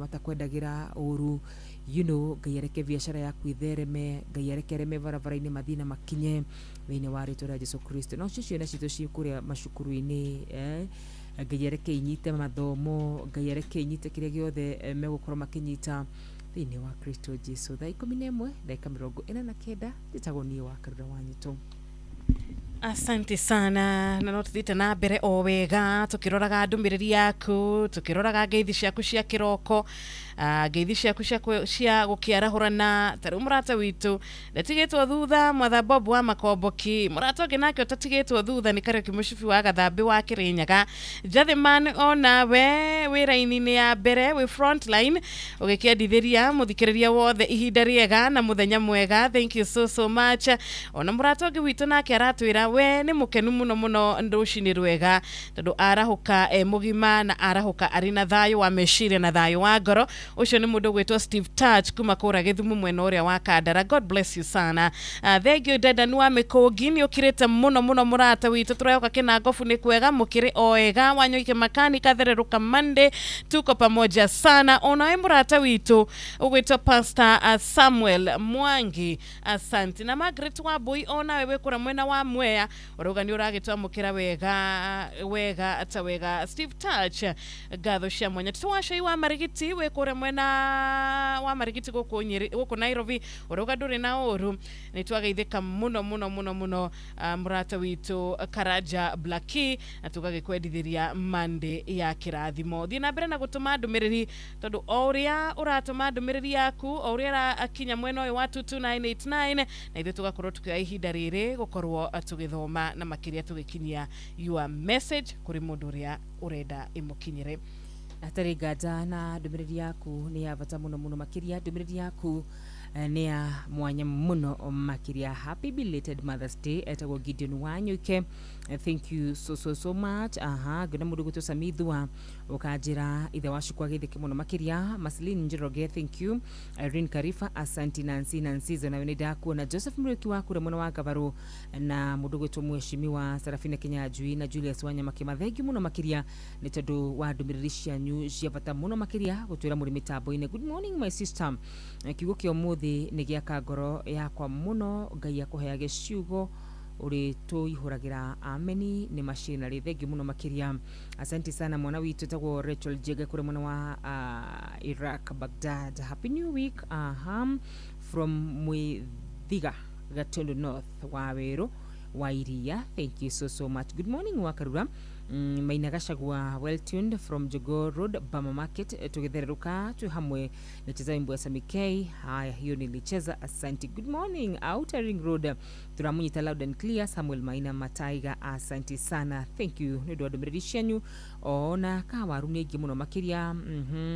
matakwendagĩra ũru. Ngai areke biacara yaku ithereme, Ngai areke arĩa me barabara-inĩ mathiĩ na makinye thĩinĩ wa rĩtwa rĩa Jesu Kristo. No cio ciana citũ ciĩ kũrĩa macukuru-inĩ, Ngai areke inyite mathomo, Ngai areke inyite kĩrĩa gĩothe megũkorwo makĩnyita thĩinĩ wa Kristo Jesu. Thaa 11 ndagĩka 49, njĩtagwo niĩ wa Karura wa Nyitũ. Asante sana, na no tuthiĩte na mbere o wega tũkĩroraga ndũmĩrĩri yaku, tũkĩroraga ngeithi ciaku cia kĩroko, ngeithi ciaku cia gũkĩarahũrana. Ta rĩu mũrata witũ ndatigĩtwo thutha, Mwatha Bob wa Makomboki. Mũrata ũngĩ nake ũtatigĩtwo thutha nĩ Kariũki Mũcibi wa Gathambĩ wa Kĩrĩnyaga. Njathĩman onawe wĩ raini-inĩ ya mbere, wĩ front line ũgĩkĩendithĩria mũthikĩrĩria wothe ihinda rĩega na mũthenya mwega. Thank you so so much. Ona mũrata ũngĩ witũ nake aratwĩra we nĩ mũkenu mũno mũno rũcinĩ rwega, tondũ arahũka e mũgima na arahũka arĩ na thayũ wa meciria na thayũ wa ngoro. Ũcio nĩ mũndũ ũgwĩtwo Steve Touch kuma kũrĩa Gĩthumo mwena ũrĩa wa Kandara. God bless you sana. Thank you Dedan wa Mĩkũngi, nĩ ũkirĩte mũno mũno mũrata witũ. Tũrehoka kĩnangobu nĩ kwega, mũkĩrĩ o ega. Wanyoike makanika thererũka Monday, tuko pamoja sana. Onawe mũrata witũ ũgwĩtwo Pastor Samuel Mwangi, asante. Na Margaret Wambui onawe wĩ kũrĩa mwena wa Mwea, ũrauga nĩ ũragĩtwamũkĩra wega wega ta wega. Steve Touch, ngatho cia mwanya. Tito wa Cai wa Marigiti wĩ kũrĩa mwena wa Marigiti gũkũ Nyĩrĩ, gũkũ Nairobi, ũrauga ndũrĩ na ũru, nĩ twageithĩka mũno mũno mũno mũno, mũrata witũ Karanja Blackie, na tũgagĩkwendithĩria Monday ya kĩrathimo. Thiĩ na mbere na gũtũma ndũmĩrĩri, tondũ o ũrĩa ũratũma ndũmĩrĩri yaku, o ũrĩa ĩrakinya mwena ũyũ wa 22989, na ithuĩ tũgakorwo tũkĩoya ihinda rĩrĩ gũkorwo tũgĩthoma na makĩria tũgĩkinyia your message kũrĩ mũndũ ũrĩa ũrenda ĩmũkinyĩre. Hatarĩ nganja na ndũmĩrĩri yaku nĩ ya bata mũno mũno makĩria. Ndũmĩrĩri yaku nĩ ya mwanya mũno makĩria. Happy belated Mother's Day, etagwo Gideon Wanyuike. Thank you so so so much. Aha, ngĩona mũndũ gwĩtwo Samithua ũkanjĩra ithe wa cukwa gĩthĩke mũno makĩria. Maslin Njoroge, thank you. Irene Karifa, asanti. Nancy Nancy nawe nĩ ndakuona. Joseph Muriuki wa kũrĩa mwena wa Kabarũ na mũndũ gwĩtwo Mheshimiwa Sarafina Kinyanjui na Julius Wanyama Kĩma, thank you mũno makĩria nĩ tondũ wa ndũmĩrĩri cianyu cia bata mũno makĩria gũtwĩra mũrĩ mĩtambo-inĩ. Good morning my sister. Kiugo kĩa ũmũthĩ nĩ gĩaka ngoro yakwa mũno. Ngai akũheage ciugo ũrĩtũihũragĩra. Ameni. Nĩ macinarĩ, thank you mũno makĩria, asante sana. Mwana witũ tagwo Rachel Jege kũrĩa mwena wa Iraq, Baghdad. Happy new week. Aha, from Mwithiga, Gatundu North, wa Werũ wa Iria, thank you so so much. Good morning Wakarura. Maina Gachagua, well tuned from Jogoo Road, Bama Market. Tũgĩthererũka twĩ hamwe. Nacheza wimbo ya Sami K. Haya, hiyo nilicheza, asante. Good morning, Outer Ring Road, tũramunyita loud and clear. Samuel Maina Mataiga, asante sana, thank you nĩ ũndũ wa ndũmĩrĩri cianyu. Ona kawaru nĩ aingĩ mũno makĩria.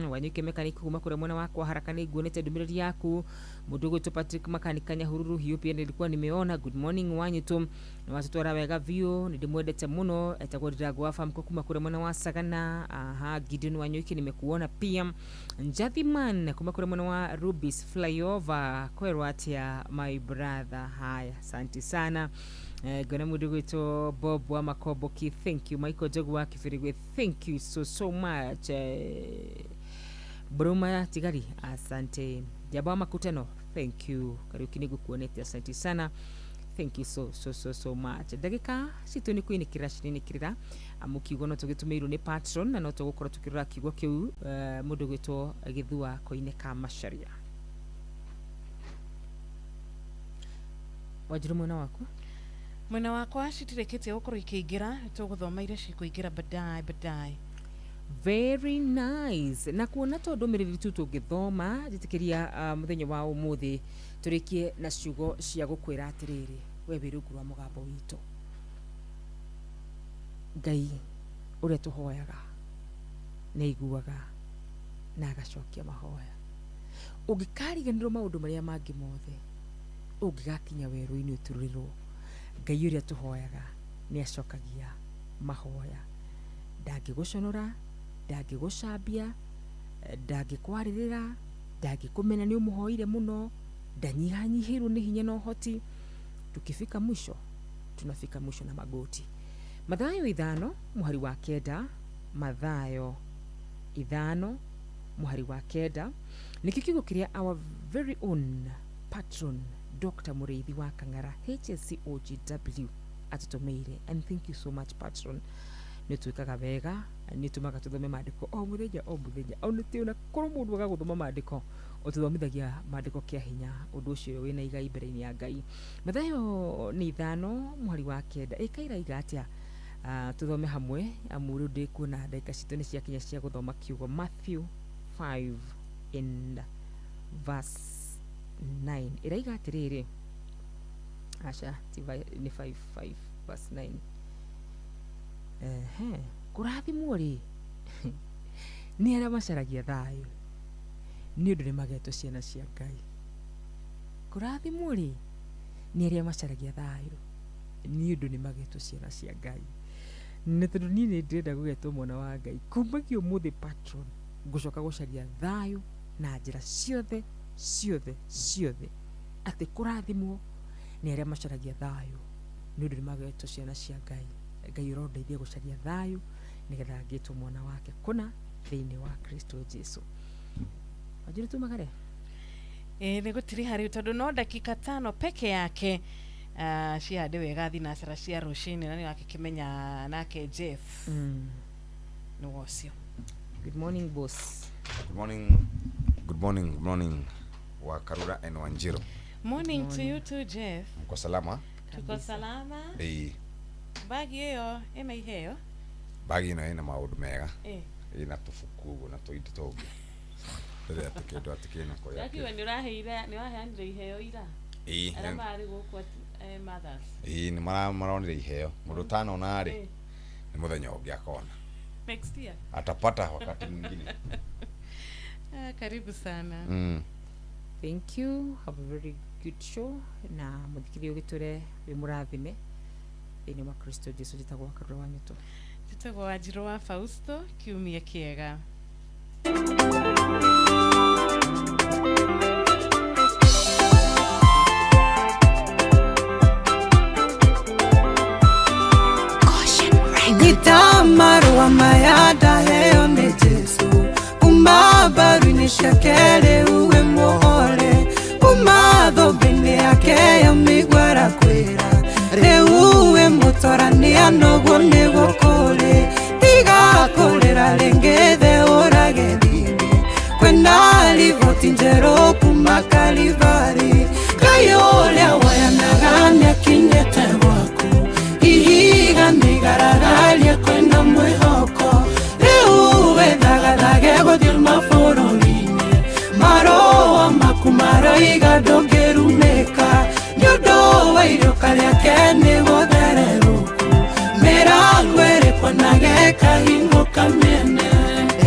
Wanyuike mechanic kuma kũrĩa mwena wakwa haraka, nĩ nguonete ndũmĩrĩri yaku. Mũndũ ũgwĩtwo Patrick Makanika Nyahururu, hiyo pia nilikuwa nimeona. Good morning Wanyitũ, nĩ watũtwara wega biũ, nĩ ndĩmwendete mũno. Etagwo Ndirago wa Famco kuma kũrĩa mwena wa Sagana. Aha, Gideon Wanyuiki, nimekuona pia. Njathiman kuma kũrĩa mwena wa Rubis Flyover, kwerwo atĩa my brother? Haya, asante sana. Ngona mũndũ gwĩtwo Bob wa Makomboki, thank you. Michael Njogu wa Kibirigwe, thank you so so much. Bruma Tigari, asante. Jaba wa Makutano, thank you. Kariuki, nĩngũkuonete, asante sana, thank you so so so so much. Ndagĩka citũ nĩ kwĩnĩkĩrĩra cirinĩkĩrĩra, amu kiugo no tũgĩtũmĩirwo nĩ patron na no tũgũkorwo tũkĩrora kiugo kĩu, mũndũ gwĩtwo Gĩthua Koine ka Macharia. Wanjiru, mwena waku? Mwena wakwa citirĩkĩtie gũkorwo ikĩingĩra, tũgũthoma iria cikũingĩra baadaye baadaye. Very nice. Na kuona to ndũmĩrĩri tu tũngĩthoma, njĩtĩkĩria mũthenya wa ũmũthĩ tũrĩkie na ciugo cia gũkwĩra atĩrĩrĩ, we wĩ rungu rwa mũgambo witũ, Ngai ũrĩa tũhoyaga nĩ aiguaga na agacokia mahoya. Ũngĩkariganĩrwo maũndũ marĩa mangĩ mothe, ũngĩgakinya werũ-inĩ ũturĩrwo, Ngai ũrĩa tũhoyaga nĩ acokagia mahoya. Ndangĩgũconora, ndangĩgũcambia, ndangĩkwarĩrĩra, ndangĩkũmena nĩ ũmũhoire mũno, ndanyihanyihĩirwo nĩ hinya na ũhoti. Tukifika mwisho, tunafika mwisho na magoti. Mathayo 5 mũhari wa 9, Mathayo 5. Mũhari wa 9 nĩkĩo kiugo kĩrĩa our very own patron Dr. Mũrĩithi wa Kang'ara HSCOGW atũtũmĩire. And thank you so much, patron. Nĩ twĩkaga wega, nĩ tũmaga tũthome maandĩko o mũthenya o mũthenya, ona ti ona korwo mũndũ aga gũthoma maandĩko, ũtũthomithagia maandĩko kĩa hinya. Ũndũ ũcio wĩna igai mbere-inĩ ya Ngai. Mathayo nĩ 5 mũhari wa 9 ĩkairaiga atĩa? Tũthome hamwe, amu rĩu ndĩkuona ndagĩka citũ nĩ ciakinya cia gũthoma kiugo. Matthew 5 and verse 9 ĩraiga atĩrĩrĩ, aca ti nĩ 5 5 verse 9. Ehe, kũrathimwo rĩ nĩ arĩa macaragia thayũ, nĩ ũndũ nĩ magetwo ciana cia Ngai. Kũrathimwo rĩ nĩ arĩa macaragia thayũ, nĩ ũndũ nĩ magetwo ciana cia Ngai. Na tondũ niĩ nĩ ndĩrenda gũgetwo mwana wa Ngai, kumagia ũmũthĩ patron ngũcoka gũcaria thayũ na njĩra ciothe ciothe ciothe, atĩ kũrathimwo nĩ arĩa macaragia thayũ, nĩ ũndũ nĩ magetwo ciana cia Ngai. Ngai ũrondeithia gũcaria thayũ nĩgetha ngĩtwo mwana wake kũna thĩinĩ wa Kristo Jesu. Wanjĩrĩ tumagare. Nĩ gũtiriha rĩu tondũ no dakika 5 peke yake, cihande wega thinacara cia rũcinĩ, na nĩ wakĩkĩmenya nake Jeff nĩ wocio. Good morning, boss. Good morning, good morning, good morning Wakarura and Wanjiru. Morning to you too, Jeff. Mko salama? Tuko salama. Bagi ĩyo ĩna iheo? Bagi ĩno ĩna maũndũ mega. Ĩna tũbuku ũguo na tũindo tũngĩ. Rĩrĩa tũkĩndũ atĩ kĩna kũrĩa. Yakiwe nĩ ũraheire, nĩ waheanire iheo ira? Arĩa marĩ gũkũ mothers. Nĩ maronire iheo. Mũndũ ũtanona rĩ, nĩ mũthenya ũngĩ akona. Next year. Atapata wakati mwingine. Karibu sana. Thank you. Have a very good show. Na mũthikĩrĩria ũgĩtũre wĩ mũrathime thĩinĩ wa Kristo Jesu. Njĩtagwo Wakarura wa Nyũtũ. Njĩtagwo Wanjirũ wa Fausto. Kiumia kĩega. Gitamarua maya ndaheo nĩ Jesu, kuma mbaru-inĩ ciake rĩu wĩ mũhore, kuma thũmbĩ-inĩ yake ya mĩigua arakwĩra, rĩu wĩ mũtorania noguo nĩguo kũrĩ, tiga kũrĩra rĩngĩ theũra gĩthithi, kwĩna riboti njerũ kuma Kalivari, Ngai ũrĩa woyanaga nĩakinyĩte gwaku, ihiga nĩigaragaria kwĩna mwĩhoko, rĩu wĩthagathage gũthiĩ mabũrũri-inĩ, marũa maku maroiga ndũngĩrumĩka, nĩ ũndũ wa iriũka rĩake nĩ gũthererũku, mĩrango ĩrĩkwanage ĩkahingũka mĩene,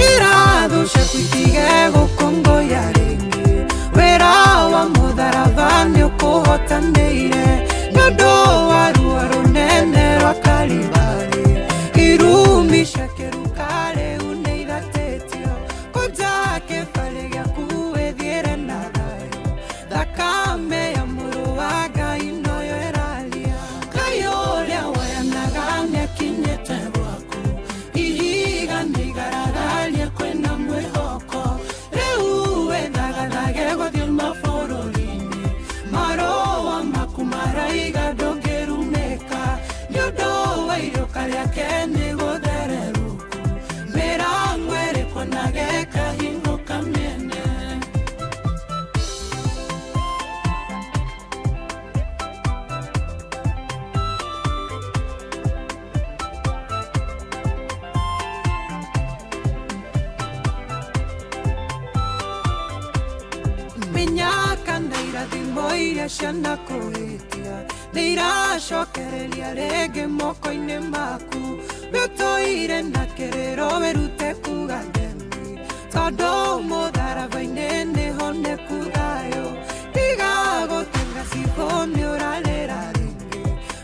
irathũ ciaku itige gũkũngũya rĩngĩ, wĩra wa mũtharaba nĩũkũhotanĩire, nĩ ũndũ wa ruo rũnene rwa Kalivari, irumi cia kĩruka rĩu nĩ ithatĩtio, kũnja kĩbarĩ gĩaku wĩthiĩre na thayũ, thakame ya mũrũ wa Ngai noyo ĩraria, Ngai ũrĩa woyanaga nĩakinyĩte gwaku, ihiga nĩigaragaria kwĩna mwĩhoko, rĩu wĩthagathage gũthiĩ mabũrũri-inĩ, marũa maku maraiga ndũngĩrumĩka, nĩ ũndũ wa iriũka rĩake nĩ gũthererũku, mĩrango ĩrĩkwanage ĩkahingũka mĩene. Mĩnyaka na irathimo iria cianakũhĩtia nĩ iracokereria rĩngĩ moko-inĩ maku, wĩtũire na kĩrĩro wĩrute kuga ndemi, tondũ mũtharaba-inĩ nĩho nĩku thayũ, tiga gũtenga cibũ nĩ ũrarĩra rĩngĩ,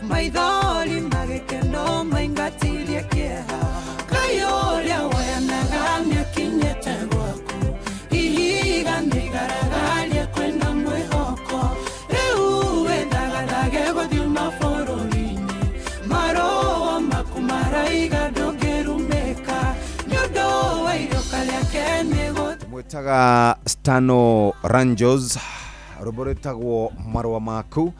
maithori magĩkeno maingatirie kĩeha, Ngai ũrĩa woyanaga nĩakinyĩte gwaku, ihiga nĩigaragaria kwĩna mwĩhoko, rĩu wĩthagathage gũthiĩ mabũrũri-inĩ, marũa maku maraiga ndũngĩrumĩka, nĩ ũndũ wa iriũka rĩake nĩ gũthererũka. Metaga Stano Ranjos, rwĩmbo rwĩtagwo Marũa Maku,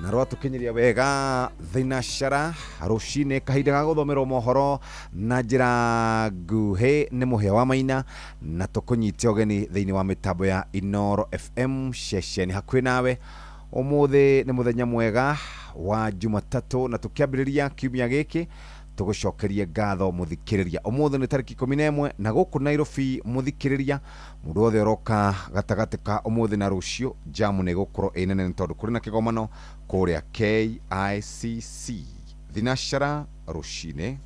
na rwatũkinyĩria wega thinashara rũcinĩ, kahinda ga gũthomerwo mohoro na njĩra nguhĩ nĩ Mũhĩa wa Maina, na tũkũnyite ũgeni thĩinĩ wa mĩtambo ya Inoro FM ceceni hakuhĩ nawe. Ũmũthĩ nĩ mũthenya mwega wa Jumatatũ, na tũkĩambĩrĩria kiumia gĩkĩ tũgũcokerie ngatho mũthikĩrĩria. Ũmũthĩ nĩ tarĩki 11, na gũkũ Nairobi mũthikĩrĩria, mũndũ wothe ũroka gatagatĩ ka ũmũthĩ na rũciũ, jamu nĩ ĩgũkorwo ĩ nene nĩ tondũ kũrĩ na kĩgomano kũrĩa KICC thinashara rũcinĩ.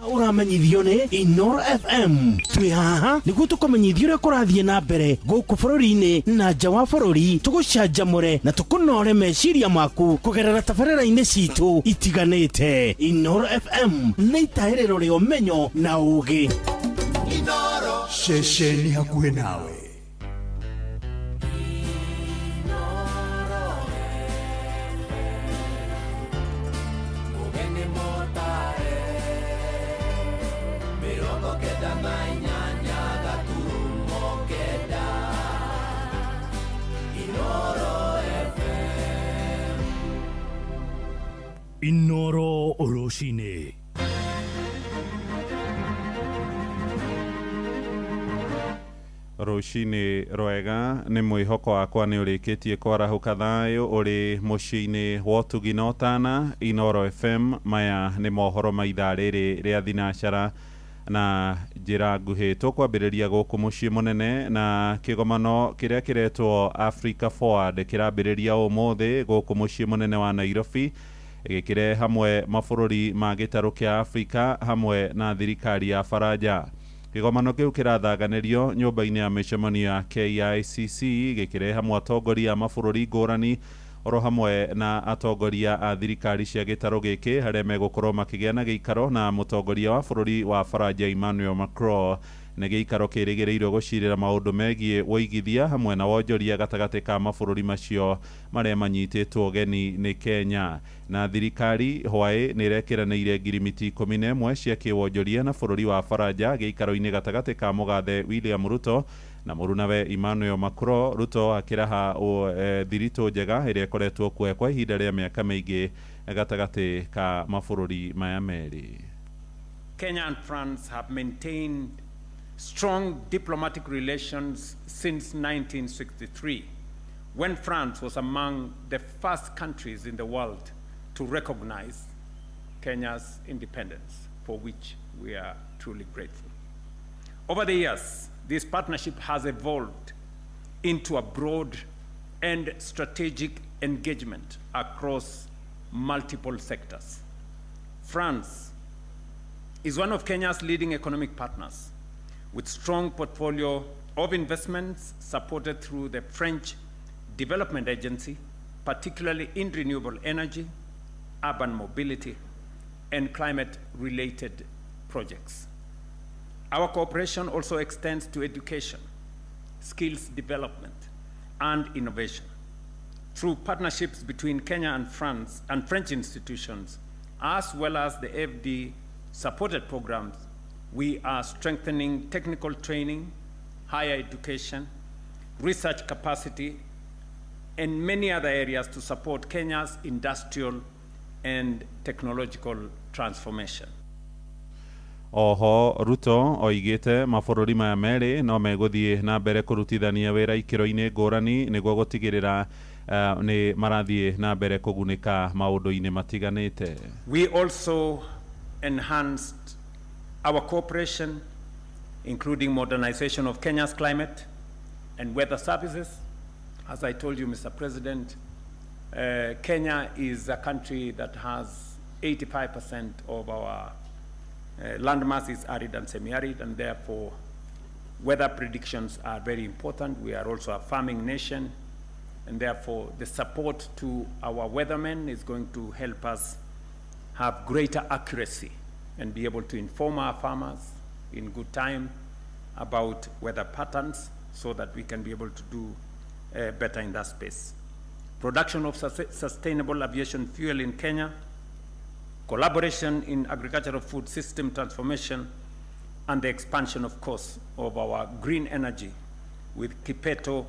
Ũramenyithio nĩ Inoro FM. Twĩ haha nĩguo tũkũmenyithia ũrĩa kũrathiĩ na mbere gũkũ bũrũri-inĩ na nja wa bũrũri, tũgũcanjamũre na tũkũnore meciria maku kũgerera tabarĩra-inĩ citũ itiganĩte. Inoro FM nĩ itahĩrĩro rĩa ũmenyo na ũgĩ. Ceceni hakuhĩ nawe. Inoro rũcinĩ. Rũcinĩ rwega, nĩ mwĩhoko wakwa nĩ ũrĩkĩtie kwarahũka thayũ ũrĩ mũciĩ-inĩ wa ũtugi na ũtana. Inoro FM, maya nĩ mohoro ma ithaa rĩrĩ rĩa thinashara na njĩra nguhĩ. Tũkwambĩrĩria gũkũ mũciĩ mũnene na kĩgomano kĩrĩa kĩretwo Africa Forward kĩrambĩrĩria ũmũthĩ gũkũ mũciĩ mũnene wa Nairobi, gĩkĩrehe hamwe mabũrũri ma gĩtarũ kĩa Afrika hamwe na thirikari ya Faranja. Kĩgomano kĩu kĩrathaganĩrio nyũmba-inĩ ya mĩcemanio ya KICC, gĩkĩrehe hamwe atongoria a mabũrũri ngũrani oro hamwe na atongoria a thirikari cia gĩtarũ gĩkĩ, harĩa megũkorwo makĩgĩa na gĩikaro na mũtongoria wa bũrũri wa Faranja Emmanuel Macron. Nĩ gĩikaro kĩrĩgĩrĩirwo gũcirĩra maũndũ megiĩ wũigithia hamwe na wonjoria gatagatĩ ka mabũrũri macio marĩa manyitĩtwo ũgeni nĩ Kenya. Na thirikari hwaĩ nĩ ĩrekĩranĩire ngirimiti 11 cia kĩwonjoria na bũrũri wa Faranja gĩikaro-inĩ gatagatĩ ka mũgathe William Ruto na mũrunawe Emmanuel Macron. Ruto akĩraha thiritũ njega ĩrĩa ĩkoretwo kuoya kwa ihinda rĩa mĩaka mĩingĩ gatagatĩ ka mabũrũri maya merĩ. Kenya and France have maintained strong diplomatic relations since 1963, when France was among the first countries in the world to recognize Kenya's independence, for which we are truly grateful. Over the years, this partnership has evolved into a broad and strategic engagement across multiple sectors. France is one of Kenya's leading economic partners, with strong portfolio of investments supported through the French Development Agency, particularly in renewable energy, urban mobility, and climate-related projects. Our cooperation also extends to education, skills development, and innovation. Through partnerships between Kenya and France and French institutions, as well as the AFD-supported programs, we are strengthening technical training, higher education, research capacity, and many other areas to support Kenya's industrial and technological transformation. Oho Ruto oigĩte mabũrũri maya merĩ no megũthiĩ na mbere kũrutithania wĩra ikĩro-inĩ ngũrani nĩguo gũtigĩrĩra nĩ marathiĩ na mbere kũgunĩka maũndũ-inĩ matiganĩte. We also enhanced our cooperation, including modernization of Kenya's climate and weather services. As I told you, Mr. President, Kenya is a country that has 85% of our landmass is arid and semi-arid, and therefore weather predictions are very important. We are also a farming nation, and therefore the support to our weathermen is going to help us have greater accuracy and be able to inform our farmers in good time about weather patterns so that we can be able to do better in that space. Production of sustainable aviation fuel in Kenya, collaboration in agricultural food system transformation, And the expansion, of course, of our green energy with Kipeto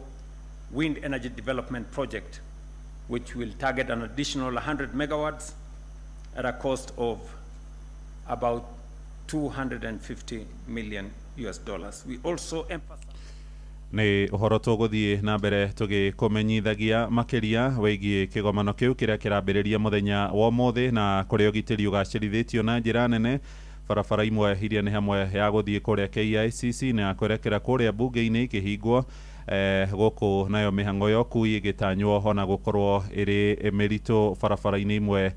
Wind Energy Development Project, which will target an additional 100 megawatts at a cost of about 250 million US dollars. We also emphasize Nĩ ũhoro tũgũthiĩ na mbere tũgĩkũmenyithagia makĩria wĩgiĩ kĩgomano kĩu kĩrĩa kĩrambĩrĩria mũthenya wa ũmũthĩ, na kũrĩa ũgitĩri ũgacĩrithĩtio na njĩra nene. Barabara imwe iria nĩ hamwe ya gũthiĩ kũrĩa KICC na ya kwerekera kũrĩa bunge-inĩ ikĩhingwo gũkũ, nayo mĩhang'o ya ũkui ĩgĩtanywo ona gũkorwo ĩrĩ mĩritũ barabara-inĩ imwe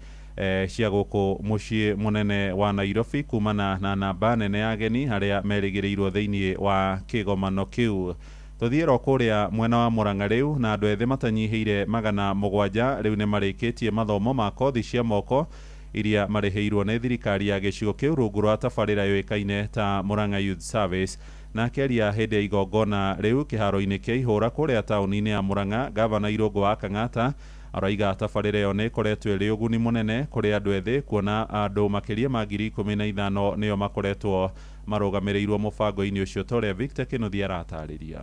cia gũkũ mũciĩ mũnene wa Nairobi, kumana na namba nene ya ageni arĩa merĩgĩrĩirwo thĩinĩ wa kĩgomano kĩu. Tũthiĩ ro kũrĩa mwena wa Murang'a rĩu, na andũ ethĩ matanyihĩire 700 rĩu nĩ marĩkĩtie mathomo ma kothi cia moko iria marĩhĩirwo nĩ thirikari ya gĩcigo kĩu rungu rwa tabarĩra yũĩkaine ta Murang'a Youth Service. Na akĩaria hĩndĩ ya igongona rĩu kĩharo-inĩ kĩa ihũra kũrĩa taũni-inĩ ya Murang'a, gavana Irũngũ wa Kang'ata araiga tabarĩra ĩyo nĩ ĩkoretwo ĩrĩ ũguni mũnene kũrĩ andũ ethĩ, kuona andũ makĩria ma 15,000 nĩo makoretwo marũgamĩrĩirwo mũbango-inĩ ũcio, ta ũrĩa Victor Kĩnuthia aratarĩria.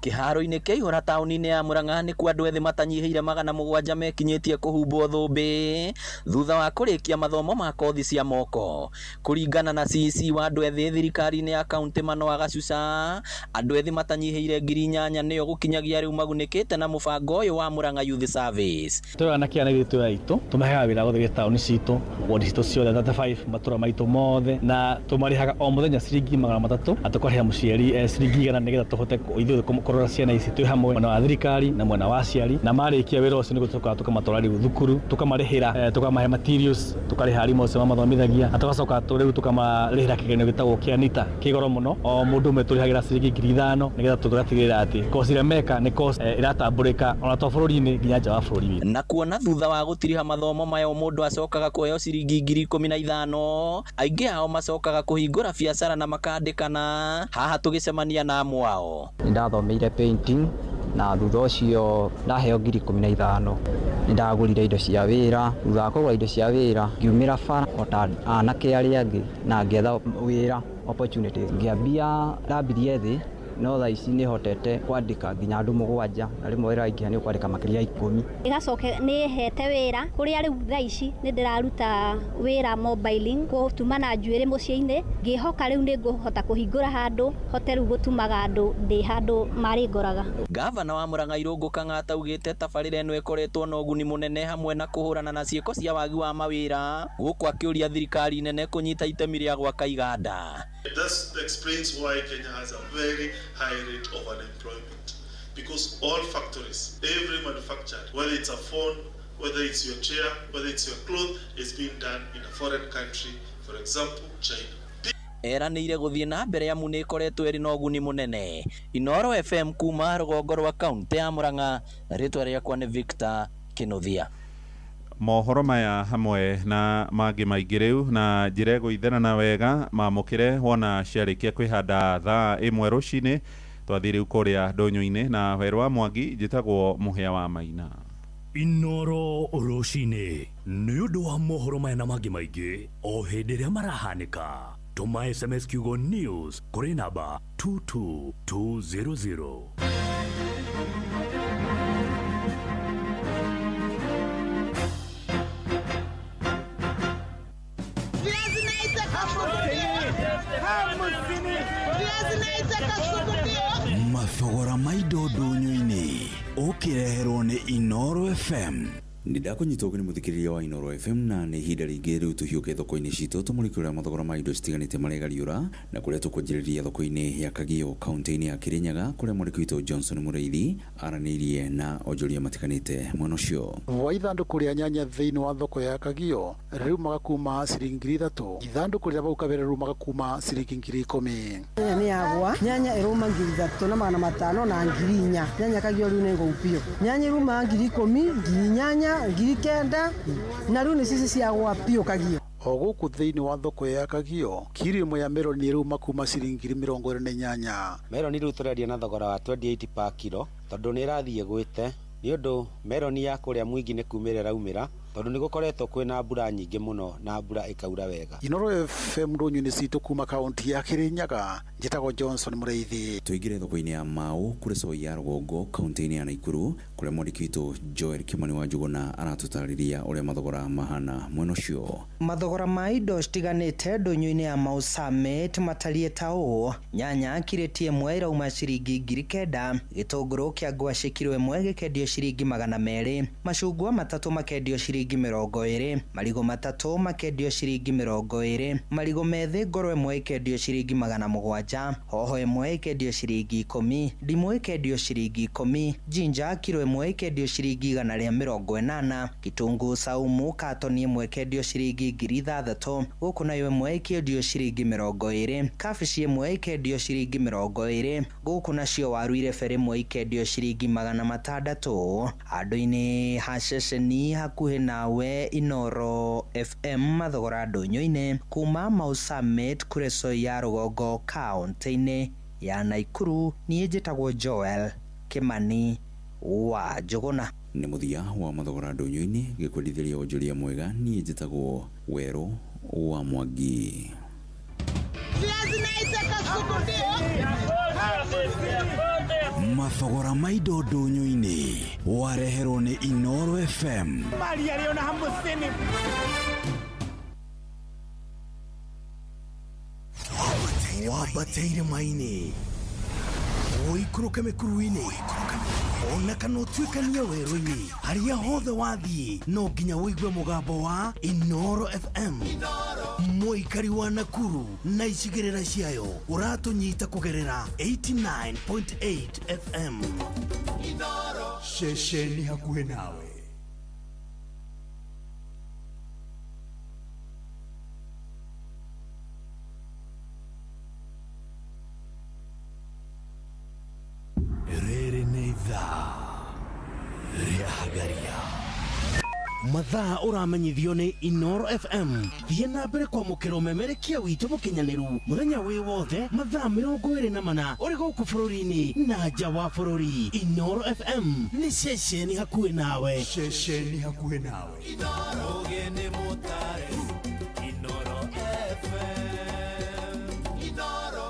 Kĩharo-inĩ kĩa ihũra taũni-inĩ ya Murang'a nĩkuo andũ ethĩ matanyihĩire 700 mekinyĩtie kũhumbwo thũmbĩ thutha wa kũrĩkia mathomo ma kothi cia moko. Kũringana na CEC wa andũ ethĩ thirikari-inĩ ya kaunti Manoa Gacuca, andũ ethĩ matanyihĩire 8,000 nĩo gũkinyagia rĩu magunĩkĩte na mũbango ũyũ wa Murang'a Youth Service. Twĩ anake aya itũ aitũ tũmaheaga wĩra gũthiĩ taũni citũ, wodi citũ ciothe 35, matũra maitũ mothe, na tũmarĩhaga o mũthenya ciringi 300 na tũkarĩha mũciari ciringi 100 nĩgetha tũhote ithuĩ kũrora ciana ici twĩ hamwe, mwena wa thirikari na mwena wa aciari. Na marĩkia wĩra ũcio nĩguo tũcokaga tũkamatwara rĩu thukuru, tũkamarĩhĩra, tũkamahe materials, tũkarĩha arimũ acio mamathomithagia, na tũgacoka rĩu tũkamarĩhĩra kĩgeranio gĩtagwo kĩa NITA kĩ goro mũno. O mũndũ ũmwe tũrĩhagĩra ciringi 5,000 nĩgetha tũgatigĩrĩra atĩ kosi ĩrĩa meka nĩ kosi ĩratambũrĩka ona to bũrũri-inĩ nginya nja wa bũrũri witũ. Na kuona thutha wa gũtiriha mathomo maya mũndũ acokaga kũheo ciringi 15,000, aingĩ ao macokaga kũhingũra biacara na makandĩkana. Haha tũgĩcemania na amwe ao. Nĩndathomeire painting na thutha ũcio ndaheo 15,000. Nĩndagũrire indo cia wĩra, thutha wa kũgũra indo cia wĩra ngiumĩra bara o ta anake arĩa angĩ na ngĩetha wĩra opportunities. Ngĩambia ndambirie thĩ, no thaa ici nĩhotete kwandĩka nginya andũ 7, na rĩmwe wĩra waingĩha nĩ ũkwandĩka makĩria ya 10. Ĩgacoka nĩ hete wĩra kũrĩa rĩu thaa ici nĩ ndĩraruta wĩra mobiling, gũtuma na njuĩrĩ mũciĩ-inĩ, ngĩhoka rĩu nĩ ngũhota kũhingũra handũ hote rĩu gũtumaga andũ ndĩ handũ marĩ ngoraga. Gavana wa Murang'a Irũngũ Kang'ata augĩte tabarĩra ĩno ĩkoretwo na ũguni mũnene hamwe na kũhũrana na ciĩko cia wagi wa mawĩra, gũkũ akĩũria thirikari nene kũnyita itemi rĩa gwaka iganda. That explains why Kenya has a very high rate of unemployment, because all factories, every manufacturer, whether it's a phone, whether it's your chair, whether it's your cloth, is being done in a foreign country, for example, China. Eranĩire gũthiĩ na mbere amu nĩ ĩkoretwo ĩrĩ na ũguni mũnene. Inooro FM kuma rũgongo rwa kaunti ya Murang'a, rĩtwa rĩakwa nĩ Victor Kĩnuthia. Mohoro maya hamwe na mangĩ maingĩ rĩu na njĩra ĩgũitherana wega mamũkĩre wona ciarĩkia kwĩhanda thaa 1 rũcinĩ. Twathiĩ rĩu kũrĩa ndũnyũ-inĩ na werũ wa Mwangi, njĩtagwo Mũhĩa wa Maina. Inooro rũcinĩ nĩ ũndũ wa mohoro maya na mangĩ maingĩ o hĩndĩ ĩrĩa marahanĩka. Tũma SMS kiugo news kũrĩ namba 22200. Mathogora ma indo ndũnyũ-inĩ ũkĩreherwo nĩ Inooro FM. Nĩndakũnyita ũgeni mũthikĩrĩria wa Inooro FM, na nĩ ihinda rĩngĩ rĩu tũhiũke thoko-inĩ citũ tũmũrĩke ũrĩa mathogora ma indo citiganĩte maregariũra, na kũrĩa tũkwanjĩrĩria thoko-inĩ ya Kagio kaunti-inĩ ya Kirinyaga, kũrĩa mwandĩki witũ Johnson Mũrĩithi aranĩirie na onjoria matiganĩte mwena ũcio. Wa ithandũkũ rĩa nyanya thĩinĩ wa thoko ya Kagio riumaga kuma ciringi 3,000, ithandũkũ rĩa bau kabere riumaga kuma ciringi 10,000. Nyanya nĩ yagwa, nyanya ĩruma 3,500 na 4,000. Nyanya Kagio rĩu nĩ ngũu biũ. Nyanya ĩruma 10,000, 8,000, 9,000, na rĩu nĩ cici ciagwa biũ Kagio. O gũkũ thĩinĩ wa thoko ya Kagio kiro ĩmwe ya meroni ĩruma kuma ciringi 28. Meroni rĩu tũrendia na thogora wa 28 per kilo tondũ nĩ ĩrathiĩ ĩgwĩte, nĩ ũndũ meroni ya kũrĩa mũingĩ nĩ kumĩra ĩraumĩra. Tondu nĩ gũkoretwo kwĩna mbura nyingĩ mũno na mbura ĩkaura wega. Inooro FM ndũnyũ-inĩ citũ kuma kaunti ya Kirinyaga, njĩtagwo Johnson Mũrĩithi. Tũingĩre thoko-inĩ ya Mau kũrĩ Soy ya rũgongo kaunti-inĩ ya Naikuru kũrĩa mwandĩki witũ Joel Kimani wa Njuguna aratũtarĩria ũrĩa mathogora mahana mwena ũcio. Mathogora ma indo citiganĩte ndũnyũ-inĩ ya Mau Summit matariĩ ta ũũ: nyanya kirĩti ĩmwe ĩrauma ciringi 9,000, gĩtũngũrũ kĩa ngwacĩ kiro ĩmwe gĩkendio ciringi 200, macungwa matatũ makendio ciringi 20, marigũ matatũ makendio ciringi 20, marigũ methĩ ngoro ĩmwe ĩkendio ciringi 700, hoho ĩmwe ĩkendio ciringi 10, ndimũ ĩkendio ciringi 10, jinja kiro ĩmwe ĩkendio ciringi 180, kitunguu saumu katoni ĩmwe ĩkendio ciringi 6,000, gũkũ nayo ĩmwe ĩkendio ciringi 20, kabici ĩmwe ĩkendio ciringi 20, gũkũ nacio waru irebe rĩmwe ikendio ciringi 600. Handũ-inĩ ha ceceni hakuhĩ nawe Inooro FM mathogora ndũnyũ-inĩ kuma Mau Summit kũrĩ Soy ya rũgongo kaunti-inĩ ya Naikuru, niĩ njĩtagwo Joel Kimani wa Njuguna. Nĩ mũthia wa mathogora ndũnyũ-inĩ gĩkwendithĩria wonjoria mwega, niĩ njĩtagwo Werũ wa Mwangi. Mathogora ma indo ndũnyũ-inĩ wareherwo nĩ Inooro FM. Wambateire maini ũikũrũke mĩkuru-inĩ ona kana ũtuĩkanie werũ-inĩ, harĩa hothe wathiĩ no nginya ũigue mũgambo wa Inooro FM. Mũikari wa Nakuru na icigĩrĩra ciayo ũratũnyita kũgerera 89.8 FM. Ceceni hakuhĩ nawe. Rĩrĩ nĩ ithaa rĩa Hagaria. Mathaa ũramenyithio nĩ Inooro FM. Thiĩ na mbere kwamũkĩra ũmemerekia witũ mũkinyanĩru mũthenya wĩ wothe mathaa 24 ũrĩ gũkũ bũrũri-inĩ na nja wa bũrũri. Inooro FM nĩ ceceni hakuhĩ nawe. Ceceni hakuhĩ nawe. Ũgeni mũtare Inooro FM. Inooro.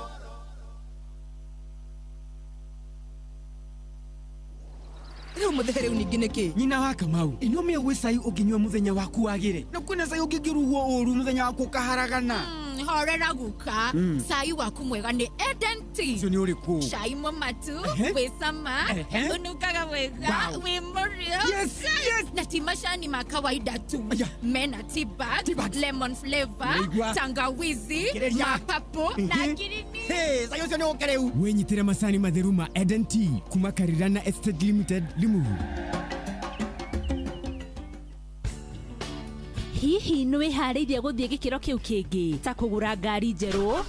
Rĩu mũthehe rĩu ningĩ nĩkĩ? Nyina wa Kamau, ĩno mĩo gwĩ cai ũngĩnyua mũthenya waku wagĩre, na kwĩna cai ũngĩngĩrugwo ũru mũthenya waku ũkaharagana. Horera guka, cai waku mwega nĩ Eden Tea. Ũcio nĩ ũrĩkũ? Cai mũmatu, wĩ cama, ũnungaga wega, wĩ mũrĩo. Yes, yes. Na ti macani ma kawaida tu. Mena tea bag, lemon flavor, tangawizi, mapapo na ngirini. Hey, cai ũcio nĩ ũke rĩu. Wĩnyitĩre macani matheru ma Eden Tea kuma Karirana Estate Limited, Limuru. Hihi nĩ wĩharĩirie gũthiĩ gĩkĩro kĩu kĩngĩ ta kũgũra ngari njerũ,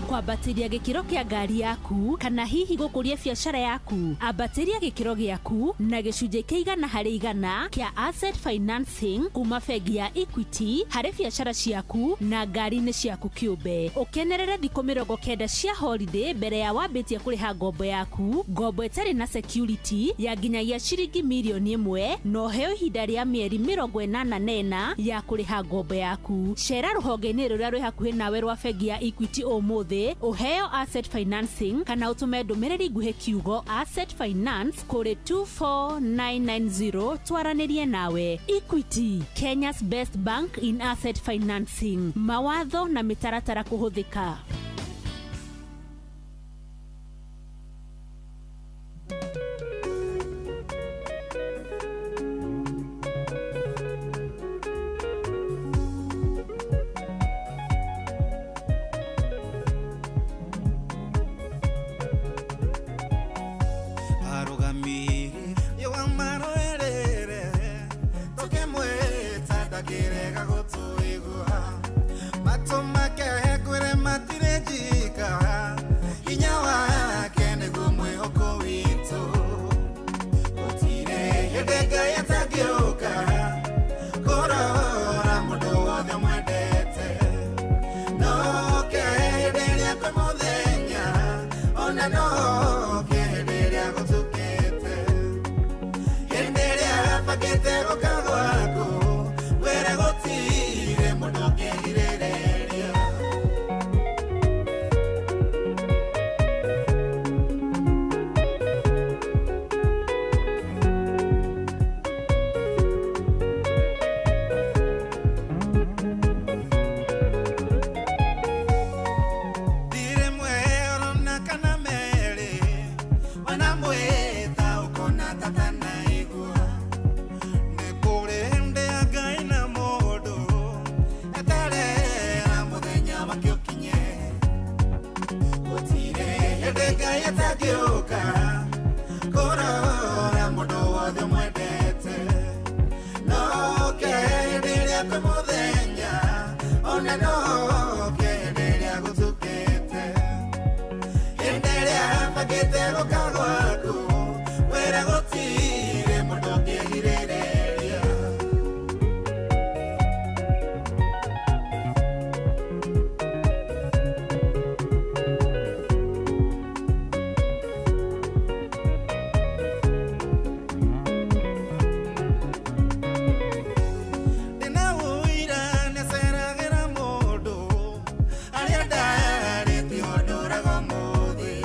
kwambatĩria gĩkĩro kĩa ngari yaku, kana hihi gũkũria biacara yaku? Ambatĩria gĩkĩro gĩaku na gĩcunjĩ kĩa 100% kĩa asset financing kuma bengi ya Equity harĩ biacara ciaku na ngari-inĩ ciaku kĩũmbe. Ũkenerere thikũ 90 cia holiday mbere ya wambĩtie kũrĩha ngombo yaku, ngombo ĩtarĩ na security ya nginyagia ciringi mirioni 1, na ũheo ihinda rĩa mĩeri 84 ya kũrĩha ngombo yaku. Cera rũhonge-inĩ rũrĩa rwĩ hakuhĩ nawe rwa bengi ya Equity ũmũthĩ ũheo asset financing, kana ũtũme ndũmĩrĩri nguhĩ kiugo asset finance kũrĩ 24990 twaranĩrie nawe. Equity, Kenya's best bank in asset financing. Mawatho na mĩtaratara kũhũthĩka. Matoma ke kwere matire. hĩndĩ Ngai atangĩũka kũrora mũndũ wothe mwendete. No oke hĩndĩ ĩrĩa kwĩ mũthenya, ona no oke hĩndĩ ĩrĩa gũtukĩte. Hĩndĩ ĩrĩa bangĩte gũka gwaku, wĩra gũtirĩ mũndũ ũngĩgirĩrĩria. Ndĩna ũira nĩaceragĩra mũndũ, arĩa ndarĩ tiho ndũraga ũmũthĩ.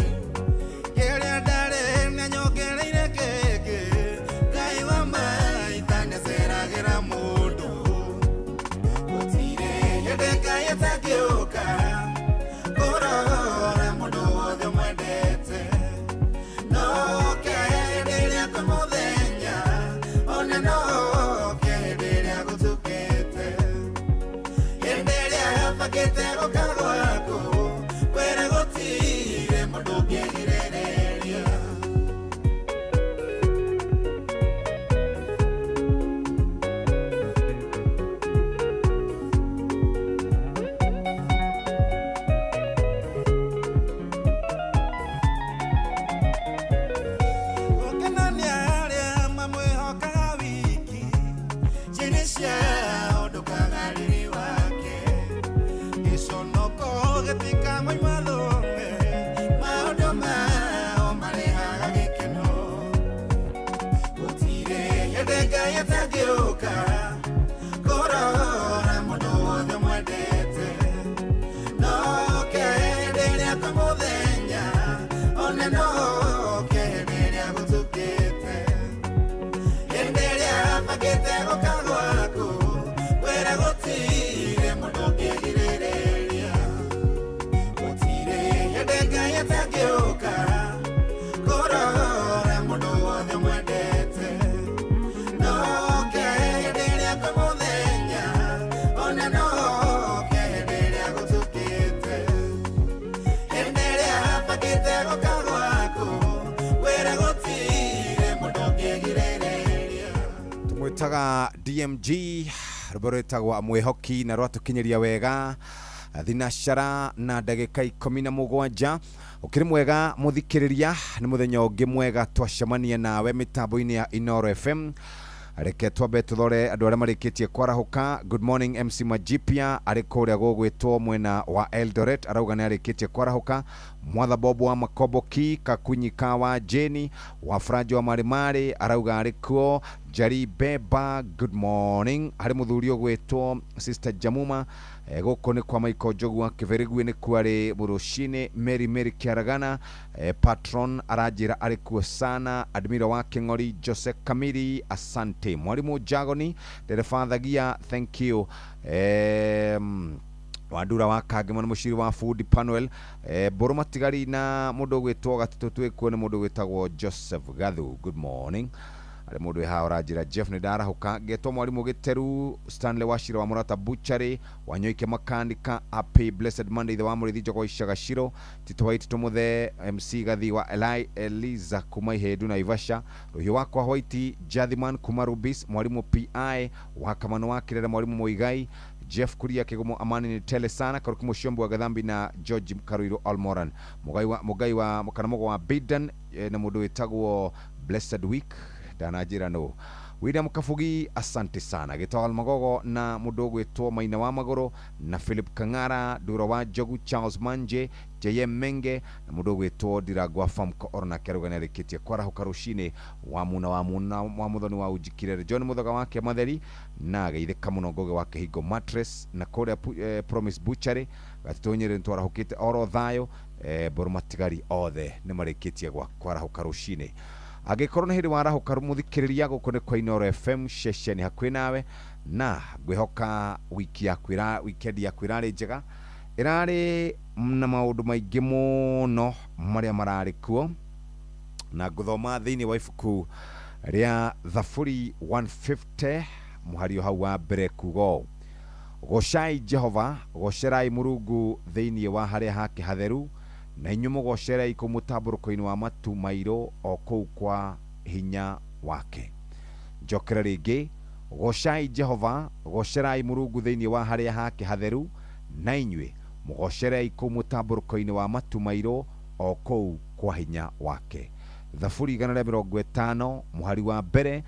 Kĩrĩa ndarĩ nĩanyongereire kĩngĩ, Ngai wa maitha nĩaceragĩra mũndũ. Gũtirĩ hĩndĩ Ngai atangĩũka kũrora mũndũ wothe mwendete. No oke hĩndĩ ĩrĩa kwĩ mũthenya, ona no oke hĩndĩ ĩrĩa gũtukĩte. Hĩndĩ ĩrĩa bangĩte gũka gwaku, kwĩra gũtirĩ mũndũ ũngĩgirĩrĩria. Gũkena nĩ arĩa mamwĩhokaga wiki, njĩra ciao ndũkaga riri wake. Gĩconoko gĩtikamoima thome, maũndũ mao marehaga gĩkeno. Gũtirĩ hĩndĩ Ngai atangĩũka kũrora mũndũ wothe mwendete. No oke hĩndĩ ĩrĩa kwĩ mũthenya, ona no oke hĩndĩ ĩrĩa gũtukĩte. Hĩndĩ ĩrĩa bangĩte gũka gwaku, kwĩra gũtirĩ mũndũ ũngĩgirĩrĩria. Gũtirĩ hĩndĩ Ngai atangĩũka kũrora mũndũ wothe mwendete. No oke hĩndĩ ĩrĩa kwĩ mũthenya, ona no oke hĩndĩ ĩrĩa gũtukĩte. Hĩndĩ ĩrĩa bangĩte gũka gwaku, kwĩra gũtirĩ mũndũ ũngĩgirĩrĩria. Tumwĩtaga DMG, rwĩmbo rwĩtagwo Mwĩhoki na rwatũkinyĩria wega thinacara na ndagĩka 17. Ũkĩrĩ mwega mũthikĩrĩria, nĩ mũthenya ũngĩ mwega twacemania nawe mĩtambo-inĩ ya Inoro FM. Reke twambe tũthore andũ arĩa marĩkĩtie kwarahũka. Good morning MC Majipia arĩ kũrĩa gũgwĩtwo mwena wa Eldoret, arauga nĩ arĩkĩtie kwarahũka. Mwatha Bob wa Makoboki, Kakunyi wa Jeni wa Franjo wa Marimari arauga arĩ kuo. Jari Beba, good morning. Harĩ mũthuri ũgwĩtwo Sister Jamuma, gũkũ nĩ kwa Michael Njogu wa Kĩbĩrĩguĩ nĩ kuo arĩ Mũrũcinĩ. Mary Mary Kĩaragana, patron aranjĩra arĩ kuo sana. Admiro wa Kĩng'ori, Jose Kamiri, asante. Mwarimũ Jagoni, ndereba Thagia, thank you. Wandura wa Kangema nĩ mũciri wa Food Panuel, Mbũrũ Matigari na mũndũ ũgwĩtwo Gatitũ twĩkuo nĩ mũndũ ũgwĩtagwo Joseph Gathu, good morning. Arĩ mũndũ wĩ haha ũranjĩra Jeff nĩ ndarahũka. Ngetwo mwarimũ Gĩteru Stanley Wachira wa Mũrata Butchery, Wanyoike Makanika, happy blessed Monday the wa Mũrĩithi Njogo Icagaciro, Tito White Tũmũthe, MC Gathi wa Eli Eliza kuma Ihendu Naivasha, Rũhiũ wakwa White Jathiman kuma Rubis, mwarimũ PI wa Kamano wa Kĩrere, mwarimũ Mũigai Jeff Kuria Kĩgumo, Amani ni tele sana, Karuki Mũciombo wa Gathambi na George Karuiru Almoran, Mũgai wa kana Mũgo wa Bidan, na mũndũ wĩtagwo Blessed Week ndananjĩra no William Kabugi, asante sana. Gĩtawal Magogo na mũndũ ũgwĩtwo Maina wa Magũrũ na Philip Kang'ara, Nduro wa Njogu, Charles Manje, JM Menge na mũndũ ũgwĩtwo Ndirangwa Famco oronake arauga nĩarĩkĩtie kwarahũka rũcinĩ wa muna wa muna wa mũthoni wa Unjikirere, John Mũthoga wa Kĩamatheri na geithĩka mũno Ngũgĩ wa Kĩhingo Mattress na kũrĩa Promise Butchery Gatitũ Nyĩrĩ nĩtwarahũkĩte oro thayũ. Mbũrũ Matigari othe nĩmarĩkĩtie kwarahũka rũcinĩ. Angĩkorwo nĩ hĩndĩ warahũka mũthikĩrĩria, gũkũ nĩ kwa Inoro FM ceceni hakuhĩ nawe, na ngwĩhoka wiki yaku weekend yaku ĩrarĩ njega, ĩrarĩ na maũndũ maingĩ mũno marĩa mararĩ kuo, na ngũthoma thĩinĩ wa ibuku rĩa Thaburi 150 mũhario hau wa mbere kuga ũũ: Gocai Jehova, gocerai Mũrungu thĩinĩ wa harĩa hake hatheru, Na inyuĩ mũgocerei kũu mũtambũrũko-inĩ wa matu mairũ, o kũu kwa hinya wake. Njokere rĩngĩ, gocai Jehova, gocerai Mũrungu thĩinĩ wa harĩa hake hatheru, na inyuĩ mũgocerei kũu mũtambũrũko-inĩ wa matu mairũ, o kũu kwa hinya wake. Thaburi 150 mũhari wa mbere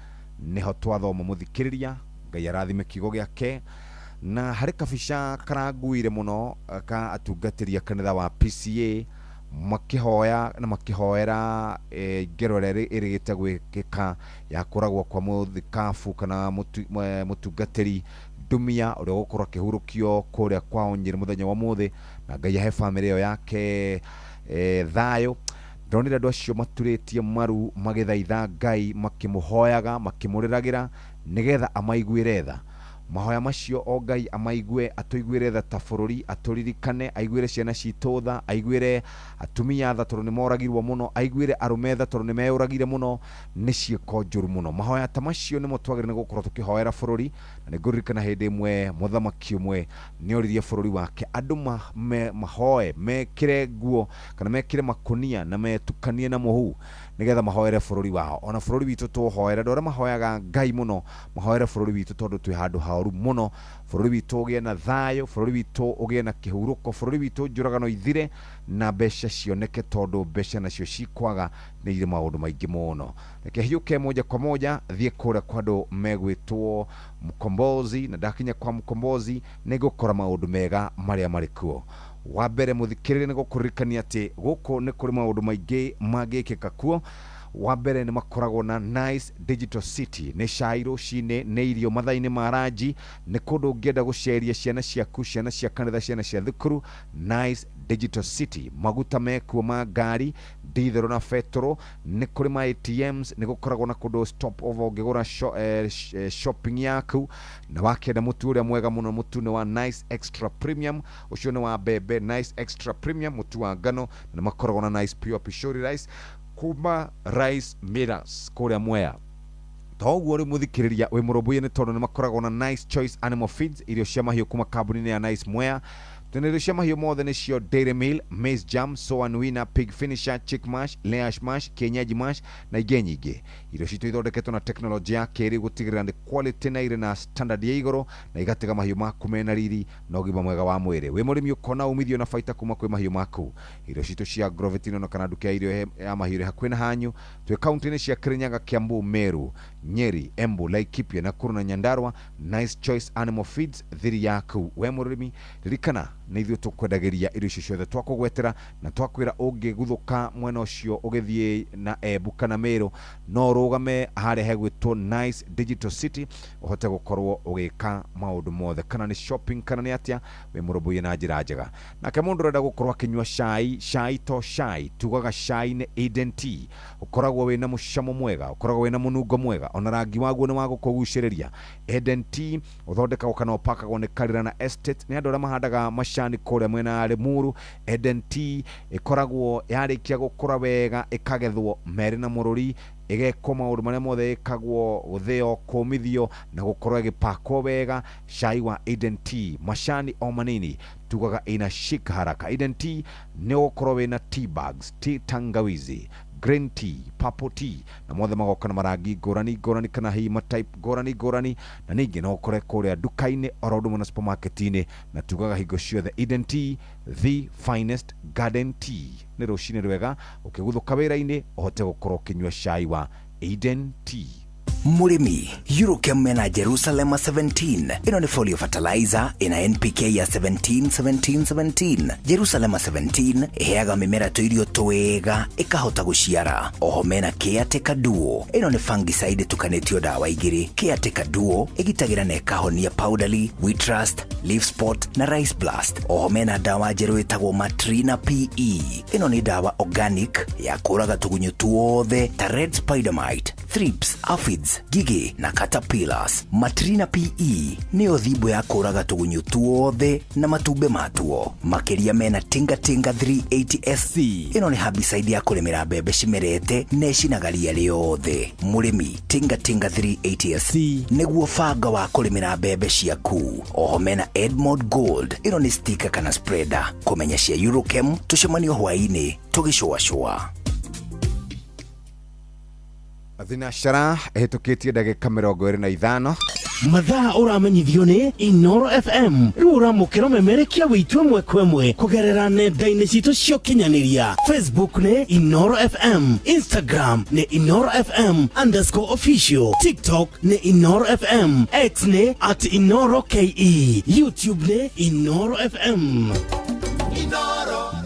nĩho twathoma. Mũthikĩrĩria, Ngai arathime kiugo gĩake. Na harĩ kabica karanguire mũno ka atungatĩri a kanitha wa PCA makĩhoya na makĩhoera ngero ĩrĩa ĩrĩgĩte gwĩkĩka ya kũragwo kwa mũthikabu kana mũtungatĩri Ndumia, ũrĩa ũgũkorwo akĩhurũkio kũrĩa kwao Nyĩrĩ mũthenya wa ũmũthĩ, na Ngai ahe bamĩrĩ ĩyo yake thayũ. Ndonire andũ acio maturĩtie maru magĩthaitha Ngai, makĩmũhoyaga, makĩmũrĩragĩra nĩgetha amaiguĩre tha. Mahoya macio o Ngai amaigue, atũiguĩre tha ta bũrũri, atũririkane, aiguĩre ciana citũ tha, aiguĩre atumia tha tondũ nĩ moragirwo mũno, aiguĩre arũme tha tondũ nĩ meyũragire mũno nĩ ciĩko njũru mũno. Mahoya ta macio nĩmo twagĩrĩire nĩ gũkorwo tũkĩhoera bũrũri. Na nĩ ngũririkana hĩndĩ ĩmwe mũthamaki ũmwe nĩ oririe bũrũri wake andũ mahoe, mekĩre nguo kana mekĩre makũnia na metukanie na mũhu nĩgetha mahoere bũrũri wao. Ona bũrũri witũ tũhoere, andũ arĩa mahoyaga Ngai mũno mahoere bũrũri witũ, tondũ twĩ handũ haoru mũno. Bũrũri witũ ũgĩe na thayũ, bũrũri witũ ũgĩe na kĩhurũko, bũrũri witũ njũragano ithire na mbeca cioneke, tondũ mbeca nacio cikwaga nĩ irĩ maũndũ maingĩ mũno. Reke hiũke moja kwa moja thiĩ kũrĩa kwa andũ megwĩtwo Mkombozi, na ndakinya kwa Mkombozi nĩ ngũkora maũndũ mega marĩa marĩ kuo. Wa mbere, mũthikĩrĩria, nĩ gũkũririkania atĩ gũkũ nĩ kũrĩ maũndũ maingĩ mangĩkĩka kuo. Wa mbere, nĩ makoragwo na Nice Digital City, nĩ cai rũcinĩ, nĩ irio mathaa-inĩ ma ranji, nĩ kũndũ ũngĩenda gũceria ciana ciaku, ciana cia kanitha, ciana cia thukuru. Nice Digital City, maguta mekuo ma ngari, nditherũ na betũrũ, nĩ kũrĩ ma ATMs, nĩ gũkoragwo na kũndũ stop over ũngĩgũra shopping yaku. Na wakĩenda mũtu ũrĩa mwega mũno, mũtu nĩ wa Nice Extra Premium, ũcio nĩ wa mbembe, Nice Extra Premium, mũtu wa ngano, na nĩ makoragwo na Nice Pure Pishori Rice kuma Rice Millers kũrĩa Mwea. Toguo rĩu, mũthikĩrĩria, wĩ mũrũmbũiye nĩ tondũ nĩ makoragwo na Nice Choice Animal Feeds, irio cia mahiũ kuma kambuni-inĩ ya Nice Mwea. Twĩna irio cia mahiũ mothe, nĩcio Dairy Meal, Maize Jam, Soan Winner, Pig Finisher, Chick Mash, Layers Mash, Kienyeji Mash na ingĩ nyingĩ. Irio citũ ithondeketwo na tekinoronjĩ ya kĩrĩu gũtigĩrĩra nĩ quality na irĩ na standard ya igũrũ, na igatiga mahiũ maku mena riri na ũgima mwega wa mwĩrĩ. Wĩ mũrĩmi, ũkona umithio na baita kuma kwĩ mahiũ maku. Irio citũ cia Grovetino kana nduka ya irio ya mahiũ ĩrĩ hakuhĩ na hanyu. Twĩ kaunti-inĩ cia Kirinyaga, Kiambu, Meru, Nyeri, Embu, Laikipia, Nakuru na Nyandarua. Nice Choice Animal Feeds, thiri yaku we mũrĩmi. Ririkana nĩ ithuĩ tũkwendagĩria irio icio ciothe twakũgwetera na twakwĩra. Ũngĩguthũka mwena ũcio ũgĩthiĩ na Embu kana Meru, no ũrũgame harĩa hegwĩtwo Nice Digital City, ũhote gũkorwo ũgĩka maũndũ mothe, kana nĩ shopping kana nĩ atĩa, wĩ mũrũmbũiye na njĩra njega. Nake mũndũ ũrenda gũkorwo akĩnyua cai, cai to cai, tugaga cai nĩ Eden Tea. Ũkoragwo wĩna mũcamo mwega, ũkoragwo wĩna mũnungo mwega, ona rangi waguo nĩ wa gũkũgucĩrĩria. Eden Tea ũthondekagwo kana ũpakagwo nĩ Karirana Estate, nĩ andũ arĩa mahandaga macani kũrĩa mwena wa Limuru. Eden Tea ĩkoragwo yarĩkia gũkũra wega, ĩkagethwo merĩ na mũrũri, ĩgekwo maũndũ marĩa mothe ĩkagwo, gũthĩo, kũmithio na gũkorwo ĩgĩpakwo wega. Cai wa Eden Tea, macani o manini, tugaga ina shika haraka. Eden Tea nĩ ũgũkorwo wĩna tea bags, tea tangawizi, green tea, purple tea, na mothe magoka na marangi ngũrani ngũrani kana hihi matype ngũrani ngũrani. Na ningĩ no ũkore kũrĩa nduka-inĩ oro ũndũ ũmwe na supermarket-inĩ. Na tugaga hingo ciothe, Eden Tea, the finest garden tea. Nĩ rũcinĩ rwega, ũkĩguthũka wĩra-inĩ ũhote gũkorwo ũkĩnyua cai wa Eden Tea. Mũrĩmi, Eurochem mena Jerusalem 17. Ĩno nĩ foliar fertilizer ĩna NPK ya 17 17 17. Jerusalem 17 ĩheaga mĩmera tũirio twega ĩkahota gũciara. Oho mena Caretaker Duo. Ĩno nĩ fungicide ĩtukanĩtio ndawa igĩrĩ. Caretaker Duo ĩgitagĩra na ĩkahonia powdery, wheat rust, leaf spot na rice blast. Oho mena ndawa njerũ ĩtagwo Matrina PE. Ĩno nĩ ndawa organic ya kũraga tũgunyũ tuothe ta red spider mite. Thrips, aphids, ngigĩ na caterpillars. Matrina PE nĩyo thimbo ya kũraga tũgunyũ tuothe na matumbĩ matuo. Makĩria mena Tinga Tinga 380 SC. Ĩno nĩ herbicide ya kũrĩmĩra mbembe cimerete na ĩcinaga ria rĩothe. Mũrĩmi, Tinga Tinga 380 SC nĩguo banga wa kũrĩmĩra mbembe ciaku. Oho mena Edmond Gold. Ĩno nĩ sticker kana spreader. Kũmenya cia Eurochem tũcemanio hwaĩ-inĩ tũgĩcũacũa. Thinacara ĩhĩtũkĩtie ndagĩka 25. Mathaa ũramenyithio nĩ Inoro FM. Rĩu ũramũkĩra ũmemerekia witũ ĩmwe kwa ĩmwe kũgerera nenda-inĩ citũ cia ũkinyanĩria. Facebook nĩ Inoro FM, Instagram nĩ Inoro FM underscore official, TikTok nĩ Inoro FM, X nĩ at Inoro KE, YouTube nĩ Inoro FM.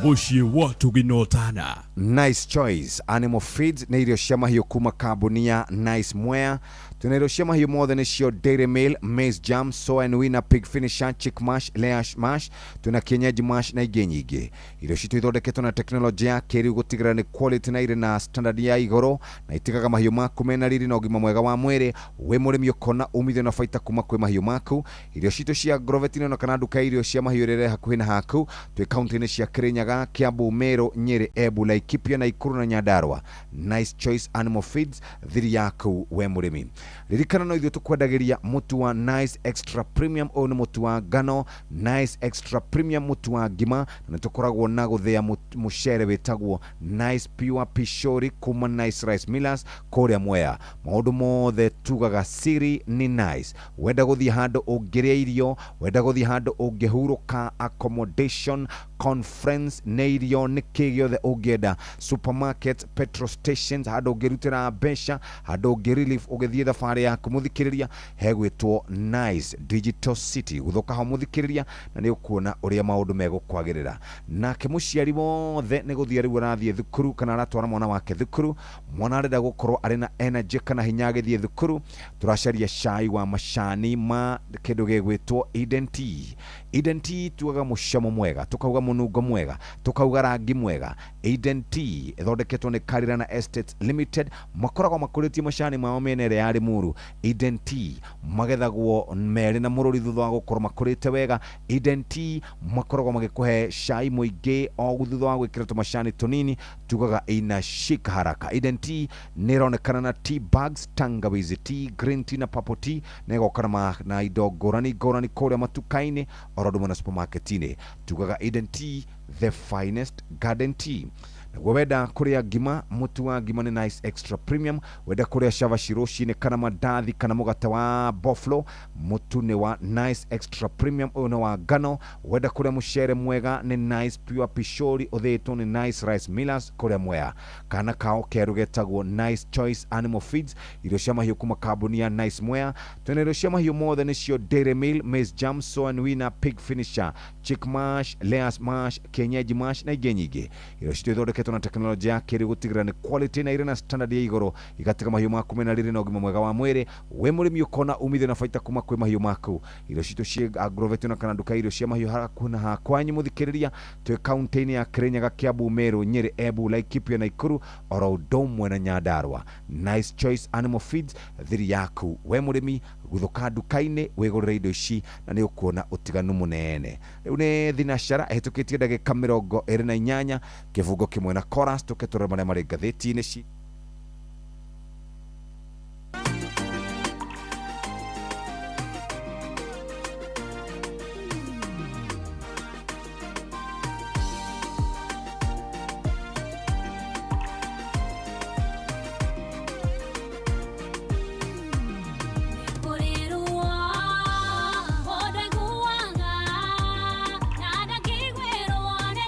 Mũciĩ wa Tũginotana. Nice Choice Animal Feeds nĩ irio cia mahiũ kuma kambuni ya Nice Mwea. Twĩna irio cia mahiũ mothe nĩcio Dairy Meal, Maize Jam, Soy and Winner, Pig Finisher, Chick Mash, Layer Mash, twĩna Kienyeji Mash na ingĩ nyingĩ. Irio citũ ithondeketwo na tekinoronjĩ ya kĩrĩu gũtigĩrĩra nĩ quality na irĩ na standard ya igũrũ na itigaga mahiũ maku mena riri na ũgima mwega wa mwĩrĩ. Wĩ mũrĩmi ũkona umithio na baita kuma kwĩ mahiũ maku. Irio citũ cia Agrovet nĩ kana nduka ya irio cia mahiũ ĩrĩa ĩrĩ hakuhĩ na haku. Twĩ kaunti-inĩ cia Kirinyaga, Kiambu, Meru, Nyeri, Embu, Laikipia, Nakuru na Nyandarua. Nice Choice Animal Feeds, thiri yaku we mũrĩmi. Ririkana no ithuĩ tũkwendagĩria mũtu wa Nice Extra Premium. Ũyũ nĩ mũtu wa ngano, Nice Extra Premium mũtu wa ngima, na nĩ tũkoragwo na gũthĩa mũcere wĩtagwo Nice Pure Pishori kuma Nice Rice Millers kũrĩa Mwea. Maũndũ mothe tugaga siri ni nice. Wenda gũthiĩ handũ ũngĩrĩa irio, wenda gũthiĩ handũ ũngĩhurũka, accommodation, conference, nĩ irio, nĩ kĩ gĩothe ũngĩenda, supermarket, petrol stations, handũ ũngĩrutĩra mbeca, handũ ũngĩ relief ũgĩthiĩ thabarĩ yaku mũthikĩrĩria, hegwĩtwo Nice Digital City. Gũthũka ho mũthikĩrĩria na nĩ ũkuona ũrĩa maũndũ megũkwagĩrĩra. Nake mũciari wothe nĩ gũthiĩ rĩu arathiĩ thukuru kana aratwara mwana wake thukuru, mwana arenda gũkorwo arĩ na energy kana hinya agĩthiĩ thukuru, tũracaria cai wa macani ma kĩndũ gĩgwĩtwo Eden Tea. Eden Tea tugaga mũcamo mwega, tukauga mũnungo mwega, tukauga rangi mwega. Eden Tea ĩthondeketwo nĩ Karirana Estates Limited, makoragwo makũrĩtie macani mao mĩena ĩrĩa ya Limuru. Eden Tea magethagwo merĩ na mũrũri thutha wa gũkorwo makũrĩte wega. Eden Tea makoragwo magĩkũhe cai mũingĩ o thutha wa gwĩkĩra tũmacani tũnini, tugaga inashika haraka. Eden Tea nĩ ĩronekana na tea bags, tangawizi tea, green tea na purple tea, na ĩgoka na indo ngũrani ngũrani kũrĩa matuka-inĩ oro ũndũ ũmwe na supermarket-inĩ. Tugaga Eden Tea, the finest garden tea. Naguo wenda kũrĩa ngima, mũtu wa ngima nĩ Nice Extra Premium. Wenda kũrĩa cabaci rũcinĩ kana mandathi kana mũgate wa boflo, mũtu nĩ wa Nice Extra Premium, ũyũ nĩ wa ngano. Wenda kũrĩa mũcere mwega nĩ Nice Pure Pishori ũthĩĩtwo nĩ Nice Rice Millers kũrĩa Mwea. Kana kao kerũ getagwo Nice Choice Animal Feeds, irio cia mahiũ kuma kambuni ya Nice Mwea. Twĩna irio cia mahiũ mothe nĩcio Dairy Meal, Maize Jam, Soy and Winner, Pig Finisher, Chick Mash, Layers Mash, Kienyeji Mash na ingĩ nyingĩ. Irio citũ ithondeketwo na tekinoronjĩ ya kĩrĩu gũtigĩrĩra nĩ quality na irĩ na standard ya igũrũ, igatiga mahiũ maku mena riri na ũgima mwega wa mwĩrĩ. Wĩ mũrĩmi ũkona umithio na baita kuma kwĩ mahiũ maku. Irio citũ ciĩ Agrovet na kana nduka ya irio cia mahiũ hakuhĩ na hakwanyu mũthikĩrĩria. Twĩ kaunti-inĩ ya Kirinyaga, Kiambu, Meru, Nyeri, Embu, Laikipia, Nakuru oro ũndũ ũmwe na Nyandarua. Nice Choice Animal Feeds, thiri yaku we mũrĩmi, gũthũka nduka-inĩ wĩgũrĩre indo ici na nĩ ũkuona ũtiganu mũnene. Rĩu nĩ thinacara ĩhĩtũkĩtie ndagĩka 28, kĩbungo kĩmwe na chorus, tũke tũrore marĩa marĩ ngathĩti-inĩ ci.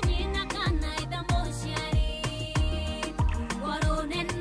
Nyina kana ithe mũciari. Ruo rũnene.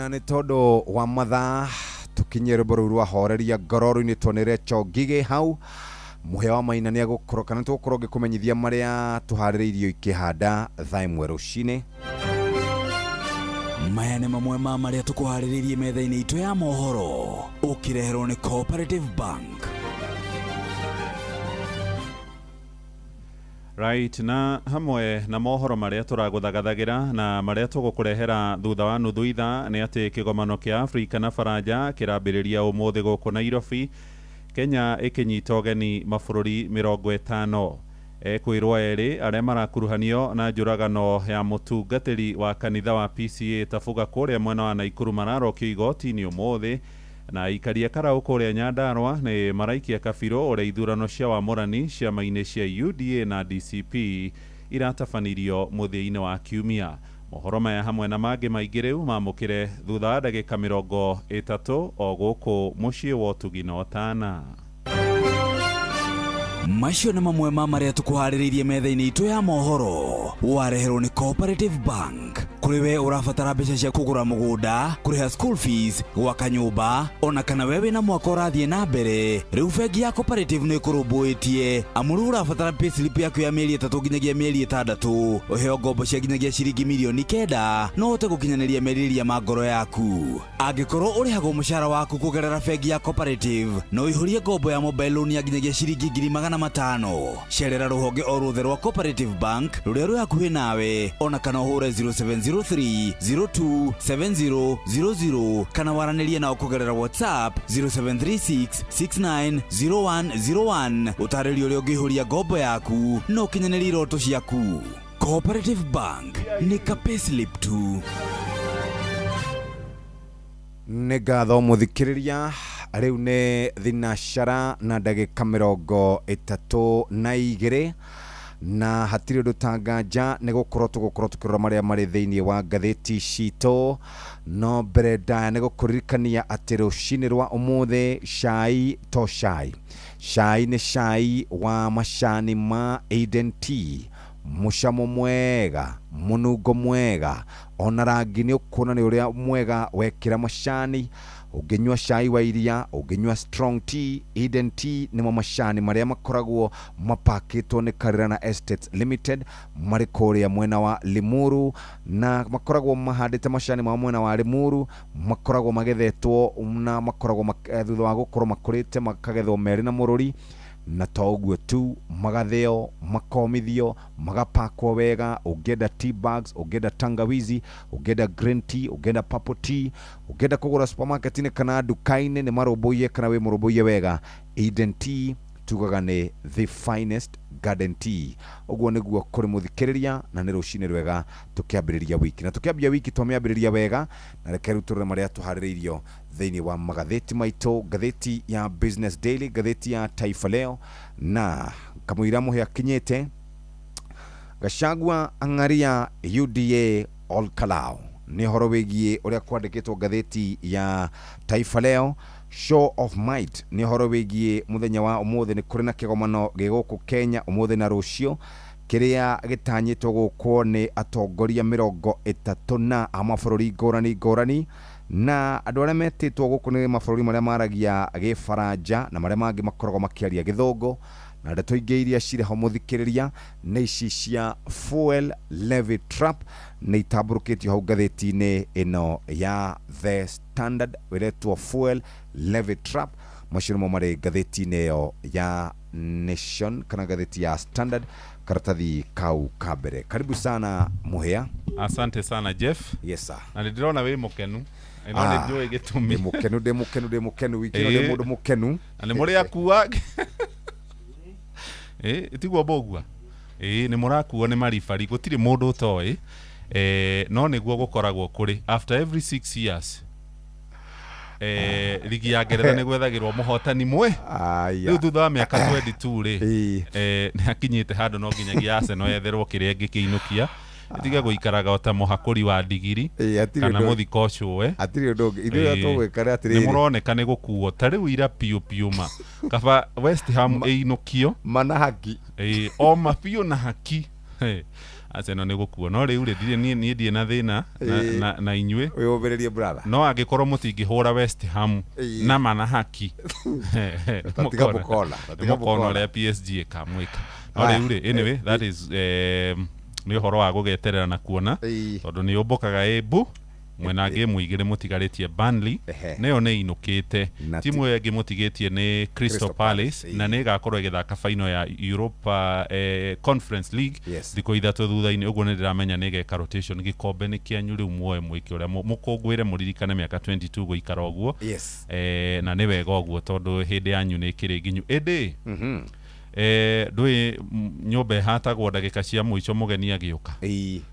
Na nĩ tondũ wa mathaa tũkinyie rwĩmbo rũu rwa horeria ngoro rũinĩtwo nĩ Recho Ngigĩ hau mũhĩa wa maina nĩ agũkorwo kana tũgũkorwo ngĩkũmenyithia marĩa tũharĩrĩirio ikĩhanda thaa 1 rũcinĩ. Maya nĩ mamwe ma marĩa tũkũharĩrĩirie metha-inĩ itũ ya mohoro ũkĩreherwo nĩ Cooperative Bank. Right, na hamwe na mohoro marĩa tũragũthagathagira na marĩa tũgũkũrehera thutha wa nuthu ithaa nĩ atĩ kĩgomano kĩa Afrika na Faranja kĩrambĩrĩria ũmũthĩ gũkũ Nairobi, Kenya ĩkĩnyita ũgeni mabũrũri 50. Ekwĩrwo erĩ arĩa marakuruhanio na njũragano ya mũtungatĩri wa kanitha wa PCA Tabuga kũrĩa mwena wa Naikuru mararokio igoti-inĩ ũmũthĩ, na aikaria karau kũrĩa Nyandarua nĩ maraikia kabirũ ũrĩa ithurano cia wamũrani ciama-inĩ cia UDA na DCP iratabanirio mũthia-inĩ wa kiumia. Mohoro maya hamwe na mangĩ maingĩ rĩu mamũkĩre thutha wa ndagĩka 30 o gũkũ mũciĩ wa ũtugi na ũtana. Macio nĩ mamwe ma marĩa tũkũharĩrĩirie metha-inĩ itũ ya mohoro wareherwo nĩ Cooperative Bank. Kũrĩ we ũrabatara mbeca cia kũgũra mũgũnda, kũrĩha school fees, gwaka nyũmba, ona kana we wĩna mwaka ũrathiĩ na mbere, rĩu bengi ya Cooperative nĩ ĩkũrũmbũĩtie. Amu rĩu ũrabatara payslip yaku ya mĩeri 3 nginyagia mĩeri 6, ũheo ngombo cia nginyagia ciringi mirioni 9 no ũhote gũkinyanĩria merirĩria ma ngoro yaku. Angĩkorwo ũrĩhagwo mũcara waku kũgerera bengi ya Cooperative, no ũihũrie ngombo ya mobile loan ya nginyagia ciringi 500,000. Cerera rũhonge o ruothe rwa Cooperative Bank rũrĩa rwĩ hakuhĩ nawe, ona kana ũhũre 0703 02 7000 kana waranĩrie nao kũgerera WhatsApp 0736 690101. Ũtarĩrio ũrĩa ũngĩihũria ngombo yaku na ũkinyanĩrie iroto ciaku. Cooperative Bank nĩ ka payslip tu. Nĩ ngatho mũthikĩrĩria, rĩu nĩ thinacara na ndagĩka 32 na hatirĩ ũndũ tanganja nĩ gũkorwo tũgũkorwo tũkĩrora marĩa marĩ thĩinĩ wa ngathĩti citũ. No mbere ndaya nĩ gũkũririkania atĩ rũcinĩ rwa ũmũthĩ cai to cai, cai nĩ cai wa macani ma Eden Tea, mũcamo mwega, mũnungo mwega, ona rangi nĩ ũkuona nĩ ũrĩa mwega wekĩra macani. Ũngĩnyua cai wa iria, ũngĩnyua strong tea, Eden Tea nĩmo macani marĩa makoragwo mapakĩtwo nĩ Karirana Estates Limited marĩ kũrĩa mwena wa Limuru, na makoragwo mahandĩte macani mao mwena wa Limuru, makoragwo magethetwo na makoragwo thutha wa gũkorwo makũrĩte makagethwo merĩ na mũrũri, na to ũguo tu, magathĩo, makomithio, magapakwo wega. Ũngĩenda tea bags, ũngĩenda tangawizi, ũngĩenda green tea, ũngĩenda purple tea, ũngĩenda kũgũra supermarket-inĩ kana nduka-inĩ, nĩ marũmbũiye kana wĩ mũrũmbũiye wega. Eden Tea tugaga nĩ the finest garden tea. Ũguo nĩguo kũrĩ mũthikĩrĩria, na nĩ rũcinĩ rwega tũkĩambĩrĩria wiki, na tũkĩambia wiki twamĩambĩrĩria wega. Na reke rĩu tũrore marĩa tũharĩrĩirio thĩinĩ wa magathĩti maitũ, ngathĩti ya Business Daily, ngathĩti ya Taifa Leo, na kamũira mũhĩa akinyĩte Gachagua ang'aria UDA Olkalou. Nĩ ũhoro wĩgiĩ ũrĩa kwandĩkĩtwo ngathĩti ya Taifa Leo. Show of might nĩ ũhoro wĩgiĩ mũthenya wa ũmũthĩ nĩ kũrĩ na kĩgomano gĩ gũkũ Kenya ũmũthĩ na rũciũ kĩrĩa gĩtanyĩtwo gũkwo nĩ atongoria 30 na a mabũrũri ngũrani ngũrani, na andũ arĩa metĩtwo gũkũ nĩ mabũrũri marĩa maragia gĩbaranja na marĩa mangĩ makoragwo makĩaria gĩthũngũ. Na ndeto ingĩ iria cirĩ ho mũthikĩrĩria nĩ ici cia fuel levy trap, nĩ itambũrũkĩtio hau ngathĩti-inĩ ĩno ya The Standard ĩretwo fuel levy trap. Macio nĩmo marĩ ngathĩti-inĩ ĩyo ya Nation kana ngathĩti ya Standard, karatathi kau ka mbere. Karibu sana Mũhĩa. Asante sana Jeff. Yes sir. Na nĩ ndĩrona wĩ mũkenu. Ĩno nĩ njũĩ gĩtũmi. Ndĩ mũkenu, ndĩ mũkenu, ndĩ mũkenu, wiki ĩno ndĩ mũndũ mũkenu. Na nĩ mũrĩ akua. Tiguo mbũgua. Nĩ mũrakuo nĩ maribari, gũtirĩ mũndũ ũtoĩ. No nĩguo gũkoragwo kũrĩ after every 6 years. Ligi ya Ngeretha nĩ gwethagĩrwo mũhotani mwe. Rĩu thutha wa mĩaka 22 rĩ, nĩ akinyĩte handũ no nginyagia Arsenal yetherwo kĩrĩa ĩngĩkĩinũkia. Ĩtige gũikaraga o ta mũhakũri wa ndigiri kana mũthika ũcũwe. Hatirĩ ũndũ ũngĩ. Ithuĩ ũrĩa tũgwĩka nĩ atĩrĩrĩ. Nĩ mũroneka nĩ gũkuo ta rĩu ira piũ piũ ma. Kaba West Ham ĩinũkio. Mana haki. O ma biũ na haki. Arsenal nĩ gũkua no rĩu rĩ ndirĩ niĩ ndirĩ na thĩna na inyuĩ wĩyũmĩrĩrie brother no angĩkorwo mũtingĩhũra West Ham na mana haki Tatiga mũkona, tatiga mũkona mũkona. ũrĩa PSG ĩkamwĩka no Aya. rĩu rĩ anyway that is nĩ ũhoro wa gũgeterera na kuona tondũ nĩ ũmbũkaga ĩmbu mwena ngĩmu igĩrĩ mũtigarĩtie Burnley nayo nĩ inũkĩte timu ĩyo ĩngĩ mũtigĩtie nĩ Crystal Palace na nĩ ĩgakorwo ĩgĩthaka final ya Europa Conference League thikũ ithatũ thutha-inĩ ũguo nĩ ndĩramenya nĩ ĩgeka rotation gĩkombe nĩ kĩanyu rĩu muoe mwĩke ũrĩa mũkũngũĩre mũririkane mĩaka 22 gũikara ũguo na nĩ wega ũguo tondũ hĩndĩ yanyu nĩ ĩkĩrĩ nginyu ĩndĩ ndũĩ nyũmba ĩhatagwo ndagĩka cia mũico mũgeni agĩũka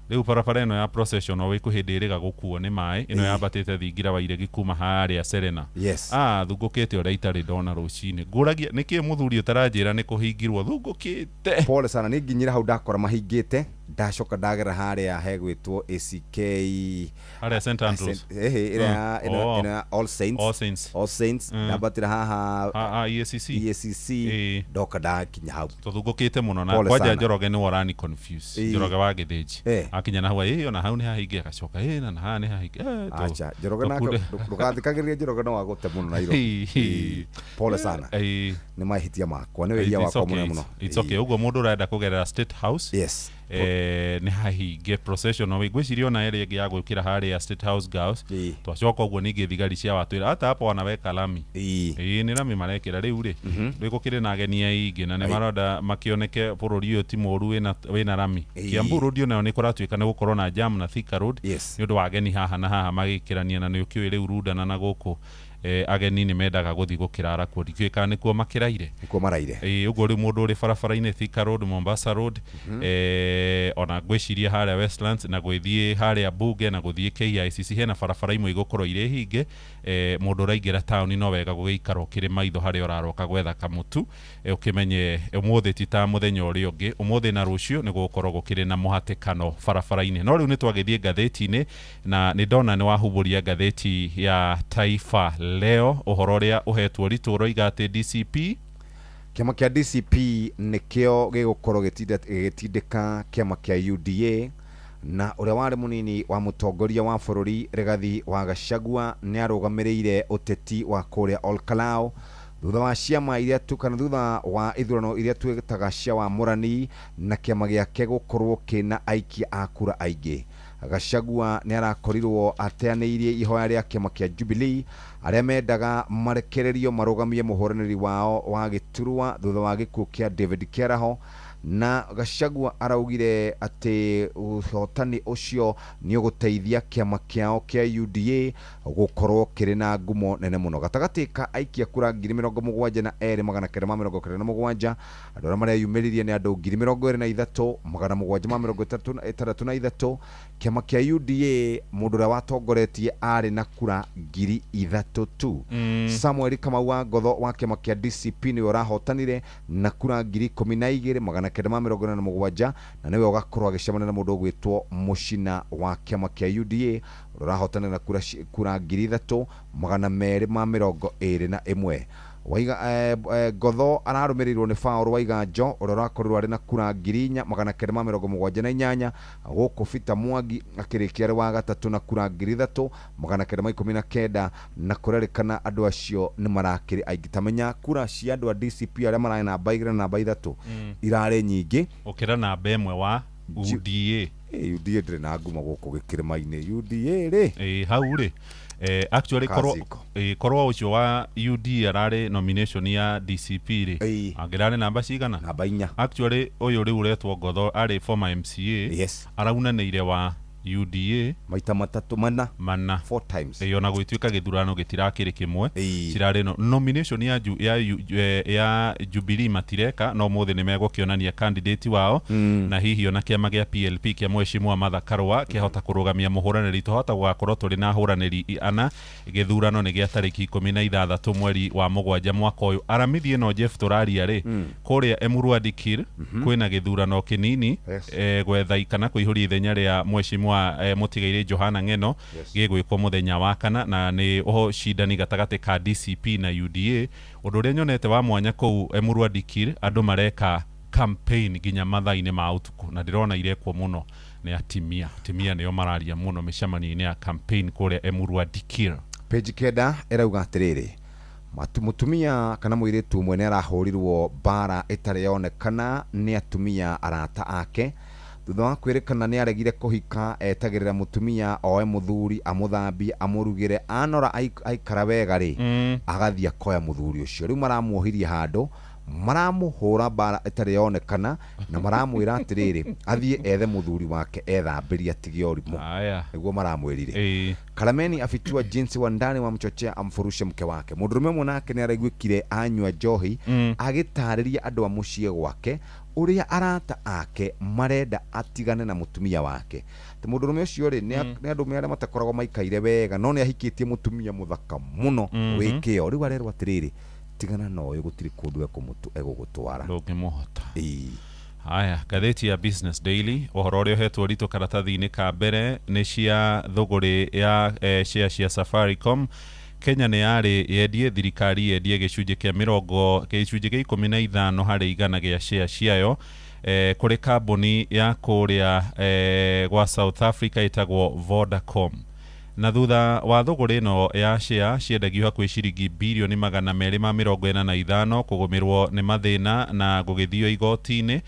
rĩu barabara ĩno ya procession o wĩkũ hĩndĩ ĩrĩga gũkuo nĩ maĩ ĩno yambatĩte thingira wa iregi kuma harĩa Serena thungũkĩte ũrĩa itarĩ ndona rũcinĩ ngũragia nĩkĩ mũthuri ũtaranjĩra nĩ kũhingirwo thungũkĩte pole sana nĩ nginyire hau ndakora mahingĩte ndacoka ndagera harĩa hegwĩtwo ACK harĩa St Andrews ĩhĩ ĩrĩa ĩno ya All Saints All Saints All Saints ndambatĩra haha EACC EACC ndoka ndakinya hau tũthungũkĩte mũno na Pole kwanja sana. Njoroge nĩwe ũrani confuse Njoroge wa Gĩthĩnji akinya na hau ĩ ona hau nĩ hahinge agacoka ĩ na haha nĩ hahinge acha Njoroge nake ndũgathikagĩrĩrie Njoroge no agũte mũno Nairobi pole sana nĩ mahĩtia makwa nĩ wĩhia wakwa mũno mũno it's okay ũguo mũndũ ũrenda kũgerera State House yes nĩ hahinge procession no ngwĩciria ona ĩrĩa ĩngĩ ya gwĩkĩra harĩa State House Girls twacoka ũguo ningĩ thigari cia watwĩra hata hapo wanaweka lami ĩĩ nĩ rami marekĩra rĩu rĩ rĩ gũkĩrĩ na ageni aingĩ na nĩ marenda makĩoneke bũrũri ũyũ ti mũũru wĩna rami Kiambu Road onayo nĩ kũratuĩka nĩ gũkorwo na jam na Thika Road nĩ ũndũ wa ageni haha na haha magĩkĩrania na nĩ ũkĩũĩ rĩu Rundana na gũkũ ageni nĩ mendaga gũthiĩ gũkĩrara kuo ndikĩũĩ kana nĩkuo makĩraire nĩkuo maraire ũguo rĩu mũndũ ũrĩ barabara-inĩ Thika Road Mombasa Road ona ngwĩciria harĩa Westlands na gwĩthiĩ harĩa Bunge na gũthiĩ KICC hena barabara imwe igũkorwo irĩ hinge mũndũ ũraingĩra taũni no wega gũgĩikara ũkĩrĩ maitho harĩa ũraroka gwetha kamũtu ũkĩmenye ũmũthĩ ti ta mũthenya ũrĩa ũngĩ ũmũthĩ na rũciũ nĩ gũgũkorwo gũkĩrĩ na mũhatĩkano barabara-inĩ no rĩu nĩ twagĩthiĩ ngathĩti-inĩ na nĩ ndona nĩ wahumbũria ngathĩti ya Taifa Leo ũhoro ũrĩa ũhetwo ritũ ũroiga atĩ DCP kĩama kĩa DCP nĩkĩo gĩgũkorwo gĩgĩtindĩka kĩama kĩa UDA na ũrĩa warĩ mũnini wa mũtongoria wa bũrũri Rigathi wa Gachagua nĩ arũgamĩrĩire ũteti wa kũrĩa Olkalau thutha wa ciama iria tu kana thutha wa ithurano iria twĩtaga cia wamũrani na kĩama gĩake gũkorwo kĩna aikia a kura aingĩ. Gachagua nĩ arakorirwo ateanĩirie ihoya rĩa kĩama kĩa Jubilee arĩa mendaga marekererio marũgamie mũhũranĩri wao wa gĩturwa thutha wa gĩkuũ kĩa David Kĩaraho na Gachagua araugire atĩ ũhotani ũcio nĩ ũgũteithia kĩama kĩao kĩa UDA gũkorwo kĩrĩ na ngumo nene mũno gatagatĩ ka aikia kura 72,997 andũ arĩa mareyumĩririe nĩ andũ 23,763 kĩama kĩa UDA mũndũ ũrĩa watongoretie arĩ na kura 3,000 tu. Samuel Kamau wa Ngotho wa kĩama kĩa DCP nĩwe ũrahotanire na kura 12,947 na nĩwe ũgakorwo agĩcemania na mũndũ ũgwĩtwo Mũcina wa kĩama kĩa UDA ũrĩa ũrahotanire na kura 3,221. Waiga Ngotho ararũmĩrĩirwo nĩ Paul Waiganjo ũrĩa ũrakorirwo arĩ na kura 4,978 gũkũ Peter Mwangi akĩrĩkia arĩ wa gatatũ na kura 3,919 na kũrerĩkana andũ acio nĩ marakĩrĩ aingĩ tamenya kura cia andũ a DCP arĩa mararĩ namba 2 na namba 3 irarĩ nyingĩ ũkĩra namba 1 wa UDA. UDA ndĩrĩ na ngumo gũkũ gĩkĩrĩma-inĩ UDA rĩ hau rĩ actually korwo ũcio wa UD ararĩ nomination ya DCP rĩ angĩrarĩ namba cigana namba 4 actually ũyũ rĩu ũretwo Ngotho arĩ former MCA yes araunanĩire wa UDA maita matatũ mana 4 times ona gwĩtuĩka gĩthurano gĩtirakĩrĩ kĩmwe cirarĩ no nomination ya ya Jubilee matireka no mũthĩ nĩ megũkĩonania candidate wao na hihi ona kĩama gĩa PLP kĩa mheshimiwa Martha Karua kĩahota kũrũgamia mũhũranĩri tũhota gũgakorwo tũrĩ na ahũranĩri ana gĩthurano nĩ gĩa tarĩki 16 mweri wa mũgwanja mwaka ũyũ aramithi ĩno Jeff tũraria rĩ kũrĩa Emurua Dikirr kwĩna gĩthurano kĩnini gwetha kana kũihũria ithenya rĩa mheshimiwa Mũtigairĩ Johana Ng'eno gĩgwĩkwo mũthenya wa kana na nĩ ũcindani gatagatĩ ka DCP na UDA ũndũ ũrĩa nyonete wa mwanya kũu Emurua Dikirr andũ mareka campaign nginya mathaa-inĩ ma ũtukũ, na ndĩrona irekwo mũno nĩ atimia. Atimia nĩo mararia mũno mĩcemanio-inĩ ya campaign kũrĩa Emurua Dikirr. Page 9 ĩrauga atĩrĩrĩ, mũtumia kana mũirĩtu ũmwe nĩ arahũrirwo mbara ĩtarĩ yonekana nĩ atumia arata ake thutha wa kwĩrĩkana nĩ aregire kũhika. Etagĩrĩra mũtumia oe mũthuri, amũthambie, amũrugĩre, anora aikara wega rĩ, agathiĩ akoya mũthuri ũcio. Rĩu maramuohirie handũ, maramũhũra mbara ĩtarĩ yonekana, na maramwĩra atĩrĩrĩ, athiĩ ethe mũthuri wake ethambĩrie atige ũrimũ. Nĩguo maramwĩrire. Karameni afichua jinsi wandani wamchochea amfurushe mke wake. Mũndũrũme ũmwe nake nĩ araiguĩkire anyua njohi agĩtarĩria andũ a mũciĩ gwake ũrĩa arata ake marenda atigane na mũtumia wake. Atĩ mũndũrũme ũcio rĩ, nĩ andũ arĩa matakoragwo maikaire wega, no nĩ ahikĩtie mũtumia mũthaka mũno wĩ kĩo. Rĩu arerwo atĩrĩrĩ, tigana na ũyũ, gũtirĩ kũndũ egũgũtwara. Ndũngĩmũhota. Haya, ngathĩti ya Business Daily, ũhoro ũrĩa ũhetwo ũritũ karatathi-inĩ ka mbere nĩ cia thũgũrĩ ya share cia Safaricom. Kenya nĩ yarĩ yendie, thirikari yendie gĩcunjĩ kĩa mĩrongo gĩcunjĩ kĩa 15 harĩ igana gĩa share ciayo kũrĩ kambuni ya kũrĩa gwa South Africa ĩtagwo Vodacom. Na thutha wa thũgũrĩ ĩno ya share ciendagio hakuhĩ ciringi birioni 245 kũgũmĩrwo nĩ mathĩna na gũgĩthio igoti-inĩ,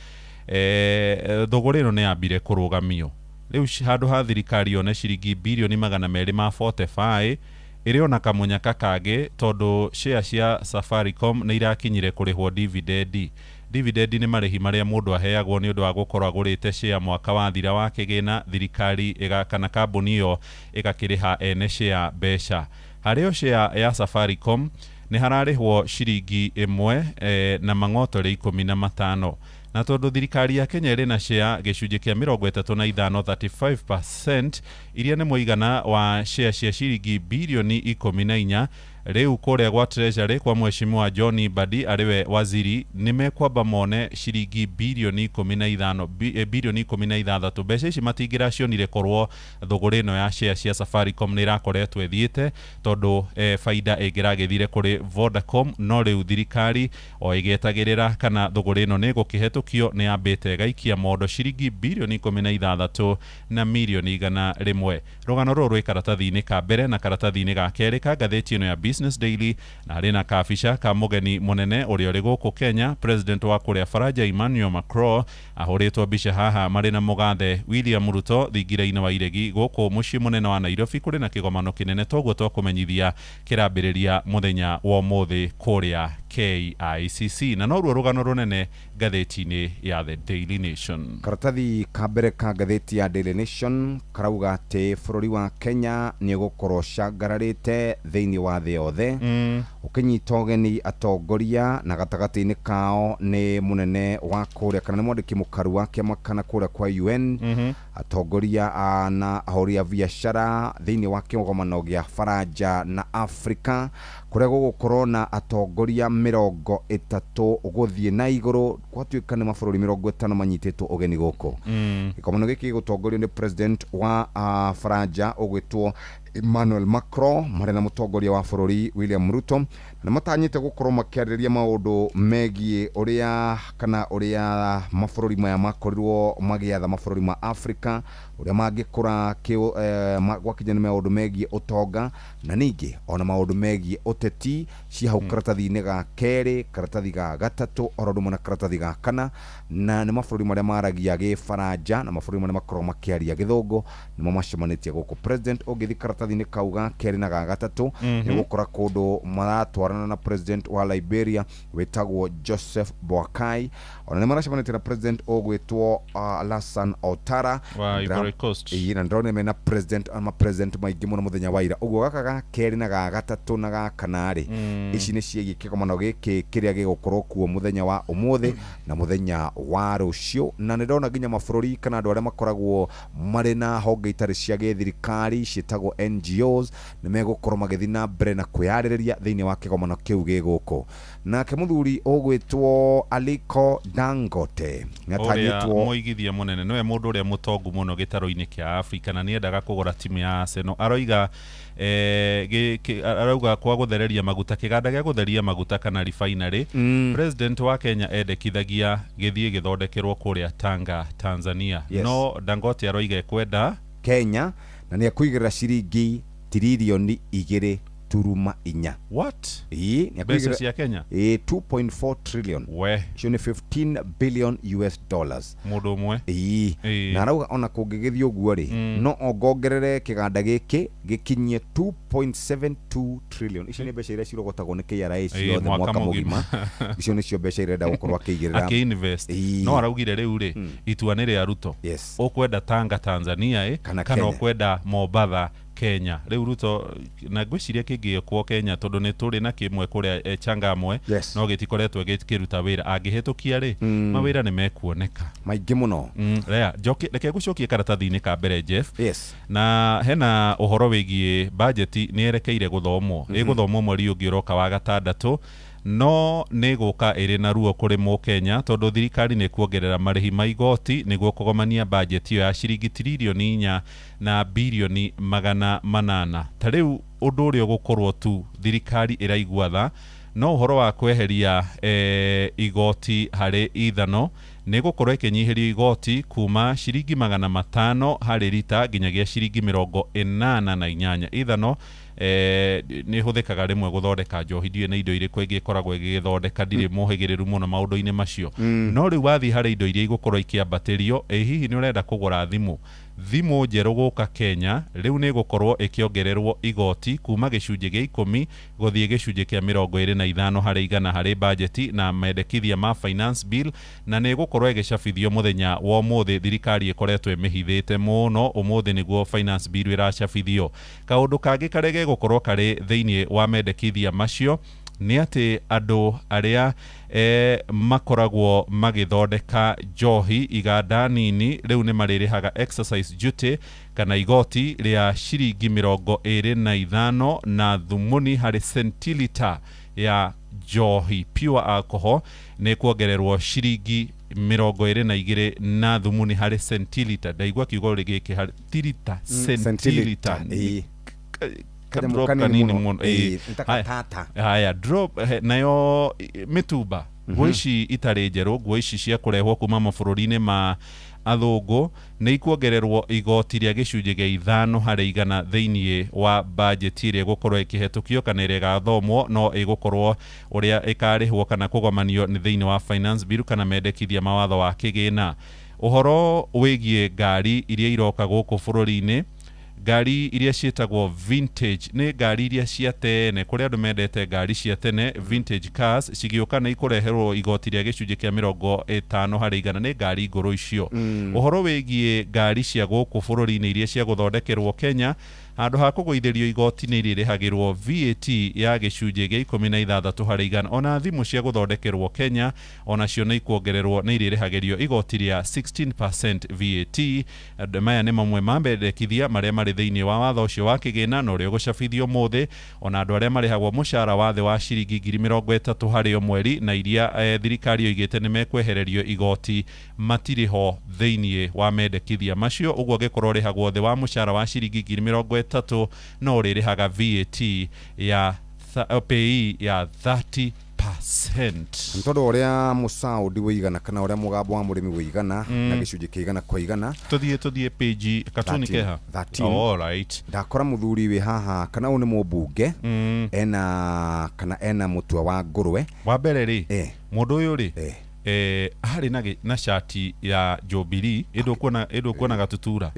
thũgũrĩ ĩno nĩ yambire kũrũgamio. Rĩu handũ ha thirikari yone ciringi birioni 245 ĩrĩ ona kamũnyaka kangĩ, tondũ share cia Safaricom nĩ irakinyire kũrĩhwo dividend. Dividend nĩ marĩhi marĩa mũndũ aheagwo nĩ ũndũ wa gũkorwo agũrĩte share mwaka wathira wa kĩgĩna, thirikari kana kambuni ĩyo ĩgakĩrĩha ene share mbeca. Harĩ o share ya Safaricom nĩ hararĩhwo ciringi 1 na mang'otore 15. Na tondũ thirikari ya Kenya ĩrĩ na share gĩcunjĩ kĩa 35, 35%, iria nĩ mũigana wa share cia ciringi birioni 14, rĩu kũrĩa gwa Treasury kwa Mheshimiwa John Mbadi arĩwe waziri nĩ mekwamba mone ciringi birioni 15, birioni 16. Mbeca ici matingĩracionire korwo thũgũrĩ ĩno ya share cia Safaricom nĩ ĩrakoretwo ĩthiĩte, tondũ baida ĩngĩragĩthire kũrĩ Vodacom. No rĩu thirikari o ĩgĩetagĩrĩra kana thũgũrĩ ĩno nĩ ĩgũkĩhetũkio, nĩ yambĩte ĩgaikia mondo ciringi birioni 16 na mirioni 100. Rũgano rũrũ rwĩ karatathi-inĩ ka mbere na karatathi-inĩ ga kerĩ ka ngathĩti ĩno ya Business Daily, na harĩ na kabica ka mũgeni mũnene ũrĩa ũrĩ gũkũ Kenya, president wa kũrĩa Faranja Emmanuel Macron ahũrĩtwo mbica haha marĩ na mũgathe William Ruto thingira-inĩ wa iregi gũkũ mũciĩ mũnene wa Nairobi. Kũrĩ na kĩgomano kĩnene toguo twakũmenyithia kĩrambĩrĩria mũthenya wa ũmũthĩ kũrĩa KICC, na noruo rũgano rũnene ngathĩti-inĩ ya The Daily Nation. Karatathi ka mbere ka ngathĩti ya Daily Nation karauga atĩ bũrũri wa Kenya nĩ ũgũkorwo ũcangararĩte thĩinĩ wa thĩ yothe, ũkĩnyita ũgeni atongoria, na gatagatĩ-inĩ kao nĩ mũnene wa kũrĩa kana nĩ mwandĩki mũkaru wa kĩama kana kũrĩa kwa UN, atongoria na ahũri a biacara thĩinĩ wa kĩgomano gĩa Faranja na Afrika, kũrĩa gũgũkorwo na atongoria 30 gũthiĩ na igũrũ, gwatuĩka nĩ mabũrũri 50 manyitĩtwo ũgeni gũkũ. Gĩkomano gĩkĩ gĩgũtongorio nĩ president wa Faranja ũgwĩtwo Emmanuel Macron marĩ na mũtongoria wa bũrũri William Ruto, na matanyĩte gũkorwo makĩarĩrĩria maũndũ megiĩ ũrĩa kana ũrĩa mabũrũri maya makorirwo magĩatha mabũrũri ma Afrika, ũrĩa mangĩkũra gwakinya nĩ maũndũ megiĩ ũtonga, na ningĩ ona maũndũ megiĩ ũteti. Ci hau karatathi-inĩ ga kerĩ, karatathi ga gatatũ, oro ũndũ ũmwe na karatathi ga kana. Na nĩ mabũrũri marĩa maragia gĩbaranja na mabũrũri marĩa makoragwo makĩaria gĩthũngũ nĩmo macemanĩtie gũkũ. President ũngĩthiĩ karatathi-inĩ kau ga kerĩ na ga gatatũ, nĩ gũkora kũndũ maratwarana na president wa Liberia wĩtagwo Joseph Boakai, ona nĩ maracemanĩtie na president ũgwĩtwo Alassane Ouattara wa Ivory Coast. Na ndĩrona mena president ama president maingĩ mũno mũthenya wa ira. Ũguo gaka ga kerĩ na ga gatatũ na ga kana rĩ, ici nĩ ciĩgiĩ kĩgomano gĩkĩ kĩrĩa gĩgũkorwo kuo mũthenya wa ũmũthĩ na mũthenya wa rũciũ. Na nĩ ndĩrona nginya mabũrũri kana andũ arĩa makoragwo marĩ na honge itarĩ cia gĩthirikari ciĩtagwo NGOs nĩ megũkorwo magĩthiĩ na mbere na kwĩyarĩrĩria thĩinĩ wa kĩgomano kĩu gĩ gũkũ. Nake mũthuri ũgwĩtwo Aliko Dangote ũrĩa nĩatanyĩtwo mũigithia mũnene nĩwe mũndũ ũrĩa mũtongu mũno gĩtarũ-inĩ kĩa Afrika na nĩendaga kũgũra timu ya Arsenal. Aroiga arauga kwa gũthereria maguta, kĩganda gĩa gũtheria maguta kana refinery, president wa Kenya endekithagia gĩthiĩ gĩthondekerwo kũrĩa Tanga, Tanzania. Yes. No Dangote aroiga ekwenda Kenya na nĩ ekũigĩrĩra ciringi tiririoni 2.4. What? Ĩĩ, nĩ Mbeca ekũigĩrĩra- cia Kenya? Ĩĩ, 2.4 trillion. We. Icio nĩ 15 billion US dollars. Mũndũ ũmwe. Ĩĩ. Na arauga ona kũngĩgĩthiĩ ũguo rĩ, no ongongerere kĩganda gĩkĩ gĩkinyie 2.72 trillion. Icio nĩ mbeca iria cirogotagwo nĩ KRA Ĩĩ, ciothe mwaka mwaka mũgima. mũgima. Icio nĩcio mbeca irenda gũkorwo akĩigĩrĩra. Akĩ-invest. Ĩĩ. No araugire rĩu rĩ, itua nĩ rĩa Ruto. Yes. Ũkwenda Tanga Tanzania ĩ, Kana kana Kenya. ũkwenda Mombatha Kenya. Rĩu Ruto na ngwĩciria kĩngĩkwo Kenya tondũ nĩ tũrĩ na kĩmwe kũrĩa Changamwe, Yes. no gĩtikoretwo gĩkĩruta wĩra. Angĩhĩtũkia rĩ, mawĩra nĩ mekuoneka maingĩ mũno. Rea, njoke reke ngũcokie karatathi-inĩ ka mbere, Jeff. Yes. Na hena ũhoro wĩgiĩ bajeti nĩ yerekeire gũthomwo. Ĩgũthomwo mweri ũngĩ ũroka wa gatandatũ, no nĩ gũka ĩrĩ na ruo kũrĩ mũkenya tondũ thirikari nĩ kuongerera marĩhi ma igoti nĩguo kũgomania bajeti ĩyo ya ciringi tiririoni 4 na birioni 800. Ta rĩu ũndũ ũrĩa ũgũkorwo tu thirikari ĩraigua tha no ũhoro wa kweheria igoti harĩ ithano, nĩ gũkorwo ĩkĩnyihĩrio igoti kuma ciringi 500 harĩ rita nginyagia ciringi 88. Ithano nĩ hũthĩkaga rĩmwe gũthondeka njohi, ndiũĩ nĩ indo irĩkũ ingĩ ĩkoragwo ĩgĩgĩthondeka, ndirĩ mũhĩgĩrĩru mũno maũndũ-inĩ macio. No rĩu wathiĩ harĩ indo iria igũkorwo ikĩambatĩrio, ĩ hihi nĩ ũrenda kũgũra thimũ njerũ gũka Kenya, rĩu nĩ ĩgũkorwo ĩkĩongererwo igoti kuma gĩcunjĩ gĩa 10 gũthiĩ gĩcunjĩ kĩa 25 harĩ igana harĩ bajeti na mendekithia ma finance bill, na nĩ ĩgũkorwo ĩgĩcabithio mũthenya wa ũmũthĩ. Thirikari ĩkoretwo ĩmĩhithĩte mũno, ũmũthĩ nĩguo finance bill ĩracabithio. Kaũndũ kangĩ karĩa gegũkorwo karĩ thĩinĩ wa mendekithia macio nĩ atĩ andũ arĩa makoragwo magĩthondeka njohi iganda nini rĩu nĩ marĩrĩhaga exercise duty kana igoti rĩa ciringi 25 na thumuni harĩ centilita ya njohi pure alcohol, nĩ kuongererwo ciringi 22 na thumuni harĩ centilita. Ndaigua kiugo gĩkĩ harĩ tilita, centilita. Ĩĩ. Ka Kanyamũ drop kanini kanini mũno. mũno. Ĩĩ, Ĩĩ. nĩ ta katata. Haya, drop nayo mĩtumba, nguo ici itarĩ njerũ, nguo ici cia kũrehwo kuma mabũrũri-inĩ ma athũngũ nĩ ikuongererwo igoti rĩa gĩcunjĩ gĩa 5 harĩ igana thĩinĩ wa bajeti ĩrĩa ĩgũkorwo ĩkĩhetũkio kana ĩrĩa ĩgathomwo, no ĩgũkorwo ũrĩa ĩkarĩhwo kana kũgomanio nĩ thĩinĩ wa finance bill kana mendekithia ma watho wa kĩgĩna. Ũhoro wĩgiĩ ngari iria iroka gũkũ bũrũri-inĩ, ngari iria ciĩtagwo vintage, nĩ ngari iria cia tene, kũrĩa andũ mendete ngari cia tene, vintage cars cigĩũka nĩ ikũreherwo igoti rĩa gĩcunjĩ kĩa 50 harĩ igana, nĩ ngari ngũrũ icio. Ũhoro wĩgiĩ ngari cia gũkũ bũrũri-inĩ iria cia gũthondekerwo Kenya, handũ ha kũgũithĩrio igoti nĩ irĩrĩhagĩrwo VAT ya gĩcunjĩ gĩa 16 harĩ igana. Ona thimũ cia gũthondekerwo Kenya onacio nĩ ikuongererwo, nĩ irĩrĩhagĩrio igoti rĩa 16% VAT. Andũ maya nĩ mamwe ma mendekithia marĩa marĩ thĩinĩ wa watho ũcio wa kĩgĩna na ũrĩa ũgũcabithio ũmũthĩ. Ona andũ arĩa marĩhagwo mũcara wa thĩ wa ciringi 30,000 harĩ o mweri na iria thirikari yoigĩte nĩ mekwehererio igoti matirĩ ho thĩinĩ wa mendekithia macio. Ũguo angĩkorwo ũrĩhagwo thĩ wa mũcara wa ciringi 30,000 no ũrĩrĩhaga VAT ya PAYE ya 30%. Nĩ tondũ ũrĩa mũcaũndi wĩigana kana ũrĩa mũgambo wa mũrĩmi wĩigana na gĩcunjĩ kĩa igana kwa igana. Tũthiĩ page katuni keha. 13. All right. Ndakora mũthuri wĩ haha kana ũyũ nĩ mũmbunge ena kana ena mũtwe wa ngũrwe. Wa mbere rĩ, mũndũ ũyũ rĩ, arĩ na cati ya Jubilee ĩndũ kuona gatutura.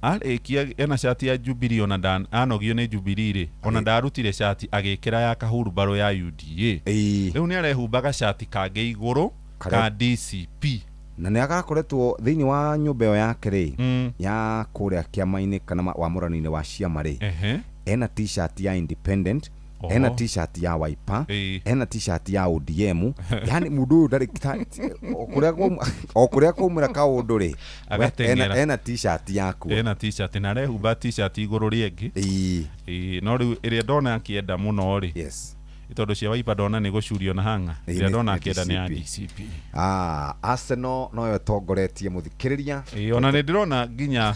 Arĩkia ena cati ya Jubilee, ona anogio nĩ Jubilee rĩ, ona ndarutire cati agĩkĩra ya kahurumbarũ ya UDA. Rĩu nĩ arehumbaga cati kangĩ igũrũ ka DCP. Na nĩ agakoretwo thĩinĩ wa nyũmba ĩyo yake rĩ, ya kũrĩa kĩama-inĩ kana wamũrani-inĩ wa ciama rĩ, ena t-shirt ya independent Ena t-shirt ya Wiper, ena t-shirt ya ODM. Yani mundu uyu ndari o kuria kwaumira kaundu ri, ena t-shirt yaku, ena t-shirt na arehumba t-shirt iguru rĩngĩ. Ĩĩ, no rĩu ĩrĩa ndona akĩenda mũno rĩ, yes, tondũ cia Wiper ndona nĩ gũcurio na hanga, ĩrĩa ndona akĩenda nĩ ya DCP. Arsenal noyo ĩtongoretie mũthikĩrĩria. Ĩĩ, ona nĩ ndĩrona nginya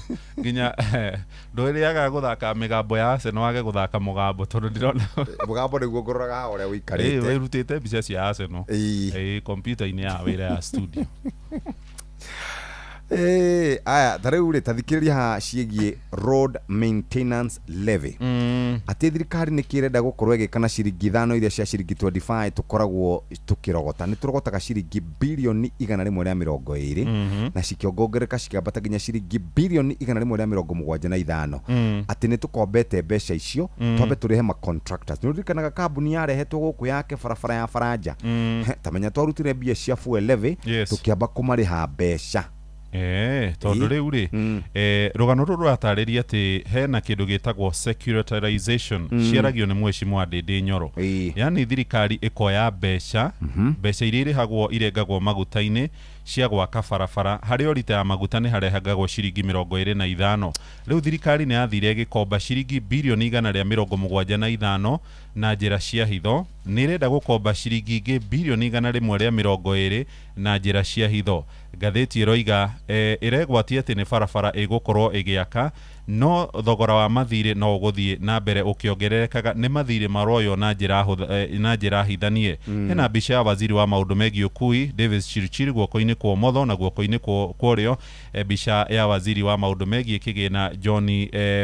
ndũrĩaga gũthaka mĩgambo ya Arsenal wage gũthaka mũgambo, tondũ ndĩrona mũgambo nĩguo ngũroraga haha ũrĩa ũikarĩte. Ĩĩ, wĩrutĩte mbica cia Arsenal ĩĩ kompiuta-inĩ ya wĩra ya studio. Aya ta rĩu rĩ, ta thikĩrĩria haha ciĩgiĩ road maintenance levy. Atĩ thirikari nĩ kĩrenda gũkorwo ĩgĩka na ciringi 5 iria cia ciringi 25 tũkoragwo tũkĩrogota. Nĩ tũrogotaga ciringi birioni 120 na cikĩongongereka cikĩambata nginya ciringi birioni 175. Atĩ nĩ tũkombete mbeca icio twambe tũrĩhe ma contractors. Nĩ ũririkanaga kambuni yarehetwo gũkũ yake barabara ya Faranja? Ta menya twarutire mbia cia fuel levy tũkĩamba kũmarĩha mbeca. Tondũ rĩu rĩ, rũgano rũrũ rũratarĩria atĩ hena kĩndũ gĩtagwo securitization, ciaragio nĩ Mheshimiwa Ndindi Nyoro. Yani thirikari ĩkoya mbeca, mbeca iria irĩhagwo irengagwo maguta-inĩ cia gwaka barabara, harĩ o rita ya maguta nĩ harehagagwo ciringi 25. Rĩu thirikari nĩ yathire ĩgĩkomba ciringi birioni 175 na njĩra cia hitho. Nĩ ĩrenda gũkomba ciringi ingĩ birioni 120 na njĩra cia hitho. Ngathĩti ĩroiga ĩregwatia atĩ nĩ barabara ĩgũkorwo ĩgĩaka, no thogora wa mathirĩ no ũgũthiĩ na mbere ũkĩongererekaga. Nĩ mathirĩ maroywo na njĩra hithanie. Hena mbica ya waziri wa maũndũ megiĩ ũkui Davis Chirchir guoko-inĩ kwa ũmotho na guoko-inĩ kwa ũrĩo mbica ya waziri wa maũndũ megiĩ kĩgĩna John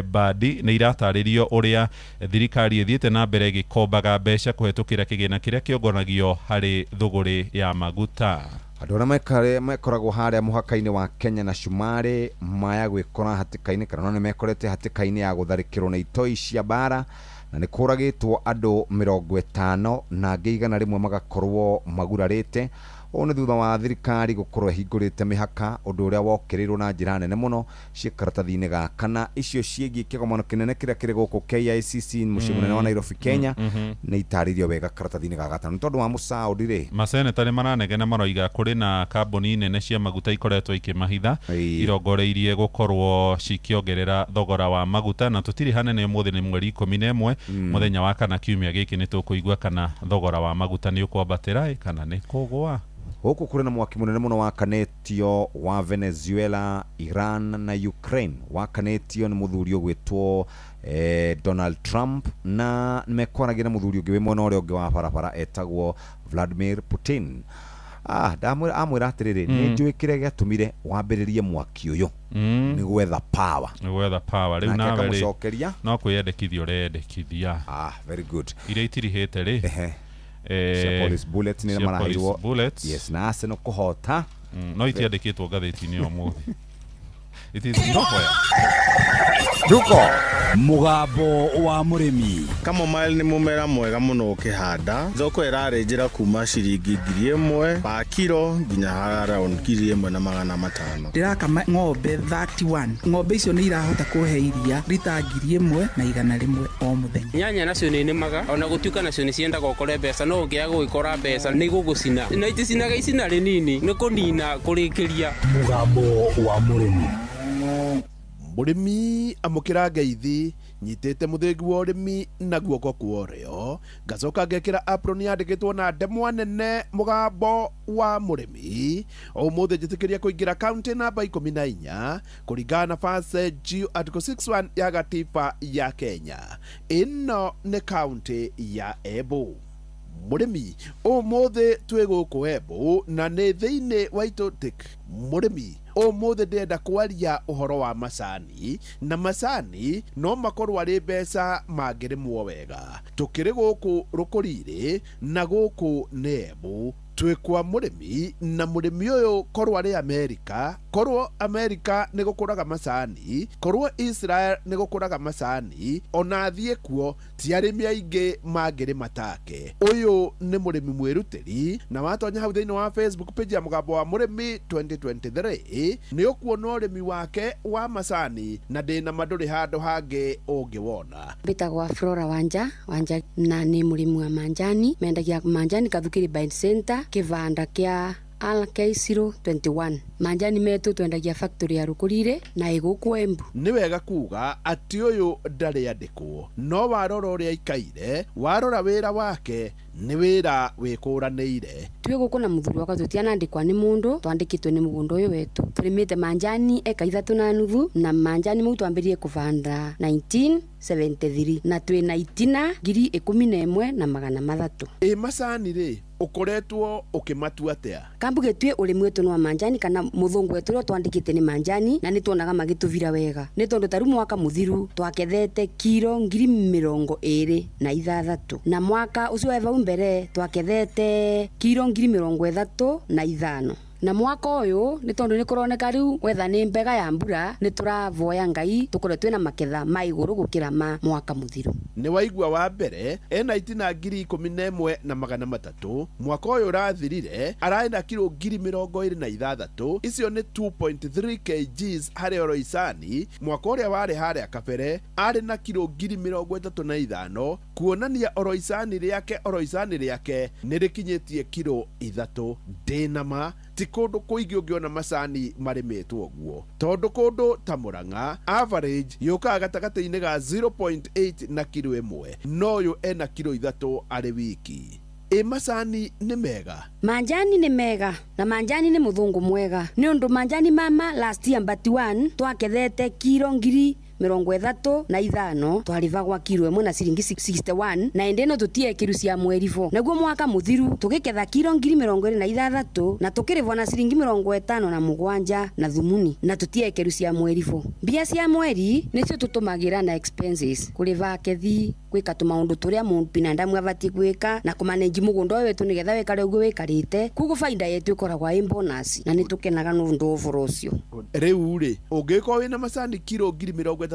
Mbadi. Nĩ iratarĩrio ũrĩa thirikari ĩthiĩte na mbere ĩgĩkombaga mbeca kũhetũkĩra kĩgĩna kĩrĩa kĩongonagio harĩ thũgũrĩ ya maguta. Andũ arĩa mekoragwo harĩa mũhaka-inĩ wa Kenya na Cumarĩ maya gwĩkora hatĩka-inĩ, kana no nĩ mekorete hatĩka-inĩ ya gũtharĩkĩrwo na itoi cia mbara, na nĩ kũragĩtwo andũ 50 na angĩ 100 magakorwo magurarĩte. Ũũ nĩ thutha wa thirikari gũkorwo ĩhingũrĩte mĩhaka, ũndũ ũrĩa wokĩrĩirwo na njĩra nene mũno ciĩ karatathi-inĩ gaka. Na icio ciĩgiĩ kĩgomano kĩnene kĩrĩa kĩrĩ gũkũ KICC mũciĩ mũnene wa Nairobi, Kenya, nĩ itarĩirio wega karatathi-inĩ ga gatano. Nĩ tondũ wa mũcaũndi rĩ, maseneta nĩ maranegena maroiga kũrĩ na kambuni nene cia maguta ikoretwo ikĩmahitha irongoreirie gũkorwo cikĩongerera thogora wa maguta. Na tũtirĩ hanene ũmũthĩ nĩ mweri 11 mũthenya wa kana kiumia gĩkĩ nĩ tũkũigua kana thogora wa maguta nĩ ũkwambatĩra kana nĩ kũgũa. Gũkũ kũrĩ na mwaki mũnene mũno wakanĩtio wa Venezuela, Iran na Ukraine. Wakanĩtio nĩ mũthuri ũgwĩtwo Donald Trump, na nĩmekwaragia na mũthuri ũngĩ wĩ mwena ũrĩa ũngĩ wa barabara etagwo Vladimir Putin. Amwĩra atĩrĩrĩ, nĩ njũĩ kĩrĩa gĩatũmire wambĩrĩrie mwaki ũyũ, nĩ gwetha power. Nĩ gwetha power. Rĩu nawe rĩ, no kwĩyendekithia ũreyendekithia. Very good. Iria itirihĩte rĩ, cia police bullets nĩ maraheirwo. Yes, na Arsenal kũhota. No itiandĩkĩtwo ngathĩti-inĩ ũmũthĩ. It is nowhere. Tuko Mũgambo wa mũrĩmi. Chamomile nĩ mũmera mwega mũno ũkĩhanda. Thoko ĩrarĩnjĩra kuma ciringi 1000 pa kiro nginya around 1500. Ndĩrakama ng'ombe 31. Ng'ombe icio nĩ irahota kũhe iria rita 1100 o mũthenya. Nyanya nacio nĩ nĩmaga ona gũtuĩka nacio nĩ ciendaga ũkore mbeca, no ũngĩaga gũgĩkora mbeca nĩ igũgũcina. Na iticinaga icina rĩnini nĩ kũnina kũrĩkĩria. Mũgambo wa mũrĩmi. Mũrĩmi amũkĩra ngeithi nyitĩte mũthĩgi wa ũrĩmi na guoko kwa ũrĩo, ngacoka ngekĩra apron yandĩkĩtwo na ndemwa nene mũgambo wa mũrĩmi. Ũmũthĩ njĩtĩkĩria kũingĩra kaunti namba 14 kũringana na Verse G Article 61 ya gatiba ya Kenya. Ĩno nĩ kaunti ya Embu. Mũrĩmi ũmũthĩ twĩ gũkũ Embu na nĩ thĩinĩ wa Itotik. Mũrĩmi ũmũthĩ ndĩrenda kwaria ũhoro wa macani, na macani no makorwo arĩ mbeca mangĩrĩmwo wega. Tũkĩrĩ gũkũ Rũkũri-rĩ na gũkũ nĩ Embu, twĩ kwa mũrĩmi, na mũrĩmi ũyũ korwo arĩ Amerika Korwo Amerika nĩ gũkũraga macani, korwo Israel nĩ gũkũraga macani, ona athiĩ kuo ti arĩmi aingĩ mangĩrĩma take. Ũyũ nĩ mũrĩmi mwĩrutĩri, na watonya hau thĩinĩ wa Facebook page ya Mũgambo wa Mũrĩmi 2023 nĩ ũkuona ũrĩmi wake wa macani, na ndĩna ma ndũrĩ handũ hangĩ ũngĩwona. Mbĩtagwa Flora Wanja Wanja, na nĩ mũrĩmi wa manjani. Mendagia manjani Kathukiri Buying Center, kĩbanda kĩa RK021. Manjani metu twendagia factory ya Rukurire na ĩgũkũ Embu. Nĩ wega kuga atĩ ũyũ ndarĩ andĩkwo, no warora ũrĩa aikaire, warora wĩra wake nĩ wĩra wĩkũranĩire. Twĩ gũkũ na mũthuri wakwa tũtianandĩkwa nĩ mũndũ, twandĩkĩtwo nĩ mũgũnda ũyũ wetu. Tũrĩmĩte manjani eka 3.5, na manjani mau twambĩrĩrie kũbanda 1973, na twĩna itina 11,300. Ĩ macani rĩ, ũkoretwo ũkĩmatua atĩa? Kambuge twĩ ũrĩmi wetu nĩ wa manjani, kana mũthũngũ wetu ũrĩa twandĩkĩte nĩ manjani, na nĩ tuonaga magĩtũbira wega. Nĩ tondũ ta rĩu mwaka mũthiru twakethete kiro 26,000, na mwaka ũcio wa vau mbere twakethete kiro 35,000. Na mwaka ũyũ nĩ tondũ nĩ kũroneka rĩu wetha nĩ mbega ya mbura, nĩ tũravoya Ngai tũkorwo twĩna maketha ma igũrũ gũkĩra ma mwaka mũthiru. Nĩ waigua wa mbere ena itina 11,300, mwaka ũyũ ũrathirire ararĩ na kiro 26,000, icio nĩ 2.3 kgs harĩ oro icani. Mwaka ũrĩa warĩ harĩa kabere arĩ na kiro 35,000, kuonania oro icani rĩake oro icani rĩake nĩ rĩkinyĩtie kiro 3. Ndĩna ma ti kũndũ kũingĩ ũngĩona macani marĩmĩtwo ũguo, tondũ kũndũ ta Murang'a average yũkaga gatagatĩ-inĩ ga 0.8 na kiro 1, no ũyũ ena kiro 3 arĩ wiki. Ĩ macani nĩ mega? Manjani nĩ mega, na manjani nĩ mũthũngũ mwega. Nĩ ũndũ manjani mama last year but one twakethete kiro 35,000, twarĩbagwa kiro 1 na ciringi 61, na ĩndĩ ĩno tũtiekĩru cia mweri bo. Naguo mwaka mũthiru tũgĩketha kiro 26,000, na tũkĩrĩbwo na ciringi 57 na thumuni, na tũtiekĩru cia mweri bo. Mbia cia mweri nĩcio tũtũmagĩra na expenses, kũrĩba akethi, gwĩka tũmaũndũ tũrĩa mũndũ binadamu abatiĩ gwĩka, na kũmanenji mũgũnda ũyũ wetu nĩgetha wĩkare ũguo wĩkarĩte. Koguo bainda yetu ĩkoragwo ĩ bonus, na nĩtũkenaga nĩ ũndũ wa ũboro ũcio. Rĩu rĩ, ũngĩkorwo wĩna macani kiro 35,000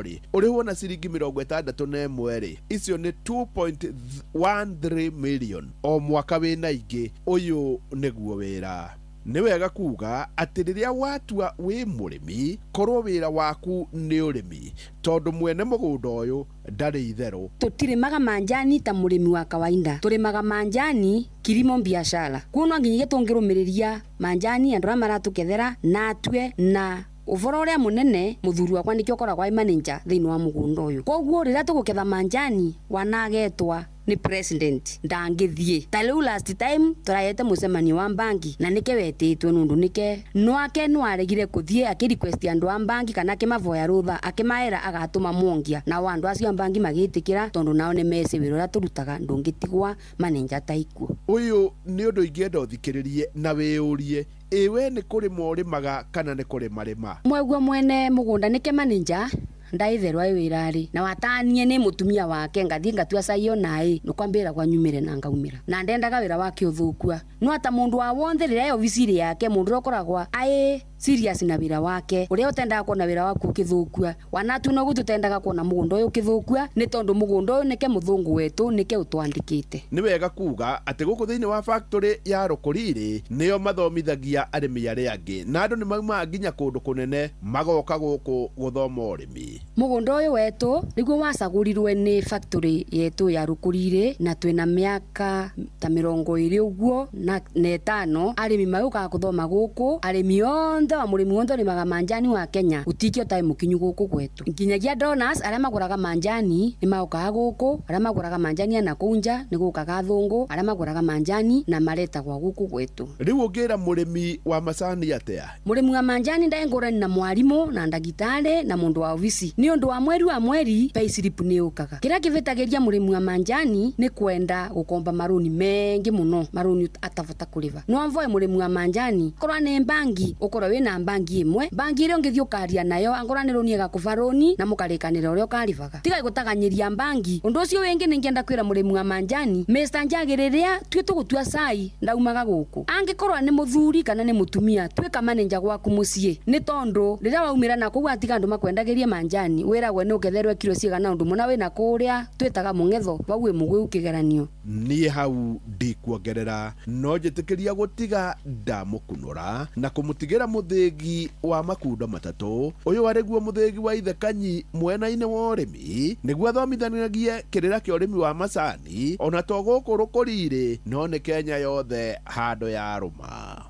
rĩ, ũrĩhwo na ciringi 61 rĩ, icio nĩ 2.13 million o mwaka wĩna ingĩ. Ũyũ nĩguo wĩra. Nĩ wega kuga atĩ rĩrĩa watua wĩ mũrĩmi, korwo wĩra waku nĩ ũrĩmi, tondũ mwene mũgũnda ũyũ ndarĩ itherũ. Tũtirĩmaga manjani ta mũrĩmi wa kawaida, tũrĩmaga manjani kilimo biashara. Kuo no nginyagia tũngĩrũmĩrĩria manjani andũ arĩa maratũkethera na atue na ũboro ũrĩa mũnene. Mũthuri wakwa nĩkĩo ũkoragwo arĩ manager thĩinĩ wa mũgũnda ũyũ. Koguo rĩrĩa tũgũketha manjani wanagetwa nĩ president ndangĩthiĩ. Ta rĩu last time tũrayete mũcemanio wa banki, na nĩke wetĩtwo nũndũ nĩke nwake nĩwaregire kũthiĩ, akĩ request andũ a banki kana akĩmavoya rũtha, akĩmaera agatũma mwongia, nao andũ acio a banki magĩtĩkĩra, tondũ nao nĩ mecĩ wĩra ũrĩa tũrutaga ndũngĩtigwa manager ta ikuo. Ũyũ nĩ ũndũ ingĩenda ũthikĩrĩrie na wĩyũrie, ĩ we nĩ kũrĩma ũrĩmaga kana nĩ kũrĩmarĩma? Mweguo mwene mũgũnda nĩke manager ndaitherwa ĩ wĩra-rĩ, na watanie nĩ mũtumia wake, ngathiĩ ngatua cai ona ĩ nĩkwambĩra kwa nyumĩre na ngaumĩra, na ndendaga wĩra wake ũthũkua. No ata mũndũ wa wonthe rĩrĩa e obici-inĩ yake, mũndũ ũrĩa ũkoragwa aĩ serious na wĩra wake, ũrĩa ũtendaga kuona wĩra waku ũkĩthũkua, wanatu noguo tũtendaga kuona mũgũnda ũyũ ũkĩthũkua, nĩ tondũ mũgũnda ũyũ nĩke mũthũngũ wetũ, nĩke ũtwandĩkĩte. Nĩ wega kuga atĩ gũkũ thĩinĩ wa factory ya Rũkũriri nĩo mathomithagia arĩmi arĩa angĩ, na andũ nĩ maumaga nginya kũndũ kũnene magoka gũkũ gũthoma ũrĩmi. Mũgũnda ũyũ wetũ nĩguo wacagũrirwe nĩ factory yetu ya Rũkũriri, na twĩna mĩaka ta 25 ũguo na 5 arĩmi magĩũkaga kũthoma gũkũ. Arĩmi othe wa mũrĩmi wothe ũrĩmaga manjani wa Kenya gũtikio taĩ mũkinyu gũkũ gwetu. Nginyagia donors arĩa magũraga manjani nĩ maũkaga gũkũ, arĩa magũraga manjani na kũu nja nĩ gũkaga athũngũ, arĩa magũraga manjani na maretagwa gũkũ gwetu. Rĩu ũngĩra mũrĩmi wa macani atĩa? Mũrĩmi wa manjani ndaĩ ngũrani na mwarimũ na ndagĩtarĩ na mũndũ wa obici, nĩ ũndũ wa mweri wa mweri pay slip nĩ yũkaga. Kĩrĩa kĩbĩtagĩria mũrĩmi wa manjani nĩ kwenda gũkomba marũni mengi mũno, marũni atabota kũrĩba. No mvoe mũrĩmi wa manjani korwo nĩ bangi ũkorwo wĩna na bangi imwe, bangi iria ungithi ukaria nayo angora ni runi igakuba runi na mukarikanira uria ukaribaga. Tiga gutaganyiria bangi. Undu ucio wingi ningienda kwira murimi wa manjani Mr. Njagiriria twi tugutua cai ndaumaga guku. Angikorwa ni muthuri kana ni mutumia twika manager gwaku mucii ni tondu riria waumira na kuu atiga andu makwendagirie manjani wiragwe ni uketherwe kilo cigana undu muna wina kuria twitaga mungetho vau wi mugwi ukigeranio. Niĩ hau ndikuongerera no njĩtĩkĩria gũtiga ndamũkunũra na kũmũtigĩra mũthĩgi wa makundo matatũ. Ũyũ arĩguo mũthĩgi wa ithe Kanyi mwena-inĩ wa ũrĩmi nĩguo athomithanagie kĩrĩra kĩa ũrĩmi wa macani ona to gũkũ rũkũri-rĩ no nĩ Kenya yothe handũ ya rũma.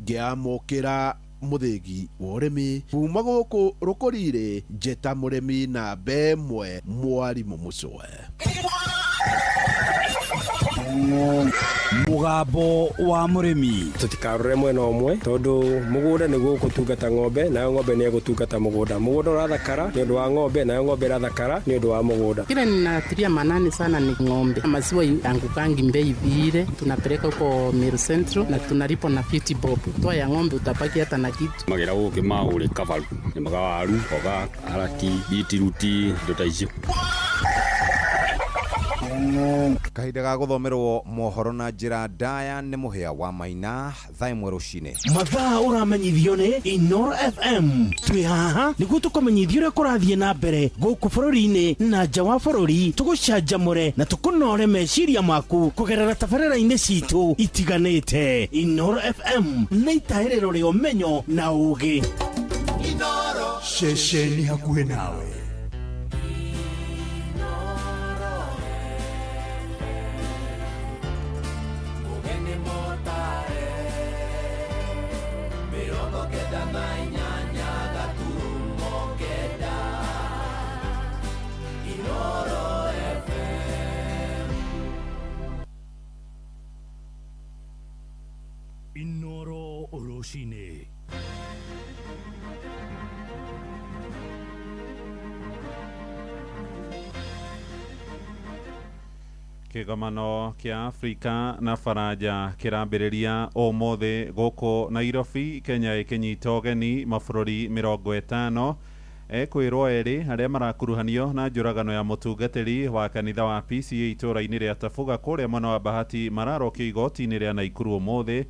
Ngĩamũkĩra mũthĩgi wa ũrĩmi kuma gũkũ rũkũri-rĩ njĩta mũrĩmi namba ĩmwe mwarimũ Mũcwe. Mũgambo wa mũrĩmi. Tũtikarore mwena ũmwe tondũ mũgũnda nĩguo ũgũtungata ng'ombe nayo ng'ombe nĩ ĩgũtungata mũgũnda. Mũgũnda ũrathakara nĩ ũndũ wa ng'ombe nayo ng'ombe ĩrathakara nĩ ũndũ wa mũgũnda. Kile ninatilia manani sana ni ng'ombe. Maziwa yangukangi mbei vile tunapeleka huko Meru Central na tunalipa na 50 bob. Toa ya ng'ombe utabaki hata na kitu. Magira gũkĩ maũrĩ kabaru nĩmaga waru, mboga, karati, bitiruti, indo ta icio. Kahinda ga gũthomerwo mohoro na njĩra ndaya nĩ mũhĩa wa Maina thaa 1 rũcinĩ. Mathaa ũramenyithio nĩ Inoro FM. Twĩ haha nĩguo tũkũmenyithia ũrĩa kũrathiĩ na mbere gũkũ bũrũri-inĩ na nja wa bũrũri, tũgũcanjamũre na tũkũnore meciria maku kũgerera tabarĩra-inĩ citũ itiganĩte. Inoro FM nĩ itahĩrĩro rĩa ũmenyo na ũũgĩ. Ceceni hakuhĩ nawe. Inoro rũcinĩ. Kĩgomano kĩa Afrika na Faranja kĩrambĩrĩria ũmũthĩ gũkũ Nairobi, Kenya ĩkĩnyita ũgeni mabũrũri 50 ekwĩrwo erĩ arĩa marakuruhanio na njũragano ya mũtungatĩri wa kanitha wa PCA itũũra-inĩ rĩa Tabuga kũrĩa mwena wa Bahati mararokio igoti-inĩ rĩa Naikuru ũmũthĩ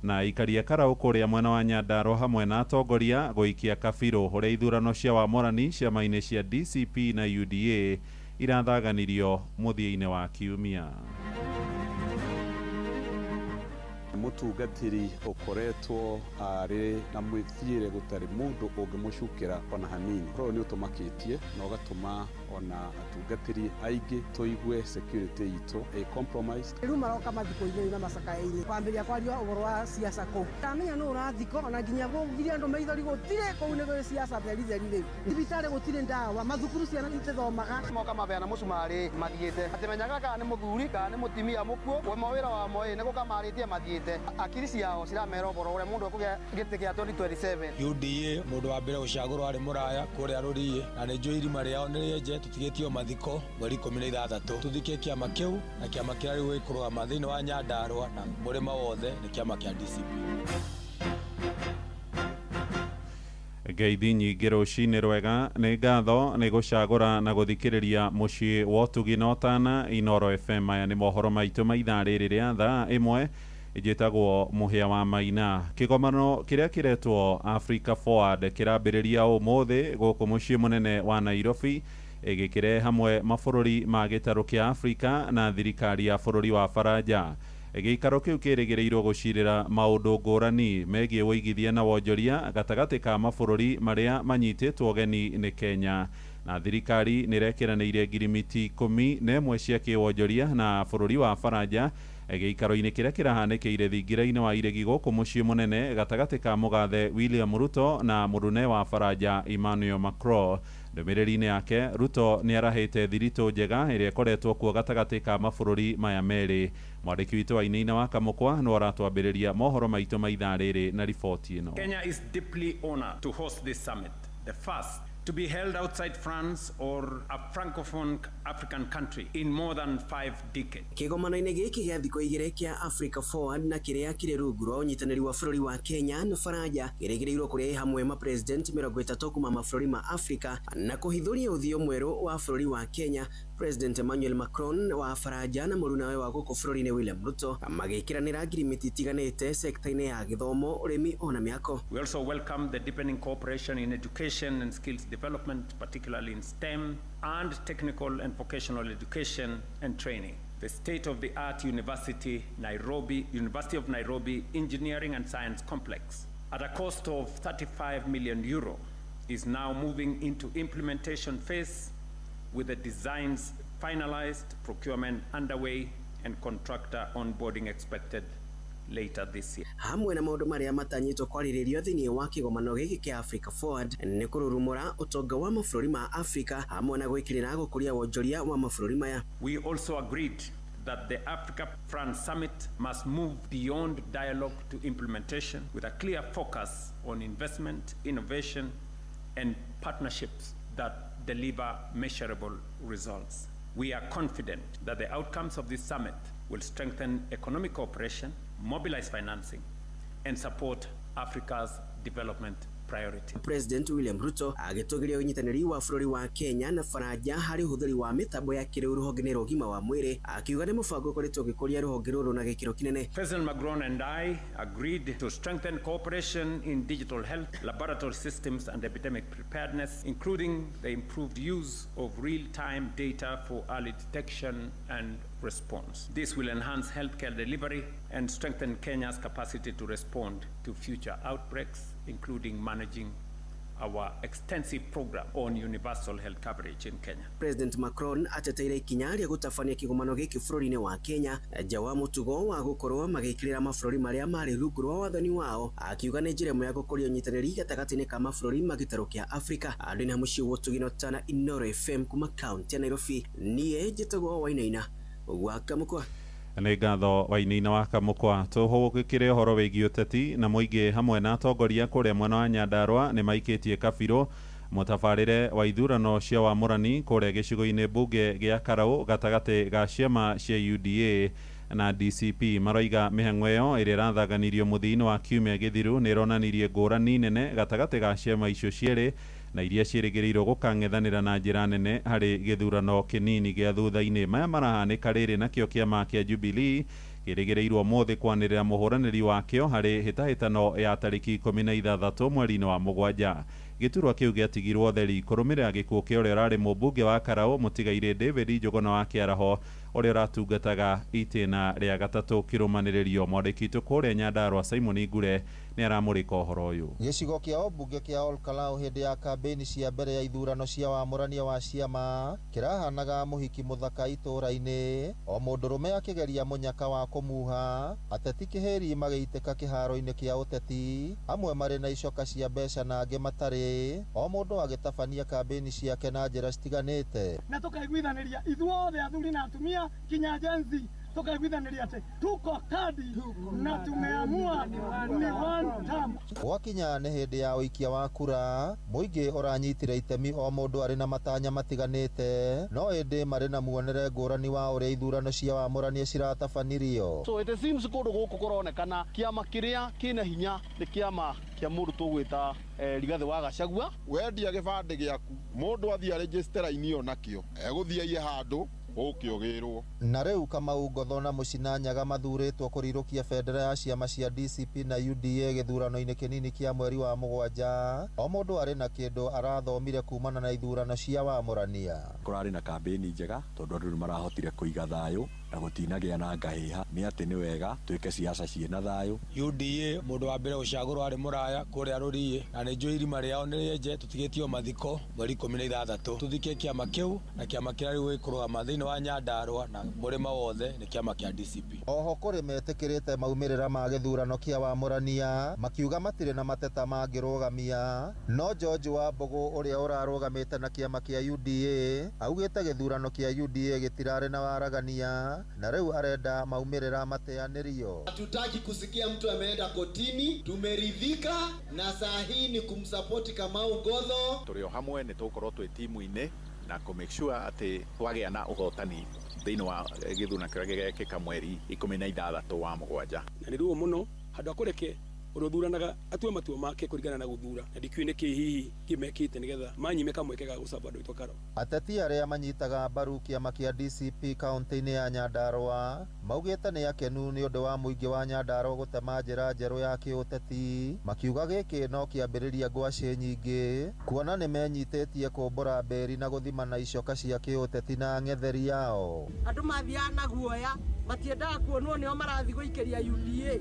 na aikaria karaũ kũrĩa mwena wa Nyandarua hamwe na atongoria gũikia kabirũ ũrĩa ithurano cia wamũrani ciama-inĩ cia DCP na UDA irathaganirio mũthia-inĩ wa kiumia. Mũtungatĩri ũkoretwo arĩ na mwĩthiĩre gũtarĩ mũndũ ũngĩmũcukĩra ona hanini. Ũhoro nĩ ũtũmakĩtie na ũgatũma ona atungatĩri aingĩ tũigue security itũ ĩ compromised. Rĩu maroka mathiko-inĩ na macakaya-inĩ kwambĩrĩria kwaria ũhoro wa siasa kũu. Ndamenya nũ ũrathiko ona nginya gũgiria andũ maithori gũtirĩ kũu nĩ gwĩ siasa theri theri rĩu. Thibitarĩ gũtirĩ ndawa, mathukuru ciana itithomaga. Moka mabeana mũcumarĩ mathiĩte atimenyaga kana nĩ mũthuri kana nĩ mũtimia mũkuũ we mawĩra wamo ĩ nĩ gũka marĩtie mathiĩte. Akiri ciao ciramera ũhoro ũrĩa mũndũ ekũgĩa gĩtĩ kĩa 2027. UDA mũndũ wa mbere gũcagũrwo arĩ mũraya kũrĩa rũriĩ na nĩ njũĩ irima rĩao nĩ rĩenje tũtigĩtio mathiko mweri 16 tũthikie kĩama kĩu na kĩama kĩrĩa rĩu gĩkũrũgama thĩinĩ wa Nyandarua na mũrĩma wothe nĩ kĩama kĩa DCP. Ngeithi nyingĩ rũcinĩ rwega nĩ ngatho nĩ gũcagũra na gũthikĩrĩria mũciĩ wa ũtugi na ũtana Inoro FM. Aya nĩ mohoro maitũ ma ithaa rĩrĩ rĩa thaa 1. Njĩtagwo Mũhĩa wa Maina. Kĩgomano kĩrĩa kĩretwo Africa Forward kĩrambĩrĩria ũmũthĩ gũkũ mũciĩ mũnene wa Nairobi ĩgĩkĩrehe hamwe mabũrũri ma gĩtarũ kĩa Afrika na thirikari ya bũrũri wa Faranja. Gĩikaro kĩu kĩrĩgĩrĩirwo gũcirĩra maũndũ ngũrani megiĩ ũigithia na wonjoria gatagatĩ ka mabũrũri marĩa manyitĩtwo ũgeni nĩ Kenya. Na thirikari nĩ ĩrekeranĩirie ngirimiti 11 cia kĩwonjoria na bũrũri wa Faranja gĩikaro-inĩ kĩrĩa kĩrahanĩkĩire thingira-inĩ wa iregi gũkũ mũciĩ mũnene gatagatĩ ka mũgathe William Ruto na mũrune wa Faranja Emmanuel Macron. Ndũmĩrĩri-inĩ yake Ruto nĩ arahĩte thiritũ njega ĩrĩa ĩkoretwo kuo gatagatĩ ka mabũrũri maya merĩ. Mwandĩki witũ wa Inaina wa Kamũkwa no aratwambĩrĩria mohoro maitũ ma ithaa rĩrĩ na riboti ĩno. Kenya is deeply honored to host this summit, the first to be held outside France or a francophone African country in more than 5 decades. Kĩgomano-inĩ gĩkĩ gĩa thikũ igĩrĩ kĩa Africa Forward na kĩrĩa kĩrĩ rungu rwa ũnyitanĩri wa bũrũri wa Kenya na Faranja kĩrĩgĩrĩirwo kũrehe hamwe mapresident 30 kuma mabũrũri ma Afrika na kũhithũria ũthiũ mwerũ wa bũrũri wa Kenya. President Emmanuel Macron wa Faranja na mũrunawe wa gũkũ bũrũri-inĩ William Ruto magĩkĩranĩra ngirimiti itiganĩte sekta-inĩ ya gĩthomo, ũrĩmi ona mĩako. We also welcome the deepening cooperation in education and skills development, particularly in STEM and technical and vocational education and training. The state-of-the-art University of Nairobi Engineering and Science Complex, at a cost of 35 million euro, is now moving into implementation phase with the designs finalized, procurement underway, and contractor onboarding expected later this year. Hamwe na maũndũ marĩa matanyĩtwo kwarĩrĩrio thĩinĩ wa kĩgomano gĩkĩ kĩa Africa Forward nĩ kũrurumũra ũtonga wa mabũrũri ma Afrika hamwe na gwĩkĩrĩra gũkũria wonjoria wa mabũrũri maya. We also agreed that the Africa-France Summit must move beyond dialogue to implementation with a clear focus on investment, innovation, and partnerships that deliver measurable results. We are confident that the outcomes of this summit will strengthen economic cooperation, mobilize financing, and support Africa's development priority. President William Ruto agĩtũgĩria ũnyitanĩri wa bũrũri wa Kenya na Faranja harĩ ũhũthĩri wa mĩtambo ya kĩrĩu rũhonge-inĩ rwa ũgima wa mwĩrĩ, akiuga nĩ mũbango ũkoretwo ũgĩkũria rũhonge rũrũ na gĩkĩro kĩnene. President Macron and I agreed to strengthen cooperation in digital health, laboratory systems and epidemic preparedness, including the improved use of real-time data for early detection and response. This will enhance healthcare delivery and strengthen Kenya's capacity to respond to future outbreaks, including managing our extensive program on universal health coverage in Kenya. President Macron ateteire ikinya rĩa gũtabania kĩgomano gĩkĩ bũrũri-inĩ wa Kenya nja wa mũtugo wa gũkorwo magĩkĩrĩra mabũrũri marĩa marĩ rungu rwa wathani wao, akiuga nĩ njĩra ĩmwe ya gũkũria ũnyitanĩri gatagatĩ-inĩ ka mabũrũri ma gĩtarũ kĩa Afrika. Andũ na mũciĩ Gũtugino Tana, Inooro FM kuma kaunti ya Nairobi, niĩ njĩtagwo Wainaina wa Kamũkwa. Nĩ ngatho Wainaina wa Kamũkwa. Tũhũgũkĩre ũhoro wĩgiĩ ũteti na mũingĩ hamwe na atongoria kũrĩa mwena wa Nyandarua nĩ maikĩtie kabirũ mũtabarĩre wa ithurano cia wamũrani kũrĩa gĩcigo-inĩ mbunge gĩa Karau gatagatĩ ga ciama cia UDA na DCP. Maroiga mĩhang'o ĩyo ĩrĩa ĩrathaganirio mũthia-inĩ wa kiumia gĩthiru nĩ ĩronanirie ngũrani nene gatagatĩ ga ciama icio cierĩ na iria ciĩrĩgĩrĩirwo gũkang'ethanĩra na njĩra nene harĩ gĩthurano kĩnini gĩa thutha-inĩ. Maya marahanĩka rĩrĩ nakĩo kĩama kĩa Jubilee kĩrĩgĩrĩirwo ũmũthĩ kwanĩrĩra mũhũranĩri wakĩo harĩ hĩtahĩtano ya tarĩki 16 mweri-inĩ wa mũgwanja. Gĩturwa kĩu gĩatigirwo theri kũrũmĩrĩra gĩkuũ kĩa ũrĩa ũrarĩ mũmbunge wa Karau mũtigairĩ David Njũgũna wa Kĩaraho ũrĩa ũratungataga itĩna rĩa gatatũ kĩrũmanĩrĩrio. Mwandĩki witũ kũrĩa Nyandarua Simon Ngure nĩ aramũrĩka ũhoro ũyũ. Gĩcigo kĩa ũmbunge kĩa Olkalau hĩndĩ ya kambĩini cia mbere ya ithurano cia wamũrania wa ciama kĩrahanaga mũhiki mũthaka itũũra-inĩ, o mũndũrũme akĩgeria mũnyaka wa kũmuha, ateti kĩhĩri magĩitĩka kĩharo-inĩ kĩa ũteti, amwe marĩ na icoka cia mbeca na angĩ matarĩ, o mũndũ agĩtabania kambĩini ciake na njĩra citiganĩte. Na tũkaiguithanĩria ithuothe athuri na atumia kinya Gen Z tukaiguithanĩria atĩ tuko kadi na tumeamua ni one term. Gwakinya nĩ hĩndĩ ya ũikia wa kura, mũingĩ ũranyitire itemi o mũndũ arĩ na matanya matiganĩte, no ĩndĩ marĩ na muonere ngũrani wa ũrĩa ithurano cia wamũrania ciratabanirio. So it seems kũndũ gũkũ kũronekana kĩama kĩrĩa kĩna hinya nĩ kĩama kĩa mũndũ tũgwĩta Rigathĩ wa Gachagua. Wendia gĩbandĩ gĩaku mũndũ athiĩ register raini ĩyo nakĩo egũthiĩ aiye handũ ũkĩogĩrwo. Na rĩu Kamau Ngotho na Mũcina Nyaga mathurĩtwo kũrirũkia bendera ya ciama cia DCP na UDA gĩthurano-inĩ kĩnini kĩa mweri wa mũgwanja. O mũndũ arĩ na kĩndũ arathomire kumana na ithurano cia wamũrania. Kũrarĩ na kambĩini njega tondũ andũ nĩ marahotire kũiga thayũ na gũtinagĩa na ngahĩha. Nĩ atĩ nĩ wega twĩke siasa ciĩna thayũ. UDA mũndũ wa mbere gũcagũrwo arĩ mũraya kũrĩa rũriĩ na nĩ njũĩ irima rĩao nĩ rĩenje tũtigĩtio mathiko mweri 16 tũthike kĩama kĩu na kĩama kĩrĩa rĩu gĩkũrũgama thĩinĩ Thĩinĩ wa Nyandarua na mũrĩma wothe nĩ kĩama kĩa DCP. Oho kũrĩ metĩkĩrĩte maumĩrĩra ma gĩthurano kĩa wamũrania makiuga matirĩ na mateta mangĩrũgamia, no George Wambũgũ ũrĩa ũrarũgamĩte na kĩama kĩa UDA augĩte gĩthurano kĩa UDA gĩtirarĩ na waragania na rĩu arenda maumĩrĩra mateanĩrio. Hatutaki kusikia mtu ameenda kotini, tumeridhika na saa hii ni kumsapoti Kamau Godho. Tũrĩ o hamwe nĩ tũgũkorwo twĩ timu-inĩ na kũ make sure atĩ twagĩa na ũhotani thĩinĩ wa gĩthurano kĩrĩa gĩgekĩka mweri 16 wa mũgwanja. Na nĩ ruo mũno handũ ha kũreke ũrĩa ũthuranaga atue matua make kũringana na gũthura, na ndikĩũĩ nĩkĩ hihi kĩmekĩte nĩgetha manyime kamweke ga gũcaba andũ aitũ Karau. Ateti arĩa manyitaga mbaru kĩama kĩa DCP kaunti-inĩ ya Nyandarua maugĩte nĩ akenu nĩ ũndũ wa mũingĩ wa Nyandarua gũtema njĩra njerũ ya kĩũteti, makiuga gĩkĩ no kĩambĩrĩria ngwacĩ nyingĩ kuona nĩ menyitĩtie kũmbũra mbĩri na gũthimana icoka cia kĩũteti na ang'etheri ao. Andũ mathiaga na guoya, matiendaga kuonwo nĩo marathiĩ gũikĩria UDA,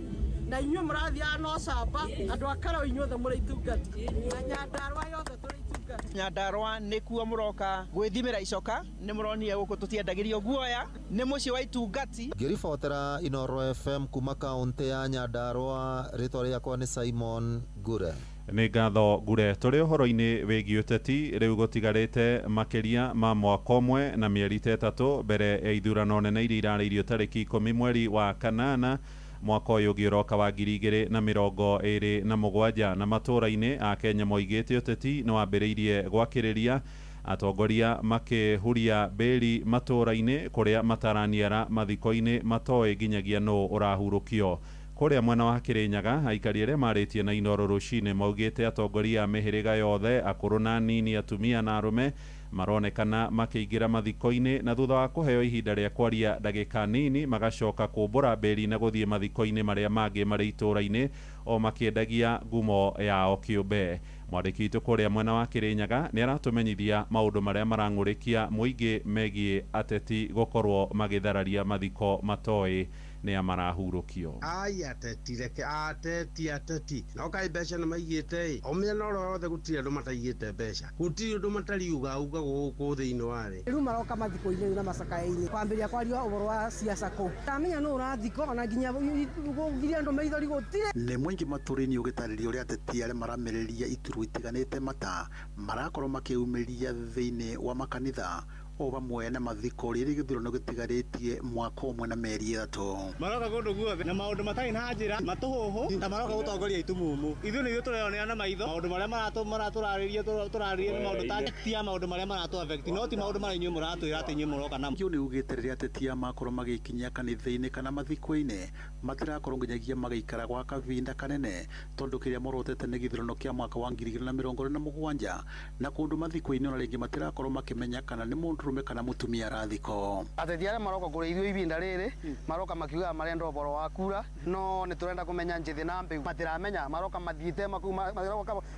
na inyuĩ mũrathiaga no camba, andũ a Karau inyuothe mũrĩ itungati na Nyandarua yothe tũrĩ itungati. Nyandarua nĩkuo mũroka gwĩthimĩra icoka, nĩ mũronire gũkũ tũtiendagĩrio guoya, nĩ mũciĩ wa itungati. Ngĩribotera Inoro FM kuma kaunti ya Nyandarua, rĩtwa rĩakwa nĩ Simon Ngure. Nĩ ngatho Ngure. Tũrĩ ũhoro-inĩ wĩgiĩ ũteti, rĩu gũtigarĩte makĩria ma mwaka ũmwe na mĩeri ta ĩtatũ mbere ya ithurano nene iria irarĩirio tarĩki 10 mweri wa kanana mwaka ũyũ ũngĩ ũroka wa 2027 na matũũra-inĩ a Kenya moigĩte ũteti nĩ wambĩrĩirie gwakĩrĩria atongoria makĩhuria mbĩri matũũra-inĩ kũrĩa mataraniara mathiko-inĩ matoĩ nginyagia nũ ũrahurũkio. Kũrĩa mwena wa Kĩrĩnyaga aikari arĩa marĩtie na Inoro rũcinĩ maugĩte atongoria a mĩhĩrĩga yothe akũrũ na nini atumia na arũme maronekana makĩingĩra mathiko-inĩ na thutha wa kũheo ihinda rĩa kwaria ndagĩka nini magacoka kũmbũra mbĩri na gũthiĩ mathiko-inĩ marĩa mangĩ marĩ itũũra-inĩ o makĩendagia ngumo yao kĩũmbe. Mwandĩki witũ kũrĩa mwena wa Kĩrĩnyaga nĩ aratũmenyithia maũndũ marĩa marang'ũrĩkia mũingĩ megiĩ ateti gũkorwo magĩthararia mathiko matoĩ nĩa marahurũkio. Ai ateti reke ateti ateti no kai mbeca nĩ maigĩte ĩ o mĩena oro yothe gũtirĩ andũ mataigĩte mbeca, gũtirĩ ũndũ matariuga uga gũkũ thĩinĩ wa thĩ. Rĩu maroka mathiko-inĩ na macakaya-inĩ kwambĩrĩria kwaria ũhoro wa siasa kũu, ndamenya nũ ũrathiko ona nginya gũgiria andũ maithori gũtirĩ. Nĩ mũingĩ matũũra-inĩ ũgĩtarĩria ũrĩa ateti arĩa maramĩrĩria iturwa itiganĩte mata marakorwo makĩumĩria thĩinĩ wa makanitha o vamwe na mathiko rĩrĩ gĩthurano gĩtigarĩtie mwaka ũmwe na mĩeri 3. Maroka kũndũ guothe na maũndũ matarĩ na njĩra matũhũhũ na maroka gũtongoria itumumu. Ithuĩ nĩ ithuĩ tũreyonera na maitho maũndũ marĩa maratũrarĩria tũrarĩria nĩ maũndũ ta tia maũndũ marĩa maratũ affect no ti maũndũ marĩa inyuĩ mũratwĩra atĩ inyuĩ mũroka namo. Kĩu nĩ ugĩte rĩrĩa ateti aya makorwo magĩkinyia kanitha-inĩ kana mathiko-inĩ matirakorwo nginyagia magĩikara gwa kahinda kanene tondũ kĩrĩa morotete nĩ gĩthurano kĩa mwaka wa 2027 na kũndũ mathiko-inĩ ona rĩngĩ matirakorwo makĩmenya kana nĩ mũndũ mũndũrũme kana mũtumia arathiko. Ateti aria maroka kũrĩ ithuĩ ibinda rĩrĩ maroka makiugaga marenda ũboro wa kura no nĩ tũrenda kũmenya njĩthĩ na mbĩu matiramenya maroka mathiĩte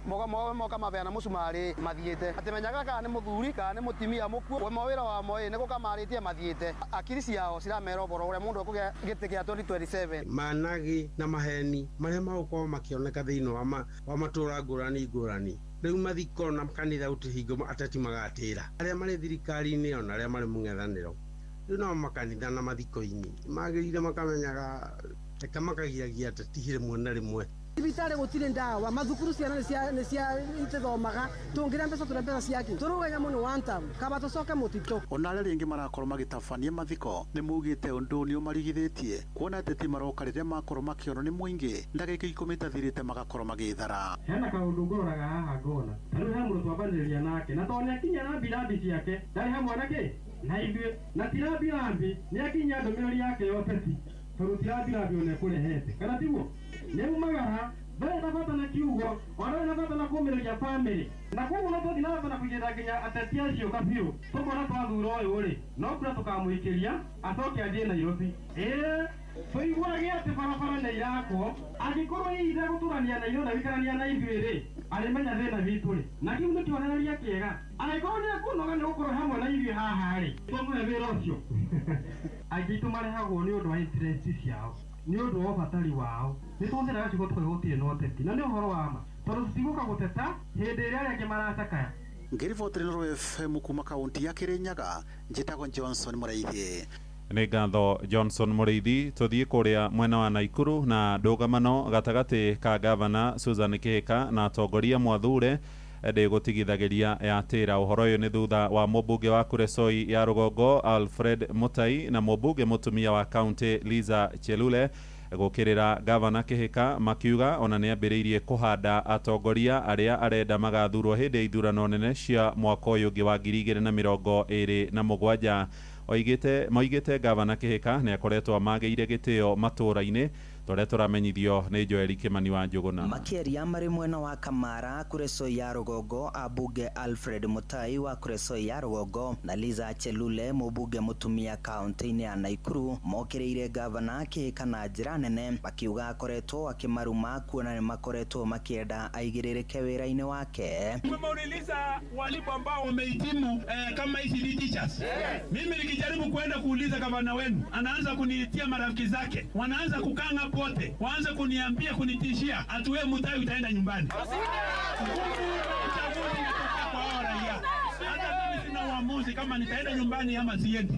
moka mabeana mũcumarĩ mathiĩte matimenyaga kana nĩ mũthuri kana nĩ mũtumia mũkuo mawĩra wamo ĩ nĩ gũka marĩtie mathiĩte akiri ciao ciramera ũboro ũrĩa mũndũ ekũgĩa gĩtĩ kĩa 2027. Managi na maheni marĩa magũkorwo makĩoneka thĩinĩ wa matũra ngũrani ngũrani rĩu mathiko na kanitha gũtirĩ ateti magatĩra arĩa marĩ thirikari-inĩ ona arĩa marĩ mũng'ethanĩro rĩu nao makanitha na mathiko-inĩ magĩrĩire makamenyaga reke makagiragia ateti rĩmwe na rĩmwe. Thibitarĩ gũtirĩ ndawa, mathukuru ciana nĩ cia itithomaga, tũngĩrĩa mbeca tũrĩa mbeca ciake tũrũganya mũno one term kaba tũcoke mũtitũ. Ona arĩa rĩngĩ marakorwo magĩtabania mathiko nĩ maugĩte ũndũ nĩ ũmarigithĩtie kuona ateti maroka rĩrĩa makorwo makĩonwo nĩ mũingĩ ndagĩka 10 itathirĩte magakorwo magĩthara. Hena kaũndũ ngoraga haha ngona ta rĩu he mũndũ twambanĩrĩria nake na tondũ nĩakinya rambirambi ciake ndarĩ hamwe na kĩ na ithuĩ na ti rambirambi nĩakinya ndũmĩrĩri yake ya ũteti tondũ ti rambirambi ona ĩkũrehete kana tiguo nĩumagara ndarĩ na bata na kiugo ona ndarĩ na bata na kũmĩrĩria bamĩrĩ na koguo no tũthiĩ na mbere na kũigĩrĩra nginya ateti acio kabiũ tũkona twathura ũyũ rĩ no kura tũkamũikĩria acoke athiĩ Nairobi. Ĩĩ tũiguage atĩ barabara nĩ irakwo angĩkorwo hihi ndegũtũrania na ithuĩ na gũikarania na ithuĩ rĩ arĩmenya thĩna witũ rĩ na kĩu nĩ kĩonereria kĩega angĩkorwo nĩ ekũnoga nĩ gũkorwo hamwe na ithuĩ haha rĩ twamũhe wĩra ũcio. Aingĩ aitũ marehagwo nĩ ũndũ wa interest ciao nĩ ũndũ wa ũbatari wao nĩ tũhũthĩraga ciugo tũkauga gũtirĩ na ũteti na nĩ ũhoro wa ma tondũ tũtigũka gũteta hĩndĩ ĩrĩa arĩa angĩ maracakaya. Ngĩribotera Inooro FM kuma kaunti ya Kirinyaga, njĩtagwo Johnson Mũraithi. Nĩ ngatho Johnson Mũrĩithi. Tũthiĩ kũrĩa mwena wa Naikuru na ndũgamano gatagatĩ ka gavana Susan Kĩhĩka na atongoria mwathure ndĩgũtigithagĩria yatĩra. Ũhoro ũyũ nĩ thutha wa mũmbunge wa Kuresoi ya rũgongo Alfred Mutai na mũmbunge mũtumia wa kaunti Liza Chelule gũkĩrĩra gavana Kĩhĩka, makiuga ona nĩ ambĩrĩirie kũhanda atongoria arĩa arenda magathurwo hĩndĩ ya ithurano nene cia mwaka ũyũ ũngĩ wa 2027. Oigĩte moigĩte gavana Kĩhĩka nĩ akoretwo amagĩire gĩtĩo matũũra-inĩ tũrĩa tũramenyithio nĩ Joeli Kĩmani wa Njũgũna. Makĩaria marĩ mwena wa Kamara Kuresoi ya rũgongo, ambunge Alfred Mutai wa Kuresoi ya rũgongo na Liza Chelule mũmbunge mũtumia kaunti-inĩ ya Naikuru mokĩrĩire gavana Kĩhĩka na njĩra nene, makiuga akoretwo akĩmaruma kuona nĩ makoretwo makĩenda aigĩrĩrĩke wĩra-inĩ wake. Tumeuliza walimu ambao wamehitimu kama ECD teachers. Mimi nikijaribu kwenda kuuliza gavana wenu, anaanza kuniitia marafiki zake, wanaanza kukanga wote, waanze kuniambia, kunitishia, ati wewe Mutai utaenda nyumbani. Uchaguzi inatokea kwa hao raia. Hata mimi sina uamuzi kama nitaenda nyumbani ama siendi,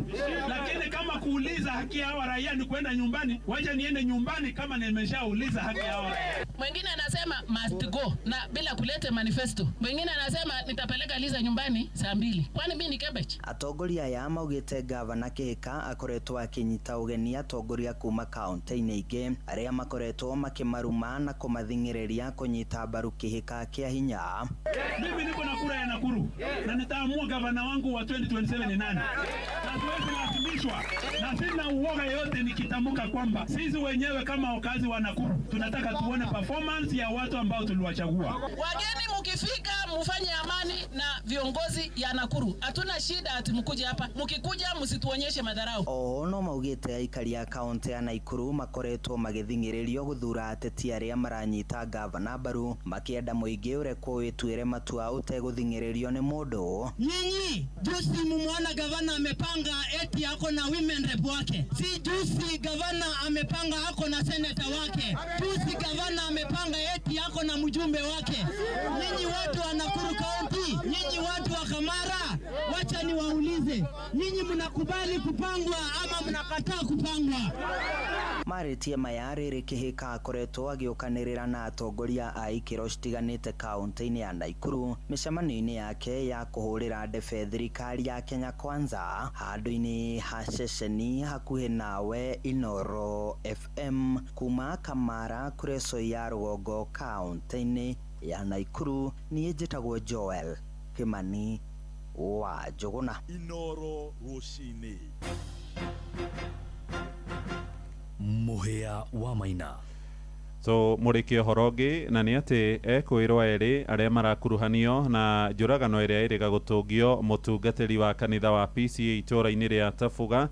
lakini kama kuuliza haki ya hawa raia ni kwenda nyumbani, wacha niende nyumbani kama nimeshauliza haki ya hawa raia. Mwingine anasema must go na bila kulete manifesto. Mwingine anasema nitapeleka Liza nyumbani saa 2. Kwani mimi ni cabbage? Atongoria aya maugĩte gavana Kĩhĩka akoretwo akĩnyita ũgeni atongoria kuma kaunti-inĩ ingĩ arĩa makoretwo makĩmaruma na kũmathing'ĩrĩria kũnyita mbaru Kĩhĩka kĩa hinya. Mimi niko na kura ya Nakuru na nitaamua gavana wangu wa 2027 ni nani. Na siwezi lazimishwa na sina uoga yote nikitamka kwamba sisi wenyewe kama wakazi wa Nakuru tunataka tuone performance ya watu ambao tuliwachagua. Wageni mukifika mufanye amani na viongozi ya Nakuru. Hatuna shida ati mkuje hapa. Mukikuja msituonyeshe madharau. Oho no maugĩte aikari a kaunti ya Naikuru makoretwo magĩthing'ĩrĩrio gũthura ateti arĩa maranyita gavana mbaru, makĩenda mũingĩ ũrekwo wĩtuĩre matua ũtegũthing'ĩrĩrio nĩ mũndũ. Nyinyi juzi mumuona gavana amepanga eti ako na women rep wake. Si juzi gavana amepanga ako na senator wake. Juzi gavana amepanga eti ako na mjumbe wake. Nyinyi watu wa Nakuru County, nyinyi watu wa Kamara, wacha niwaulize, nyinyi mnakubali kupangwa ama mnakataa kupangwa? Marĩtie maya rĩrĩ Kĩhĩka akoretwo agĩũkanĩrĩra na atongoria a ikĩro citiganĩte kaunti-inĩ ya Naikuru mĩcemanio-inĩ yake ya kũhũrĩra ndebe thirikari ya Kenya Kwanza handũ-inĩ ha ceceni hakuhĩ nawe Inooro FM kuma Kamara Kuresoi ya rũgongo kaunti-inĩ ya Naikuru. Niĩ njĩtagwo Joel Kĩmani wa Njũgũna. Inooro rũcinĩ. Mũhĩa wa Maina. So mũrĩki ũhoro ũngĩ na nĩ atĩ ekwĩrwo erĩ arĩa marakuruhanio na njũragano ĩrĩa ĩrĩga gũtũngio mũtungatĩri wa kanitha wa PCA itũũra-inĩ rĩa Tabuga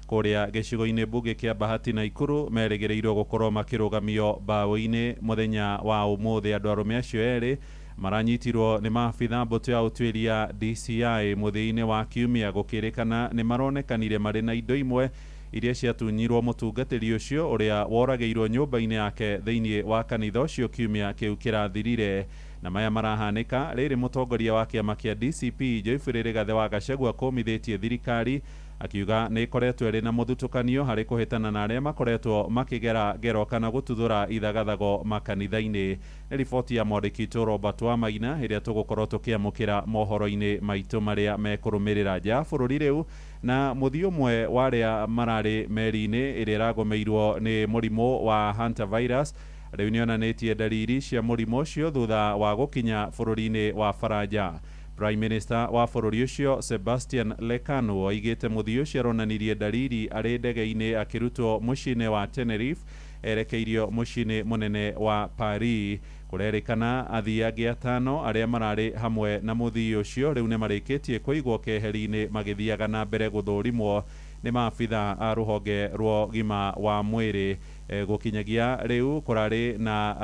kũrĩa gĩcigo-inĩ mbunge kĩa Bahati Naikuru merĩgĩrĩirwo gũkorwo makĩrũgamio mbaũ-inĩ mũthenya wa ũmũthĩ. Andũ arũme acio erĩ maranyitirwo nĩ maabitha mbũtũ ya ũtuĩria DCI mũthia-inĩ wa kiumia gũkĩrĩkana nĩ maronekanire marĩ na indo imwe iria ciatunyirwo mũtungatĩri ũcio ũrĩa woragĩirwo nyũmba-inĩ yake thĩinĩ wa kanitha ũcio kiumia kĩu kĩrathirire. Na maya marahanĩka rĩrĩ mũtongoria wa kĩama kĩa DCP Geoffrey Rigathĩ wa Gachagua kũmithĩtie thirikari akiuga nĩ ĩkoretwo ĩrĩ na mũthutũkanio harĩ kũhĩtana na arĩa makoretwo makĩgera ngero kana gũtuthũra ithagathago makanitha-inĩ. Nĩ riboti ya mwandĩki witũ Robert Wamaina ĩrĩa tũgũkorwo tũkĩamũkĩra mohoro-inĩ maitũ marĩa mekũrũmĩrĩra. Nja ya bũrũri rĩu na mũthii ũmwe wa arĩa mararĩ meri-inĩ ĩrĩa ĩragũmĩirwo nĩ mũrimũ wa hantavirus rĩu nĩonanĩtie ndariri cia mũrimũ ũcio thutha wa gũkinya bũrũri-inĩ wa Faranja. Prime Minister wa bũrũri ũcio Sebastian Lekanu oigĩte mũthii ũcio aronanirie ndariri arĩ ndege-inĩ akĩrutwo mũciĩ-inĩ wa Tenerife erekeirio mũciĩ-inĩ mũnene wa Paris. Kũrerĩkana athii angĩ atano arĩa mararĩ hamwe na mũthii ũcio rĩu nĩmarĩkĩtie kũigwo keheri-inĩ magĩthiaga na mbere gũthũrimwo nĩ maabitha a rũhonge rwa ũgima wa mwĩrĩ. Gũkinyagia rĩu kũrarĩ na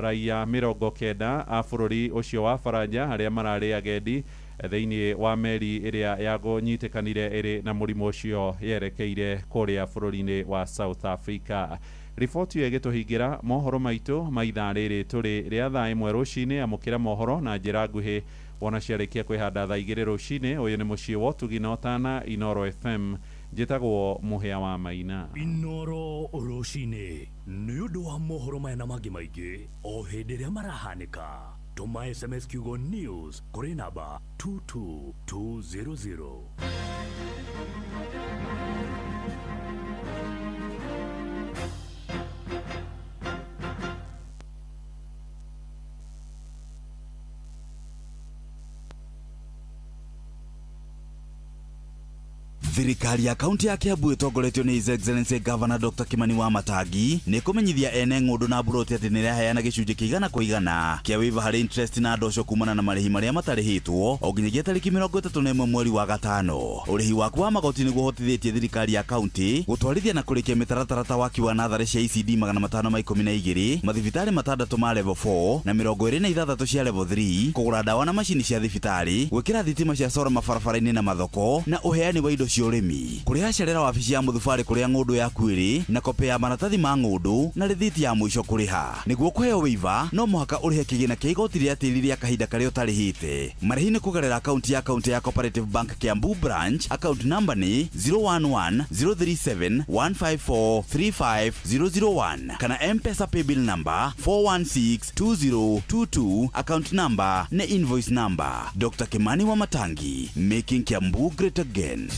raia 90 a bũrũri ũcio wa Faranja arĩa mararĩ agendi thĩinĩ wa meri ĩrĩa yagũnyitĩkanire ĩrĩ na mũrimũ ũcio yerekeire kũrĩa bũrũri-inĩ wa South Africa. Riboti ĩyo ĩgĩtũhingĩra mohoro maitũ ma ithaa rĩrĩ tũrĩ rĩa thaa 1 rũcinĩ. Amũkĩra mohoro na njĩra nguhĩ Wona ciarĩkia kwĩhanda thaa 2 rũcinĩ. Ũyũ nĩ mũciĩ wa ũtugi na ũtana, Inoro FM. Njĩtagwo Mũhĩa wa Maina. Inoro rũcinĩ nĩ ũndũ wa mohoro maya na mangĩ maingĩ o hĩndĩ ĩrĩa marahanĩka, tũma SMS kiugo news kũrĩ namba 22200. Thirikari ya kaunti ya Kiambu ĩtongoretio nĩ His Excellency Governor Dr. Kimani Wamatangi nĩ kũmenyithia ene ng'ũndũ na mburoti atĩ nĩ ĩraheana gĩcunjĩ kĩa igana kwa igana kĩa waiver harĩ interest na ndosho kumana na marĩhi marĩa matarĩhĩtwo o nginyagia tarĩki 31 mweri wa gatano. Ũrĩhi waku wa magoti nĩguo ũhotithĩtie thirikari ya kaunti gũtwarithia na kũrĩkia mĩtaratara ta waki wa natharĩ cia ECD 512, mathibitarĩ 6 ma level 4 na 26 cia level 3, kũgũra ndawa na macini cia thibitarĩ, gwĩkĩra thitima cia sora mabarabara-inĩ na mathoko, na ũheani wa indo cia ũrĩmi. Kũrĩha cerera wabici ya mũthubarĩ kũrĩa ng'ũndũ yaku ĩrĩ na kopĩ ya maratathi ma ng'ũndũ na rĩthiti ya mũico kũrĩha. Nĩguo kũheo waiver no mũhaka ũrĩhe kĩgĩna kĩa igoti rĩa tĩri rĩa kahinda karĩa ũtarĩhĩte. Marĩhi nĩ kũgerera akaunti ya kaunti ya Cooperative Bank Kiambu branch, account number nĩ 011 037 154 35001 kana M-Pesa paybill number 4162022, account number na invoice number. Dr. Kimani Wamatangi, making Kiambu great again.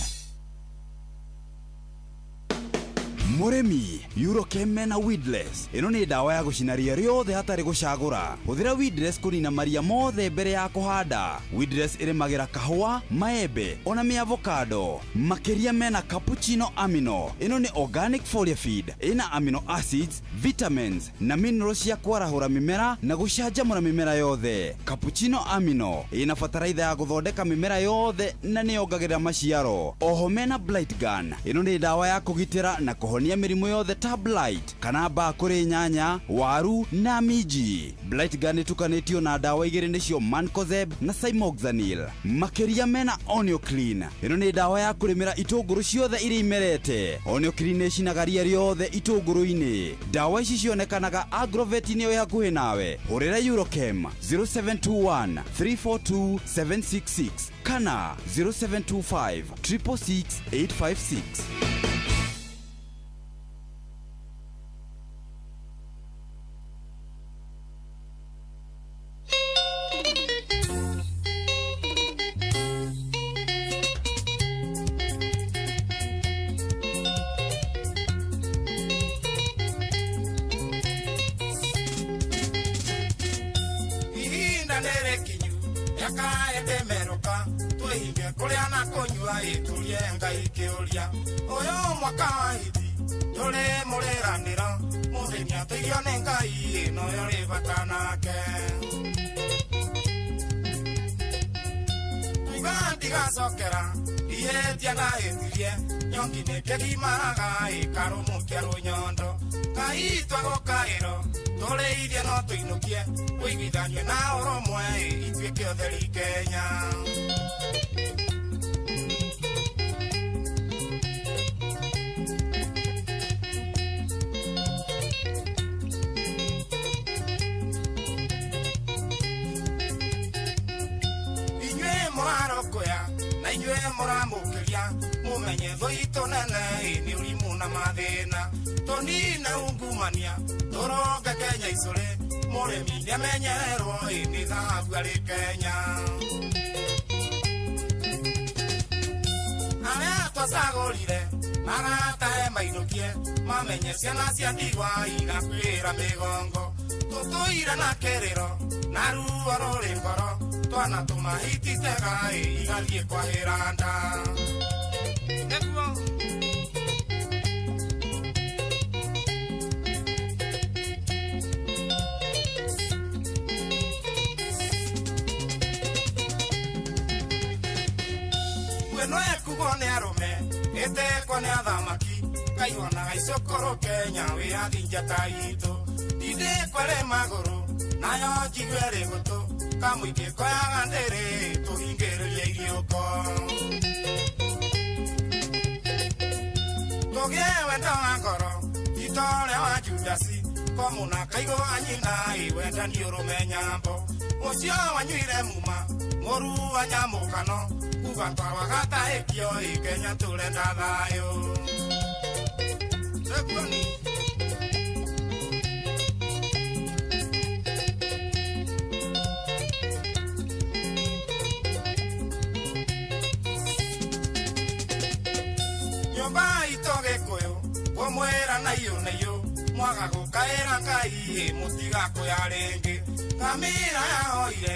Mũrĩmi, Eurochem na Weedless ĩno nĩ ndawa ya gũcina ria rĩothe hatarĩ gũcagũra. Hũthĩra Weedless kũnina maria mothe mbere ya kũhanda. Weedless ĩrĩmagĩra kahũa, maembe ona mĩavocado. Makĩria mena cappuccino amino. Ĩno nĩ organic foliar feed ĩna amino acids, vitamins na minerals cia kwarahũra mĩmera na gũcanjamũra mĩmera yothe. Cappuccino amino ĩna bataraitha ya gũthondeka mĩmera yothe na nĩyongagĩrĩra maciaro. Oho mena blight gun. Ĩno nĩ ndawa ya kũgitĩra na kũhonia mĩrimũ yothe ta blight kana mbaa kũrĩ nyanya, waru na minji. Blight gun ĩtukanĩtio na ndawa igĩrĩ nĩcio Mancozeb na Cymoxanil. Makĩria mena Onioclean. Ĩno nĩ ndawa ya kũrĩmĩra itũngũrũ ciothe iria imerete. Onioclean nĩĩcinaga ria rĩothe itũngũrũ-inĩ. Ndawa ici cionekanaga agrovet-inĩ ĩ hakuhĩ nawe. Hũrĩra Eurochem 0721 342 766 kana 0725 666 856. Ũcio wanyuire muma mũru wa nyamũkano kuga twarwagataĩkio ĩ Kenya tũrenda thayũ. Sekuoni. Nyũmba itũ Gĩkũyũ kũmwĩra na iyũ na iyũ mwaga gũkaĩra Ngai ĩ mũtigakũya rĩngĩ. Ngamĩra yahoire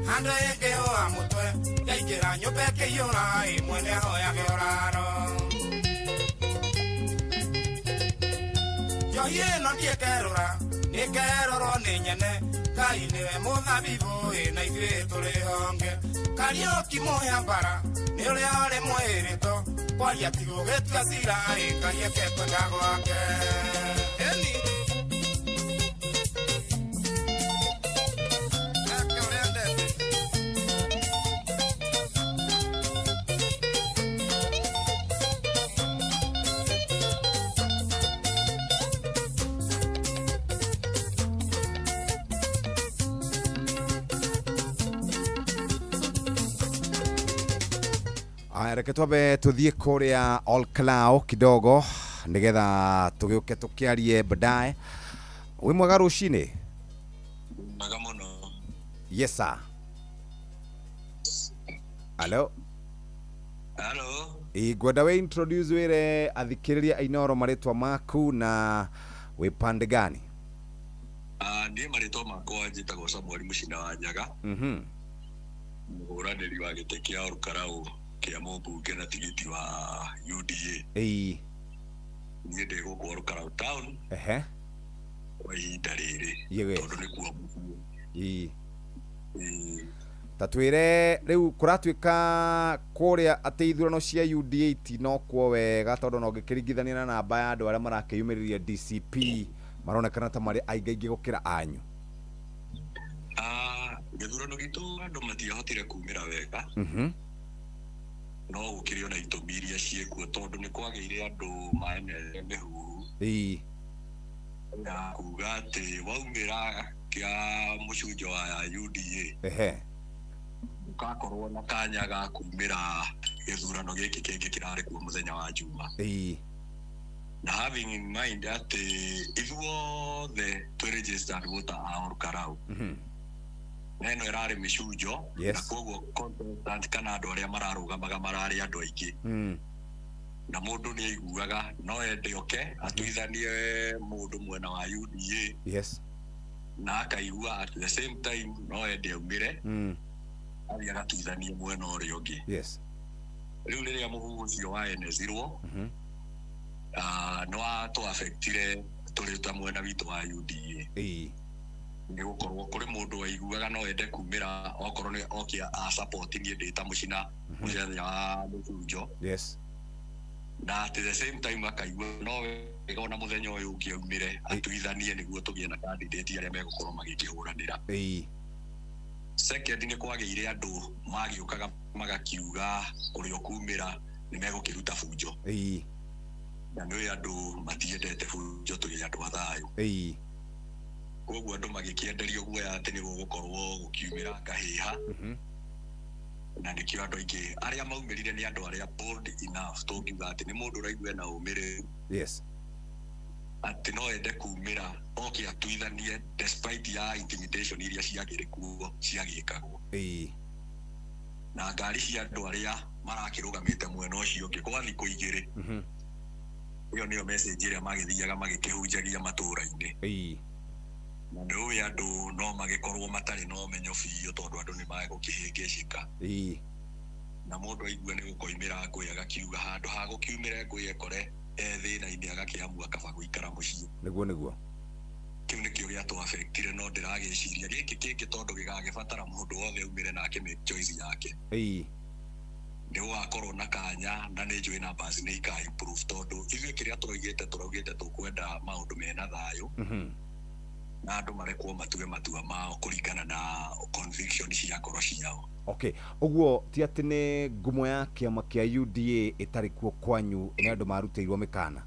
handũ ĩngĩhũa mũtwe yaingĩra nyũmba ĩkĩiyũra ĩ mwene ahoyage ũraro. Njohi ĩno ndiĩkerũra nĩkerũrwo nĩ nyene Ngai nĩwe mũthabibũ ĩ na ithuĩ tũrĩ honge. Kariũki mũhĩa mbara nĩ ũrĩa ũrĩ mwĩrĩto kwaria ti gũgĩtua cira ĩ Ngai eke kwenda gwake. Ĩni. Eke ũrĩa endete. Aya, reke twambe tuthiĩ kũrĩa Olkalau kidogo nĩgetha tũgĩũke tũkĩarie baadaye. Wĩ mwega rũcinĩ? Mwega mũno. Yes sir. Hello. Hello. Ĩ, ngwenda wĩ introduce wĩre athikĩrĩria a Inooro marĩtwa maku na wĩ pande gani? Niĩ marĩtwa makwa njĩtagwo Samuel Mũcina wa Nyaga, mũhũranĩri wa gĩtĩ kĩa Olkalau kĩa mũmbunge na tigiti wa UDA. Ĩĩ. Niĩ ndĩ gũkũ Olkalau town Ehe. kwa ihinda rĩrĩ Yeye. tondũ nĩkuo mũciĩ. Ĩĩ. Ĩĩ. Ta twĩre rĩu kũratuĩka kũrĩa atĩ ithurano cia UDA itinokwo wega tondũ no ngĩkĩringithania na namba ya andũ arĩa marakĩyumĩrĩria DCP maronekana ta marĩ aingaingĩ gũkĩra anyu. Gĩthurano gitũ andũ matiahotire kumĩra wega no gũkĩrĩ ona itũmi iria ciĩkuo tondũ nĩ kwagĩire andũ maenere mĩhuhu Ĩĩ. ya kuga atĩ waumĩra kĩa mũcunjo wa UDA Ehe. ũgakorwo na kanya ga kumĩra gĩthurano gĩkĩ kĩngĩ kĩrarĩ kuo mũthenya wa Juma. Ĩĩ. Na having in mind atĩ ithuothe twĩ registered voter a Olkalau na ĩno ĩrarĩ mĩcunjo Yes. na koguo contestant kana andũ arĩa mararũgamaga mararĩ andũ aingĩ na mũndũ nĩ aiguaga no ende oke atuithanie mũndũ mwena wa UDA Yes. na akaigua at the same time no ende aumĩre athiĩ agatuithanie mwena ũrĩa ũngĩ. Yes. Rĩu rĩrĩa mũhuhu ũcio waenezirwo nĩ watũafectire tũrĩ ta mwena witũ wa UDA. Ĩĩ. Nĩ gũkorwo kũrĩ mũndũ waiguaga no ende kumĩra okorwo nĩ oke a support niĩ ndĩ ta mũcina mũthenya wa mũcunjo Yes. na at the same time akaigua no wega ona mũthenya ũyũ ũngĩ aumĩre atuithanie nĩguo tũgĩe na candidate arĩa megũkorwo magĩkĩhũranĩra. Ĩĩ. Second nĩ kwagĩire andũ magĩũkaga magakiuga ũrĩa ũkumĩra nĩ megũkĩruta bunjo. Ĩĩ. Na nĩ andũ matiendete bunjo tũrĩ andũ a thayũ. Ĩĩ. Koguo andũ magĩkĩenderio guoya atĩ nĩ gũgũkorwo gũkiumĩra ngahĩha na nĩkĩo andũ aingĩ arĩa maumĩrire nĩ andũ arĩa bold enough tũngiuga atĩ nĩ mũndũ ũraigua ena ũmĩrĩru Yes. atĩ no ende kumĩra oke atuithanie despite ya intimidation iria ciagĩrĩ kuo ciagĩkagwo. Ĩĩ. Na ngari cia andũ arĩa marakĩrũgamĩte mwena ũcio ũngĩ kwa thikũ igĩrĩ ĩyo nĩyo message ĩrĩa magĩthiaga magĩkĩhunjagia matũũra-inĩ. Ĩĩ. Na nĩ ũĩ andũ no magĩkorwo matarĩ na ũmenyo biũ tondũ andũ nĩ magũkĩhĩngĩcĩka. Ĩĩ. Na mũndũ aigua nĩ gũkoimĩra ngũĩ agakiuga handũ ha gũkiumĩre ngũĩ ekore e thĩna-inĩ agakĩamua kaba gũikara mũciĩ. Nĩguo nĩguo. Kĩu nĩkĩo gĩatũafectire no ndĩragĩciria gĩkĩ kĩngĩ tondũ gĩgagĩbatara mũndũ wothe aumĩre na akĩ make choice yake. Ĩĩ. Nĩ gũgakorwo na kanya na nĩ njũĩ numbers nĩ ika improve tondũ ithuĩ kĩrĩa tũraugĩte tũraugĩte tũkwenda maũndũ mena thayũ na andũ marekwo matue matua mao kũringana na conviction cia ngoro ciao. Okay, ũguo ti atĩ nĩ ngumo ya kĩama kĩa UDA ĩtarĩ kuo kwanyu nĩ andũ marutĩirwo mĩkana.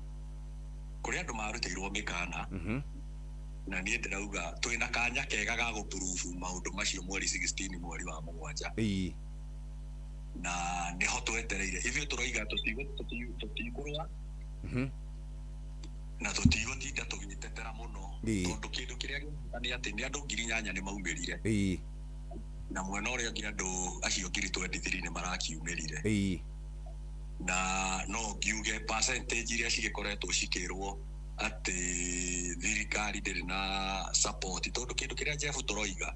Kũrĩ andũ marutĩirwo mĩkana Na niĩ ndĩrauga twĩna kanya kega ga gũpurubu maũndũ macio mweri 16 mweri wa 7. Na nĩho twetereire ithuĩ tũroiga tũtikũrũa na tũtigũtinda tũgĩtetera mũno, tondũ kĩndũ kĩrĩa gĩbata nĩ atĩ nĩ andũ 8,000 nĩ maumĩrire, na mwena ũrĩa ũngĩ andũ acio 23,000 nĩ marakiumĩrire. Na no ngiuge percentage iria cigĩkoretwo cikĩrwo atĩ thirikari ndĩrĩ na support, tondũ kĩndũ kĩrĩa Jeff tũroiga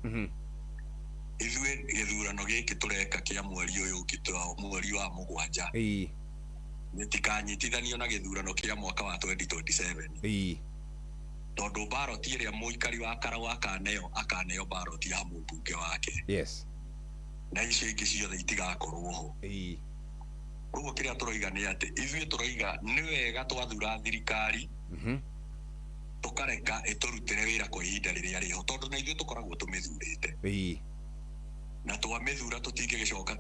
ithuĩ gĩthurano gĩkĩ tũreka kĩa mweri ũyũ ũngĩ, mweri wa 7, gĩtikanyitithanio na gĩthurano kĩa mwaka wa 2027, tondũ baroti ĩrĩa mũikari wa Karau akaneo baroti ya mũmbunge wake. Na icio ingĩ ciothe itigakorwo ho. Koguo kĩrĩa tũroiga nĩ atĩ ithuĩ tũroiga nĩ wega twathura thirikari tũkareka ĩtũrutĩre wĩra kwa ihinda rĩrĩa rĩho, tondũ na ithuĩ tũkoragwo tũmĩthurĩte. Na twamĩthura tũtingĩgĩcoka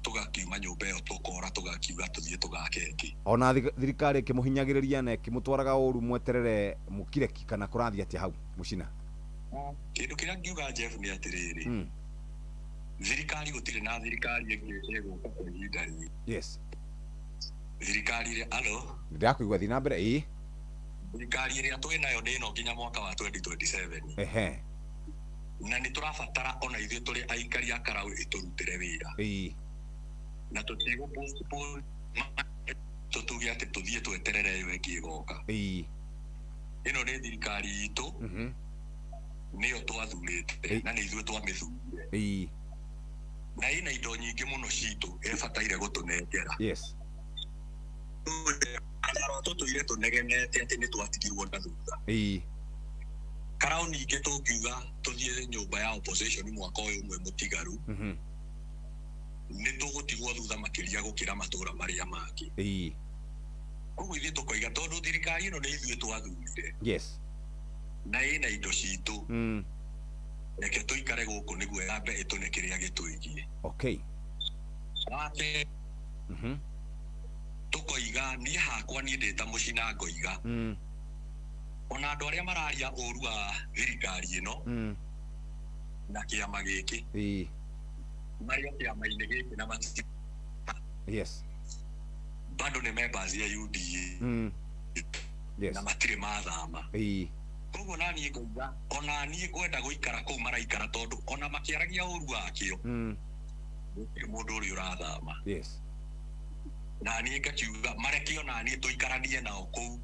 tũgakiuma nyũmba ĩyo tũkora tũgakiuga tũthiĩ tũgake ĩngĩ. Ona thirikari ĩkĩmũhinyagĩrĩria na ĩkĩmũtwaraga ũru mweterere mũkireki kana kũrathiĩ atĩa hau Mũcina? Kĩndũ kĩrĩa ngiuga Jeff nĩ atĩrĩrĩ, thirikari gũtirĩ na thirikari ĩngĩ ĩgũka kwa ihinda rĩrĩ. Thirikari ĩrĩa alo ndĩrakũigua, thiĩ na mbere. Thirikari ĩrĩa twĩ nayo nĩ ĩno nginya mwaka wa 2027. Na nĩ tũrabatara ona ithuĩ tũrĩ aikari a Karau ĩtũrutĩre wĩra. Na tũtigũ postpone tũtuge atĩ tũthiĩ tweterere ĩyo ĩngĩ ĩgoka. Ĩno nĩ thirikari itũ, nĩyo twathurĩte na nĩ ithuĩ twamĩthurire. Na ĩna indo nyingĩ mũno citũ ĩbataire gũtũnengera. Tũtũire tũnegenete atĩ nĩ twatigirwo na thutha. Karau ningĩ tũngiuga tũthiĩ nyũmba ya opposition mwaka ũyũ ũmwe mũtigaru, nĩ tũgũtigwo thutha makĩria gũkĩra matũra marĩa mangĩ. Koguo ithuĩ tũkoiga tondũ thirikari ĩno nĩ ithuĩ twathurire, na ĩna indo citũ, reke tũikare gũkũ nĩguo yambe ĩtũne kĩrĩa gĩtũigie. Wake tũkoiga niĩ hakwa niĩ ndĩ ta Mũcina ngoiga ona andũ arĩa mararia ũru wa thirikari ĩno na kĩama gĩkĩ marĩ o kĩama-inĩ gĩkĩ na bado nĩ members ya UDA na matirĩ mathama. Koguo naniĩ ngoiga ona niĩ ngwenda gũikara kũu maraikara, tondũ ona makĩaragia ũru wakĩo gũtirĩ mũndũ ũrĩa ũrathama. Na niĩ ngakiuga mareke ona niĩ tũikaranie nao kũu,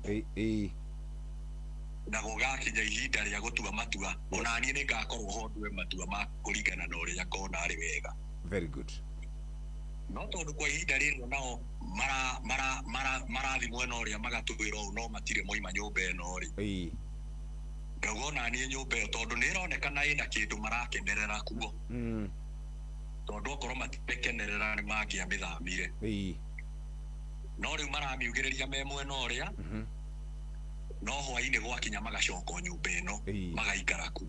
na gũgakinya ihinda rĩa gũtua matua, ona niĩ nĩngakorwo ho ndue matua ma kũringana na ũrĩa ngona arĩ wega. Very good. No tondũ kwa ihinda rĩrĩ nao marathi mwena ũrĩa magatwĩra ũũ no matirĩ moima nyũmba ĩno rĩ, ngauga ona niĩ nyũmba ĩyo tondũ nĩ ĩronekana ĩna kĩndũ marakenerera kuo, tondũ okorwo matirekenerera nĩ mangĩamĩthamire. No rĩu maramiugĩrĩria me mwena ũrĩa, no hwainĩ gwakinya magacoka nyũmba ĩno magaikara kuo.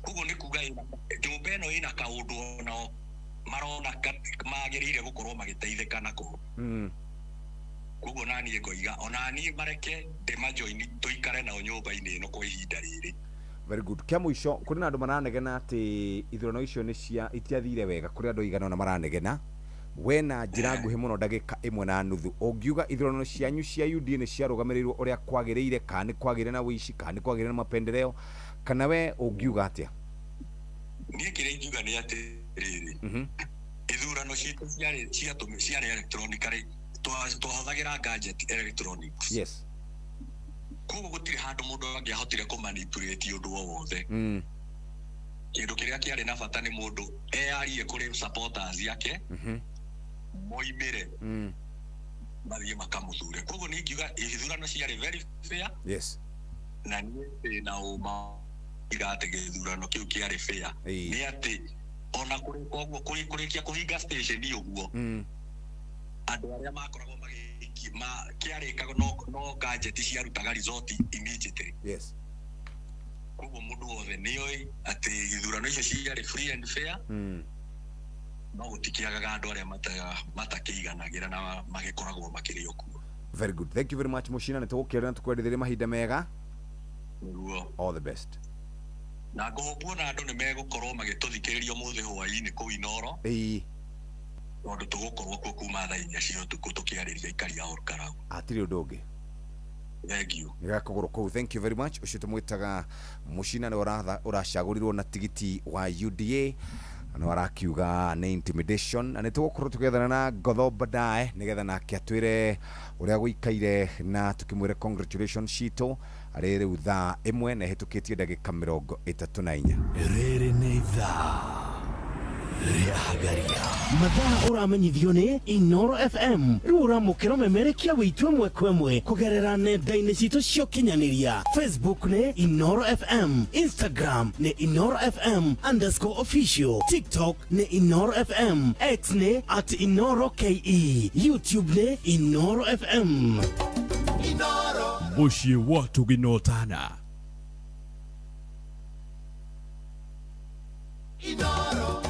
Koguo nĩ kuga nyũmba ĩno ĩna kaũndũ onao marona magĩrĩire gũkorwo magĩteithĩka nako. Koguo naniĩ ngoiga ona niĩ mareke ndĩmajoini tũikare nao nyũmba-inĩ ĩno kwa ihinda rĩrĩ. Very good. Kĩa mũico kũrĩ na andũ maranegena atĩ ithurano icio nĩ cia itiathire wega, kũrĩ andũ aigana ũna maranegena. We na njĩra nguhĩ mũno ndagĩka 1.5 ũngiuga ithurano cianyu cia UDA nĩ ciarũgamĩrĩirwo ũrĩa kwagĩrĩire, kana nĩ kwagĩrĩire na ũici, kana nĩ kwagĩrĩire na mapendeleo, kana we ũngiuga atĩa? Niĩ kĩrĩa ingiuga nĩ atĩ rĩrĩ, ithurano citũ ciarĩ electronically, twahũthagĩra gadget electronics. Koguo gũtirĩ handũ mũndũ angĩahotire kũmanipulate ũndũ o wothe. Kĩndũ kĩrĩa kĩarĩ na bata nĩ mũndũ eyarie kũrĩ supporters yake moimĩre mathiĩ makamũthure. Koguo niĩ ingiuga ithurano ciarĩ very fair. Na niĩ ndĩna ũma iga atĩ gĩthurano kĩu kĩarĩ fair. Nĩ atĩ ona kũrĩka ũguo kũrĩkia kũhinga station ũguo, andũ arĩa makoragwo magĩiki kĩarĩkaga no gadget ciarutaga result immediately. Koguo mũndũ wothe nĩoĩ atĩ ithurano icio ciarĩ free and fair. No gũtikĩagaga andũ arĩa matakĩiganagĩra na magĩkoragwo makĩrĩ o kuo. Very good. Thank you very much Mũcina, nĩ tũgũkĩaria na tũkwendithĩrie mahinda mega. Nĩguo. All the best. Na ngũhũmbwo na andũ nĩ megũkorwo magĩtũthikĩrĩria ũmũthĩ hwaĩ-inĩ kũu Inoro. Ĩĩ. Tondũ tũgũkorwo kuo kuma thaa 4 cia ũtukũ tũkĩarĩria aikari a Olkalau. Hatirĩ ũndũ ũngĩ. Thank you. Nĩ gakũgũrũ kũu. Thank you very much. Ũcio tũmwĩtaga Mũcina nĩ ũracagũrirwo na tigiti wa UDA na nĩ arakiuga nĩ intimidation, na nĩ tũgũkorwo tũgĩethana na Ngotho baadaye nĩgetha nake atwĩre ũrĩa gũikaire na tũkĩmwĩre congratulations citũ arĩ rĩu thaa 1 na ĩhĩtũkĩtie ndagĩka 34. Rĩrĩ nĩ ithaa rĩa Hagaria. Mathaa ũramenyithio nĩ Inoro FM. Rĩu ũramũkĩra ũmemerekia wĩitũ ĩmwe kwa ĩmwe kũgerera nenda-inĩ citũ cia ũkinyanĩria. Facebook nĩ Inoro FM, Instagram nĩ Inoro FM underscore official, TikTok nĩ Inoro FM, X nĩ at Inoro KE, YouTube nĩ Inoro FM. Inoro. Mũciĩ wa Tũginotana. Inoro.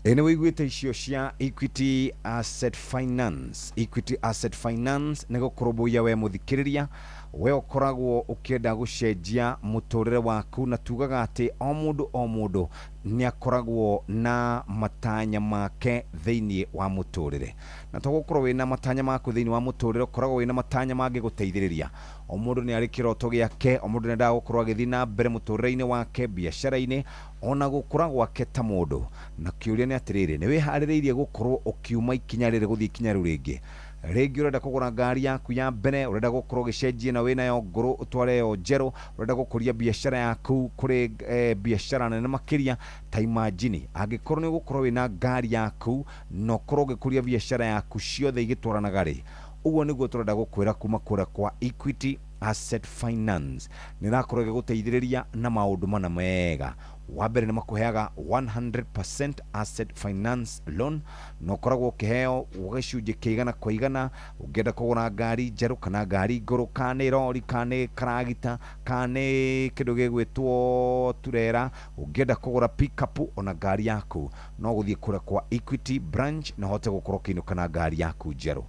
Ĩ nĩ wĩiguĩte icio cia Equity Asset Finance. Equity Asset Finance nĩ gũkũrũmbũiya we mũthikĩrĩria, we ũkoragwo ũkĩenda gũcenjia mũtũrĩre waku, na tugaga atĩ o mũndũ o mũndũ nĩ akoragwo na matanya make thĩinĩ wa mũtũrĩre, na to gũkorwo wĩna matanya maku thĩinĩ wa mũtũrĩre, ũkoragwo wĩna matanya mangĩgũteithĩrĩria. O mũndũ nĩ arĩ kĩroto gĩake, o mũndũ nĩ endaga gũkorwo agĩthiĩ na mbere mũtũrĩre-inĩ wake, biacara-inĩ, ona gũkũra gwake ta mũndũ. Na kĩũria nĩ atĩrĩrĩ, nĩ wĩharĩrĩirie gũkorwo ũkiuma ikinya rĩrĩ gũthiĩ ikinya rĩu rĩngĩ? Rĩngĩ ũrenda kũgũra ngari yaku ya mbere, ũrenda gũkorwo ũgĩcenjia na wĩnayo ngũrũ ũtware yo njerũ, ũrenda gũkũria biacara yaku kũrĩ biacara nene makĩria. Ta imagine angĩkorwo nĩ ũgũkorwo wĩna ngari yaku na ũkorwo ũgĩkũria biacara yaku ciothe igĩtwaranaga rĩ, ũguo nĩguo tũrenda gũkwĩra kuma kũrĩa kwa Equity Asset Finance. Nĩ ĩrakorwo ĩgĩgũteithĩrĩria na maũndũ mana mega. Wa mbere nĩ makũheaga 100% asset finance loan, na ũkoragwo ũkĩheo gĩcunjĩ kĩa igana kwa igana ũngĩenda kũgũra ngari njerũ kana ngari ngũrũ, kana nĩ rori, kana nĩ karagita, kana nĩ kĩndũ gĩgwĩtwo turera. Ũngĩenda kũgũra pickup ona ngari yaku, no gũthiĩ kũrĩa kwa Equity branch na ũhote gũkorwo ũkĩinũka na ngari yaku njerũ.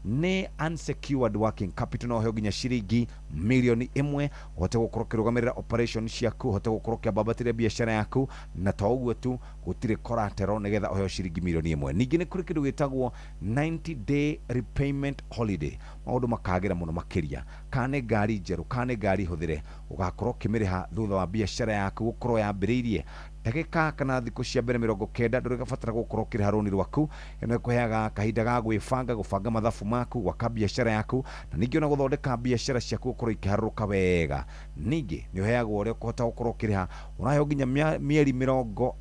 Nĩ unsecured working capital, no ũheo nginya ciringi mirioni 1 ũhote gũkorwo ũkĩrũgamĩrĩra operation ciaku, ũhote gũkorwo ũkĩambambatĩria biacara yaku, na to ũguo tu gũtirĩ collateral nĩgetha ũheo ciringi mirioni 1. Ningĩ nĩ kũrĩ kĩndũ gĩtagwo 90 day repayment holiday, maũndũ makagĩra mũno makĩria. Kana nĩ ngari njerũ, kana nĩ ngari hũthĩre, ũgakorwo ũkĩmĩrĩha thutha wa biacara yaku gũkorwo yambĩrĩirie ndagĩka kana thikũ cia mbere 90. Ndũrĩgabatara gũkorwo ũkĩrĩha rũni rwaku. Ĩno ĩkũheaga kahinda ga gwĩbanga, gũbanga mathabu maku, gwaka biacara yaku, na ningĩ ona gũthondeka biacara ciaku gũkorwo ikĩharũrũka wega. Ningĩ nĩ ũheagwo ũrĩa ũkũhota gũkorwo ũkĩrĩha, ũraheo nginya mĩeri 84.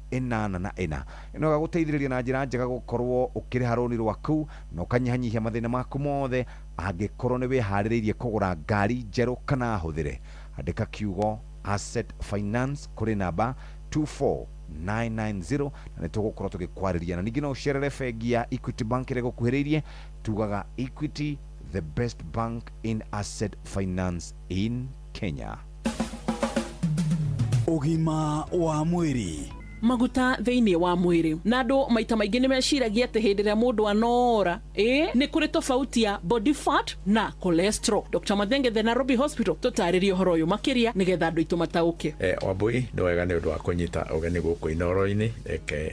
Ĩno ĩgagũteithĩrĩria na njĩra njega gũkorwo ũkĩrĩha rũni rwaku na ũkanyihanyihia mathĩna maku mothe angĩkorwo nĩ wĩharĩrĩirie kũgũra ngari njerũ kana hũthĩre. Andĩka kiugo asset finance kũrĩ namba 24990 na nĩ tũgũkorwo tũgĩkwarĩria. Na ningĩ no ũcerere bengi ya Equity Bank ĩrĩa ĩgũkuhĩrĩirie. Tugaga Equity, the best bank in asset finance in Kenya. Ũgima wa mwĩrĩ. Maguta thĩinĩ wa mwĩrĩ, na andũ maita maingĩ nĩ meciragia atĩ hĩndĩ ĩrĩa mũndũ anora nĩ kũrĩ tofauti ya body fat na cholesterol. Dr. Mathenge, the Nairobi Hospital, tũtarĩrie ũhoro ũyũ makĩria nĩgetha andũ aitũ mataũke. Wambui, nĩ wega nĩ ũndũ wa kũnyita ũgeni gũkũ Inoro-inĩ. Reke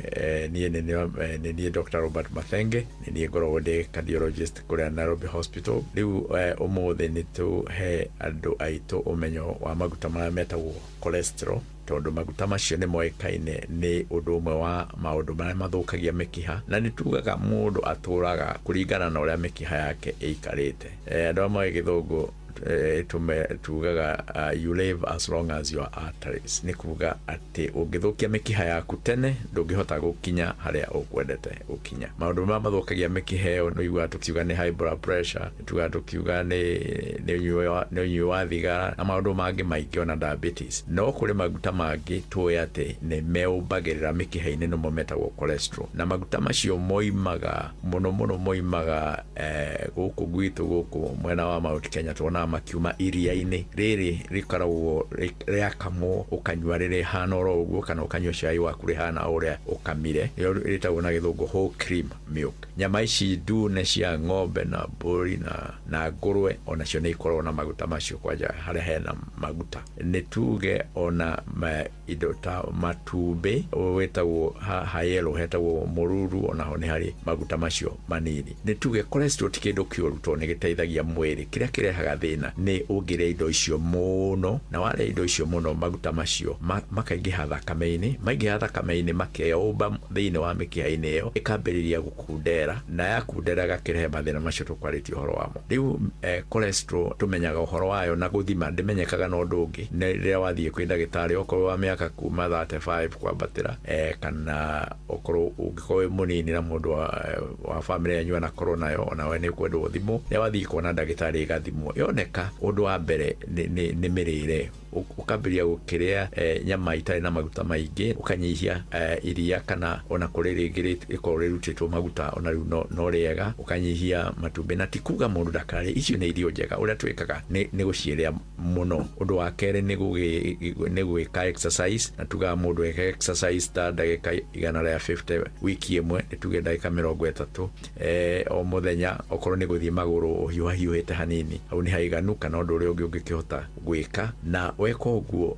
niĩ nĩ niĩ Dr. Robert Mathenge, nĩ niĩ ngoragwo ndĩ cardiologist kũrĩa Nairobi Hospital. Rĩu ũmũthĩ nĩ tũhe andũ aitũ ũmenyo wa maguta marĩa metagwo cholesterol, tondũ maguta macio nĩ moĩkaine nĩ ũndũ ũmwe wa maũndũ marĩa mathũkagia mĩkiha, na nĩ tugaga mũndũ atũraga kũringana na ũrĩa mĩkiha yake ĩikarĩte. Andũ amwe gĩthũngũ tugaga you live as long as your arteries, nĩ kuga atĩ ũngĩthũkia mĩkiha yaku tene ndũngĩhota gũkinya harĩa ũkwendete gũkinya. Maũndũ marĩa mathũkagia mĩkiha ĩyo nĩ ũiguaga tũkiuga nĩ high blood pressure, tugaga tũkiuga nĩ ũnyui wa thigara na maũndũ mangĩ maingĩ ona diabetes. No kũrĩ maguta mangĩ tũĩ atĩ nĩ meũmbagĩrĩra mĩkiha-inĩ, nĩmo metagwo cholesterol, na maguta macio moimaga mũno mũno moimaga gũkũ gwitũ gũkũ mwena wa Mount Kenya. Tuona tuonaga makiuma iria-inĩ. Rĩrĩ rĩkoragwo rĩakamwo ũkanyua rĩrĩhana oro ũguo, kana ũkanyua cai waku rĩhana ũrĩa ũkamire. Nĩrĩo rĩtagwo na gĩthũngũ whole cream milk. Nyama ici ndune cia ng'ombe na mbũri na ngũrwe onacio nĩ ikoragwo na maguta macio, kwanja harĩa hena maguta. Nĩ tuge ona indo ta matumbĩ wĩtagwo hayelo, hetagwo mũruru, onaho nĩ harĩ maguta macio manini. Nĩ tuge cholesterol ti kĩndũ kĩũru tondũ nĩ gĩteithagia mwĩrĩ. Kĩrĩa kĩrehaga thĩna nĩ ũngĩrĩa indo icio mũno, na warĩa indo icio mũno maguta macio makaingĩha thakame-inĩ, maingĩha thakame-inĩ makeyũmba thĩinĩ wa mĩkiha-inĩ ĩyo, ĩkambĩrĩria gũkundera, na yakundera gakĩrehe mathĩna macio tũkwarĩtie ũhoro wamo. Rĩu cholesterol tũmenyaga ũhoro wayo na gũthima, ndĩmenyekaga na ũndũ ũngĩ. Nĩ rĩrĩa wathiĩ kwĩ ndagĩtarĩ, okorwo wa mĩaka kuma 35 kwambatĩra, kana okorwo ũngĩkorwo wĩ mũnini na mũndũ wa bamĩrĩ yanyu anakorwo nayo, onawe nĩ ũkwendwo ũthimwo. Rĩrĩa wathiĩ kuona ndagĩtarĩ ĩgathimwo, yoneka ũndũ wa mbere nĩ mĩrĩre. Ũkambĩrĩria gũkĩrĩa nyama itarĩ na maguta maingĩ, ũkanyihia iria, kana ona kũrĩ rĩngĩ rĩkorwo rĩrutĩtwo maguta ona rĩu no rĩega, ũkanyihia matumbĩ. Na ti kuga mũndũ ndakarĩe, icio nĩ irio njega, ũrĩa twĩkaga nĩ gũciĩrĩa mũno. Ũndũ wa kerĩ nĩ gwĩka exercise, na tugaga mũndũ eke exercise ta ndagĩka 150 wiki ĩmwe, nĩ tuge ndagĩka 30 o mũthenya, okorwo nĩ gũthiĩ magũrũ ũhiũhahiũhĩte hanini, hau nĩ haiganu, kana ũndũ ũrĩa ũngĩ ũngĩkĩhota gwĩka. Na weka ũguo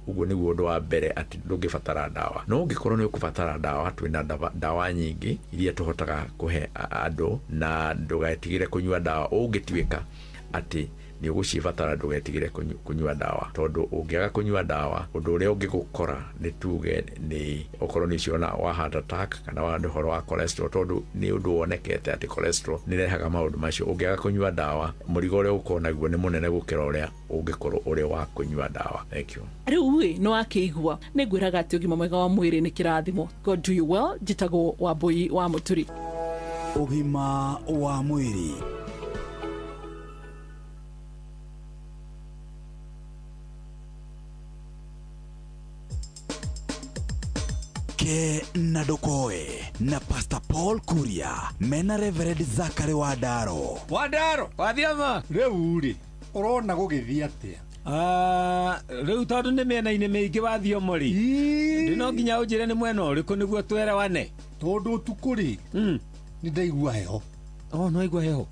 ũguo nĩguo ũndũ wa mbere atĩ ndũngĩbatara ndawa. No ũngĩkorwo nĩ ũkũbatara ndawa, twĩna ndawa nyingĩ iria tũhotaga kũhe andũ, na ndũgetigĩre kũnyua ndawa. Ũngĩtuĩka atĩ nĩ ũgũcibatara, ndũgetigĩre kũnyua ndawa, tondũ ũngĩaga kũnyua ndawa, ũndũ ũrĩa ũngĩgũkora nĩ tuge nĩ okorwo nĩ ũcio wa heart attack kana wa ũhoro wa cholesterol, tondũ nĩ ũndũ wonekete atĩ cholesterol nĩ ĩrehaga maũndũ macio. Ũngĩaga kũnyua ndawa, mũrigo ũrĩa ũkorwo naguo nĩ mũnene gũkĩra ũrĩa ũngĩkorwo ũrĩ wa kũnyua ndawa. Thank you. Rĩu ĩ nĩ wakĩigua, nĩ ngwĩraga atĩ ũgima mwega wa mwĩrĩ nĩ kĩrathimo. God do you well. Njĩtagwo Wambui wa Mũturi. Ũgima wa mwĩrĩ. Ke na Ndokoe na Pastor Paul Kuria mena Reverend Zachary Wandaro. Wandaro wathiama rĩu rĩ ũrona gũgĩthiĩ atĩa? Rĩu tondũ nĩ mĩena-inĩ mĩingĩ wathiomo rĩ, ndĩ no nginya ũnjĩre nĩ mwena ũrĩkũ nĩguo twerewane. Tondũ ũtukũ rĩ nĩ ndaigua heho. Oh, no aigua heho.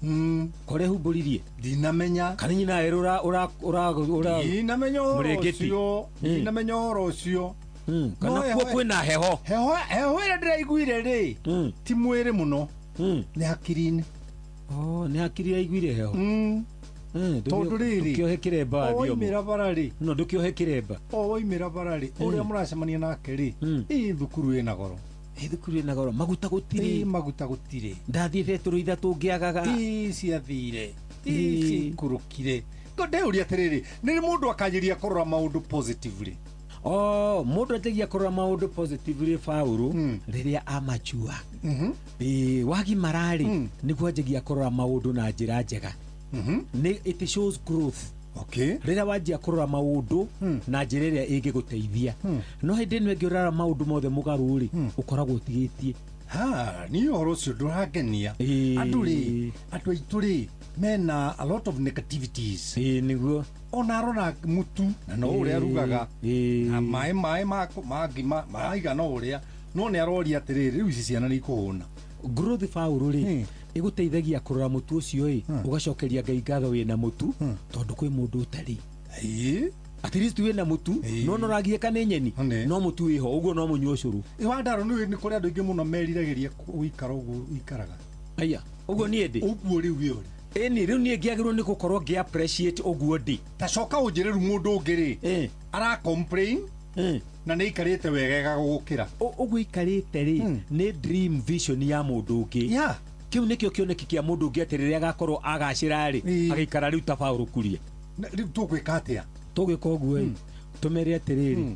Kore humbũririe ndinamenya kana nyina ĩrĩ ũra ndinamenya ũhoro ũcio, ndinamenya ũhoro ũcio. Kana kuo kwĩna heho. Heho ĩrĩa ndĩraiguire rĩ ti mwĩrĩ mũno, nĩ hakiri-inĩ. Oh, nĩ hakiri iraiguire heho. Tondũ rĩrĩ ndũkĩohe kĩremba wathiomo, waimĩra bara rĩ, no ndũkĩohe kĩremba, o waimĩra bara rĩ, ũrĩa mũracemania nake rĩ, ĩ thukuru ĩna goro, ĩ thukuru ĩna goro, maguta gũtirĩ, ĩ maguta gũtirĩ, ndathiĩ betũrũ ithatũ ngĩagaga, ĩ ciathire, ĩ ciikũrũkire. Ndĩũria atĩrĩrĩ, nĩ mũndũ akanjĩria kũrora maũndũ positively? Oh, mũndũ anjagia kũrora maũndũ positively Paũlũ rĩrĩa amachua. Wagimara rĩ, nĩguo anjagia kũrora maũndũ na njĩra njega. Nĩ it shows growth. Okay. Rĩrĩa wanjia kũrora maũndũ na njĩra ĩrĩa ĩngĩgũteithia. No hĩndĩ ĩno ĩngĩ ũrarora maũndũ mothe mũgarũ rĩ, ũkoragwo ũtigĩtie. Ha, niĩ ũhoro ũcio ndũrangenia. Andũ rĩ, andũ aitũ rĩ, mena a lot of negativities. Nĩguo. Ona arora mũtu na no ũrĩa arugaga na maĩ ma ngima maigana ũrĩa, no nĩ aroria atĩrĩrĩ, rĩu ici ciana nĩ ikũhũna. Growth Paũlũ rĩ, ĩgũteithagia kũrora mũtu ũcio ĩ, ũgacokeria Ngai ngatho wĩna mũtu, tondũ kwĩ mũndũ ũtarĩ. At least wĩna mũtu, no noragiĩka nĩ nyeni, no mũtu wĩho, ũguo no mũnyue ũcũrũ. Wandaro nĩ kũrĩ andũ aingĩ mũno meriragĩria gũikara ũguo ũikaraga. Aya, ũguo niĩ ndĩ. Ũguo rĩu wĩ ũrĩ. Ĩni rĩu niĩ ngĩagĩrĩirwo nĩ gũkorwo ngĩ appreciate ũguo ndĩ. Ta coka ũnjĩre rĩu mũndũ ũngĩ rĩ, ara complain na nĩ aikarĩte wegega gũgũkĩra. Ũguo aikarĩte rĩ, nĩ dream vision ya mũndũ ũngĩ. Kĩu nĩkĩo kĩoneki kĩa mũndũ ũngĩ atĩ rĩrĩa agakorwo agacĩra rĩ, agĩikara rĩu ta Paũlũ Kuria. Rĩu tũgwĩka atĩa? Tũgwĩka ũguo ĩ, tũmere atĩrĩrĩ,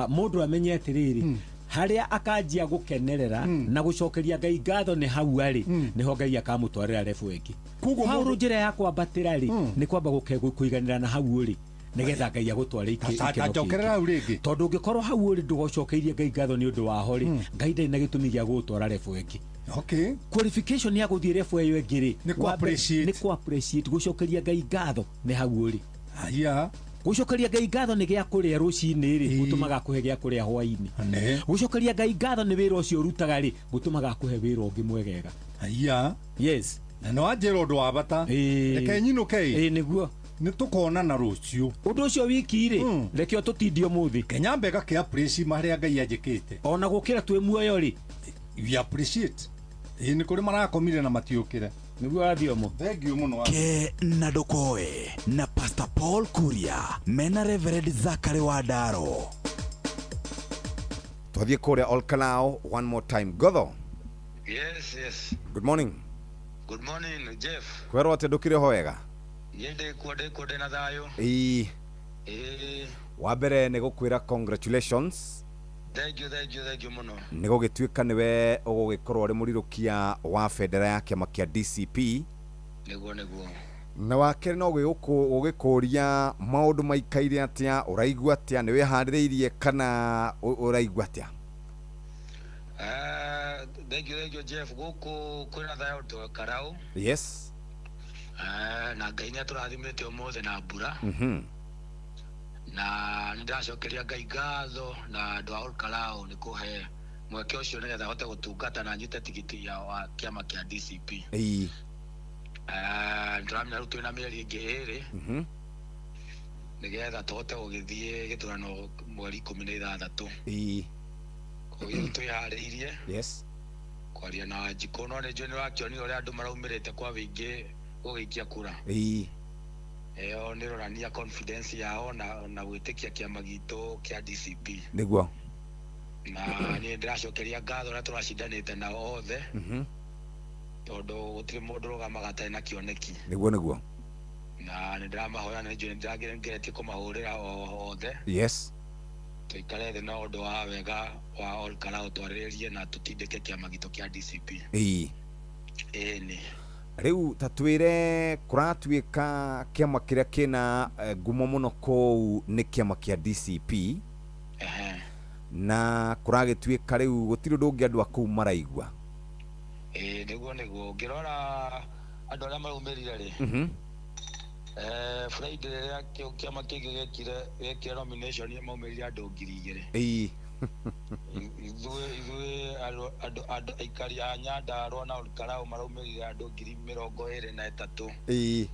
mũndũ amenye atĩrĩrĩ, harĩa akanjia gũkenerera na gũcokeria Ngai ngatho nĩ hau arĩ, nĩho Ngai akamũtwarĩra level ĩngĩ. Paũlũ njĩra ya kwambatĩra rĩ, nĩ kwamba kũiganĩra na hau ũrĩ, nĩgetha Ngai agũtware ikĩro kĩngĩ. Tondũ ũngĩkorwo hau ũrĩ ndũgocokeirie Ngai ngatho nĩ ũndũ waho rĩ, Ngai ndarĩ na gĩtũmi gĩa gũgũtwara level ĩngĩ. Okay. Qualification ya gũthiĩ level ĩyo ĩngĩ rĩ, Nĩ kũ wa mbere, appreciate. nĩ kũ appreciate, gũcokeria Ngai ngatho nĩ hau ũrĩ. Aya. Gũcokeria Ngai ngatho nĩ gĩa kũrĩa rũcinĩ rĩ, gũtũmaga akũhe gĩa kũrĩa hwainĩ. Nĩ. Gũcokeria Ngai ngatho nĩ wĩra ũcio ũrutaga rĩ, gũtũmaga akũhe wĩra ũngĩ mwegega. Aya. Yes. Na nĩ wanjĩra ũndũ wa bata. Reke nyinũke ĩ. Nĩguo. Nĩ tũkonana rũciũ. Ũndũ ũcio wiki rĩ, reke ũtũtindie ũmũthĩ. Kenya mbega kĩ appreciate marĩa Ngai anjĩkĩte. Ona gũkĩra twĩ muoyo rĩ. We appreciate. Ĩ nĩ kũrĩ marakomire na matiũkĩre. Nĩguo wathiomo. Thank you mũno. Ke na ndũkoe na Pastor Paul Kuria mena Reverend Zachary Wandaro. Twathiĩ kũrĩa Olkalao one more time. Gotho. Yes, yes. Good morning. Good morning, Jeff. Kwerwo atĩ ndũkĩrĩ ho wega? Niĩ ndĩkuo ndĩkuo ndĩ na thayũ. Ĩĩ. Ĩĩ. Wa mbere nĩ gũkwĩra congratulations. Thank you, thank you, thank you mũno. Nĩ gũgĩtuĩka nĩwe ũgũgĩkorwo ũrĩ mũrirũkia wa bendera ya kĩama kĩa DCP. Nĩguo nĩguo. Na wa kerĩ no gũgĩkũria maũndũ maikaire atĩa, ũraigua atĩa, nĩ wĩharĩrĩirie kana ũraigua atĩa? Thank you, thank you, Jeff. Gũkũ kwĩna thayũ tũ Karau. Yes. Na Ngai nĩ atũrathimĩte ũmũthĩ na mbura. Na nĩ ndĩracokeria Ngai ngatho na andũ a Olkalou nĩ kũhe mweke ũcio nĩgetha hote gũtungata na nyite tigiti ya wa kĩama kĩa DCP. Ĩĩ. Nĩtũramenya rĩu twĩna mĩeri ĩngĩ ĩrĩ nĩgetha tũhote gũgĩthiĩ gĩthurano mweri 16. Ĩĩ. Koguo rĩu twĩharĩirie Yes. kwaria na Wanjikũ, no nĩ njũĩ nĩ ũrakĩonire ũrĩa andũ maraumĩrĩte kwa wĩingĩ gũgĩikia kura. Ĩĩ. Ĩyo nĩ ĩronania confidence yao na gwĩtĩkia kĩama gitũ kĩa DCP. Nĩguo. Na niĩ ndĩracokeria ngatho ũrĩa tũracindanĩte nao othe, tondũ gũtirĩ mũndũ ũrũgamaga atarĩ na kĩoneki. Nĩguo nĩguo. Na nĩ ndĩramahoya, nĩ njũĩ nĩ ndĩrageretie kũmahũrĩra othe. Yes. Tũikare thĩ na ũndũ wa wega wa Olkalou twarĩrĩrie na tũtindĩke kĩama gitũ kĩa DCP. Ĩĩ. Ĩĩ. Rĩu ta twĩre kũratuĩka kĩama kĩrĩa kĩna ngumo mũno kũu nĩ kĩama kĩa DCP. Na kũragĩtuĩka rĩu gũtirĩ ũndũ ũngĩ andũ a kũu maraigua. Ĩĩ nĩguo nĩguo. Ũngĩrora andũ arĩa maraumĩrire rĩ, Friday rĩrĩa kĩama kĩngĩ gĩekire nomination maumĩrire andũ 2,000. Ĩĩ. Ithuĩ andũ aikari a Nyandarua na Olkalou maraumĩrire andũ 23,000. Ĩĩ.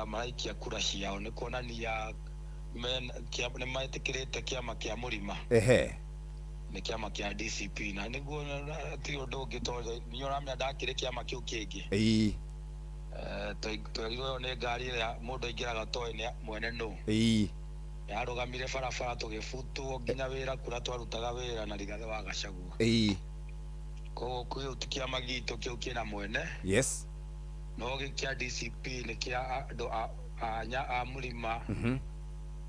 Maraikia kura ciao nĩ kuonania nĩ metĩkĩrĩte kĩama kĩa mũrima. Ehe. Nĩ kĩama kĩa DCP na nĩguo ti ũndũ ũngĩ tondũ nĩ ũramenya ndakĩrĩ kĩama kĩu kĩngĩ. Ĩĩ. Twerirwo ĩyo nĩ ngari ĩrĩa mũndũ aingĩraga toĩ nĩ mwene nũ. Ĩĩ. Yarũgamire barabara tũgĩbutwo nginya wĩra kũrĩa twarutaga wĩra na Rigathĩ wa Gachagua. Ĩĩ. Koguo kĩu ti kĩama gitũ, kĩu kĩna mwene. Yes. No gĩkĩ kĩa DCP nĩ kĩa andũ a mũrima.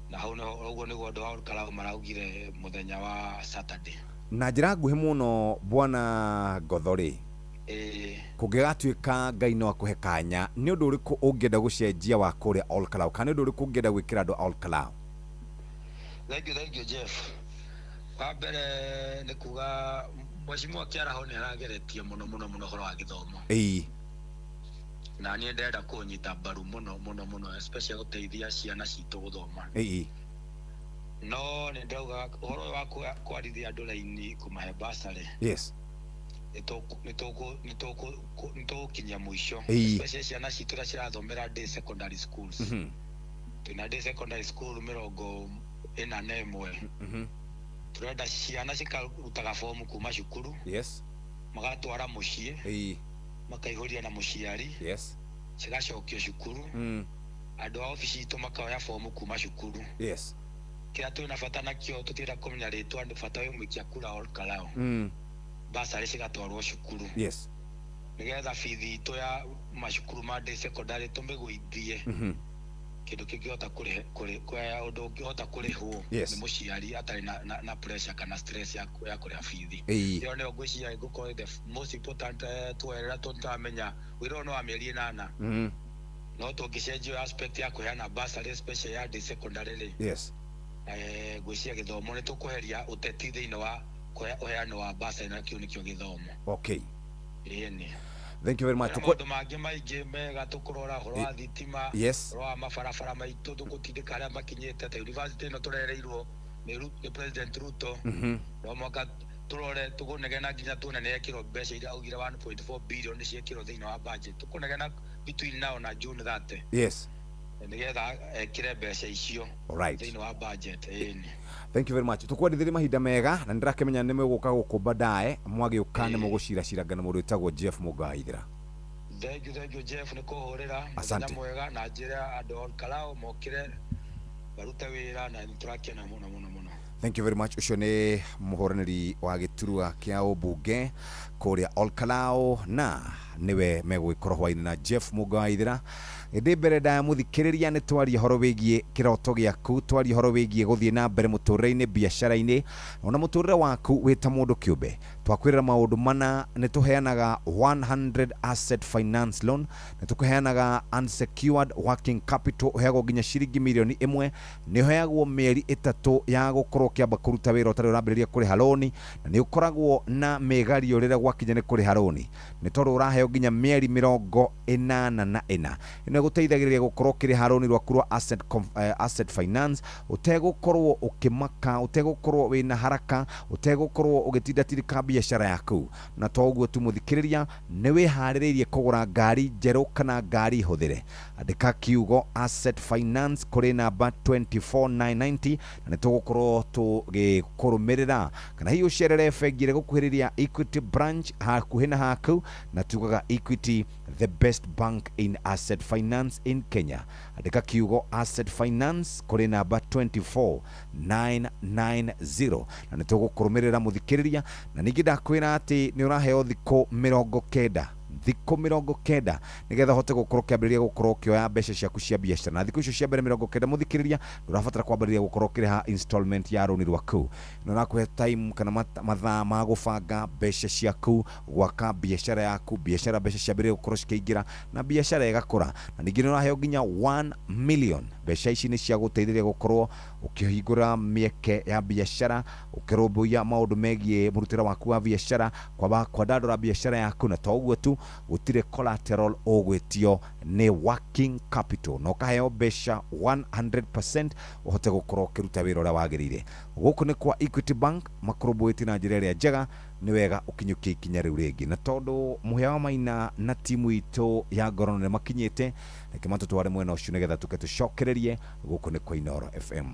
Na hau ũguo nĩguo andũ a Olkalou maraugire mũthenya wa Saturday. Na njĩra nguhĩ mũno bwana Ngotho rĩ, Ĩĩ. kũngĩgatuĩka Ngai no akũhe kanya, nĩ ũndũ ũrĩkũ ũngĩenda gũcenjia wa kũrĩa Olkalou, kana nĩ ũndũ ũrĩkũ ũngĩenda gwĩkĩra andũ a Olkalou? Thank you, thank you, Jeff. Wa mbere nĩ kuga Mheshimiwa Kĩaraho nĩ arageretie mũno mũno mũno ũhoro wa gĩthomo. Ĩĩ. Na niĩ ndĩrenda kũnyita mbaru mũno mũno mũno, especially gũteithia ciana citũ gũthoma. Ĩĩ. No nĩ ndĩrauga ũhoro ũyũ wa kwarithia andũ raini kũmahe bursary. Yes. Nĩ tũgũkinyia mũico. Ĩĩ. Especially ciana citũ iria cirathomera day secondary schools. Twĩna day secondary school 41. Tũrenda ciana cikarutaga fomu kuma cukuru. Yes. Magatwara mũciĩ. Ĩĩ. Makaihũria na mũciari. Yes. Cigacokio cukuru. Andũ a obici itũ makoya fomu kuma cukuru. Yes. Kĩrĩa twĩna bata nakĩo tũtirenda kũmenya rĩtwa, nĩ bata wĩ mũikia kura Olkalou. Bursary cigatwarwo cukuru. Yes. Nĩgetha bithi itũ ya macukuru ma day secondary tũmĩgũithie. Kĩndũ kĩngĩhota ũndũ ũngĩhota kũrĩhwo Yes. nĩ mũciari atarĩ na pressure kana stress ya kũrĩha bithi. Ĩĩ. Ĩyo nĩyo ngwĩciria ĩgũkorwo the most important, tuoerera tũtamenya wĩra ũyũ nĩ wa mĩeri 8. No tũngĩcenjia aspect ya kũheana bursary especially ya day secondary rĩ. Yes. Ngwĩciria gĩthomo nĩ tũkweheria ũteti thĩinĩ wa Ũheani wa bursary na kĩu nĩkĩo gĩthomo. Okay. Ĩni. Thank you very much. Maũndũ mangĩ maingĩ mega tũkũrora ũhoro wa thitima, Yes. ũhoro wa mabarabara maitũ tũgũtindĩka arĩa makinyĩte ta university ĩno tũrereirwo nĩ President Ruto. No mwaka tũrore tũkũnegena nginya tuone nĩ ekĩrwo mbeca iria augire 1.4 billion nĩ ciekĩrwo thĩinĩ wa budget, tũkũnegena between now na June 30 nĩgetha ekĩre mbeca icio Alright. thĩinĩ wa budget. Ĩni. Thank you very much. Tukwendithirie mahinda mega na nĩndĩrakĩmenya nĩ mũgũka gũkũ baadaye, mwagĩũka nĩ mũgũciraciranga na mũndũ wĩtagwo Jeff Mũgaithĩra. Thank you, thank you Jeff nĩ kũhũrĩra. Asante. Mũthenya mwega na njĩre andũ a Olkalou mokĩre barute wĩra na nĩ tũrakena mũno mũno mũno. Thank you very much. Ũcio nĩ mũhũranĩri wa gĩturwa kĩa ũmbunge kũrĩa Olkalou na nĩwe megũgĩkorwo hwainĩ na Jeff Mũgaithĩra. Ĩndĩ mbere ndaya mũthikĩrĩria, nĩ twaria ũhoro wĩgiĩ kĩroto gĩaku, twaria ũhoro wĩgiĩ gũthiĩ na mbere mũtũrĩre-inĩ, biacara-inĩ ona mũtũrĩre waku wĩ ta mũndũ kĩũmbe. Twakwĩrĩra maũndũ mana: nĩ tũheanaga 100 asset finance loan, nĩ tũkũheanaga unsecured working capital ũheagwo nginya ciringi mirioni 1, nĩ ũheagwo mĩeri 3 ya gũkorwo ũkĩamba kũruta wĩra ũtarĩ ũrambĩrĩria kũrĩha rũni, na nĩ ũkoragwo na mĩgario rĩrĩa gwakinya nĩ kũrĩha rũni, nĩ tondũ ũraheo nginya mĩeri 84. Ĩno ĩgũteithagĩrĩria gũkorwo ũkĩrĩha rũni rwaku rwa asset finance ũtegũkorwo ũkĩmaka, ũtegũkorwo wĩna haraka, ũtegũkorwo ũgĩtindatirika biacara yaku. Na to ũguo tu, mũthikĩrĩria, nĩ wĩharĩrĩirie kũgũra ngari njerũ kana ngari hũthĩre, andĩka kiugo asset finance kũrĩ namba 24990 na nĩ tũgũkorwo tũgĩkũrũmĩrĩra, kana hihi ũcerere bengi ĩrĩa ĩgũkuhĩrĩria Equity branch hakuhĩ na haku. Na tugaga Equity, the best bank in asset finance in Kenya. Andĩka kiugo asset finance kũrĩ namba 24990 na nĩ tũgũkũrũmĩrĩra, mũthikĩrĩria. Na ningĩ ndakwĩra atĩ nĩ ũraheo thikũ 90, thikũ 90, nĩgetha ũhote gũkorwo ũkĩambĩrĩria gũkorwo ũkĩoya mbeca ciaku cia biacara. Na thikũ icio cia mbere 90, mũthikĩrĩria, ndũrabatara kwambĩrĩria gũkorwo ũkĩrĩha installment ya rũni rwaku. Nĩ ũrakũhe time kana mathaa ma gũbanga mbeca ciaku, gwaka biacara yaku, biacara mbeca ciambĩrĩrie gũkorwo cikĩingĩra na biacara ĩgakũra. Na ningĩ nĩ ũraheo nginya 1 million. Mbeca ici nĩ cia gũteithĩrĩria gũkorwo ũkĩhingũra mĩeke ya biacara, ũkĩrũmbũiya maũndũ megiĩ mũrutĩre waku wa biacara, kwamba kwandandũra biacara yaku. Na to ũguo tu, gũtirĩ collateral ũgwĩtio nĩ working capital, na ũkaheo mbeca 100% ũhote gũkorwo ũkĩruta wĩra ũrĩa wagĩrĩire. Gũkũ nĩ kwa Equity Bank, makũrũmbũĩtie na njĩra ĩrĩa njega. Nĩ wega ũkinyũkie ikinya rĩu rĩngĩ, na tondũ Mũhĩa wa Maina na timu itũ ya Ngorono nĩ makinyĩte, reke matũtware mwena ũcio nĩgetha tũke tũcokererie. Gũkũ nĩ kwa Inooro FM.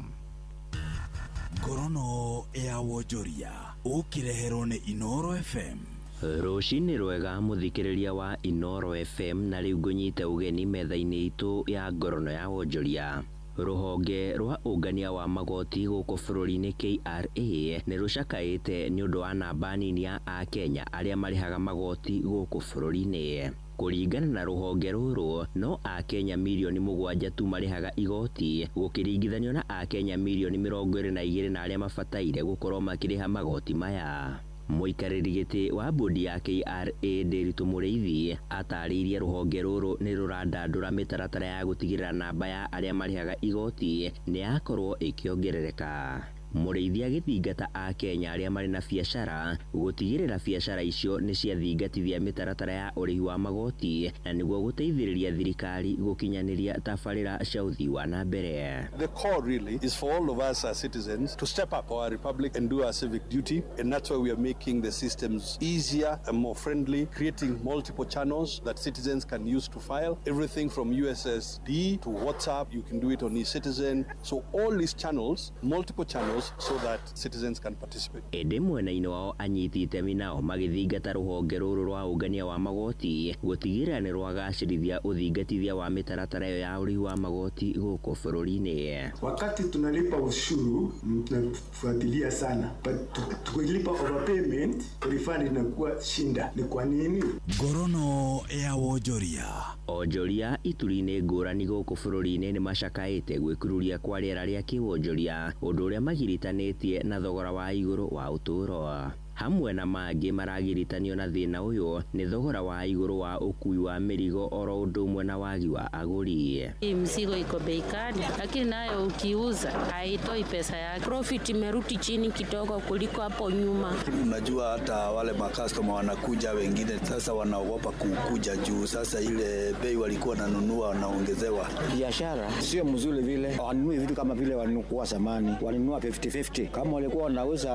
Ngorono ya wonjoria ũkĩreherwo nĩ Inooro FM. Rũcinĩ rwega, mũthikĩrĩria wa Inooro FM, na rĩu ngũnyite ũgeni metha-inĩ itũ ya ngorono ya wonjoria. Rũhonge rwa ũngania wa magoti gũkũ bũrũri-inĩ KRA nĩ rũcakaĩte nĩ ũndũ wa namba nini ya akenya arĩa marĩhaga magoti gũkũ bũrũri-inĩ. Kũringana na rũhonge rũrũ, no akenya mirioni 7 tu marĩhaga igoti gũkĩringithanio na akenya mirioni 22 na arĩa mabataire gũkorwo makĩrĩha magoti maya. Mũikarĩri gĩtĩ wa bodi ya KRA Ndiritu Mũrĩithi atarĩirie rũhonge rũrũ nĩ rũrandandũra mĩtaratara ya gũtigĩrĩra namba ya arĩa marĩhaga igoti nĩ yakorwo ĩkĩongerereka. Mũrĩithi agĩthingata akenya arĩa marĩ na biacara gũtigĩrĩra biacara icio nĩ ciathingatithia mĩtaratara ya ũrĩhi wa magoti na nĩguo gũteithĩrĩria thirikari gũkinyanĩria tabarĩra cia ũthii wa na mbere. The call really is for all of us as citizens to step up our republic and do our civic duty. And that's why we are making the systems easier and more friendly, creating multiple channels that citizens can use to file. Everything from USSD to WhatsApp, you can do it on eCitizen. So all these channels, multiple channels, so that citizens can participate. Ĩndĩ mwena-inĩ wao, anyiti itemi nao magĩthingata rũhonge rũrũ rwa ũngania wa magoti gũtigĩrĩra nĩ rwagacĩrithia ũthingatithia wa mĩtaratara ĩyo ya ũrĩhi wa magoti gũkũ bũrũri-inĩ. Wakati tunalipa ushuru tunafuatilia sana, but tukilipa overpayment, refund inakuwa shinda. Ni kwa nini? Ngorono ya wonjoria. Onjoria ituri-inĩ ngũrani gũkũ bũrũri-inĩ nĩ macakaĩte gwĩkururia kwa rĩera rĩa kĩwonjoria, ũndũ ũrĩa magiritanĩtie na thogora wa igũrũ wa ũtũũro. Hamwe na mangĩ maragiritanio na thĩna ũyũ nĩ thogora wa igũrũ wa ũkui wa mĩrigo oro ũndũ ũmwe na wagi wa agũri. Hii mzigo iko bei kali, lakini nayo ukiuza haitoi pesa yake. Profit imerudi chini kidogo kuliko hapo nyuma. Unajua hata wale makastoma wanakuja wengine sasa wanaogopa kukuja juu sasa ile bei walikuwa nanunua wanaongezewa. Biashara sio mzuri vile, wanunui vitu kama vile walikuwa zamani, walinunua 50-50. Kama walikuwa wanauza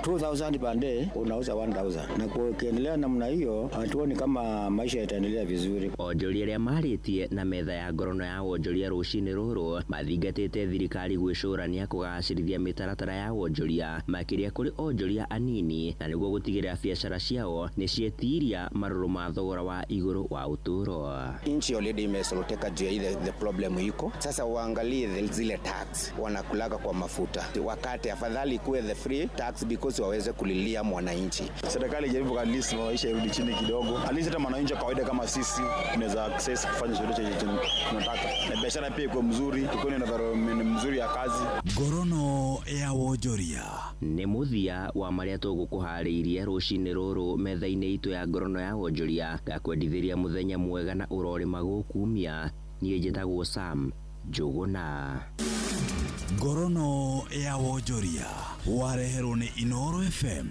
2000 per day, unauza 1000. Na kuendelea namna hiyo, hatuoni kama maisha yataendelea vizuri. Onjoria arĩa marĩtie na metha ya ngorono ya wonjoria rũcinĩ rũrũ mathingatĩte thirikari gwĩcũrania kũgacĩrithia mĩtaratara ya wonjoria makĩria kũrĩ onjoria anini na nĩguo gũtigĩrĩra biacara ciao nĩ cietiria marũrũ ma thogora wa igũrũ wa ũtũũro. Nchi already imesoroteka juu ya ile the problem iko sasa, waangalie zile tax wanakulaga kwa mafuta, wakati afadhali kuwe the free tax because waweze kulilia mwananchi. Serikali ijaribu at least maisha irudi chini kidogo, at least hata mwananchi wa kawaida kama sisi tunaweza access kufanya chochote chenye tunataka, na biashara pia ikuwe mzuri, ikuwe na environment mzuri ya kazi. Ngorono ya wonjoria. Nĩ mũthia wa marĩa tũgũkũharĩirie rũcinĩ rũrũ metha-inĩ itũ ya ngorono ya wonjoria. Ngakwendithĩria mũthenya mwega na ũrorĩma gũkumia. Niĩ njĩtagwo Sam Njũgũna. Ngorono ya wonjoria wareherwo nĩ Inooro FM.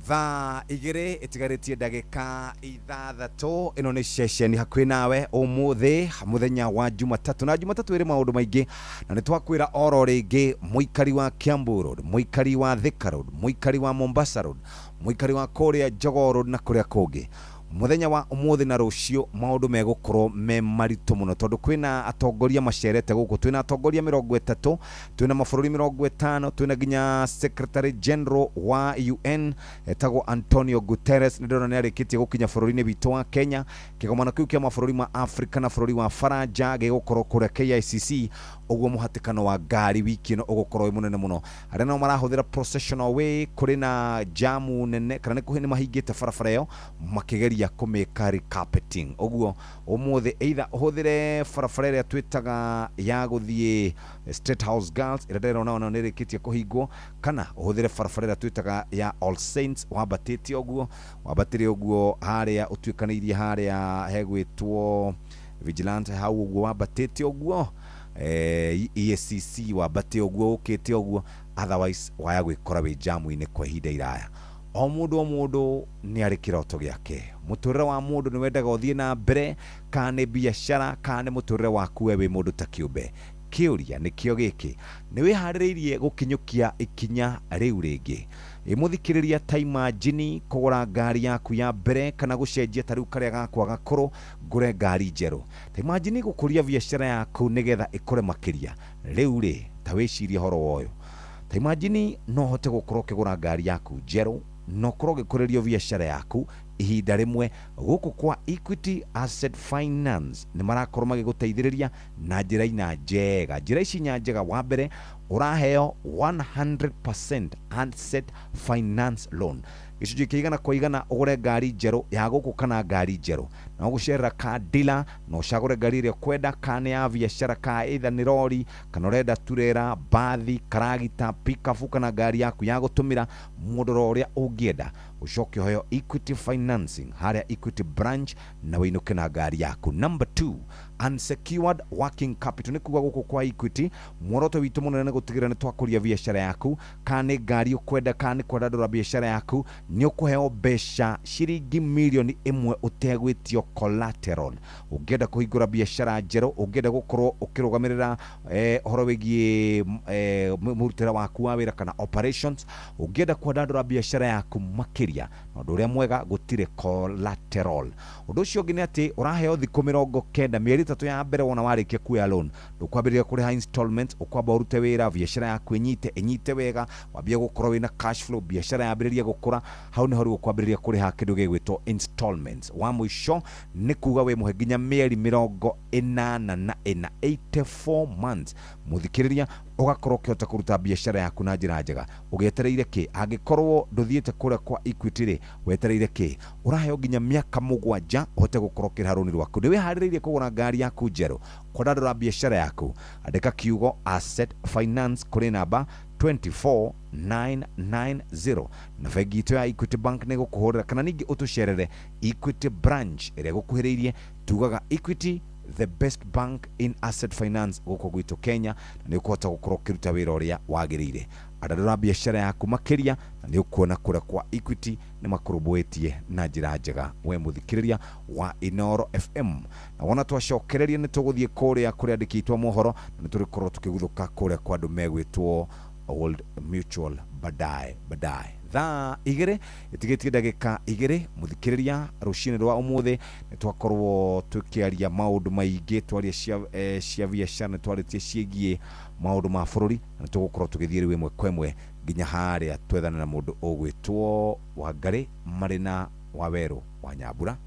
Thaa 2 itigarĩtie ndagĩka 6 ĩno nĩ ceceni hakuhĩ nawe ũmũthĩ mũthenya wa Jumatatũ, na Jumatatũ ĩrĩ maũndũ maingĩ, na nĩ twakwĩra oro rĩngĩ mũikari wa Kiambu Road, mũikari wa Thika Road, mũikari wa Mombasa Road, mũikari wa kũrĩa Jogoo Road na kũrĩa kũngĩ. Mũthenya wa ũmũthĩ na rũciũ maũndũ megũkorwo me maritũ mũno tondũ kwĩna atongoria macerete gũkũ, twĩna atongoria 30, twĩna mabũrũri 50, twĩna nginya Secretary General wa UN etagwo Antonio Guterres. Nĩ ndĩrona nĩ arĩkĩtie gũkinya bũrũri-inĩ witũ wa Kenya. Kĩgomano kĩu kĩa mabũrũri ma Afrika na bũrũri wa Faranja gĩgũkorwo kũrĩa KICC. Ũguo mũhatĩkano wa ngari wiki ĩno ũgũkorwo wĩ mũnene mũno. Arĩa nao marahũthĩra processional way kũrĩ na jamu nene, kana nĩ mahingĩte barabara ĩyo makĩgeria kũmĩka recarpeting. Ũguo ũmũthĩ either ũhũthĩre barabara ĩrĩa twĩtaga ya gũthiĩ State House Girls ĩrĩa ndĩrona ona nĩ ĩrĩkĩtie kũhingwo, kana ũhũthĩre barabara ĩrĩa twĩtaga ya All Saints wambatĩte ũguo, wambatĩre ũguo harĩa ũtuĩkanĩirie harĩa hegwĩtwo Vigilante hau ũguo wambatĩte ũguo, EACC wambate ũguo ũkĩte ũguo, otherwise waya gwĩkora wĩ jamu-inĩ kwa ihinda iraya. O mũndũ nĩ arĩ kĩroto gĩake. Mũtũrĩre wa mũndũ nĩ wendaga ũthiĩ na mbere, kana nĩ biacara, kana nĩ mũtũrĩre waku we wĩ mũndũ ta kĩũmbe. Kĩũria nĩkĩo gĩkĩ, nĩ wĩharĩrĩirie gũkinyũkia ikinya rĩu rĩngĩ? Ĩmũthikĩrĩria ta imagine kũgũra ngari yaku ya mbere kana gũcenjia ta rĩu karĩa gakwa gakũrũ ngũre ngari njerũ. Ta imagine gũkũria biacara yaku nĩgetha ĩkũre makĩria. Rĩu rĩ, ta wĩcirie ũhoro wa ũyũ. Ta imagine no ũhote gũkorwo ũkĩgũra ngari yaku njerũ na ũkorwo ũgĩkũrĩrio biacara yaku ihinda rĩmwe. Gũkũ kwa Equity Asset Finance nĩ marakorwo magĩgũteithĩrĩria na njĩra ina njega. Njĩra ici inya njega, wa mbere ũraheo 100% asset finance loan, gĩcunjĩ kĩa 100 kwa 100 ũgũre ngari njerũ ya gũkũ kana ngari njerũ, na ũgũcerera car dealer na ũcagũre ngari ĩrĩa ũkwenda, kana nĩ ya biacara, kana either nĩ rori, kana ũrenda turera, bathi, karagita, pikabu, kana ngari yaku ya gũtũmĩra mũndũ ũrĩa ũngĩenda. Ũcoke ũheo Equity Financing harĩa Equity branch na wĩinũke na ngari yaku. Number 2, unsecured working capital. Nĩ kuga gũkũ kwa Equity muoroto witũ mũnene nĩ gũtigĩrĩra nĩ twakũria biacara yaku, kana nĩ ngari ũkwenda, kana nĩ kwandandũra biacara yaku, nĩ ũkũheo mbeca ciringi mirioni 1 ũtegwĩtio collateral. Ũngĩenda kũhingũra biacara njerũ, ũngĩenda gũkorwo ũkĩrũgamĩrĩra ũhoro wĩgiĩ mũrutĩre waku wa wĩra kana operations, ũngĩenda kwandandũra biacara yaku makĩria, na ũndũ ũrĩa mwega gũtirĩ collateral. Ũndũ ũcio ũngĩ nĩ atĩ ũraheo thikũ 90, mĩeri 3 ya mbere wona warĩkia kuoya loan, ndũkwambĩrĩria kũrĩha installments, ũkwamba ũrute wĩra biacara yaku ĩnyite wega, wambie gũkorwo wĩna cash flow, biacara yambĩrĩrie gũkũra, hau nĩho rĩu ũkwambĩrĩria kũrĩha kĩndũ gĩgwĩtwo installments. Wa mũico nĩ kuga wĩ mũhe nginya mĩeri 84, 84 months mũthikĩrĩria, ũgakorwo ũkĩhota kũruta biacara yaku na njĩra njega. Ũgĩetereire kĩ? Angĩkorwo ndũthiĩte kũrĩa kwa Equity rĩ, wetereire kĩ? Ũraheo nginya mĩaka 7 ũhote gũkorwo ũkĩrĩha rũni rwaku. Nĩ wĩharĩrĩirie kũgũra ngari yaku njerũ, kwandandũra biacara yaku? Andĩka kiugo asset finance kũrĩ namba 24 990 na bengi itũ ya Equity Bank nĩ gũkũhũrĩra kana ningĩ ũtũcerere Equity branch ĩrĩa ĩgũkuhĩrĩirie. Tugaga Equity, the best bank in asset finance gũkũ gwitũ Kenya, na nĩ ũkũhota gũkorwo ũkĩruta wĩra ũrĩa wagĩrĩire. Andandũra biacara yaku makĩria na nĩ ũkuona kũrĩa kwa Equity nĩ makũrũmbũĩtie na njĩra njega, we mũthikĩrĩria wa Inoro FM. Na wona twacokereria nĩ tũgũthiĩ kũrĩa kũrĩa andĩkĩtwo mohoro, na nĩ tũrĩkorwo tũkĩguthũka kũrĩa kwa andũ megwĩtwo Old Mutual baadaye baadaye thaa 2 ĩtigĩtie ndagĩka 2. Mũthikĩrĩria, rũcinĩ rwa ũmũthĩ nĩ twakorwo tũkĩaria maũndũ maingĩ, twaria cia biacara, nĩ twarĩtie ciĩgiĩ maũndũ ma bũrũri, na nĩ tũgũkorwo tũgĩthiĩ rĩu ĩmwe kwa ĩmwe nginya harĩa twethane na mũndũ ũgwĩtwo Wangarĩ marĩ na Wawerũ wa Nyambura.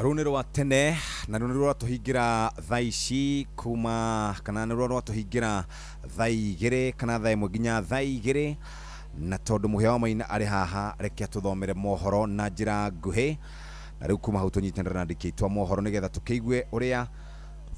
Rũu nĩ rwa tene na rũu nĩ rũratũhingĩra thaa ici kuma kana nĩ rũratũhingĩra thaa 2 kana thaa 1 nginya thaa 2, na tondũ mũhĩa wa Maina arĩ haha, reke atũthomere mohoro na njĩra nguhĩ, na rĩu kuma hau tũnyitanĩre na andĩki aitũ a mohoro nĩgetha tũkĩigue ũrĩa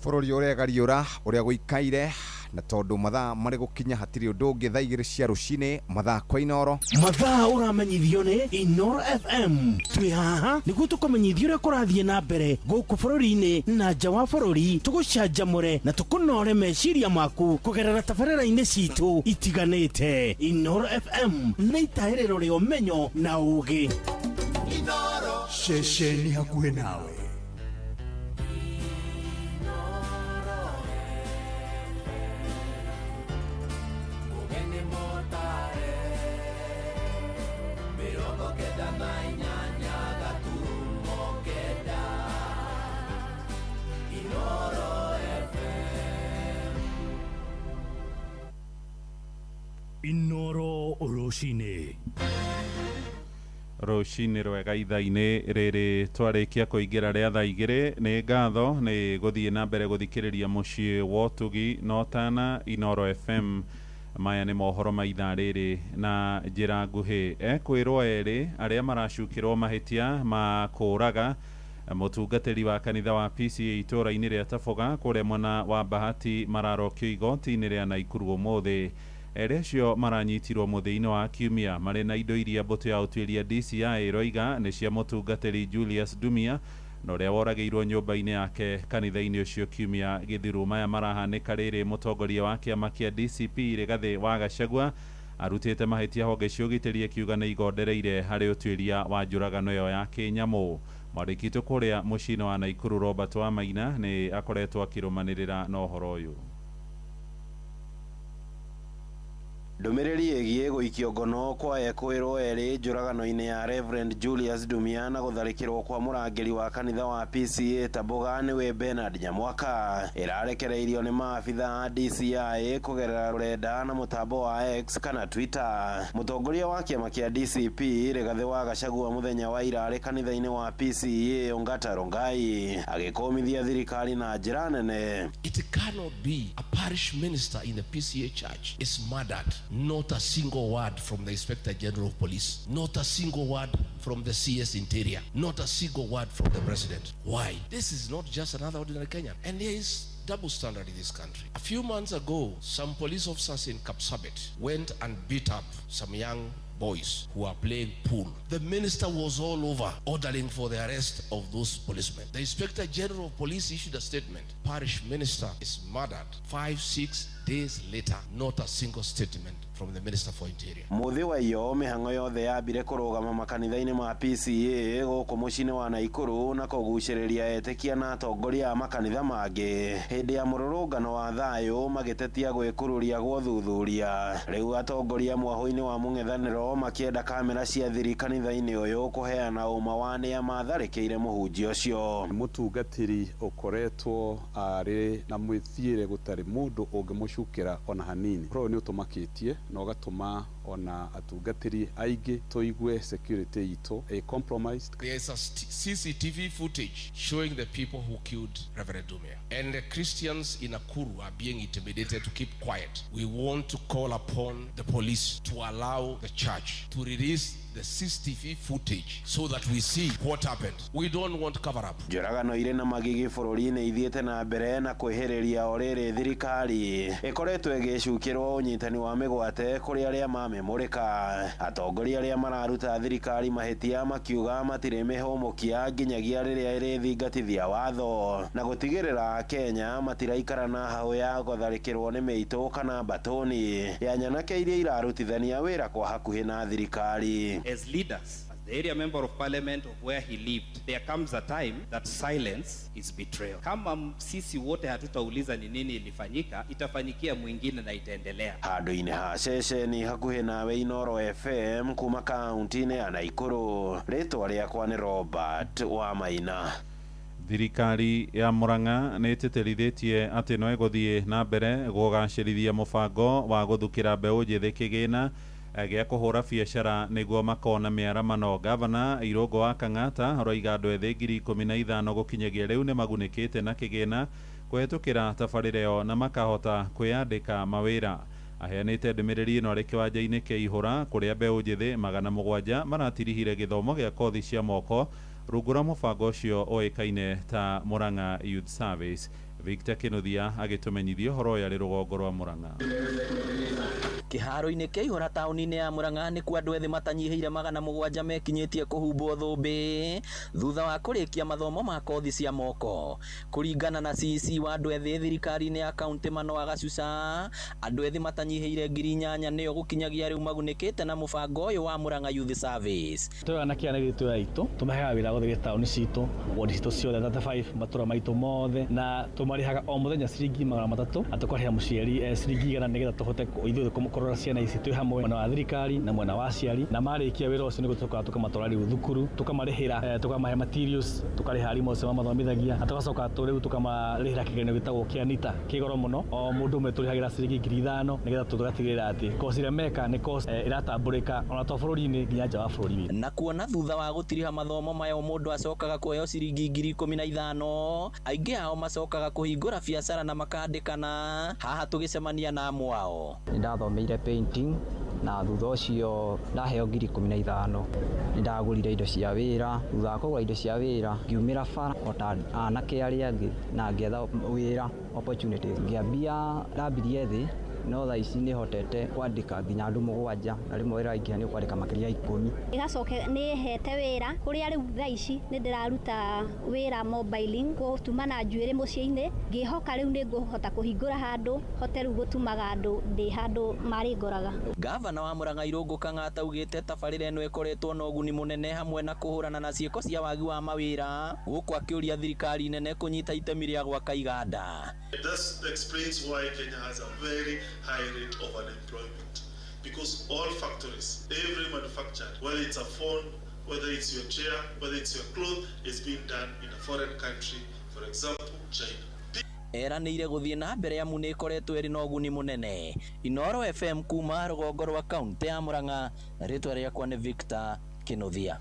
bũrũri ũregariũra, ũrĩa gũikaire, na tondũ mathaa marĩ gũkinya hatirĩ ũndũ ũngĩ thaa 2 cia rũcinĩ, mathaa kwa Inoro. Mathaa ũramenyithio nĩ Inoro FM. Twĩ haha nĩguo tũkũmenyithia ũrĩa kũrathiĩ na mbere gũkũ bũrũri-inĩ na nja wa bũrũri, tũgũcanjamũre na tũkũnore meciria maku kũgerera tabarĩra-inĩ citũ itiganĩte. Inoro FM nĩ itahĩrĩro rĩa ũmenyo na ũũgĩ. Ceceni hakuhĩ nawe. Inoro rũcinĩ. Rũcinĩ rwega ithaa-inĩ rĩrĩ twarĩkia kũingĩra rĩa thaa 2. Nĩ ngatho nĩ gũthiĩ na mbere gũthikĩrĩria mũciĩ wa ũtugi na ũtana Inoro FM. Maya nĩ mohoro ma ithaa rĩrĩ na njĩra nguhĩ. Ekwĩrwo erĩ arĩa maracukĩrwo mahĩtia ma kũũraga mũtungatĩri wa kanitha wa PCA itũũra-inĩ rĩa Taboga kũrĩa mwena wa Bahati mararokio igoti-inĩ rĩa Naikuru ũmũthĩ. Erĩ acio maranyitirwo mũthĩ-inĩ wa kiumia marĩ na indo iria mbũtũ ya ũtuĩria DCI ĩroiga nĩ cia mũtungatĩri Julius Dumia na ũrĩa woragĩirwo nyũmba-inĩ yake kanitha-inĩ ũcio kiumia gĩthiru. Maya marahanĩka rĩrĩ mũtongoria wa kĩama kĩa DCP Rigathĩ wa Gachagua arutĩte mahĩtia honge cia ũgitĩri akiuga nĩ igondereire harĩ ũtuĩria wa njũragano ĩyo ya kĩnyamũ. Mwandĩki witũ kũrĩa mũciĩ-inĩ wa Naikuru Robert Wamaina nĩ akoretwo akĩrũmanĩrĩra na ũhoro ũyũ. Ndũmĩrĩri ĩgiĩ gũikio ngono kwa ekũĩrwo erĩ njũragano-inĩ ya Reverend Julius Dumia na gũtharĩkĩrwo kwa mũrangĩri wa kanitha wa PCA Taboga nĩwe Bernard Nyamwaka ĩrarekereirio nĩ maabitha a DCI kũgerera rũrenda na mũtambo wa X kana Twitter. Mũtongoria wa kĩama kĩa DCP Rigathĩ wa Gachagua mũthenya wa ira arĩ kanitha-inĩ wa PCA Ongata Rongai agĩkũmithia thirikari na njĩra nene. It cannot be a parish minister in the PCA church is murdered. Not a single word from the Inspector General of Police. Not a single word from the CS Interior. Not a single word from the President. Why? This is not just another ordinary Kenyan. And there is double standard in this country. A few months ago, some police officers in Kapsabet went and beat up some young boys who are playing pool. The minister was all over ordering for the arrest of those policemen. The Inspector General of Police issued a statement. Parish minister is murdered. 5-6 days later, not a single statement from the Minister for Interior. Muthi wa iyo mĩhang'o yothe yambire kũrũgama makanitha-inĩ ma PCA gũkũ mũciĩ-inĩ wa Naikuru na kũgucĩrĩria etĩkia na atongoria a makanitha mangĩ hĩndĩ ya mũrũrũngano wa thayũ magĩtetia gwĩkururia gwa ũthuthuria. Rĩu atongoria mwahũ-inĩ wa mũng'ethanĩro makĩenda kamera cia thiri kanitha-inĩ ũyũ kũheana ũma wa nĩa matharĩkĩire mũhunjia ũcio. Mũtungatĩri ũkoretwo arĩ na mwĩthiĩre gũtarĩ mũndũ ũngĩmũcukĩra ona hanini. Ũhoro ũyũ nĩ ũtũmakĩtie na ũgatũma ona atungatĩri aingĩ tũigue security itũ ĩ compromised. There is a CCTV footage showing the people who killed Reverend Dumia. And the Christians in Nakuru are being intimidated to keep quiet. We want to call upon the police to allow the church to release the CCTV footage so that we see what happened. We don't want cover up. Njũragano irĩ na magigi bũrũri-inĩ ithiĩte na mbere na kwĩhĩrĩria o rĩrĩ thirikari ĩkoretwo ĩgĩcukĩrwo ũnyitani wa mĩgwate kũrĩ arĩa mamĩmũrĩka. Atongoria arĩa mararuta thirikari mahĩtia makiuga matirĩ mĩhũmũkia nginyagia rĩrĩa ĩrĩthingatithia watho na gũtigĩrĩra Kenya matiraikara na hau ya gũtharĩkĩrwo nĩ mĩitũ kana mbatũni ya nyanake iria irarutithania wĩra kwa hakuhĩ na thirikari. As leaders, as the area member of parliament of where he lived, there comes a time that silence is betrayal. Kama sisi wote hatutauliza ni nini ilifanyika, itafanyikia mwingine na itaendelea. Handũ-inĩ ha ceceni hakuhĩ nawe Inoro FM kuma kaunti-inĩ ya Naikuru, rĩtwa rĩakwa nĩ Robert wa Maina. Thirikari ya Murang'a nĩ ĩtĩtĩrithĩtie atĩ no ĩgũthiĩ na mbere gũgacĩrithia mũbango wa gũthukĩra mbeũ njĩthĩ kĩgĩna gĩa kũhũra biacara nĩguo makona mĩaramano. Gavana Irũngũ wa Kang'ata aroiga andũ ethĩ 15,000 gũkinyagia rĩu nĩ magunĩkĩte na kĩgĩna kũhetũkĩra tabarĩra ĩyo na makahota kwĩyandĩka mawĩra. Aheanĩte ndũmĩrĩri ĩno arĩ kĩwanja-inĩ kĩa Ihũra kũrĩa mbeũ njĩthĩ 700 maratirihire gĩthomo gĩa kothi cia moko rungu rwa mũbango ũcio ũĩkaine ta Murang'a Youth Service. Victor Kinuthia agĩtũmenyithia ũhoro ũyũ arĩ rũgongo rwa Murang'a. Kĩharo-inĩ kĩa Ihũra taũni-inĩ ya Murang'a nĩkuo andũ ethĩ matanyihĩire 700 mekinyĩtie kũhumbwo thũmbĩ thutha wa kũrĩkia mathomo ma kothi cia moko. Kũringana na CEC wa andũ ethĩ thirikari-inĩ ya kaunti Manoa Gacuca, andũ ethĩ matanyihĩire 8,000 nĩo gũkinyagia rĩu magunĩkĩte na mũbango ũyũ wa Murang'a Youth Service. Tũrĩ anake ana airĩtu aitũ tũmaheaga wĩra gũthiĩ taũni citũ, wodi citũ ciothe 35 matũra maitũ mothe, na tũmarĩhaga o mũthenya ciringi 300 na tũkarĩha mũciari ciringi 100 nĩgetha tũhote ithuĩ kũrora ciana ici twĩ hamwe mwena wa thirikari na mwena wa aciari. Na marĩkia wĩra ũcio nĩguo tũcokaga tũkamatwara rĩu thukuru, tũkamarĩhĩra, tũkamahe materials, tũkarĩha arimũ acio mamathomithagia, na tũgacoka rĩu tũkamarĩhĩra kĩgeranio gĩtagwo kĩa NITA kĩ goro mũno. O mũndũ ũmwe tũrĩhagĩra ciringi 5,000 nĩgetha tũgatigĩrĩra atĩ kosi ĩrĩa meka nĩ kosi ĩratambũrĩka ona to bũrũri-inĩ nginya nja wa bũrũri witũ. Na kuona thutha wa gũtiriha mathomo maya mũndũ acokaga kuheo ciringi 15,000, aingĩ ao macokaga kũhingũra biacara na makandĩkana. Haha tũgĩcemania na amwe ao. Nĩndathomeire painting na thutha ũcio ndaheo 15,000. Nĩndagũrire indo cia wĩra, thutha wa kũgũra indo cia wĩra ngiumĩra bara o ta anake arĩa angĩ na ngĩetha wĩra opportunities. Ngĩambia ndambirie thĩ no thaa ici nĩhotete kwandĩka nginya andũ 7 na rĩmwe wĩra waingĩha nĩ ũkwandĩka makĩria ya 10. Ĩgacoka nĩ ĩhete wĩra kũrĩa rĩu thaa ici nĩ ndĩraruta wĩra mobiling gũtuma na njuĩrĩ mũciĩ-inĩ, ngĩhoka rĩu nĩ ngũhota kũhingũra handũ hote rĩu gũtumaga andũ ndĩ handũ marĩngoraga. Gavana wa Murang'a Irũngũ Kang'ata augĩte tabarĩra ĩno ĩkoretwo na ũguni mũnene hamwe na kũhũrana na ciĩko cia wagi wa mawĩra, gũkũ akĩũria thirikari nene kũnyita itemi rĩa gwaka iganda. This explains why Kenya has a very high rate of unemployment. Because all factories, every manufacturer, whether it's a phone, whether it's your chair, whether it's your cloth, is being done in a foreign country, for example, China. Eranĩire gũthiĩ na mbere amu nĩ ĩkoretwo ĩrĩ na ũguni mũnene. Inooro FM kuma rũgongo rwa kaunti ya Murang'a, rĩtwa rĩakwa nĩ Victor Kinuthia.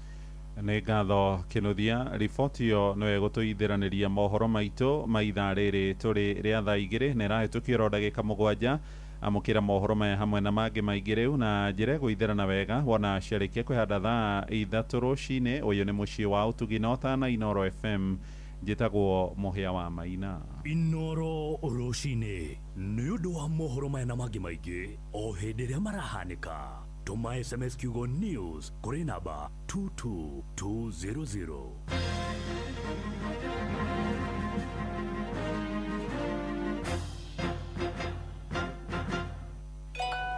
Nĩ ngatho Kinuthia. Riboti ĩyo no ĩgũtũithĩranĩria mohoro maitũ ma ithaa rĩrĩ tũrĩ rĩa thaa 2 na ĩrahĩtũkio oro ndagĩka 7. Amũkĩra mohoro maya hamwe na mangĩ maingĩ rĩu na njĩra ĩgũithĩrana wega wona ciarĩkia kwĩhanda thaa 3 rũcinĩ. Ũyũ nĩ mũciĩ wa ũtugi na ũtana Inooro FM. Njĩtagwo Mũhĩa wa Maina. Inooro rũcinĩ nĩ ũndũ wa mohoro maya na mangĩ maingĩ o hĩndĩ ĩrĩa marahanĩka. Tũma SMS kiugo news kũrĩ namba 22200.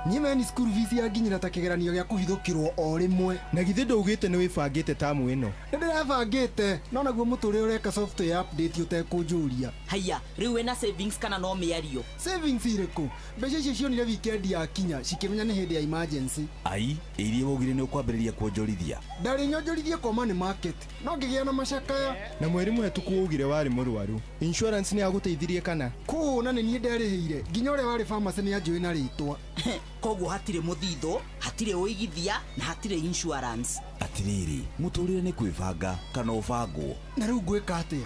Niĩ meni school fees yanginyĩra ta kĩgeranio gĩa kũhithũkĩrwo o rĩmwe. Na githĩ ndũugĩte nĩ wĩbangĩte tamu ĩno? Nĩ ndĩrebangĩte, no naguo mũtũrĩre ũreka software update ũtekũnjũria. Haiya, rĩu wĩna savings kana no mĩario? Savings irĩkũ? Mbeca icio cionire weekend yakinya, cikĩmenya nĩ hĩndĩ ya emergency. Ai, iria waugire nĩ ũkwambĩrĩria kuonjorithia. Ndarĩ nyonjorithie kwa money market, no ngĩgĩa na macakaya. Na mweri mũhetũku waugire warĩ mũrwaru. Insurance nĩ yagũteithirie kana? Kũũ na nĩ niĩ nderĩhĩire, nginya ũrĩa warĩ pharmacy nĩ anjũĩ na rĩtwa. Koguo hatirĩ mũthithũ, hatirĩ ũigithia na hatirĩ insurance. Atirĩrĩ, mũtũrĩre nĩ kwĩbanga kana ũbangwo. Na rĩu ngwĩka atĩa?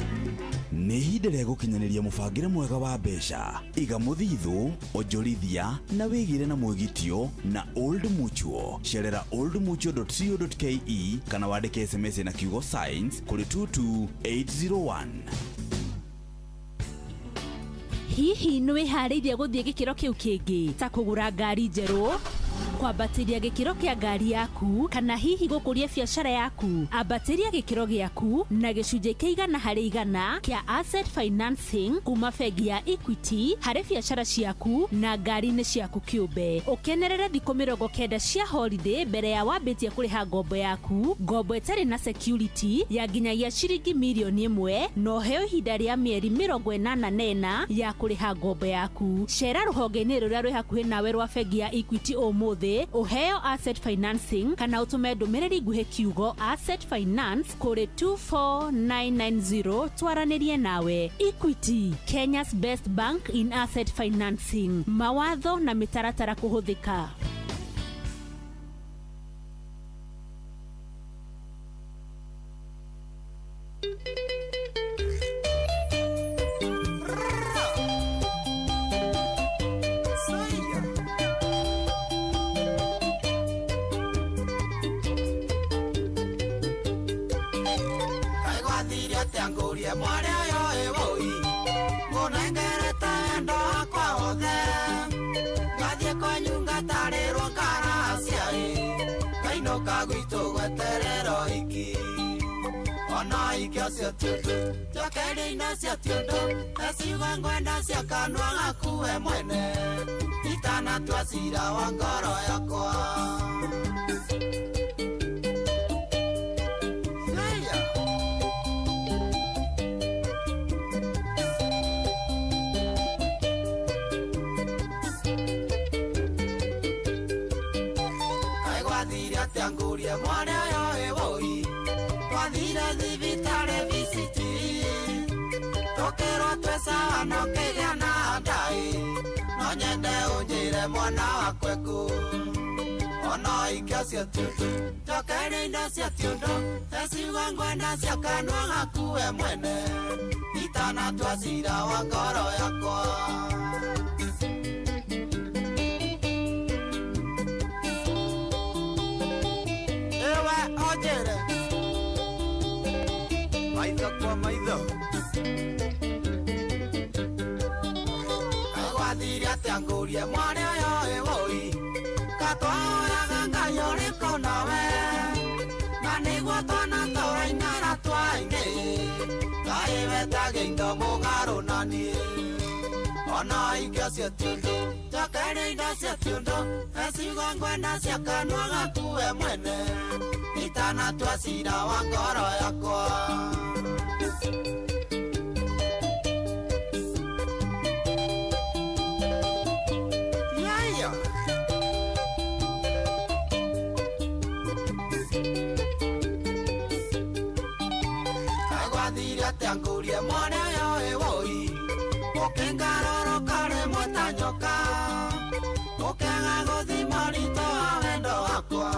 Nĩ ihinda rĩa gũkinyanĩria mũbangĩre mwega wa mbeca. Iga mũthithũ, onjorithia na wĩgĩre na mwĩgitio na Old Mutual. Cerera oldmutual.co.ke kana wandĩke SMS na kiugo science kũrĩ 22801. Hihi nĩ wĩharĩirie gũthiĩ gĩkĩro kĩu kĩngĩ ta kũgũra ngari njerũ, kwambatĩria gĩkĩro kĩa ngari yaku, kana hihi gũkũria biacara yaku? Ambatĩria gĩkĩro gĩaku na gĩcunjĩ kĩa 100% kĩa asset financing kuma bengi ya Equity harĩ biacara ciaku na ngari-inĩ ciaku kĩũmbe. Ũkenerere thikũ 90 cia holiday mbere ya wambĩtie kũrĩha ngombo yaku, ngombo ĩtarĩ na security ya nginyagia ciringi mirioni 1 na ũheo ihinda rĩa mĩeri 84 ya kũrĩha ngombo yaku. Cera rũhonge-inĩ rũrĩa rwĩ hakuhĩ nawe rwa bengi ya Equity ũmũthĩ ũheo asset financing kana ũtũme ndũmĩrĩri nguhĩ kiugo asset finance kũrĩ 24990 twaranĩrie nawe. Equity, Kenya's best bank in asset financing. Mawatho na mĩtaratara kũhũthĩka. Atĩa ngũrie mwana ũyũ ĩwũi ũkĩngarũrũka rĩmwe ta nyoka ũkĩaga gũthima ũritũ wa wendo wakwa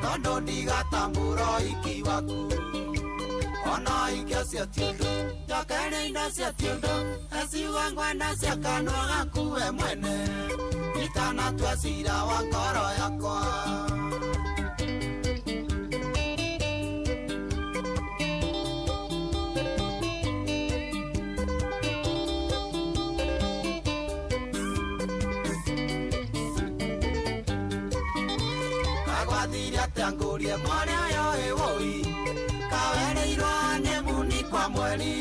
tondũ ndigatambũra ũhiki waku ona ũhiki ũcio ti ũndũ njokeria indo cio ti ũndũ eciuga ngwenda cia kanua gaku we mwene itanatua cira wa ngoro yakwa. Atĩa ngũrie mwana ũyũ ĩwũi kawereirwo nĩ muni kwa mweri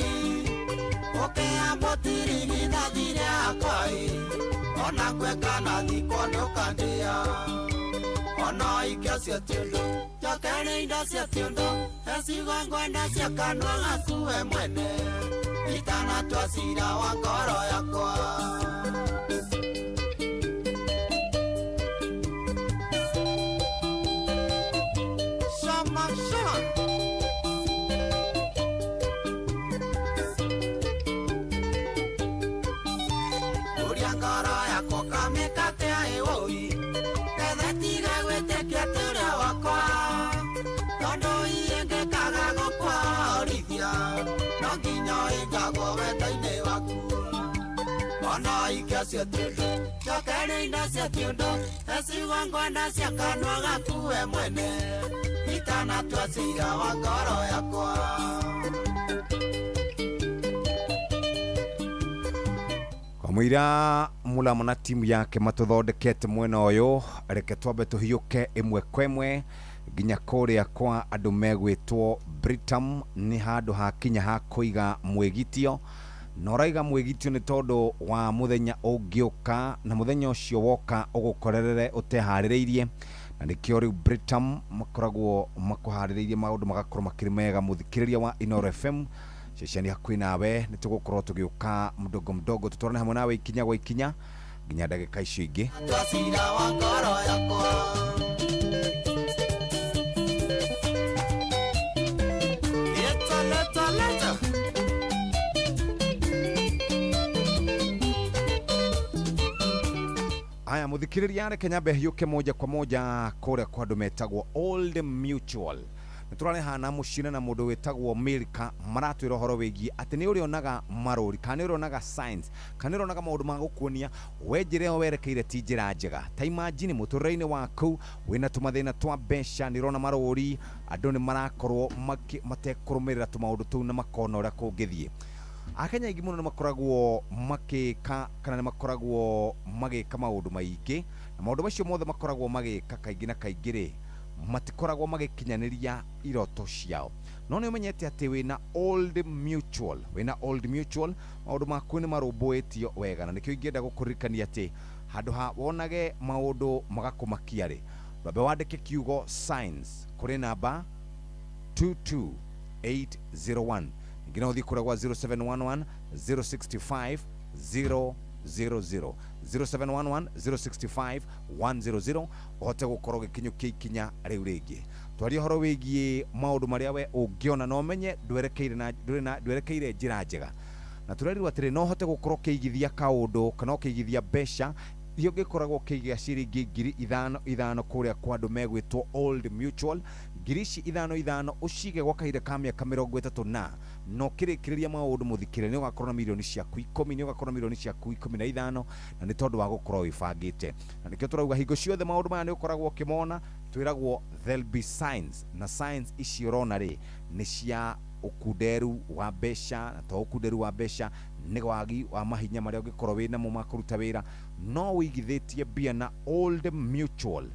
ũkĩambwo tirigithathi rĩakwa ĩ ona gweka na thikwo nĩũkandĩa ona ũhiki ũcio ti ũndũ njokeria indo cio ti ũndũ eciugo ngwenda cia kanua gaku we mwene itanatua cira wa ngoro yakwa. Njokeria indo cio ti ũndũ eciugo ngwenda cia kanua gaku we mwene itanatua cira wa ngoro yakwa. Kamũira Mulamo na timu yake matuthondekete mwena ũyũ, reke twambe tũhiũke ĩmwe kwa ĩmwe nginya kũrĩa kwa andũ megwĩtwo Britam. Nĩ handũ hakinya ha kũiga mwĩgitio na ũraiga mwĩgitio nĩ tondũ wa mũthenya ũngĩũka na mũthenya ũcio woka ũgũkorerere ũteharĩrĩirie, na nĩkĩo rĩu Britam makoragwo makũharĩrĩirie maũndũ magakorwo makĩrĩ mega. Mũthikĩrĩria wa Inooro FM ceceni hakuhĩ nawe nĩ tũgũkorwo tũgĩũka mdogo mdogo tũtwarane hamwe nawe ikinya gwa ikinya nginya ndagĩka icio ingĩ. Cira wa ngoro yakwa. Leta, leta, leta. Aya muthikiriria reke nyambe hiũke moja kwa moja kũrĩa kwa andũ metagwo Old Mutual. Nĩ tũrarehana mũcine na mũndũ wĩtagwo Milka maratwĩra ũhoro wĩgiĩ atĩ nĩ ũrĩonaga marũri kana nĩ ũrĩonaga signs kana nĩ ũrĩonaga maũndũ ma gũkuonia we njĩra ĩyo werekeire ti njĩra njega. Ta imagine mũtũrĩre-inĩ waku wĩna tũmathĩna twa mbeca, nĩ ũrona marũri andũ nĩ marakorwo matekũrũmĩrĩra tũmaũndũ tũu na makona ũrĩa kũngĩthiĩ. Akenya aingĩ mũno nĩ makoragwo makĩka kana nĩ makoragwo magĩka maũndũ maingĩ na maũndũ macio mothe makoragwo magĩka kaingĩ na kaingĩ rĩ matikoragwo magĩkinyanĩria iroto ciao. No nĩ ũmenyete atĩ wĩna Old Mutual, wĩna Old Mutual maũndũ maku nĩ marũmbũĩtio wega, na nĩkĩo ingĩenda gũkũririkania atĩ handũ ha wonage maũndũ magakũmakia rĩ, wambe wandĩke kiugo signs kũrĩ namba 22801 nginya ũthiĩ kũrĩa gwa 0711 065 000 0711 065 100 ũhote gũkorwo ũgĩkinyũkia ikinya rĩu rĩngĩ. Twarie ũhoro wĩgiĩ maũndũ marĩa we ũngĩona na ũmenye ndwerekeire njĩra njega, na tũrerirwo atĩrĩ no ũhote gũkorwo ũkĩigithia kaũndũ kana ũkĩigithia mbeca iria ũngĩkoragwo ũkĩiga ciringi 5,000 5,000 kũrĩa kwa andũ megwĩtwo Old Mutual. Ngiri ici 5 5 ũcige gwa kahinda ka mĩaka 30 na no kĩrĩkĩrĩria maũndũ mũthikĩre nĩ ũgakorwo na mirioni ciaku 10, nĩ ũgakorwo na mirioni ciaku 15, na nĩ tondũ wa gũkorwo wĩbangĩte. Na nĩkĩo tũrauga hingo ciothe maũndũ maya nĩ ũkoragwo ũkĩmona, twĩragwo there'll be signs, na signs ici ũrona rĩ nĩ cia ũkunderu wa mbeca, na to ũkunderu wa mbeca nĩ wagi wa mahinya marĩa ũngĩkorwo wĩnamo ma kũruta wĩra. No wĩigithĩtie mbia na Old Mutual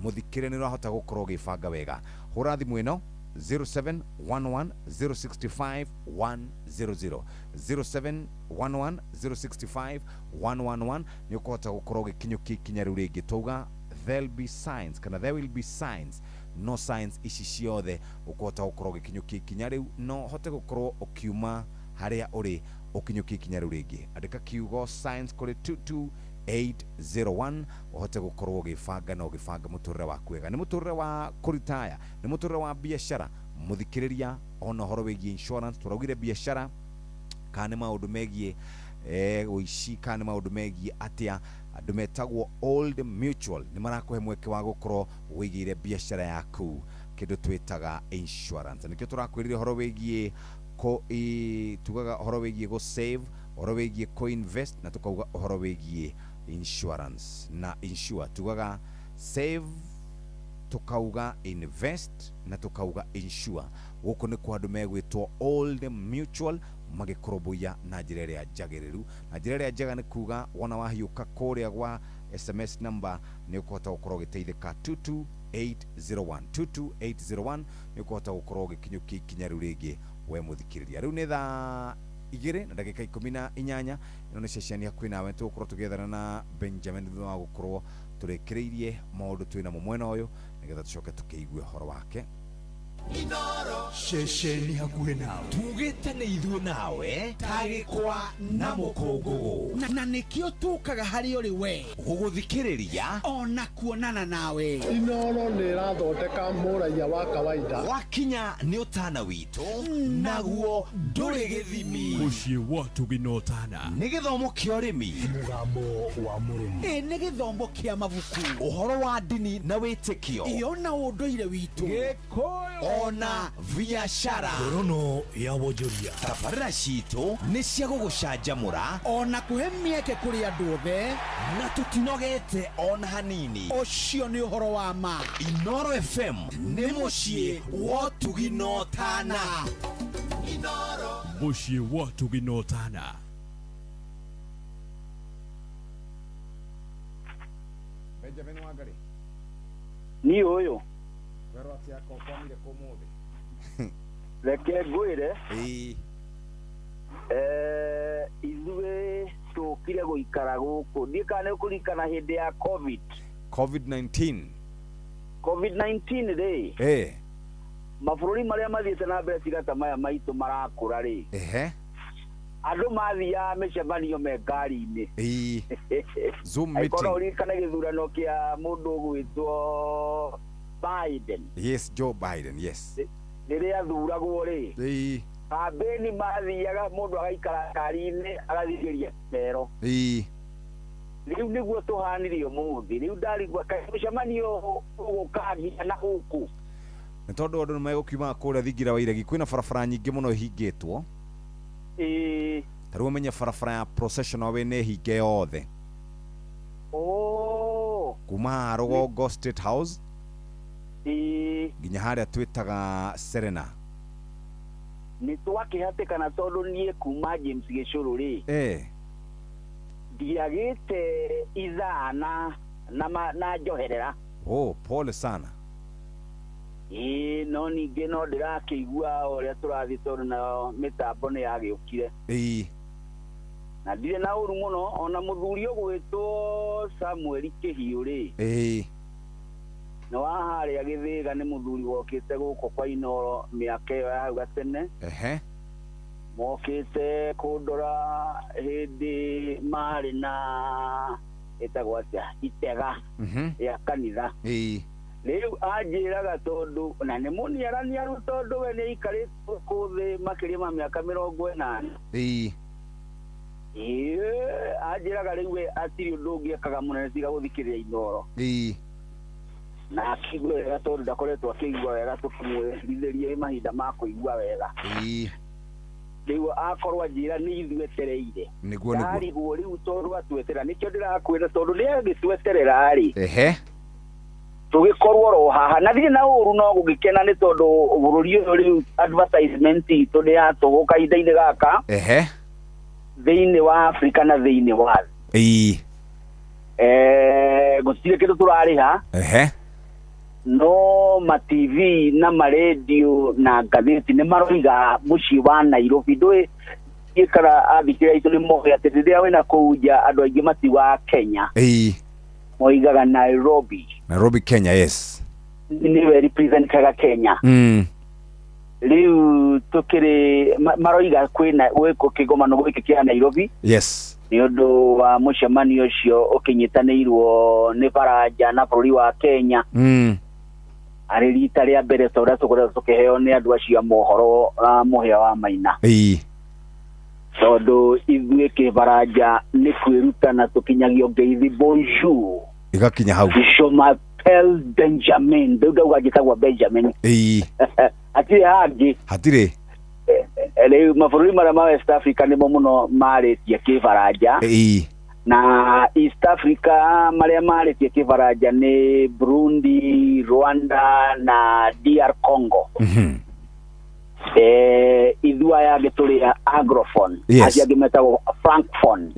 mũthikĩre nĩ ũrahota gũkorwo ũgĩbanga wega. Hũra thimũ ĩno 0711 065 100 0711 065 111 nĩ ũkũhota gũkorwo ũgĩkinyũkia ikinya rĩu rĩngĩ. Twauga there'll be signs kana there will be signs, no signs ici ciothe ũkũhota gũkorwo ũgĩkinyũkia ikinya rĩu, no ũhote gũkorwo ũkiuma harĩa ũrĩ ũkinyũkia ikinya rĩu rĩngĩ. Andĩka kiugo signs kũrĩ 22801 ũhote gũkorwo ũgĩbanga na ũgĩbanga mũtũrĩre waku wega. Nĩ mũtũrĩre wa kũritaya, nĩ mũtũrĩre wa biacara, Mũthikĩrĩria, ona ũhoro wĩgiĩ insurance, tũraugire biacara kana nĩ maũndũ megiĩ ũici, kana nĩ maũndũ megiĩ atĩa, andũ metagwo Old Mutual nĩ marakũhe mweke wa gũkorwo wĩigĩire biacara yaku kĩndũ twĩtaga insurance. Nĩkĩo tũrakwĩrire ũhoro wĩgiĩ tugaga ũhoro wĩgiĩ gũ save, ũhoro wĩgiĩ kũ invest, na tũkauga ũhoro wĩgiĩ insurance na insure. Tugaga save, tukauga invest, na tukauga insure. Gũkũ nĩ kwa andũ megwĩtwo Old Mutual magĩkũrũmbũiya na njĩra ĩrĩa njagĩrĩru. Na njĩra ĩrĩa njega nĩ kuga wona wahiũka kũrĩa gwa SMS number nĩ ũkũhota gũkorwo ũgĩteithĩka 22801 22801, nĩ ũkũhota gũkorwo ũgĩkinyũkia ikinya rĩu rĩngĩ we mũthikĩrĩria. Rĩu nĩ thaa 2:18. Ĩno nĩ ceceni hakuhĩ nawe, tũgũkorwo tũgĩethana na Benjamin thutha wa gũkorwo tũrĩkĩrĩirie maũndũ twĩ namo mwena ũyũ, nĩgetha tũcoke tũkĩigue ũhoro wake. Ceceni hakuhĩ nawe, tugĩte nĩ ithuĩ nawe tagĩkwa na mũkũngũgũ, na nĩkĩo tũkaga harĩ ũrĩ we gũgũthikĩrĩria ona kuonana nawe. Inoro nĩ ĩrathondeka mũraiya wa kawaida. Wakinya nĩ ũtana witũ, naguo ndũrĩ gĩthimi. Mũciĩ wa Ũtugi na Ũtana nĩ gĩthomo kĩa ũrĩmi, mũgambo wa mũrĩmi, ĩ nĩ gĩthomo kĩa mabuku, ũhoro wa ndini na wĩtĩkio, ĩyo na ũndũire witũ, Gĩkũyũ ona biacara. Ngorono ya wonjoria. Tabarĩra citũ nĩ cia gũgũcanjamũra ona kũhe mĩeke kũrĩ andũ othe, na tũtinogete ona hanini. Ũcio nĩ ũhoro wa ma. Inoro FM nĩ mũciĩ wa Ũtugi na Ũtana. Mũciĩ wa Ũtugi na Ũtana. Benjamin Wangari, Niĩ ũyũ kwerwo atĩa ko kwamire kũmũthĩ? Reke ngwĩre, Ĩĩ. Ithuĩ tũkire gũikara gũkũ, ndiĩ kana nĩ ũkũririkana hĩndĩ ya COVID. COVID-19. COVID-19 rĩ, mabũrũri marĩa mathiĩte na mbere tiga ta maya maitũ marakũra rĩ, andũ mathiaga mĩcemanio me ngari-inĩ. Ĩĩ. Zoom Angĩkorwo meeting. ũririkane gĩthurano kĩa mũndũ ũgwĩtwo Biden. Yes, Joe Biden, yes. Rĩrĩa athuragwo rĩ, Ĩĩ. kambĩni mathiaga mũndũ agaikara ngari-inĩ agathikĩria mero. Ĩĩ. Rĩu nĩguo tũhanire ũmũthĩ. Rĩu ndarigua kaĩ mũcemanio ũgũka nginya na gũkũ. Nĩ tondũ andũ nĩ megũkiumaga kũrĩa thingira wa iregi, kwĩna barabara nyingĩ mũno ihingĩtwo. Ĩĩ. Ta rĩu ũmenye barabara ya Processional Way nĩ hinge yothe. Oh. Kuma haha rũgongo State House Ĩĩ. nginya harĩa twĩtaga Serena. Nĩ twakĩhatĩkana tondũ niĩ kuma James Gĩcũrũ rĩ, ndiagĩte ithaa na njoherera. Oh, pole sana. Ĩĩ, no ningĩ no ndĩrakĩigua ũrĩa tũrathiĩ tondũ nayo mĩtambo nĩ yagĩũkire. Ĩĩ. Na ndirĩ na ũru mũno, ona mũthuri ũgwĩtwo Samuel Kĩhiũ rĩ, Ĩĩ. nĩ wa harĩa Gĩthĩga, nĩ mũthuri wokĩte gũkũ kwa Inoro mĩaka ĩyo ya hau gatene. Mokĩte kũndora hĩndĩ marĩ na ĩtagwo atĩa, itega rĩa kanitha. Ĩĩ. Rĩu anjĩraga tondũ na nĩ mũniaraniaru tondũ we nĩ aikarĩte gũkũ thĩ makĩria ma mĩaka 80. Ĩĩ. Ĩĩ, anjĩraga rĩu we atirĩ ũndũ ũngĩ ekaga mũnene tiga gũthikĩrĩria Inoro. Ĩĩ. Na akĩigua wega tondũ ndakoretwo akĩigua wega, tũkĩmwĩrithĩrie mahinda ma kũigua wega. Ĩĩ. Rĩu akorwo anjĩra nĩ ithuĩ etereire. Nĩguo, nĩguo. Ndarigwo rĩu tondũ atweterera, nĩkĩo ndĩrakwĩra tondũ nĩ agĩtweterera rĩ, tũgĩkorwo oro haha na ndirĩ na ũru, no gũgĩkena nĩ tondũ bũrũri ũyũ rĩu advertisement itũ nĩ yatũgũ kahinda-inĩ gaka thĩinĩ wa Afrika na thĩinĩ wa thĩ. Ĩĩ. Gũtirĩ kĩndũ tũrarĩha. No ma TV na ma radio na ngathĩti nĩ maroiga mũciĩ wa Nairobi. Ndũĩ gĩkara athikĩrĩria aitũ nĩ moĩ atĩ rĩrĩa wĩna kũu nja andũ aingĩ matiugaga Kenya. Ĩĩ. Moigaga Nairobi. Nairobi, Kenya, yes. Nĩwe representaga Kenya. Rĩu tũkĩrĩ maroiga kwĩna gwĩkũ kĩgomano gĩkĩ kĩa Nairobi. Yes. Nĩ ũndũ wa mũcemanio ũcio ũkĩnyitanĩirwo nĩ Baranja na bũrũri wa Kenya. Arĩ rita rĩa mbere ta ũrĩa tũkoretwo tũkĩheo nĩ andũ acio a mohoro mũhĩa wa Maina. Tondũ ithuĩ kĩbaranja nĩ kwĩrutana tũkinyagio ngeithi bonjour. Igakinya hau. Je m'appelle Benjamin. Rĩu ndauga njĩtagwo Benjamin. Hatirĩ hangĩ. Hatirĩ. Rĩu mabũrũri marĩa ma West Africa nĩmo mũno marĩtie kĩbaranja. Na East Africa marĩa marĩtie kĩbaranja nĩ Burundi, Rwanda na DR Congo. Ithuĩ aya angĩ tũrĩ Anglophone. Acio angĩ metagwo Francophone.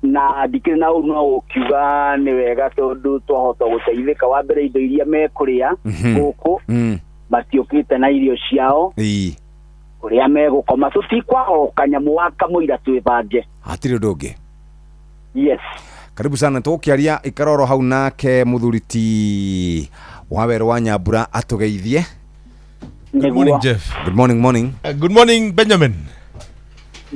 Na ndikĩrĩ na ũru no gũkiuga nĩ wega tondũ twahota gũteithĩka. Wa mbere indo iria mekũrĩa gũkũ matiũkĩte na irio ciao. Kũrĩa megũkoma tũtikwaga o kanyamũ wa kamũira twĩbange. Hatirĩ ũndũ ũngĩ. Yes. Karibu sana tũgũkĩaria ikaroro hau nake mũthuri ti Wawerũ wa Nyambura atũgeithie. Good morning, Jeff. Good morning, morning. Good morning, Benjamin.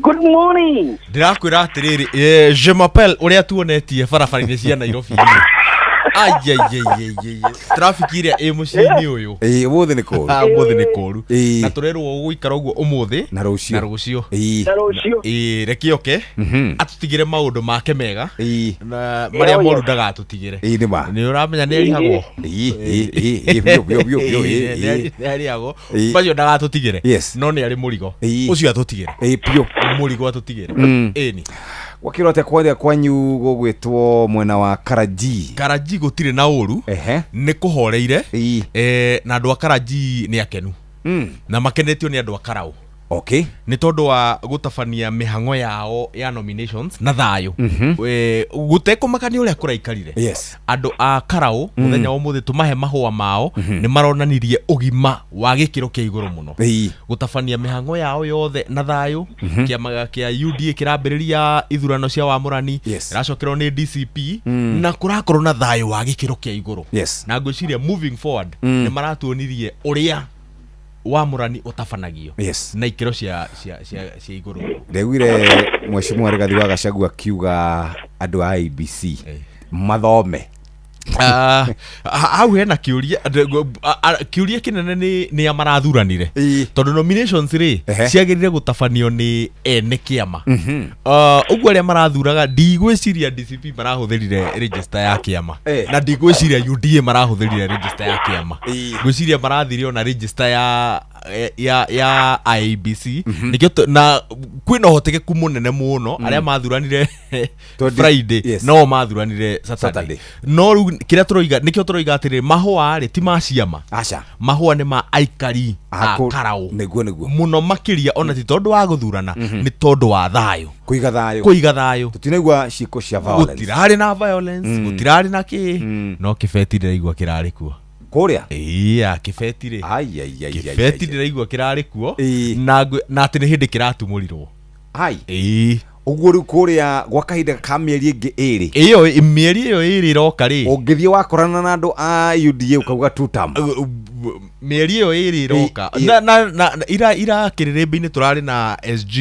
Good morning. Ndĩrakwĩra atĩrĩrĩ, je m'appelle ũrĩa tuonetie barabara-inĩ cia Nairobi. Ai. Traffic ĩrĩa ĩ mũciĩ-inĩ ũyũ. Ũmũthĩ nĩ kũũru. Ũmũthĩ nĩ kũũru. Na tũrerwo ũgũikara ũguo ũmũthĩ na rũciũ. Na rũciũ. Na rũciũ. Reke oke atũtigĩre maũndũ make mega. Na marĩa moru ndagatũtigĩre. Nĩ ma. Nĩ ũramenya nĩ arihagwo. Biũ. Nĩ arihagwo. Macio ndagatũtigĩre. No nĩ arĩ mũrigo. Ũcio atũtigĩre. Biũ. Mũrigo atũtigĩre. Ĩni. Wakĩrwo atĩa kwarĩa kwanyu gũgwĩtwo mwena wa Karaji? Karaji gũtirĩ na ũru. Nĩ kũhoreire. Na andũ a Karaji nĩ akenu. Na makenetio nĩ andũ a Karau. Okay. Nĩ tondũ wa gũtabania mĩhang'o yao ya nominations na thayũ. Gũtekũmakania ũrĩa kũraikarire. Andũ a Karau mũthenya wa ũmũthĩ tũmahe mahũa mao nĩ maronanirie ũgima wa gĩkĩro kĩa igũrũ mũno. Gũtabania mĩhang'o yao yothe na thayũ. Kĩama kĩa UDA kĩrambĩrĩria ithurano cia wamũrani. Ĩracokerwo nĩ DCP na kũrakorwo na thayũ wa gĩkĩro kĩa igũrũ. Na ngwĩciria moving forward nĩ maratuonirie ũrĩa wamũrani ũtabanagio na ikĩro cia igũrũ. Ndaiguire mheshimiwa Rigathi wa Gachagua akiuga andũ a IEBC mathome. Hau hena kĩũria kĩũria kĩnene nĩ a marathuranire tondũ nominations rĩ ciagĩrĩire gũtabanio nĩ ene kĩama. Ũguo arĩa marathuraga ndigwĩciria DCP marahũthĩrire register ya kĩama na ndigwĩciria UDA marahũthĩrire register ya kĩama. Ngwĩciria marathire ona register ya IEBC. Nĩkĩo na kwĩna ũhotekeku mũnene mũno arĩa mathuranire Friday no mathuranire Saturday. No rĩu kĩrĩa tũroiga nĩkĩo tũroiga atĩrĩrĩ mahũa rĩ ti ma ciama. Aca. Mahũa nĩ ma aikari a Karau. Nĩguo. Mũno makĩria ona ti tondũ wa gũthurana nĩ tondũ wa thayũ. Kũiga thayũ. Kũiga thayũ. Tũtinaigua ciĩko cia violence. Gũtirarĩ na violence, gũtirarĩ na kĩ. No kĩbeti ndĩraigua kĩrarĩ kuo. Kũrĩa? Iya, kĩbeti rĩ. Kĩbeti ndĩraigua kĩrarĩ kuo na atĩ nĩ hĩndĩ kĩratumũrirwo. Ũguo rĩu kũrĩa gwa kahinda ka mĩeri ĩngĩ ĩrĩ. Ĩyo mĩeri ĩyo ĩrĩ ĩroka rĩ. Ũngĩthiĩ wakorana na andũ a UDA ũkauga two term. Mĩeri ĩyo ĩrĩ ĩroka. Na ira kĩrĩrĩmbĩ-inĩ tũrarĩ na SG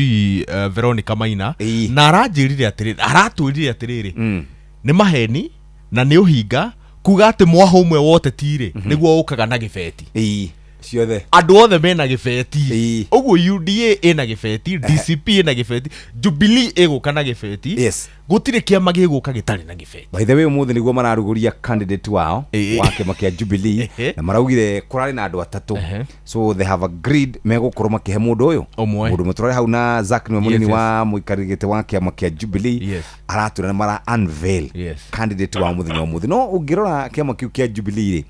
Veronica Maina na aranjĩrire atĩrĩrĩ, aratwĩrire atĩrĩrĩ nĩ maheni na nĩ ũhinga kuga atĩ mwaho ũmwe wote tirĩ nĩguo ũkaga na gĩbeti. Ciothe. Andũ othe mena gĩbeti. Ũguo UDA ĩna gĩbeti, DCP ĩna gĩbeti, Jubilee ĩgũka na gĩbeti. Gũtirĩ kĩama gĩgũka gĩtarĩ na gĩbeti. By the way ũmũthĩ nĩguo mararugũria candidate wao wa kĩama kĩa Jubilee na maraugire kũrarĩ na andũ atatũ. So they have agreed megũkorwo makĩhe mũndũ ũyũ mũndũ ũmwe. Tũrarĩ hau na Zack nĩwe mũnini wa mũikarĩri gĩtĩ wa kĩama kĩa Jubilee aratwĩra nĩ mara unveil candidate wao mũthenya wa ũmũthĩ. No ũngĩrora kĩama kĩu kĩa Jubilee rĩ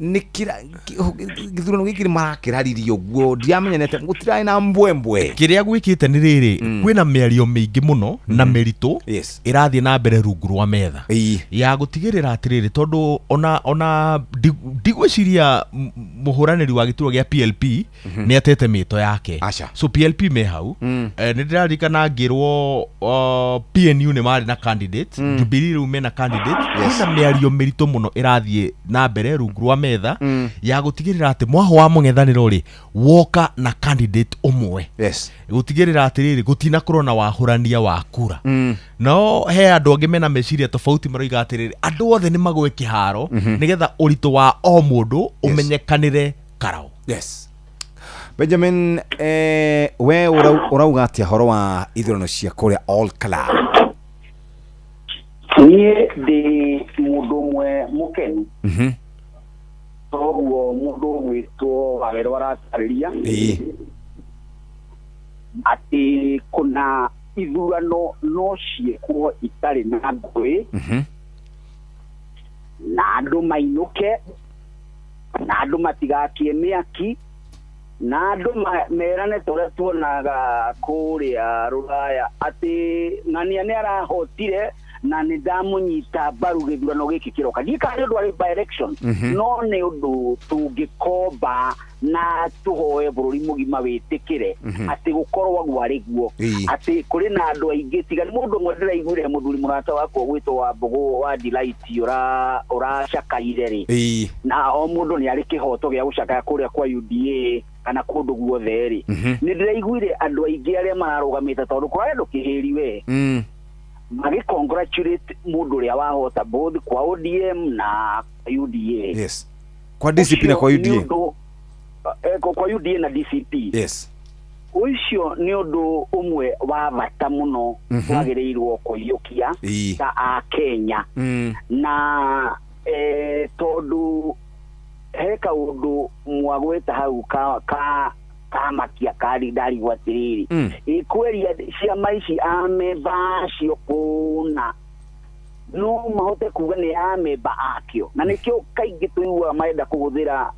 nĩ gĩthurano gĩkĩ marakĩraririe ũguo ndiamenyanete gũtirarĩ na mbwembwe. Kĩrĩa gwĩkĩte nĩ rĩrĩ kwĩna mĩario mĩingĩ mũno na mĩritũ ĩrathiĩ na mbere rungu rwa metha ya gũtigĩrĩra atĩrĩrĩ tondũ ona ndigwĩciria Mũhũranĩri wa gĩturwa gĩa PLP nĩ atete mĩto yake. So PLP me hau. Nĩ ndĩraririkana ngĩrwo PNU nĩ marĩ na candidate. Jubilee rĩu mena candidate. Kwĩna mĩario mĩritũ mũno ĩrathiĩ na mbere rungu rwa metha ya gũtigĩrĩra atĩ mwaho wa mũng'ethanĩro rĩ woka na candidate ũmwe. Gũtigĩrĩra atĩrĩrĩ gũtinakorwo na wahũrania wa kura. No he andũ angĩ mena meciria tofauti maroiga atĩrĩrĩ andũ othe nĩ magwe kĩharo nĩgetha ũritũ wa o mũndũ ũmenyekanĩre karao. Yes. Benjamin, we ũrauga atĩa horo wa ithurano cia kũrĩa All Club? Niĩ ndĩ mũndũ ũmwe mũkenu. Toguo mũndũ ũgwĩtwo Wawerũ aratarĩria atĩ kuna ithurano no ciĩkwo itarĩ na ngũĩ na andũ mainũke na andũ matigakie mĩaki na andũ merane ta ũrĩa tuonaga kũrĩa Rũraya atĩ ng'ania nĩ arahotire na nĩ ndamũnyita mbaru gĩthurano gĩkĩ kĩroka. Ndiũĩ kana nĩ ũndũ arĩ by election, no nĩ ũndũ tũngĩkomba na tũhoe bũrũri mũgima wĩtĩkĩre atĩ gũkorwo gwarĩ guo atĩ kũrĩ na andũ aingĩ tiga nĩ mũndũ ũmwe ndĩraiguire mũthuri mũrata wakwa ũgwĩtwo wa Mbũgũ wa Delight ũracakaire rĩ, na o mũndũ nĩ arĩ kĩhoto gĩa gũcakaya kũrĩa kwa UDA kana kũndũ guothe rĩ, nĩ ndĩraiguire andũ aingĩ arĩa mararũgamĩte tondũ kũrarĩ andũ kĩhĩri we magĩ congratulate mũndũ ũrĩa wahota both kwa ODM na UDA. Yes. Kwa DCP na kwa UDA. Kwa UDA na DCP. Yes. Ũcio nĩ ũndũ ũmwe wa bata mũno wagĩrĩirwo kũiyũkia ta a Kenya. Na tondũ he kaũndũ mwagwĩta hau ka kamakia kari ndarigwo atĩrĩrĩ ĩkweria ciama ici amemba acio kũna no mahote kuga nĩ amemba akĩo, na nĩkĩo kaingĩ tũiguaga marenda kũhũthĩra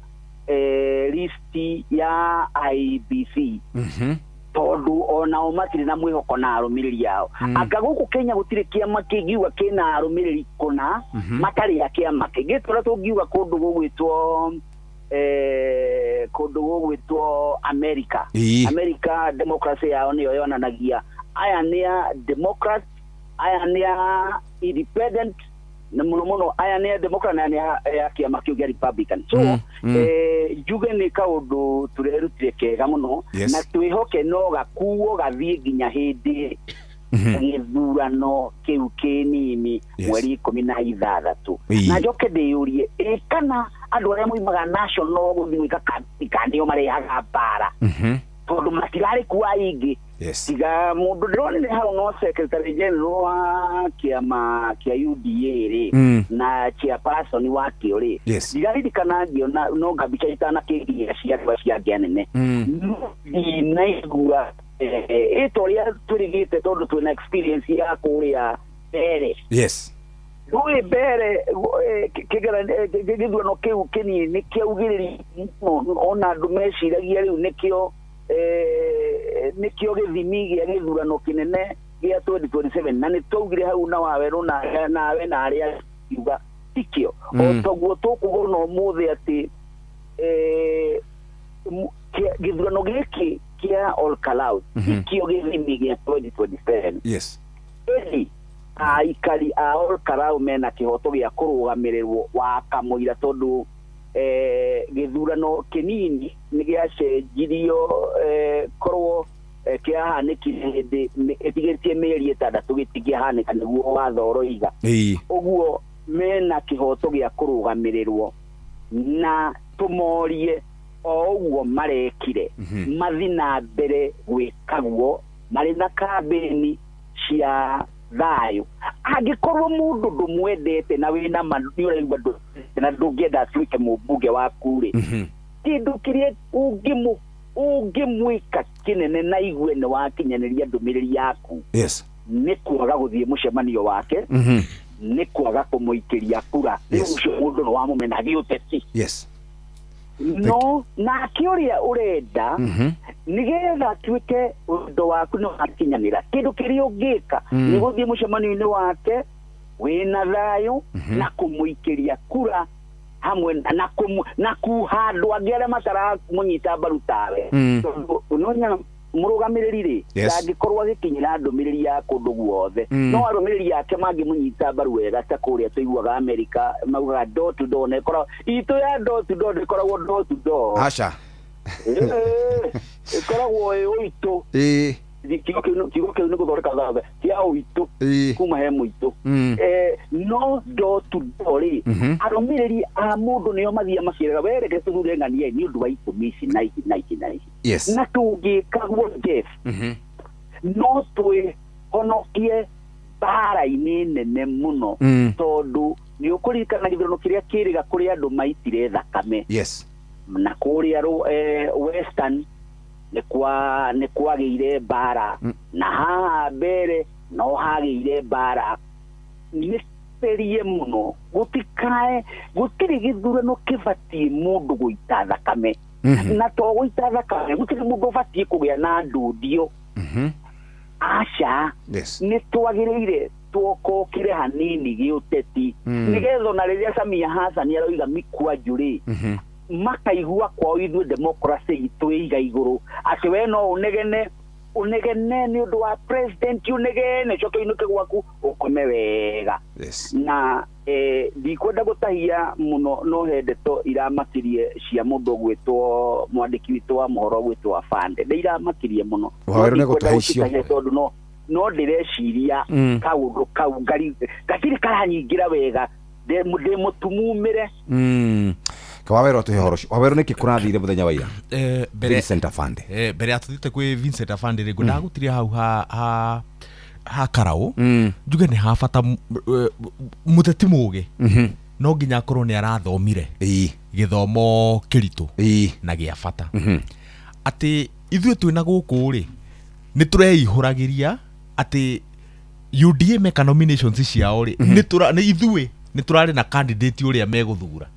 listi ya IEBC tondũ onao matirĩ na mwĩhoko na arũmĩrĩri ao. Anga gũkũ Kenya gũtirĩ kĩama kĩngiuga kĩna arũmĩrĩri kũna matarĩ a kĩama kĩngĩ tũrĩa tũngiuga kũndũ gũgwĩtwo kũndũ gũgwĩtwo America. America democracy yao nĩyo yonanagia aya nĩ a Democrat, aya nĩ a Independent, na mũno mũno aya nĩ a Democrat na nĩ a kĩama kĩu kĩa Republican. So njuge nĩ kaũndũ tũrerutire kega mũno na twĩhoke no gakuo gathiĩ nginya hĩndĩ gĩthurano kĩu kĩnini mweri 16. Na njoke ndĩyũrie ĩ kana andũ arĩa moimaga national gũthiĩ gwĩka kambĩini nĩo marehaga mbara tondũ matirarĩ kuo aingĩ. Tiga mũndũ ndĩronire hau no secretary general wa kĩama kĩa UDA rĩ na chairperson wakĩo rĩ, ndigaririkana ngĩona no ngambica itanakĩgia cia andũ acio angĩ anene ndinaigua ĩ ta ũrĩa twĩrĩgĩte tondũ twĩna experience ya kũrĩa mbere. Yes. Ndũĩ mbere gĩthurano kĩu kĩnini nĩ kĩaugĩrĩria mũno ona andũ meciragia rĩu nĩkĩo nĩkĩo gĩthimi gĩa gĩthurano kĩnene gĩa 2027 na nĩ twaugire hau na Wawerũ nawe na arĩa kiuga tikĩo. O toguo tũkuona ũmũthĩ atĩ gĩthurano gĩkĩ kĩa All Kalau tikĩo gĩthimi gĩa 2027. Yes. Ĩndĩ aikari a All Kalau mena kĩhoto gĩa kũrũgamĩrĩrwo wa kamũira tondũ gĩthurano kĩnini nĩ gĩacenjirio korwo kĩahanĩkire hĩndĩ ĩtigĩtie mĩeri 6 gĩtingĩhanĩka nĩguo watho ũroiga. Ũguo mena kĩhoto gĩa kũrũgamĩrĩrwo na tũmorie o ũguo marekire mathi na mbere gwĩkaguo marĩ na kambĩini cia thayũ. Angĩkorwo mũndũ ndũmwendete na wĩna ma nĩ ũraigua na ndũngĩenda atuĩke mũmbunge waku rĩ, kĩndũ kĩrĩa ũngĩmwĩka kĩnene na igue nĩ wakinyanĩria ndũmĩrĩri yaku nĩ kwaga gũthiĩ mũcemanio wake, nĩ kwaga kũmũikĩria kura. Rĩu ũcio mũndũ nĩ wamũmena gĩũteti. No nake ũrĩa ũrenda nĩgetha atuĩke ũndũ waku nĩ wakinyanĩra, kĩndũ kĩrĩa ũngĩka nĩ gũthiĩ mũcemanio-inĩ wake wĩna thayũ na kũmũikĩria kura Hamwe na na kuha andũ angĩ arĩa mataramũnyita mbaru tawe. Tondũ no mũrũgamĩrĩri rĩ, ndangĩkorwo agĩkinyĩra ndũmĩrĩri ya kũndũ guothe. No arũmĩrĩri ake mangĩmũnyita mbaru wega, ta kũrĩa tũiguaga Amerika maugaga door to door, na ĩkoragwo itũ ya door to door ndĩkoragwo door to door. Aca. Ĩkoragwo ĩ ũitũ. Kiugo kĩu nĩ gũthondeka thathe kĩa ũitũ kuma he mũitũ. No door to door rĩ, arũmĩrĩri a mũndũ nĩo mathiaga makĩraga, we reke tũthure ng'ania nĩ ũndũ wa itũmi ici na ici na ici na ici. Na tũngĩka guo, Jeff, no twĩhonokie mbara-inĩ nene mũno. Tondũ nĩ ũkũririkana gĩthurano kĩrĩa kĩrĩga kũrĩ andũ maitire thakame. Na kũrĩa Western nĩ kwagĩire mbara. Na haha mbere no hagĩire mbara. Nĩ therie mũno, gũtikae gũtirĩ gĩthurano kĩbatiĩ mũndũ gũita thakame. Na to gũita thakame, gũtirĩ mũndũ ũbatiĩ kũgĩa na ndundio. Aca. Nĩ twagĩrĩire tuokokire hanini gĩũteti, nĩgetha ona rĩrĩa Samia Hassan aroiga mĩkwanjũ rĩ, makaigua kwao ithuĩ democracy itũ ĩiga igũrũ, atĩ we no ũnegene ũnegene nĩ ũndũ wa president, ũnegene ũcoke ũinũke gwaku ũkome wega. Na ndikwenda gũtahia mũno, no he ndeto iramakirie cia mũndũ ũgwĩtwo mwandĩki witũ wa mohoro ũgwĩtwo Afande, nĩ iramakirie mũno. Wawerũ nĩ No ndikwenda gũtũhe icio. gũcitahia tondũ no ndĩreciria kaũndũ kau gatirĩ karanyingĩra wega, ndĩ mũtumumĩre. Wawerũ atũhe ũhoro ũcio. Wawerũ, nĩkĩ kũrathire mũthenya wa ira? Mbere Vincent Afande. Mbere ya tũthiĩte kwĩ Vincent Afande rĩ, ngwendaga gũtiria hau ha Karau. Njuge nĩ ha bata mũteti mũgĩ no nginya akorwo nĩ arathomire gĩthomo kĩritũ na gĩa bata. Atĩ ithuĩ twĩna gũkũ rĩ, nĩ tũreihũragĩria atĩ UDA meka nominations ciao rĩ, nĩ ithuĩ nĩ tũrarĩ na candidate ũrĩa megũthura.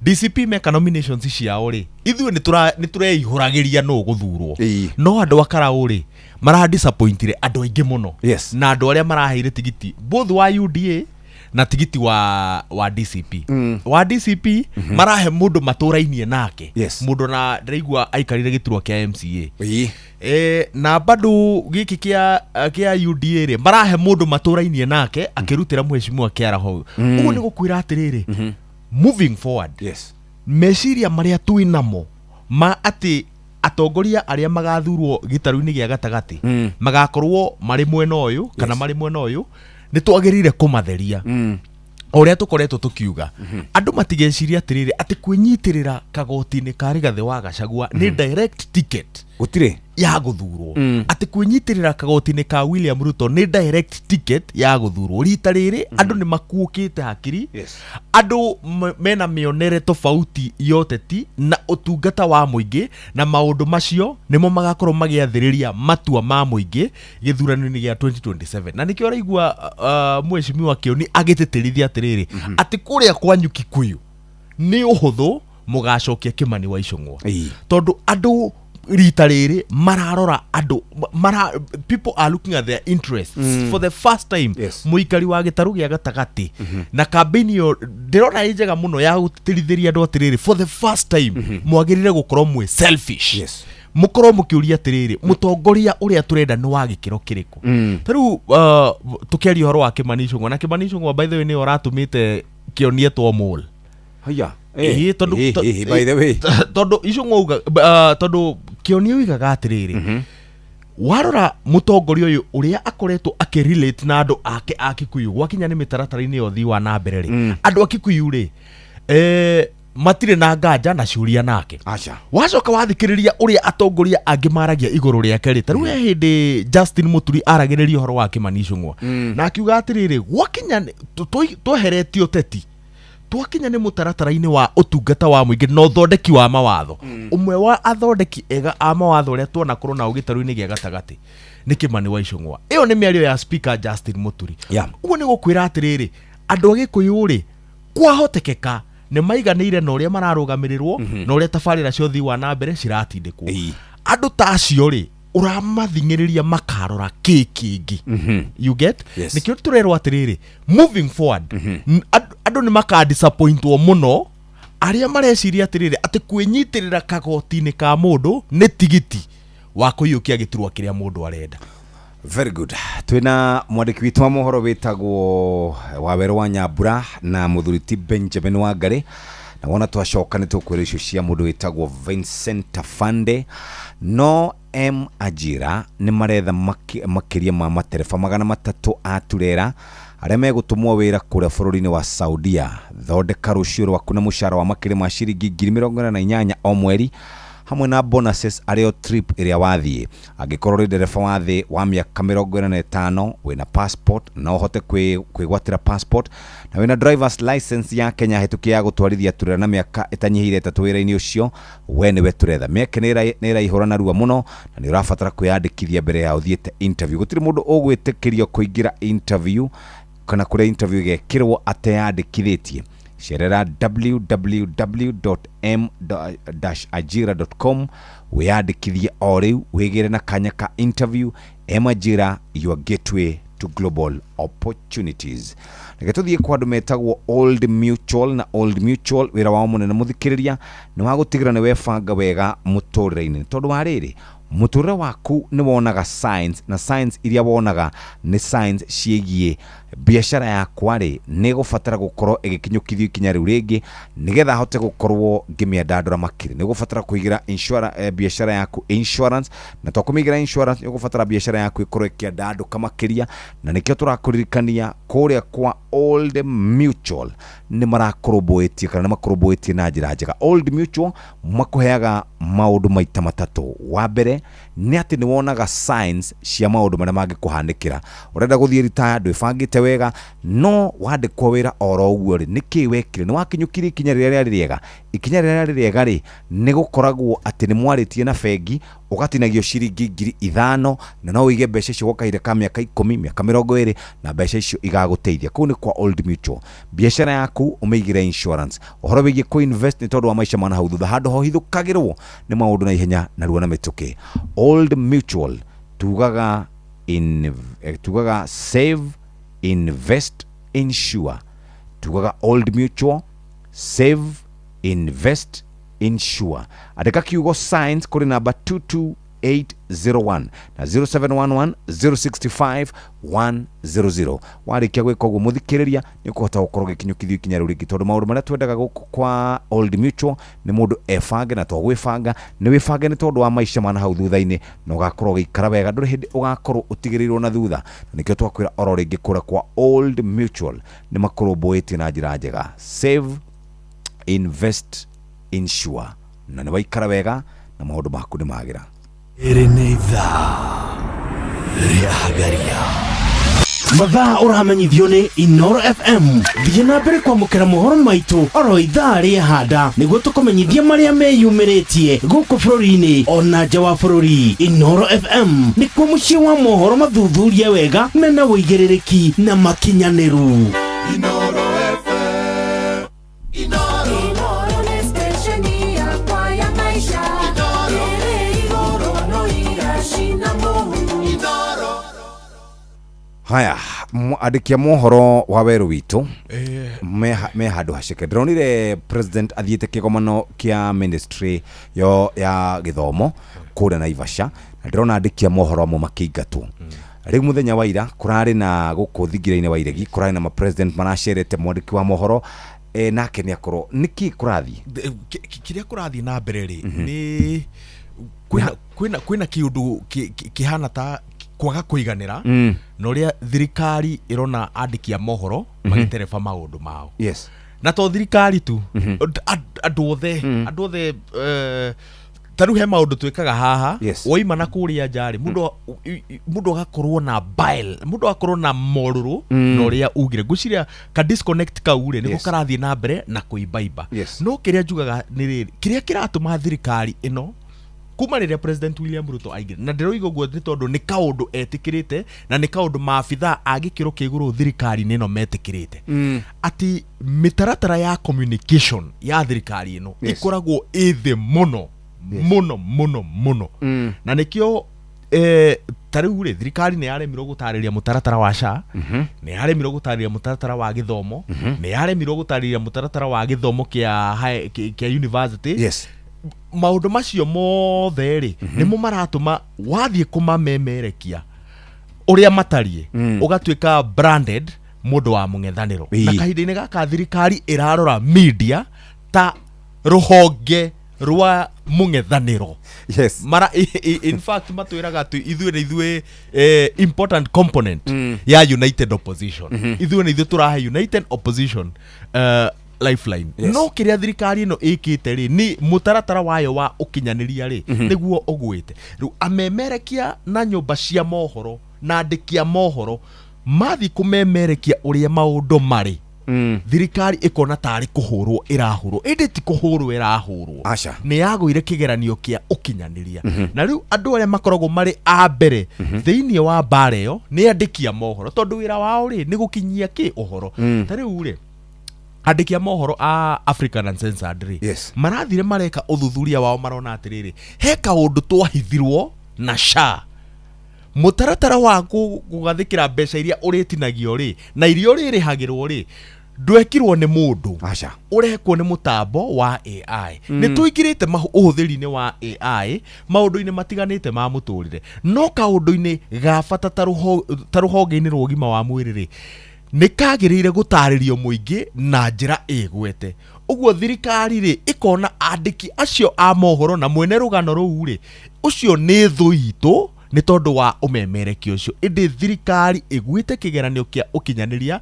DCP meka nominations ciao rĩ, ithuĩ nĩ tũreihũragĩria nũ gũthurwo. No andũ a Karau rĩ, mara disappointire andũ aingĩ mũno. Na andũ arĩa maraheire tigiti both wa UDA na tigiti wa DCP. Wa DCP marahe mũndũ matũrainie nake. Mũndũ na ndĩraigua aikarire gĩturwa kĩa MCA. Na bado gĩkĩ kĩa UDA rĩ, marahe mũndũ matũrainie nake akĩrutĩra mheshimiwa Kĩaraho. Ũguo nĩ gũkwĩra atĩrĩrĩ, moving forward, meciria marĩa twĩ namo ma atĩ atongoria arĩa magathurwo gĩtarũ-inĩ gĩa gatagatĩ magakorwo marĩ mwena ũyũ kana marĩ mwena ũyũ, nĩ twagĩrĩire kũmatheria. O ũrĩa tũkoretwo tũkiuga, andũ matigeciria atĩrĩrĩ atĩ kwĩnyitĩrĩra kagoti-inĩ ka Rigathĩ wa Gachagua nĩ direct ticket gũtirĩ ya gũthurwo. Atĩ kwĩnyitĩrĩra kagoti-inĩ ka William Ruto nĩ direct ticket ya gũthurwo. Rita rĩrĩ andũ nĩ makuũkĩte hakiri. Andũ mena mĩonere tofauti ya ũteti na ũtungata wa mũingĩ, na maũndũ macio nĩmo magakorwo magĩathĩrĩria matua ma mũingĩ gĩthurano-inĩ gĩa 2027. Na nĩkĩo ũraigua mheshimiwa Kĩoni agĩtĩtĩrithia atĩrĩrĩ, atĩ kũrĩa kwanyu Kikuyu nĩ ũhũthũ mũgacokia Kĩmani wa Ichung'wa. Tondũ andũ rita rĩrĩ mararora andũ, mara, people are looking at their interests for the first time. Mũikari wa gĩtarũ gĩa gatagatĩ na campaign ĩyo ndĩrona ĩ njega mũno ya gũtĩtĩrithĩria andũ atĩrĩrĩ, for the first time mwagĩrĩire gũkorwo mwĩ selfish. Mũkorwo mũkĩũria atĩrĩrĩ, mũtongoria ũrĩa tũrenda nĩ wa gĩkĩro kĩrĩkũ? Ta rĩu, tũkĩaria ũhoro wa Kĩmani Ichung'wa, na Kĩmani Ichung'wa by the way nĩwe ũratũmĩte Kĩoni etwo mole. Haya. Ĩĩ, By the way. Tondũ Ichung'wa uga, tondũ Kĩoni oigaga atĩrĩrĩ, warora mũtongoria ũyũ ũrĩa akoretwo akĩrelate na andũ ake a Kikuyu gwakinya nĩ mĩtaratara-inĩ ya ũthii wa na mbere rĩ, andũ a Kikuyu rĩ, matirĩ na nganja na ciũria nake. Aca. Wacoka wathikĩrĩria ũrĩa atongoria angĩ maragia igũrũ rĩake rĩ, ta rĩu he hĩndĩ Justin Muturi aragĩrĩria ũhoro wa Kĩmani Ichung'wa. Na akiuga atĩrĩrĩ, gwakinya tweheretio ũteti, twakinya nĩ mũtaratara-inĩ wa ũtungata wa mũingĩ na ũthondeki wa mawatho. Ũmwe wa athondeki ega a mawatho ũrĩa tuonakorwo nao gĩtarũ-inĩ gĩa gatagatĩ nĩ Kĩmani wa Ichung'wa. Ĩyo nĩ mĩario ya Speaker Justin Muturi. Ũguo nĩ gũkwĩra atĩrĩrĩ, andũ a Gĩkũyũ rĩ, kwahotekeka nĩ maiganĩire na ũrĩa mararũgamĩrĩrwo, na ũrĩa tabarĩra cia ũthii wa na mbere ciratindĩkwo. Andũ ta acio rĩ, ũramathing'ĩrĩria makarora kĩ kĩngĩ. You get? Nĩkĩo tũrerwo atĩrĩrĩ, moving forward, andũ nĩ makadisappointwo mũno Arĩa mareciria atĩrĩrĩ atĩ kwĩnyitĩrĩra kagoti-inĩ ka mũndũ nĩ tigiti wa kũiyũkia gĩturwa kĩrĩa mũndũ arenda. Very good. Twina mwandĩki witũ wa mohoro wĩtagwo Wawerũ wa Nyambura na mũthuri ti Benjamin Wangari, na wona twacoka nĩ tũkwĩra icio cia mũndũ wĩtagwo Vincent Afande. No M Ajira nĩ maretha makĩria ma matereba 300 a turera arĩa megũtũmwo wĩra kũrĩa bũrũri-inĩ wa Saudia. Thondeka rũciũ rwaku na mũcara wa makĩria ma ciringi 48,000 o mweri, hamwe na bonuses arĩo trip ĩrĩa wathiĩ. Angĩkorwo ũrĩ ndereba wa thĩ wa mĩaka 45, wĩna passport no ũhote kwĩgwatĩra passport, na wĩna drivers license ya Kenya hĩtũkie ya gũtwarithia turera na mĩaka ĩtanyihĩire 3 wĩra-inĩ ũcio, we nĩwe tũretha. Mĩeke nĩ ĩraihũra narua mũno na nĩ ũrabatara kwĩyandĩkithia mbere ya ũthiĩte interview. Gũtirĩ mũndũ ũgwĩtĩkĩrio kũingĩra interview kana kũrĩa interview ĩgekĩrwo ateyandĩkithĩtie. Cerera www.m-ajira.com wĩyandĩkithie o rĩu, wĩgĩre na kanya ka interview. M Ajira, your gateway to global opportunities. Reke tũthiĩ kwa andũ metagwo Old Mutual. Na Old Mutual wĩra wao mũnene mũthikĩrĩria nĩ wa gũtigĩrĩra nĩ webanga wega mũtũrĩre-inĩ, tondũ wa rĩrĩ mũtũrĩre waku nĩ wonaga signs, na signs iria wonaga nĩ signs ciĩgiĩ biacara yakwa rĩ nĩ ĩgũbatara gũkorwo ĩgĩkinyũkithio ikinya rĩu rĩngĩ nĩgetha hote gũkorwo ngĩmĩandandũra makĩria. Nĩ ũgũbatara kũigĩra biacara yaku insurance, na to kũmĩigĩra insurance nĩ ũgũbatara biacara yaku ĩkorwo ĩkĩandandũka makĩria, na nĩkĩo tũrakũririkania kũrĩa kwa Old Mutual nĩ marakũrũmbũĩtie kana nĩ makũrũmbũĩtie na njĩra njega. Old Mutual makũheaga maũndũ maita matatũ. Wa mbere nĩ atĩ nĩ wonaga signs cia maũndũ marĩa mangĩkũhanĩkĩra. Ũrenda gũthiĩ retire, ndwĩbangĩte wega, no wandĩkwo wĩra oro ũguo rĩ, nĩkĩ wekire? Nĩ wakinyũkirie ikinya rĩrĩa rĩarĩ rĩega. Ikinya rĩrĩa rĩarĩ rĩega rĩ, nĩ gũkoragwo atĩ nĩ mwarĩtie na bengi, ũgatinagio ciringi 5,000, na no ũige mbeca icio gwa kahinda ka mĩaka 10, mĩaka 20, na mbeca icio igagũteithia. Kũu nĩ kwa Old Mutual. Biacara yaku ũmĩigĩre insurance. Ũhoro wĩgiĩ kũ-invest nĩ tondũ wa maica ma nahau thutha, handũ hohithũkagĩrwo nĩ maũndũ na ihenya narua na mĩtũkĩ. Old Mutual tugaga tugaga save, invest, insure. Tugaga Old Mutual, save, invest, insure. Andĩka kiugo signs kũrĩ namba 22801 na 0711 065 100. Warĩkia gwĩka ũguo mũthikĩrĩria nĩ ũkũhota gũkorwo ũgĩkinyũkithio ikinya rĩu rĩngĩ, tondũ maũndũ marĩa twendaga gũkũ kwa Old Mutual nĩ mũndũ ebange, na to gwĩbanga nĩ wĩbange nĩ tondũ wa maica ma nahau thutha-inĩ, na ũgakorwo ũgĩikara wega, ndũrĩ hĩndĩ ũgakorwo ũtigĩrĩirwo na thutha. Na nĩkĩo twakwĩra oro rĩngĩ kũrĩa kwa Old Mutual nĩ makũrũmbũĩtie na njĩra njega. Save, invest, insure, na nĩ waikara wega na maũndũ maku nĩ magĩra. Ĩrĩ nĩ ithaa rĩa Hagaria. Mathaa ũramenyithio nĩ Inoro FM. Thiĩ na mbere kwamũkĩra mohoro maitũ oro ithaa rĩa handa nĩguo tũkũmenyithie marĩa meyumĩrĩtie gũkũ bũrũri-inĩ ona nja wa bũrũri. Inoro FM nĩkuo mũciĩ wa mohoro mathuthurie wega mena ũigĩrĩrĩki na makinyanĩru. Inoro FM. Inoro. Inoro nĩ stesheni yakwa ya maisha. Inoro. Ĩrĩ igũrũ no iracina mũhu. Inoro. Haya, andĩki a mohoro wa werũ witũ me handũ haceke. Ndĩronire president athiĩte kĩgomano kĩa ministry yo ya gĩthomo kũrĩa Naivasha, na ndĩrona andĩki a mohoro amwe makĩingatwo. Rĩu mũthenya wa ira kũrarĩ na gũkũ thingira-inĩ wa Iregi, kũrarĩ na ma-president maracerete mwandĩki wa mohoro, nake nĩ akorwo nĩkĩ kũrathiĩ? Kĩrĩa kũrathiĩ na mbere rĩ, nĩ kwĩna kĩũndũ kĩhana ta kwaga kũiganĩra na ũrĩa thirikari ĩrona andĩki a mohoro magĩtereba maũndũ mao. Na to thirikari tu, andũ othe, andũ othe, ta rĩu he maũndũ twĩkaga haha, woima na kũrĩa nja rĩ, mũndũ agakorwo na bile, mũndũ agakorwo na morũrũ na ũrĩa ugire. Ngwĩciria ka disconnect kau rĩ, nĩko karathiĩ na mbere na kũimbaimba. No kĩrĩa njugaga nĩ rĩrĩ, kĩrĩa kĩratũma thirikari ĩno kuma rĩrĩa President William Ruto aingĩra, na ndĩroiga ũguo nĩ tondũ nĩ kaũndũ etĩkĩrĩte na nĩ kaũndũ maabithaa a gĩkĩro kĩa igũrũ thirikari-inĩ ĩno metĩkĩrĩte, atĩ mĩtaratara ya communication ya thirikari ĩno ĩkoragwo ĩ thĩ mũno, mũno, mũno, mũno. Na nĩkĩo Ta rĩu rĩ, thirikari nĩ yaremirwo gũtarĩria mũtaratara wa SHA, nĩ yaremirwo gũtarĩria mũtaratara wa gĩthomo, nĩ yaremirwo gũtarĩria mũtaratara wa gĩthomo kĩa kĩa university. Maũndũ macio mothe rĩ, nĩmo maratũma wathiĩ kũmamemerekia ũrĩa matariĩ, ũgatuĩka branded mũndũ wa mũng'ethanĩro. Na kahinda-inĩ gaka thirikari ĩrarora media ta rũhonge rwa mũng'ethanĩro. Mara in fact matwĩraga atĩ ithuĩ nĩ ithuĩ important component ya united opposition. Ithuĩ nĩ ithuĩ tũrahe united opposition lifeline. No kĩrĩa thirikari ĩno ĩkĩte rĩ, nĩ mũtaratara wayo wa ũkinyanĩria rĩ, nĩguo ũgwĩte rĩu amemerekia na nyũmba cia mohoro na andĩki a mohoro mathiĩ kũmemerekia ũrĩa maũndũ marĩ, thirikari ĩkona tarĩ kũhũrwo ĩrahũrwo, ĩndĩ ti kũhũrwo ĩrahũrwo. Aca. Nĩ yagũire kĩgeranio kĩa ũkinyanĩria. Na rĩu andũ arĩa makoragwo marĩ a mbere thĩinĩ wa mbara ĩyo nĩ andĩki a mohoro, tondũ wĩra wao rĩ nĩ gũkinyia kĩ ũhoro. Ta rĩu rĩ, andĩki a mohoro a African Uncensored rĩ, marathire mareka ũthuthuria wao, marona atĩrĩrĩ, he kaũndũ twahithirwo na SHA, mũtaratara wa kũgathĩkĩra mbeca iria ũrĩtinagio rĩ na iria ũrĩrĩhagĩrwo rĩ, ndwekirwo nĩ mũndũ. Aca. Ũrekwo nĩ mũtambo wa AI. Nĩ tũingĩrĩte ũhũthĩri-inĩ wa AI maũndũ-inĩ matiganĩte ma mũtũrĩre, no kaũndũ-inĩ ga bata ta rũhonge-inĩ rwa ũgima wa mwĩrĩ rĩ, nĩ kagĩrĩire gũtarĩrio mũingĩ na njĩra ĩgwete ũguo. Thirikari rĩ ĩkona andĩki acio a mohoro na mwene rũgano rũu rĩ, ũcio nĩ thũ itũ nĩ tondũ wa ũmemerekia ũcio. Ĩndĩ thirikari ĩguĩte kĩgeranio kĩa ũkinyanĩria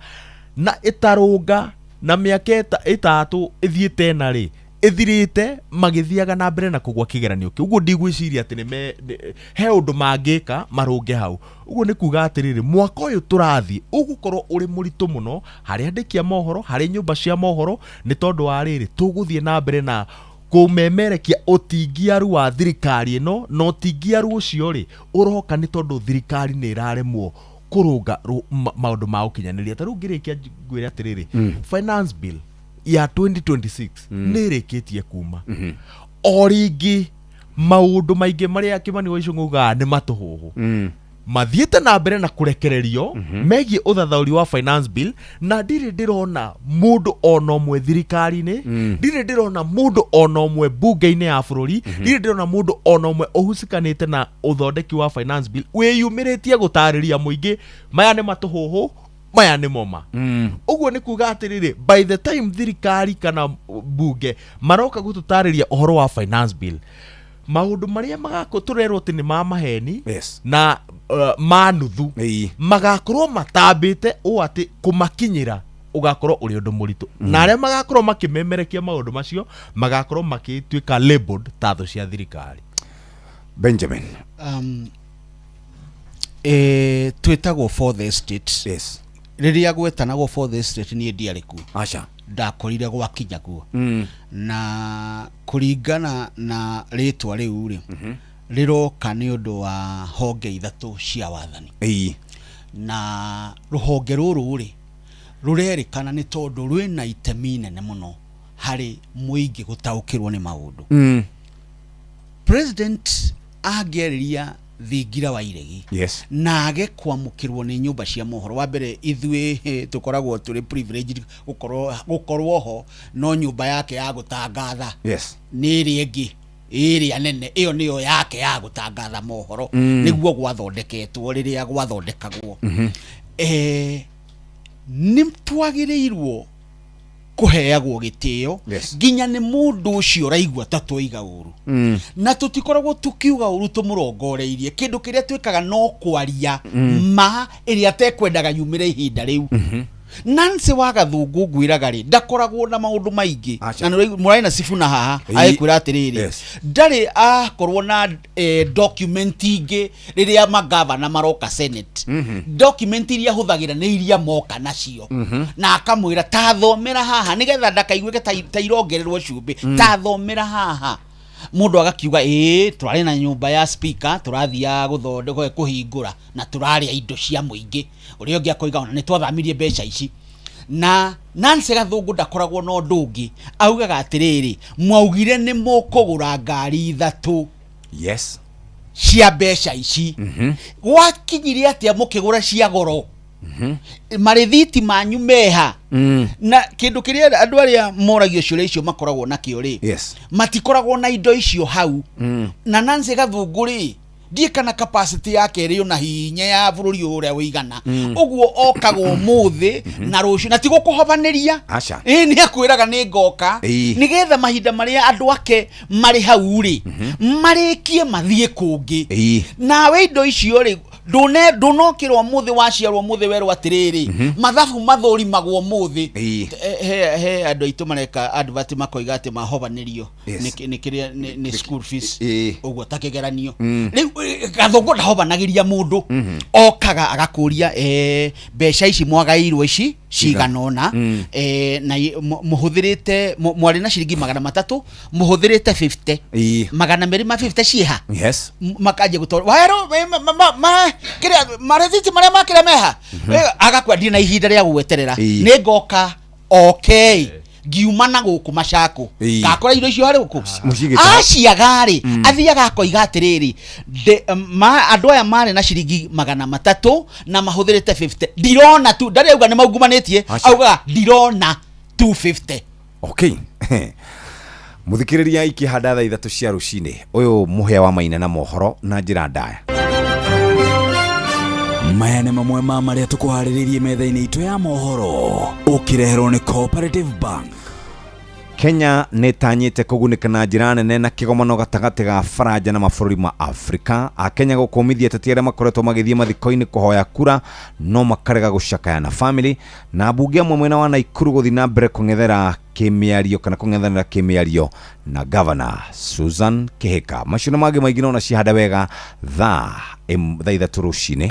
na ĩtarũnga na mĩaka 3 ĩthiĩte ĩna rĩ ĩthirĩte magĩthiaga na mbere na kũgwa kĩgeranio kĩu. Ũguo ndigwĩciria atĩ he ũndũ mangĩka marũnge hau. Ũguo nĩ kuga atĩrĩrĩ, mwaka ũyũ tũrathiĩ ũgũkorwo ũrĩ mũritũ mũno harĩ andĩki a mohoro, harĩ nyũmba cia mohoro, nĩ tondũ wa rĩrĩ, tũgũthiĩ na mbere na kũmemerekia ũtingiaru wa thirikari ĩno, na ũtingiaru ũcio rĩ ũroka nĩ tondũ thirikari nĩ ĩraremwo kũrũnga maũndũ ma ũkinyanĩria. Ta rĩu ngĩrĩkia ngwĩre atĩrĩrĩ, finance bill ya 2026 nĩ ĩrĩkĩtie kuma. O rĩngĩ maũndũ maingĩ marĩa Kĩmani wa Ichung'wa augaga nĩ matũhũhũ mathiĩte na mbere na kũrekererio megiĩ ũthathaũri wa finance bill, na ndirĩ ndĩrona mũndũ ona ũmwe thirikari-inĩ, ndirĩ ndĩrona mũndũ ona ũmwe mbunge-inĩ ya bũrũri, ndirĩ ndĩrona mũndũ ona ũmwe ũhucikanĩte na ũthondeki wa finance bill wĩyumĩrĩtie gũtarĩria mũingĩ maya nĩ matũhũhũ, maya nĩ moma. Ũguo nĩ kuga atĩrĩrĩ, by the time thirikari kana mbunge maroka gũtũtarĩria ũhoro wa finance bill, maũndũ marĩa magakũ tũrerwo atĩ nĩ ma maheni na ma nuthu magakorwo matambĩte ũũ atĩ kũmakinyĩra ũgakorwo ũrĩ ũndũ mũritũ, na arĩa magakorwo makĩmemerekia maũndũ macio magakorwo makĩtuĩka labeled ta thũ cia thirikari. Benjamin. Twĩtagwo fourth estate. Rĩrĩa gwetanagwo fourth estate niĩ ndiarĩ kuo. Aca. Ndakorire gwakinya kuo. Na kũringana na rĩtwa rĩu rĩ, rĩroka nĩ ũndũ wa honge ithatũ cia wathani. Na rũhonge rũrũ rĩ, rũrerĩkana nĩ tondũ rwĩna itemi nene mũno harĩ mũingĩ gũtaũkĩrwo nĩ maũndũ. President angĩarĩria thingira wa iregi na age kwamũkĩrwo nĩ nyũmba cia mohoro, wa mbere ithuĩ tũkoragwo tũrĩ privileged gũkorwo ho, no nyũmba yake ya gũtangatha nĩ ĩrĩa ĩngĩ ĩrĩa nene, ĩyo nĩyo yake ya gũtangatha mohoro. Nĩguo gwathondeketwo rĩrĩa gwathondekagwo. Nĩ twagĩrĩirwo kũheagwo gĩtĩo nginya nĩ mũndũ ũcio ũraigua ta twoiga ũru. Na tũtikoragwo tũkiuga ũru tũmũrongoreirie, kĩndũ kĩrĩa twĩkaga no kwaria ma ĩrĩa atekwendaga yumĩre ihinda rĩu. Nancy wa Gathũngũ ngwĩraga rĩ, ndakoragwo na maũndũ maingĩ. Na nĩ mũrarĩ na Sifuna haha, agĩkwĩra atĩrĩrĩ, ndarĩ akorwo na document ingĩ rĩrĩa magavana maroka Senate. Document iria ahũthagĩra nĩ iria moka nacio. Na akamwĩra ta thomera haha nĩgetha ndakaiguĩke ta irongererwo cumbĩ. Ta thomera haha. Mũndũ agakiuga ĩĩ tũrarĩ na nyũmba ya speaker tũrathiaga gũthondeka kũhingũra na tũrarĩa indo cia mũingĩ. Ũrĩa ũngĩ akoiga ona nĩ twathamirie mbeca ici. Na Nancy Gathũngũ ndakoragwo na ũndũ ũngĩ, augaga atĩrĩrĩ, mwaugire nĩ mũkũgũra ngari ithatũ. Cia mbeca ici gwakinyire atia mukigura cia goro marithiti manyu meha na kindu kiria andu aria moragio ciũria icio makoragwo nakio ri matikoragwo na indo icio hau. Na Nancy Gathungu ri ndiĩ kana capacity yake ri ona hinya ya bururi uria wĩigana ũguo okaga ũmũthĩ na rũciũ na ti gũkũhobanĩria. Ĩĩ nĩ akwĩraga nĩ ngoka nĩgetha mahinda marĩa andũ ake marĩ hau rĩ marĩkie mathiĩ kũngĩ. Nawe indo icio rĩ ndũnokĩrwo mũthĩ waciarwo mũthĩ werwo atĩrĩrĩ mathabu mathũrimagwo mũthĩ. He andũ aitũ mareka advert makoiga atĩ mahobanĩrio nĩ kĩrĩa nĩ school fees ũguo ta kĩgeranio. Rĩu Gathungu ndahobanagĩria mũndũ, okaga agakũria mbeca ici mwagairwo ici cigana ũna na mũhũthĩrĩte mwarĩ na ciringi 300 mũhũthĩrĩte 50 250 ciĩha. Makanjia gũtwara waero kĩrĩa marĩthiti marĩa makĩrĩa meha agakwendia na ihinda rĩa gweterera nĩ ngoka okay ngiuma na gũkũ macako ngakora indo icio harĩ gũkũ aciaga rĩ athiaga akoiga atĩrĩrĩ andũ aya marĩ na ciringi 300 na mahũthĩrĩte 50 ndirona tu ndarĩ auga nĩ maungumanĩtie augaga ndirona 250. Okay. Muthikĩrĩria ikĩhanda thaa 3 cia rũcinĩ ũyũ mũhĩa wa maina na mohoro na njĩra ndaya. Maya nĩ mamwe ma marĩa tũkũharĩrĩirie metha-inĩ itũ ya mohoro ũkĩreherwo nĩ Cooperative Bank. Kenya nĩ ĩtanyĩte kũgunĩka na njĩra nene na kĩgomano gatagatĩ ga Faranja na mabũrũri ma Afrika. Akenya gũkũmithia ateti arĩa makoretwo magĩthiĩ mathiko-inĩ kũhoya kura no makarega gũcakaya na family. Na ambunge amwe mwena wa Naikuru gũthiĩ na mbere kũng'ethera kĩmĩario kana kũng'ethanĩra kĩmĩario na Governor Susan Kihika. Macio na mangĩ maingĩ no cihanda wega thaa 3 rũcinĩ.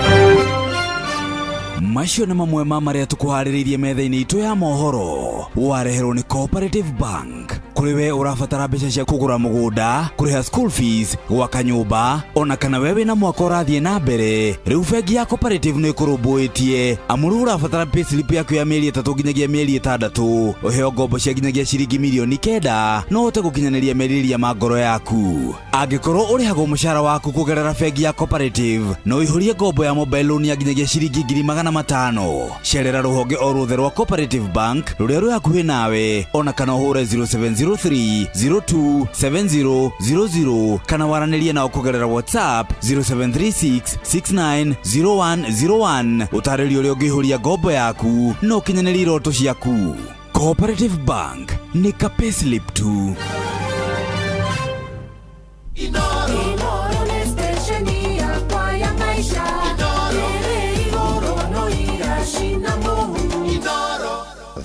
Macio nĩ mamwe ma marĩa tũkũharĩrĩirie metha-inĩ itũ ya mohoro wareherwo nĩ Cooperative Bank. Kũrĩ we ũrabatara mbeca cia kũgũra mũgũnda, kũrĩha school fees, gwaka nyũmba, ona kana we wĩna mwaka ũrathiĩ na mbere, rĩu bengi ya Cooperative nĩ ĩkũrũmbũĩtie. Amu rĩu ũrabatara payslip yaku ya mĩeri 3 nginyagia mĩeri 6, ũheo ngombo cia nginyagia ciringi mirioni 9 no ũhote gũkinyanĩria merirĩria ma ngoro yaku. Angĩkorwo ũrĩhagwo mũcara waku kũgerera bengi ya Cooperative, no ũihũrie ngombo ya mobile loan ya nginyagia ciringi 500,000. Cerera rũhonge o ruothe rwa Cooperative Bank rũrĩa rwĩ hakuhĩ nawe, ona kana ũhũre 0703 02 7000 kana waranĩrie nao kũgerera WhatsApp 0736 690101 ũtarĩrio ũrĩa ũngĩihũria ngombo yaku na ũkinyanĩrie iroto ciaku. Cooperative Bank nĩ ka payslip tu.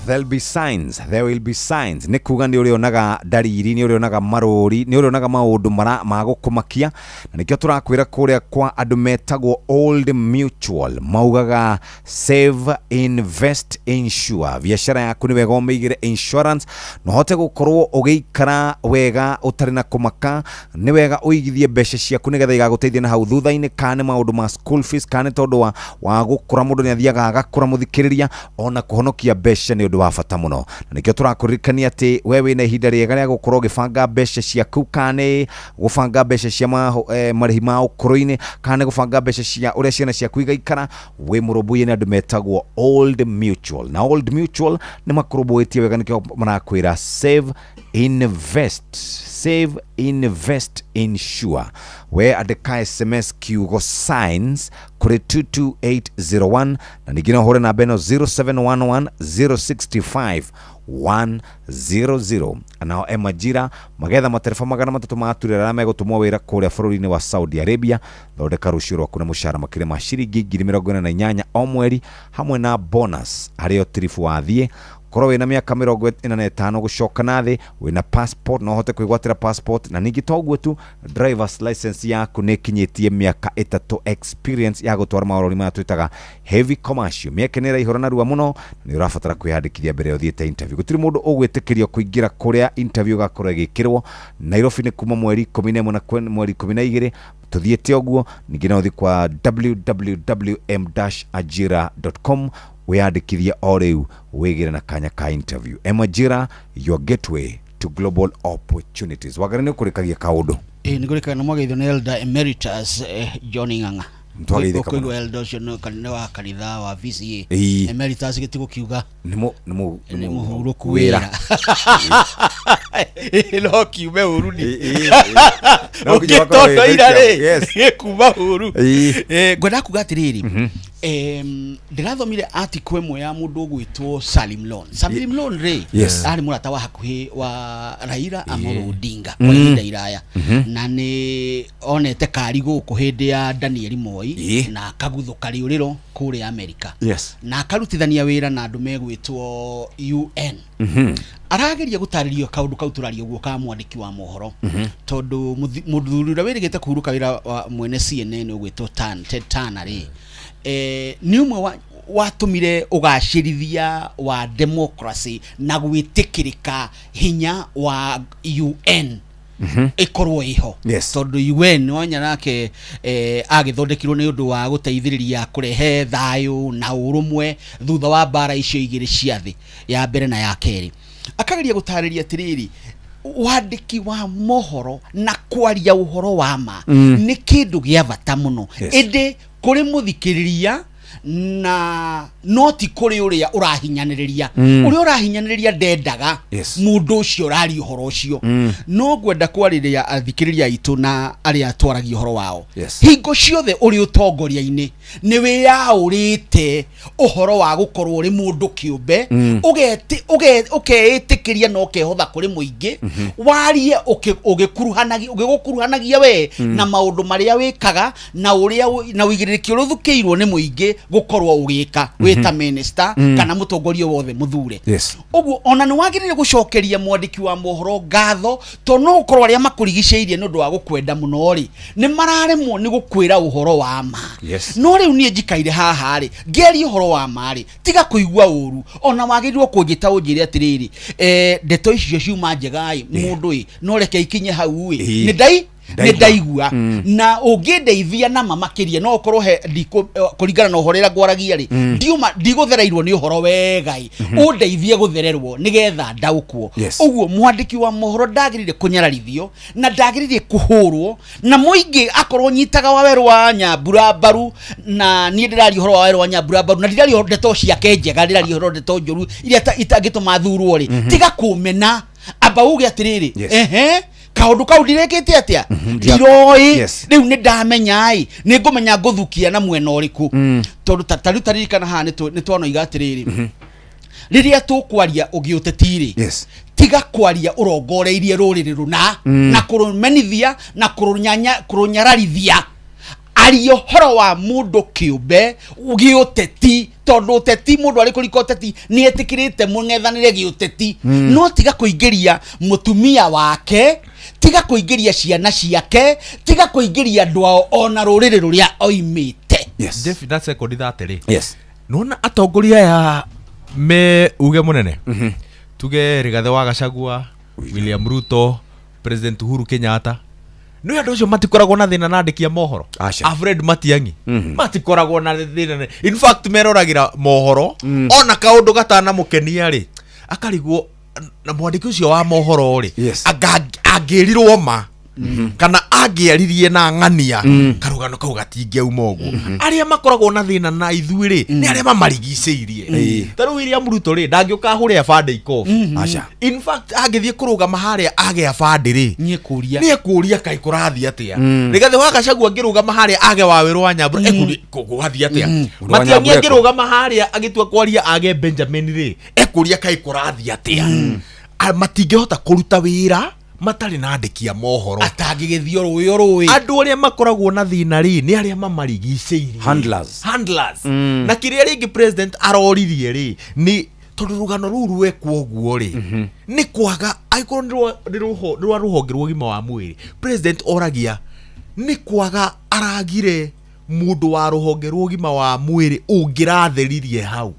There'll be signs, there will be signs. Nĩ kuga nĩ ũrĩonaga ndariri, nĩ ũrĩonaga marũri, nĩ ũrĩonaga maũndũ ma gũkũmakia. Na nĩkĩo tũrakwĩra kũrĩa kwa andũ metagwo Old Mutual maugaga save, invest, insure. Biacara yaku nĩ wega ũmĩigĩre insurance na ũhote gũkorwo ũgĩikara wega ũtarĩ na kũmaka. Nĩ wega ũigithie mbeca ciaku nĩgetha igagũteithia na hau thutha-inĩ, kana nĩ maũndũ ma school fees, kana nĩ tondũ wa gũkũra mũndũ nĩ athiaga agakũra mũthikĩrĩria, ona kũhonokia mbeca nĩ ũndũ wa bata mũno. Na nĩkĩo tũrakũririkania atĩ we wĩna ihinda rĩega rĩa gũkorwo ũgĩbanga mbeca ciaku, kana nĩ gũbanga mbeca cia marĩhi ma ũkũrũ-inĩ, kana nĩ gũbanga mbeca cia ũrĩa ciana ciaku igaikara. Wĩ mũrũmbũiye nĩ andũ metagwo Old Mutual, na Old Mutual nĩ makũrũmbũĩtie wega, nĩkĩo marakwĩra save, invest, save, invest, insure. We andĩka SMS kiugo signs kũrĩ 22801 na ningĩ no ũhũre namba ĩno 0711 065 100. Nao Emajira magetha matereba 300 ma aturera arĩa megũtũmwo wĩra kũrĩa bũrũri-inĩ wa Saudi Arabia. Thondeka rũciũ rwaku na mũcara makĩria ma ciringi 48,000 o mweri hamwe na bonus harĩ o tiribu wathiĩ. Korwo wĩna mĩaka 45 gũcoka na thĩ, wĩna passport no ũhote kwĩgwatĩra passport, na ningĩ to ũguo tu drivers license yaku nĩ ĩkinyĩtie mĩaka 3 experience ya gũtwara marori maya twĩtaga heavy commercial. Mĩeke nĩ ĩraihũra narua mũno, na nĩ ũrabatara kwĩyandĩkithia mbere ya ũthiĩte interview. Gũtirĩ mũndũ ũgwĩtĩkĩrio kũingĩra kũrĩa interview ĩgakorwo ĩgĩkĩrwo. Nairobi nĩ kuma mweri 11 na mweri 12 tũthiĩte ũguo. Ningĩ no ũthiĩ kwa www.m-ajira.com wĩyandĩkithie o rĩu wĩgĩre na kanya ka interview. Emajira, your gateway to global opportunities. Wagare nĩ ũkũrĩkagia kaũndũ. Ĩĩ nĩ kũrĩkana mwageithio nĩ Elder Emeritus John Ng'ang'a. Nĩtwageithĩka mũno. Ũkũigua Elder ũcio nĩ wa kanitha wa VCA. Ĩĩ. Emeritus gĩtigũkiuga nĩ mũ nĩ mũ nĩ mũhurũku wĩra. Ĩĩ, no kiume ũru ni. No nginya ũkorwo wĩ Ũngĩtondoira rĩ, yes. gĩkuma ũru. Ĩĩ. Ngwendaga kuga atĩrĩrĩ, ndĩrathomire article ĩmwe ya mũndũ ũgwĩtwo Salim Lone. Salim Lone rĩ, Yes. arĩ mũrata wa hakuhĩ wa Raila Amolo Odinga kwa Mm. ihinda iraya Mhm. na nĩ onete kari gũkũ hĩndĩ ya Daniel Moi Ĩĩ. na akaguthũka rĩũrĩro kũrĩa Amerika Yes. na akarutithania wĩra na andũ megwĩtwo UN. Arageria gũtarĩria kaũndũ kau tũraria ũguo ka mwandĩki wa mohoro, tondũ mũthuri ũrĩa wĩrĩgĩte kũhurũka wĩra wa mwene CNN ũgwĩtwo Ted Turner rĩ, nĩ ũmwe wa watũmire ũgacĩrithia wa democracy na gwĩtĩkĩrĩka hinya wa UN ĩkorwo ĩho. Yes. Tondũ UN wanya nake agĩthondekirwo nĩ ũndũ wa gũteithĩrĩria kũrehe thayũ na ũrũmwe thutha wa mbara icio igĩrĩ cia thĩ, ya mbere na ya kerĩ. Akageria gũtarĩria atĩrĩrĩ, wandĩki wa mohoro na kwaria ũhoro wa ma nĩ kĩndũ gĩa bata mũno. Yes. Ĩndĩ kũrĩ mũthikĩrĩria na no ti kũrĩ ũrĩa ũrahinyanĩrĩria. Ũrĩa ũrahinyanĩrĩria ndendaga Yes. mũndũ ũcio ũraria ũhoro ũcio. No ngwenda kwarĩria athikĩrĩria aitũ na arĩa twaragia ũhoro wao. Yes. Hingo ciothe ũrĩ ũtongoria-inĩ nĩ wĩyaũrĩte ũhoro wa gũkorwo ũrĩ mũndũ kĩũmbe, ũkeĩtĩkĩria na ũkehotha kũrĩ mũingĩ, warie ũgĩgũkuruhanagia we na maũndũ marĩa wĩkaga na ũrĩa na ũigĩrĩrĩki ũrĩa ũthukĩirwo nĩ mũingĩ gũkorwo ũgĩka wĩ ta minister kana mũtongoria wothe mũthure. Yes. Ũguo ona nĩ wagĩrĩire gũcokeria mwandĩki wa mohoro ngatho, tondũ no gũkorwo arĩa makũrigicĩirie nĩ ũndũ wa gũkwenda mũno rĩ, nĩ mararemwo nĩ gũkwĩra ũhoro wa ma. Yes. No rĩu niĩ njikaire haha rĩ, ngĩaria ũhoro wa ma rĩ, tiga kũigua ũru. Ona wagĩrĩirwo kũnjĩta ũnjĩre atĩrĩrĩ, ndeto icio ciuma njega ĩ, mũndũ ĩ, no reke ikinye hau ĩ, Ĩĩ. nĩ ndai nĩ Ndaigua. ndaigua na ũngĩndeithia nama makĩria no ũkorwo he kũringana na ũhoro ũrĩa ngwaragia rĩ, ndiuma ndigũthereirwo nĩ ũhoro wega ĩ, ũndeithie gũthererwo nĩgetha ndaũkwo. Yes. Ũguo mwandĩki wa mohoro ndagĩrĩire kũnyararithio na ndagĩrĩire kũhũrwo na mũingĩ akorwo nyitaga wawerũ wa Nyambura mbaru, na niĩ ndĩraria ũhoro wa wawerũ wa Nyambura mbaru na ndiraria ndeto ciake njega, ndĩraria ũhoro ndeto njũru iria itangĩtũma thurwo rĩ, tiga kũmena, amba uge atĩrĩrĩ, Yes. ehe, kaũndũ kau ndirekĩte atĩa, Ndia- ndiroĩ. Yes. Rĩu nĩ ndamenya ĩ, nĩ ngũmenya ngũthukia na mwena ũrĩkũ, tondũ ta rĩu taririkana haha nĩ twanoiga atĩrĩrĩ, rĩrĩa tũkwaria ũgĩũteti rĩ, Yes. tiga kwaria ũrongoreirie rũrĩrĩ rũna na kũrũmenithia na kũrũnyararithia. Aria ũhoro wa mũndũ kĩũmbe gĩũteti, tondũ ũteti mũndũ arĩ kũrika ũteti nĩ etĩkĩrĩte mũng'ethanĩre gĩũteti. No tiga kũingĩria mũtumia wake, tiga kũingĩria ciana ciake, tiga kũingĩria andũ ao ona rũrĩrĩ rũrĩa oimĩte. Yes. Jeff, na sekondi 30 rĩ, Yes. nona atongoria aya me uge mũnene, tuge Rigathĩ wa Gachagua, William Ruto, President Uhuru Kenyatta, nĩ andũ acio matikoragwo na thĩna na andĩki a mohoro. Aca. Alfred Matiang'i matikoragwo na thĩna in fact meroragĩra mohoro, ona kaũndũ gatanamũkenia rĩ, akarigwo na mwandĩki ũcio wa mohoro rĩ, Yes. angĩrirwo ma kana angĩaririe na ng'ania karũgano kau gatingĩauma ũguo. Arĩa makoragwo na thĩna na ithuĩ rĩ, nĩ arĩa mamarigicĩirie. Ta rĩu William Ruto rĩ, ndangĩũka ahũre abande ikobi. Aca. In fact angĩthiĩ kũrũgama harĩa age abande rĩ, Niĩ kũria nĩ ekũria kaĩ kũrathiĩ atĩa. Rigathĩ wa Gachagua angĩrũgama harĩa age Wawerũ wa Nyambura, ekũria gwathiĩ atĩa. Ũndũ wa Matiang'i Nyambura ekũ- angĩrũgama harĩa agĩtua kwaria age Benjamin rĩ, ekũria kaĩ kũrathiĩ atĩa. Matingĩhota kũruta wĩra matarĩ na andĩki a mohoro. Atangĩgĩthiĩ rũĩ o rũĩ. Andũ arĩa makoragwo na thĩna rĩ, nĩ arĩa mamarigicĩirie. Handlers. Handlers. Na kĩrĩa rĩngĩ president aroririe rĩ, nĩ tondũ rũgano rũu rwekwo ũguo rĩ, nĩ kwaga angĩkorwo nĩ rwa rũhonge rwa ũgima wa mwĩrĩ, president oragia nĩ kwaga aragire mũndũ wa rũhonge rwa ũgima wa mwĩrĩ ũngĩratheririe hau.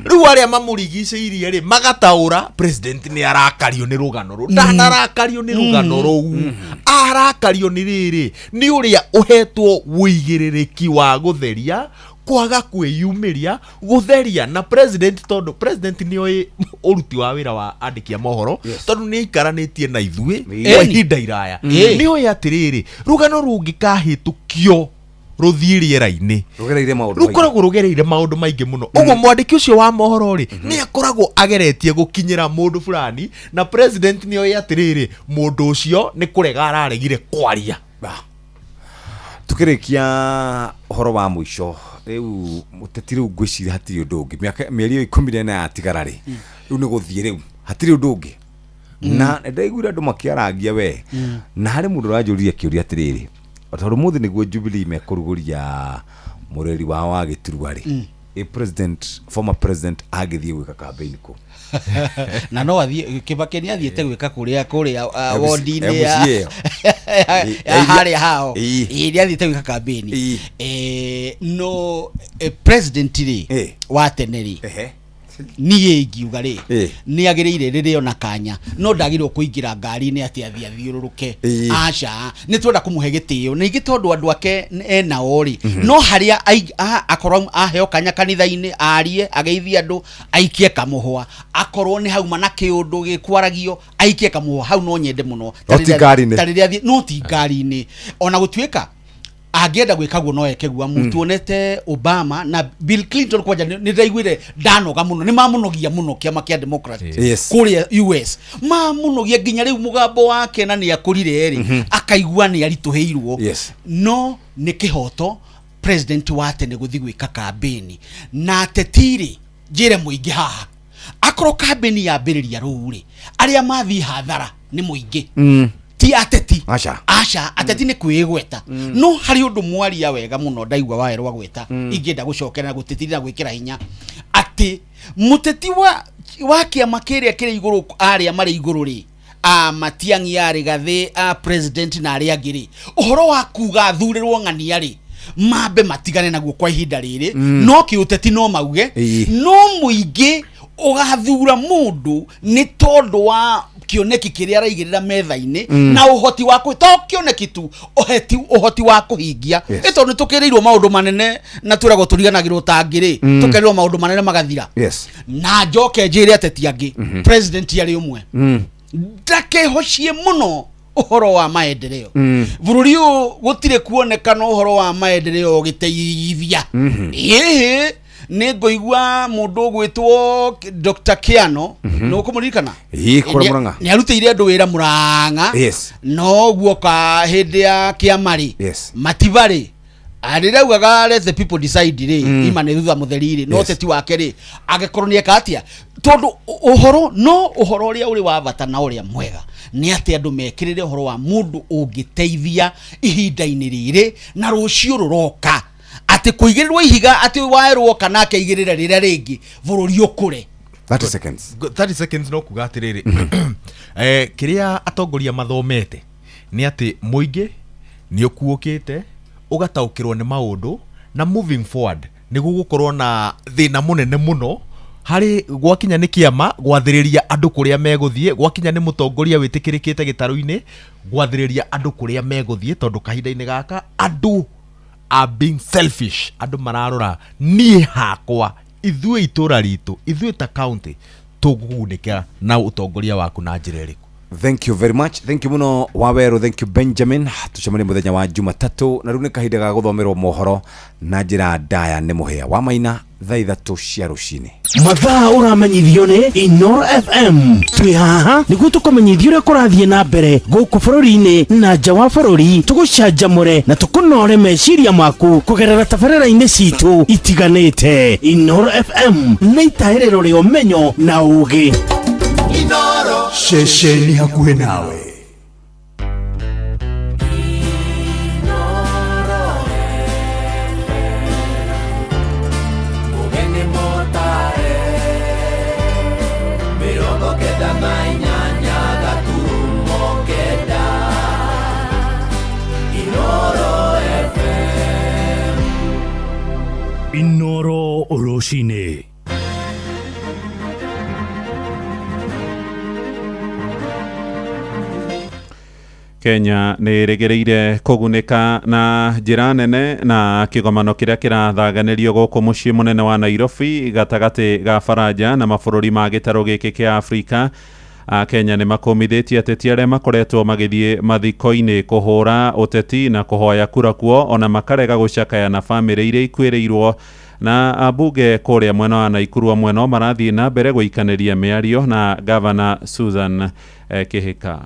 Rĩu arĩa mamũrigicĩirie rĩ, magataũra president nĩ arakario nĩ rũgano rũu. Ndanarakario nĩ rũgano rũu, arakario nĩ rĩrĩ, nĩ ũrĩa ũhetwo ũigĩrĩrĩki wa gũtheria Kwaga kwĩyumĩria gũtheria na president, tondũ president nĩoĩ ũruti wa wĩra wa andĩki a mohoro, tondũ nĩ aikaranĩtie na ithuĩ kwa ihinda iraya. Nĩoĩ atĩrĩrĩ, rũgano rũngĩkahĩtũkio rũthiĩ rĩera-inĩ, Rũgereire maũndũ maingĩ. Rũkoragwo rũgereire maũndũ maingĩ mũno. Ũguo mwandĩki ũcio wa mohoro rĩ, nĩ akoragwo ageretie gũkinyĩra mũndũ fulani, na president nĩoĩ atĩrĩrĩ, mũndũ ũcio nĩ kũrega araregire kwaria. Tukĩrĩkia ũhoro wa mũico rĩu, mũteti, rĩu ngwĩciria hatirĩ ũndũ ũngĩ. Mĩaka mĩeri ĩyo 14 yatigara rĩ, rĩu nĩ gũthiĩ, rĩu hatirĩ ũndũ ũngĩ. Na nĩndaiguire andũ makĩarangia we, na harĩ mũndũ ũranjũririe kĩũria atĩrĩrĩ, tondũ mũthĩ nĩguo Jubilee mekũrugũria mũreri wao wa gĩturwa rĩ, ĩ president, former president angĩthiĩ gwĩka campaign kũ? Na no athiĩ, Kĩbakĩ nĩ athiĩte gwĩka kũrĩa wodi-inĩ MCA ĩyo. ya harĩa hao. Ĩĩ. Ĩĩ, nĩ athiĩte gwĩka campaign. No president rĩ wa tene rĩ, niĩ ingiuga rĩ, nĩ agĩrĩire rĩrĩa ona kanya, no ndagĩrĩirwo kũingĩra ngari-inĩ atĩ athiĩ athiũrũrũke. Aca, nĩ twenda kũmũhe gĩtĩo ningĩ tondũ andũ ake enao rĩ. No harĩa akorwo aheo kanya kanitha-inĩ arie, ageithie andũ, aikie kamũhwa, akorwo nĩ hauma na kĩũndũ gĩkwaragio, aikie kamũhwa hau, no nyende mũno. No ti ngari-inĩ. Ta rĩrĩa athiĩ, no ti ngari-inĩ. Ona gũtuĩka angĩenda gwĩka guo no eke guo, amu tuonete Obama na Bill Clinton kwanja nĩ ndaiguire ndanoga mũno, nĩ mamũnogia mũno kĩama kĩa Democrat kũrĩa US, mamũnogia nginya rĩu mũgambo wake na nĩ akũrire rĩ, akaigua nĩ aritũhĩirwo. No nĩ kĩhoto president wa tene gũthiĩ gwĩka kambĩni na ateti rĩ, njĩre mũingĩ haha, akorwo kambĩni yambĩrĩria rũu rĩ, arĩa mathiĩ hathara nĩ mũingĩ, ti ateti. Aca. Aca, ateti nĩ kwĩgweta. No harĩ ũndũ mwaria wega mũno ndaigua waerwo agweta, ingĩenda gũcokera na gũtĩtĩria na gwĩkĩra hinya atĩ mũteti wa kĩama kĩrĩa kĩrĩ igũrũ, arĩa marĩ igũrũ rĩ, a Matiang'i, a Rigathĩ, a president na arĩa angĩ rĩ, ũhoro wa kuga thurĩrwo ng'ania rĩ, mambe matigane naguo kwa ihinda rĩrĩ. No kĩũteti no mauge, no mũingĩ ũgathura mũndũ nĩ tondũ wa kĩoneki kĩrĩa araigĩrĩra metha-inĩ na ũhoti wa to kĩoneki tu, ũheti, ũhoti wa kũhingia. Ĩ tondũ nĩ tũkĩrĩirwo maũndũ manene na twĩragwo tũriganagĩrwo ta angĩ rĩ, tũkerĩrwo maũndũ manene magathira. Na njoke njĩre ateti angĩ, president arĩ ũmwe, ndakehocie mũno ũhoro wa maendeleo. Bũrũri ũyũ gũtirĩ kuonekana ũhoro wa maendeleo ũgĩteithia. Ĩhĩ, nĩ ngũigua mũndũ ũgwĩtwo Dr. Kiano, nĩ ũkũmũririkana? Ĩĩ, kũrĩa Murang'a. Nĩ arutĩire andũ wĩra Mũrang'a. No guoka hĩndĩ ya kĩama rĩ, Matiba rĩ, rĩrĩa augaga "let the people decide" rĩ, ima nĩ thutha mũtheri rĩ, no teti wake rĩ, angĩkorwo nĩ eka atĩa, tondũ ũhoro no ũhoro ũrĩa ũrĩ wa bata na ũrĩa mwega nĩ atĩ andũ mekĩrĩre ũhoro wa mũndũ ũngĩteithia ihinda-inĩ rĩrĩ na rũciũ rũroka, atĩ kũigĩrĩrwo ihiga atĩ waerwo kana akeigĩrĩra rĩrĩa rĩngĩ bũrũri ũkũre. 30 seconds. 30 seconds. No kuga atĩrĩrĩ, kĩrĩa atongoria mathomete nĩ atĩ mũingĩ nĩ ũkuũkĩte ũgataũkĩrwo nĩ maũndũ, na moving forward nĩ gũgũkorwo na thĩna mũnene mũno harĩ gwakinya nĩ kĩama gwathĩrĩria andũ kũrĩa megũthiĩ, gwakinya nĩ mũtongoria wĩtĩkĩrĩkĩte gĩtarũ-inĩ gwathĩrĩria andũ kũrĩa megũthiĩ, tondũ kahinda-inĩ gaka andũ are being selfish. Andũ mararora niĩ hakwa, ithuĩ itũra ritũ, ithuĩ ta county tũkũgunĩka na ũtongoria waku na njĩra ĩrĩkũ. Thank you very much, thank you muno Waweru, thank you Benjamin. Tucemanie muthenya wa Jumatatu. Na rĩu nĩ kahinda ga gũthomerwo mohoro na njĩra ndaya nĩ Mũhĩa wa Maina thaa 3 cia rũcinĩ. Mathaa ũramenyithio nĩ Inoro FM. Twĩ haha nĩguo tũkũmenyithia ũrĩa kũrathiĩ na mbere gũkũ bũrũri-inĩ na nja wa bũrũri, tũgũcanjamũre na tũkũnore meciria maku kũgerera tabarĩra-inĩ citũ itiganĩte. Inoro FM nĩ itahĩrĩro rĩa ũmenyo na ũũgĩ. Ceceni hakuhĩ nawe. Mugeni motare 98.9 Inoro FM. Inoro rũcinĩ. Kenya nĩ ĩrĩgĩrĩire kũgunĩka na njĩra nene na kĩgomano kĩrĩa kĩrathaganĩrio gũkũ mũciĩ mũnene wa Nairobi gatagatĩ ga Faranja na mabũrũri ma gĩtarũ gĩkĩ kĩa Afrika. Kenya nĩ makũmithĩtie ateti arĩa makoretwo magĩthiĩ mathiko-inĩ kũhũra ũteti na kũhoya kura kuo, ona makarega gũcakaya na bamĩrĩ iria ikuĩrĩirwo. Na ambunge kũrĩa mwena wa Naikuru amwe no marathiĩ na mbere gũikanĩria mĩario na Gavana Susan Kihika.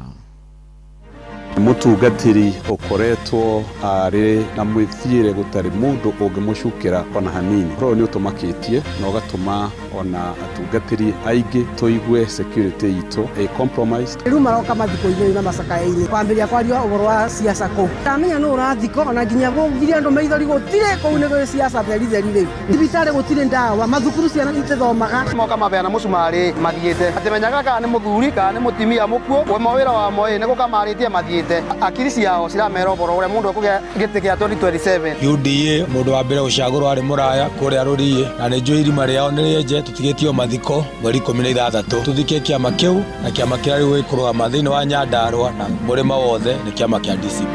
Mũtungatĩri ũkoretwo arĩ na mwĩthiĩre gũtarĩ mũndũ ũngĩmũcukĩra ona hanini. Ũhoro ũyũ nĩ ũtũmakĩtie na ũgatũma ona atungatĩri aingĩ tũigue security itũ ĩ compromised. Rĩu maroka mathiko-inĩ na macakaya-inĩ kwambĩrĩria kwaria ũhoro wa siasa kũu. Ndamenya nũ ũrathiko ona nginya gũgiria andũ maithori gũtirĩ kũu nĩ gwĩ siasa theri theri rĩu. Thibitarĩ gũtirĩ ndawa, mathukuru ciana itithomaga. Moka mabeana mũcumarĩ mathiĩte atimenyaga kana nĩ mũthuri kana nĩ mũtumia mũkuũ, we mawĩra wa moĩ nĩ gũka marĩtie mathiĩte. Akiri ciao ciramera ũhoro ũrĩa mũndũ ekũgĩa gĩtĩ kĩa 2027. UDA mũndũ wa mbere gũcagũrwo arĩ mũraya kũrĩa rũriĩ, na nĩ njũĩ irima rĩao nĩ rĩenje, tũtigĩtio mathiko mweri 16 tũthike kĩama kĩu, na kĩama kĩrĩa rĩu gĩkũrũgama thĩinĩ wa Nyandarũa na mũrĩma wothe nĩ kĩama kĩa DCP.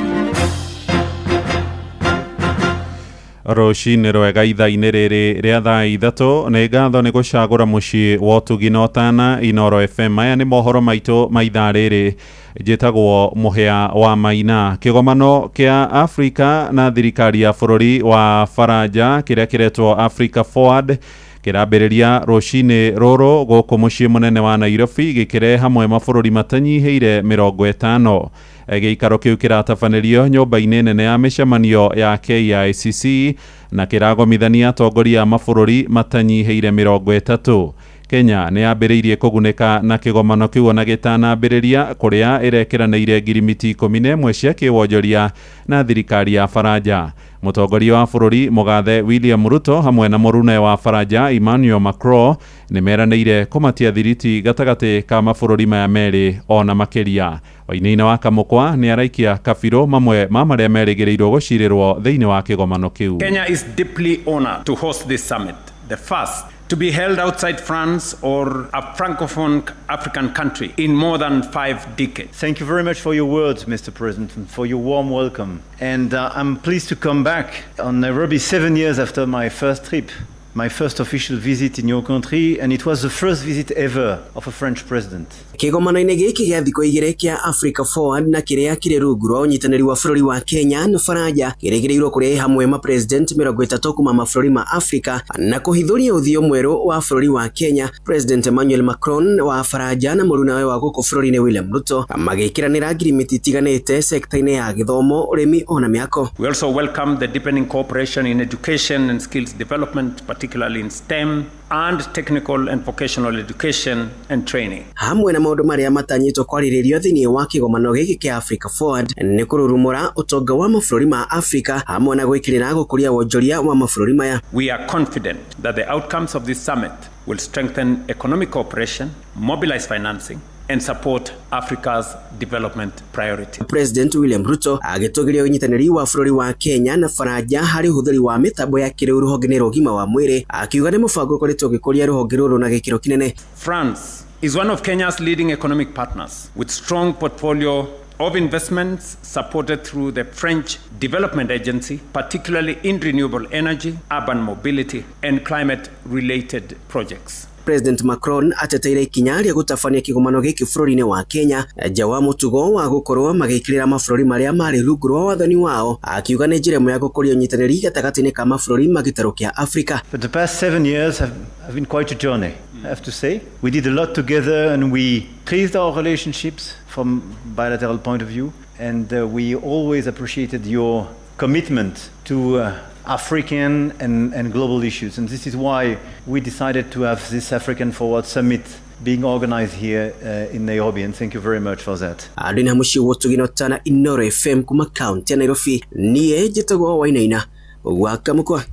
Rũcinĩ rwega ithaa-inĩ rĩrĩ rĩa thaa 3 nĩ ngatho nĩ gũcagũra mũciĩ wa ũtugi na ũtana Inoro FM. Maya nĩ mohoro maitũ ma ithaa rĩrĩ. Njĩtagwo Mũhĩa wa Maina. Kĩgomano kĩa Afrika na thirikari ya bũrũri wa Faranja kĩrĩa kĩretwo Africa Forward kĩrambĩrĩria rũcinĩ rũrũ gũkũ mũciĩ mũnene wa Nairobi, gĩkĩrehe hamwe mabũrũri matanyihĩire 50. Gĩikaro kĩu kĩratabanĩrio nyũmba-inĩ nene ya mĩcemanio ya KICC na kĩragomithania atongoria a mabũrũri matanyihĩire 30. Kenya nĩ yambĩrĩirie kũgunĩka na kĩgomano kĩu ona gĩtanambĩrĩria, kũrĩa ĩrekĩranĩire ngirimiti 11 cia kĩwonjoria na thirikari ya Faranja. Mũtongoria wa bũrũri Mũgathe William Ruto hamwe na mũrune wa Faranja Emmanuel Macron nĩ meranĩire kũmatia thiriti gatagatĩ ka mabũrũri maya merĩ ona makĩria. Wainaina wa Kamũkwa nĩ araikia kabirũ mamwe ma marĩa merĩgĩrĩirwo gũcirĩrwo thĩinĩ wa kĩgomano kĩu. Kenya is deeply honored to host this summit, the first to be held outside France or a francophone African country in more than 5 decades. Thank you very much for your words, Mr. President, and for your warm welcome. And I'm pleased to come back on Nairobi 7 years after my first trip, my first official visit in your country, and it was the first visit ever of a French president. Kĩgomano-inĩ gĩkĩ gĩa thikũ igĩrĩ kĩa Africa Forward na kĩrĩa kĩrĩ rungu rwa ũnyitanĩri wa bũrũri wa Kenya na Faranja kĩrĩgĩrĩirwo kũrehe hamwe mapresident 30 kuma mabũrũri ma Afrika na kũhithũria ũthiũ mwerũ wa bũrũri wa Kenya. President Emmanuel Macron wa Faranja na mũrunawe wa gũkũ bũrũri-inĩ William Ruto magĩkĩranĩra ngirimiti itiganĩte sekta-inĩ ya gĩthomo, ũrĩmi ona mĩako. We also welcome the deepening cooperation in education and skills development, particularly in STEM and technical and vocational education and training. Hamwe na maũndũ marĩa matanyĩtwo kwarĩrĩrio thĩinĩ wa kĩgomano gĩkĩ kĩa Africa Forward nĩ kũrurumũra ũtonga wa mabũrũri ma Afrika hamwe na gwĩkĩrĩra gũkũria wonjoria wa mabũrũri maya. We are confident that the outcomes of this summit will strengthen economic cooperation, mobilize financing and support Africa's development priority. President William Ruto agĩtũgĩria ũnyitanĩri wa bũrũri wa Kenya na Faranja harĩ ũhũthĩri wa mĩtambo ya kĩrĩu rũhonge-inĩ rwa ũgima wa mwĩrĩ, akiuga nĩ mũbango ũkoretwo ũgĩkũria rũhonge rũrũ na gĩkĩro kĩnene. France is one of Kenya's leading economic partners with strong portfolio of investments supported through the French Development Agency, particularly in renewable energy, urban mobility and climate-related projects. President Macron ateteire ikinya rĩa gũtabania kĩgomano gĩkĩ bũrũri-inĩ wa Kenya nja wa mũtugo wa gũkorwo magĩkĩrĩra mabũrũri marĩa marĩ rungu rwa wathani wao, akiuga nĩ njĩra ĩmwe ya gũkũria ũnyitanĩri gatagatĩ-inĩ ka mabũrũri ma gĩtarũ kĩa Afrika. But the past 7 years have been quite a journey, I have to say. We did a lot together and we increased our relationships from bilateral point of view, and we always appreciated your commitment to African and global issues, and this is why we decided to have this African Forward Summit being organized here in Nairobi, and thank you very much for that. Andũ mũciĩ wotugino tana Inoro FM kuma kaunti ya Nairobi, niĩ njĩtagwo Wainaina wa Kamũkwa.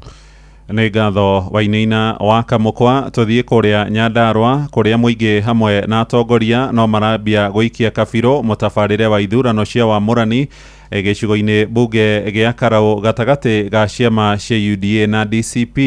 Nĩ ngatho Wainaina wa Kamũkwa. Tũthiĩ kũrĩa Nyandarũa kũrĩa mũingĩ hamwe na atongoria no marambia gũikia kabirũ mũtabarĩre wa ithurano cia wamũrani gĩcigo-inĩ bunge gĩa Karau gatagatĩ ga ciama cia UDA na DCP.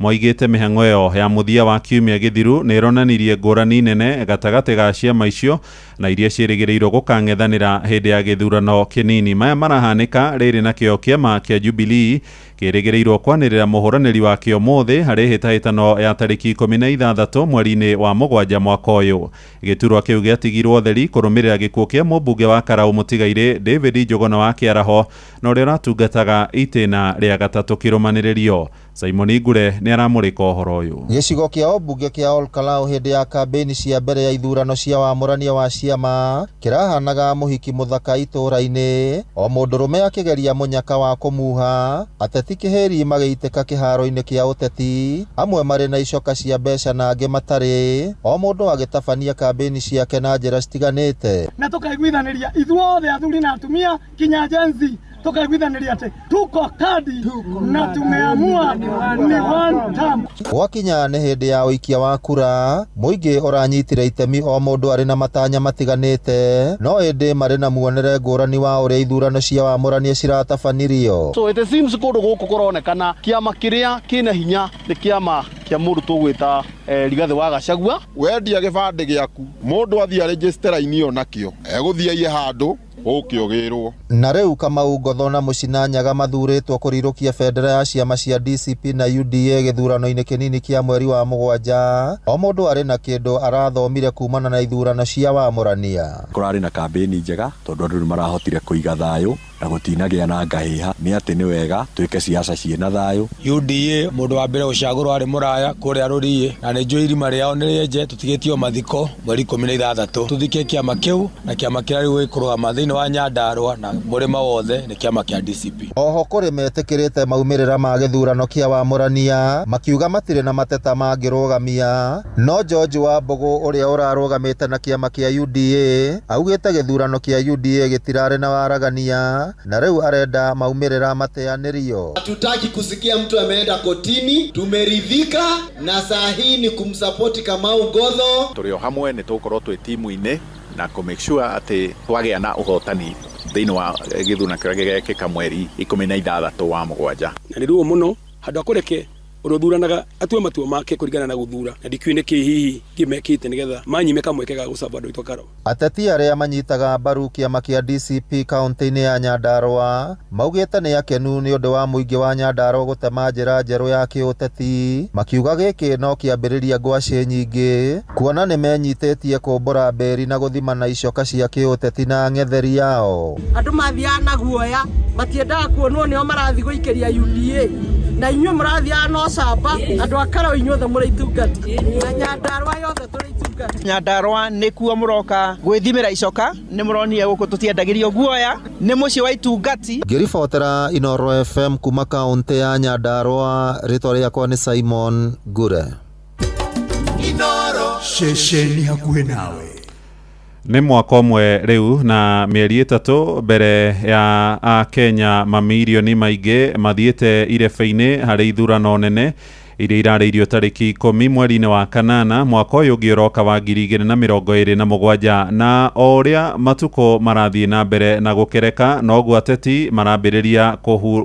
Moigĩte mĩhang'o ĩyo ya mũthia wa kiumia gĩthiru nĩ ĩronanirie ngũrani nene gatagatĩ ga ciama icio na iria ciĩrĩgĩrĩirwo gũkang'ethanĩra hĩndĩ ya gĩthurano kĩnini. Maya marahanĩka rĩrĩ nakĩo kĩama kĩa Jubilee kĩrĩgĩrĩirwo kwanĩrĩra mũhũranĩri wakĩo mũthĩ harĩ hĩtahĩtano ya tarĩki 16 mweri-inĩ wa mũgwanja mwaka ũyũ. Gĩturwa kĩu gĩatigirwo theri kũrũmĩrĩra gĩkuũ kĩa mũmbunge wa Karau mũtigairĩ David Njuguna wa Kĩaraho na ũrĩa ũratungataga itĩna rĩa gatatũ kĩrũmanĩrĩrio. Simon Ngure nĩ aramũrĩka ũhoro ũyũ. Gĩcigo kĩa ũmbunge kĩa Olkalau hĩndĩ ya kambĩini cia mbere ya ithurano cia wamũrania wa ciama kĩrahanaga mũhiki mũthaka itũũra-inĩ, o mũndũrũme akĩgeria mũnyaka wa kũmuha, ateti kĩhĩri magĩitĩka kĩharo-inĩ kĩa ũteti, amwe marĩ na icoka cia mbeca na angĩ matarĩ, o mũndũ agĩtabania kambĩini ciake na njĩra citiganĩte. Na tukaiguithanĩria ithuothe athuri na atumia kinya Gen Z tukaiguithanĩria atĩ tuko kadi na tumeamua ni one term. Gwakinya nĩ hĩndĩ ya ũikia wa kura, mũingĩ ũranyitire itemi o mũndũ arĩ na matanya matiganĩte, no ĩndĩ marĩ na muonere ngũrani wa ũrĩa ithurano cia wamũrania ciratabanirio. So it seems kũndũ gũkũ kũronekana kĩama kĩrĩa kĩna hinya nĩ kĩama kĩa mũndũ tũgwĩta Rigathĩ wa Gachagua. Wendia gĩbandĩ gĩaku mũndũ athiĩ register raini ĩyo nakĩo egũthiĩ aiye handũ ũke ũgĩrwo. Na rĩu Kamau Ngotho na Mũcina Nyaga mathurĩtwo kũrirũkia bendera ya ciama cia DCP na UDA gĩthurano-inĩ kĩnini kĩa mweri wa mũgwanja. O mũndũ arĩ na kĩndũ arathomire kumana na ithurano cia wamũrania. Kũrarĩ na kambĩini njega tondũ andũ nĩ marahotire kũiga thayũ na gũtinagĩa na ngahĩha. Nĩ atĩ nĩ wega twĩke siasa ciĩna thayũ. UDA mũndũ wa mbere gũcagũrwo arĩ mũraya kũrĩa Rũriĩ, na nĩ njũĩ irima rĩao nĩ rĩenje, tũtigĩtio mathiko mweri 16 tũthike kĩama kĩu na kĩama kĩrĩa rĩu gĩkũrũgama thĩinĩ wa Nyandarua na mũrĩma wothe nĩ kĩama kĩa DCP. Oho kũrĩ metĩkĩrĩte maumĩrĩra ma gĩthurano kĩa wamũrania makiuga matirĩ na mateta mangĩrũgamia, no George Wambũgũ ũrĩa ũrarũgamĩte na kĩama kĩa UDA augĩte gĩthurano kĩa UDA gĩtirarĩ na waragania na rĩu arenda maumĩrĩra mateanĩrio. Hatutaki kusikia mtu ameenda kotini, tumeridhika na saa hii ni kumsapoti Kamau Ngotho. Tũrĩ o hamwe nĩ tũgũkorwo twĩ timu-inĩ na kũ make sure atĩ twagĩa na ũhotani thĩinĩ wa gĩthurano kĩrĩa gĩgekĩka mweri 16 wa mũgwanja. Na nĩ ruo mũno handũ ha kũreke ũrĩa ũthuranaga atue matua make kũringana na gũthura, na ndikĩũĩ nĩkĩ hihi kĩmekĩte nĩgetha manyime kamweke ga gũcaba andũ aitũ Karau. Ateti arĩa manyitaga mbaru kĩama kĩa DCP kaunti-inĩ ya Nyandarua maugĩte nĩ akenu nĩ ũndũ wa mũingĩ wa Nyandarua gũtema njĩra njerũ ya kĩũteti, makiuga gĩkĩ no kĩambĩrĩria ngwacĩ nyingĩ kuona nĩ menyitĩtie kũmbũra mbĩri na gũthimana icoka cia kĩũteti na ang'etheri ao. Andũ mathiaga na guoya, matiendaga kuonwo nĩo marathiĩ gũikĩria UDA, na inyuĩ mũrathiaga no camba, andũ a Karau inyuothe mũrĩ itungati na Nyandarua yothe tũrĩ itungati. Nyandarua nĩkuo mũroka gwĩthimĩra icoka, nĩ mũronire gũkũ tũtiendagĩrio guoya, nĩ mũciĩ wa itungati. Ngĩribotera Inooro FM kuma kaunti ya Nyandarua, rĩtwa rĩakwa nĩ Simon Ngure. Inooro ceceni hakuhĩ nawe. Nĩ mwaka ũmwe rĩu na mĩeri 3 mbere ya Akenya mamirioni maingĩ mathiĩte irebe-inĩ harĩ ithurano nene iria irarĩirio tarĩki 10 mweri-inĩ wa kanana mwaka ũyũ ũngĩ ũroka wa 2027. Na o ũrĩa matukũ marathiĩ na mbere na gũkereka, noguo ateti marambĩrĩria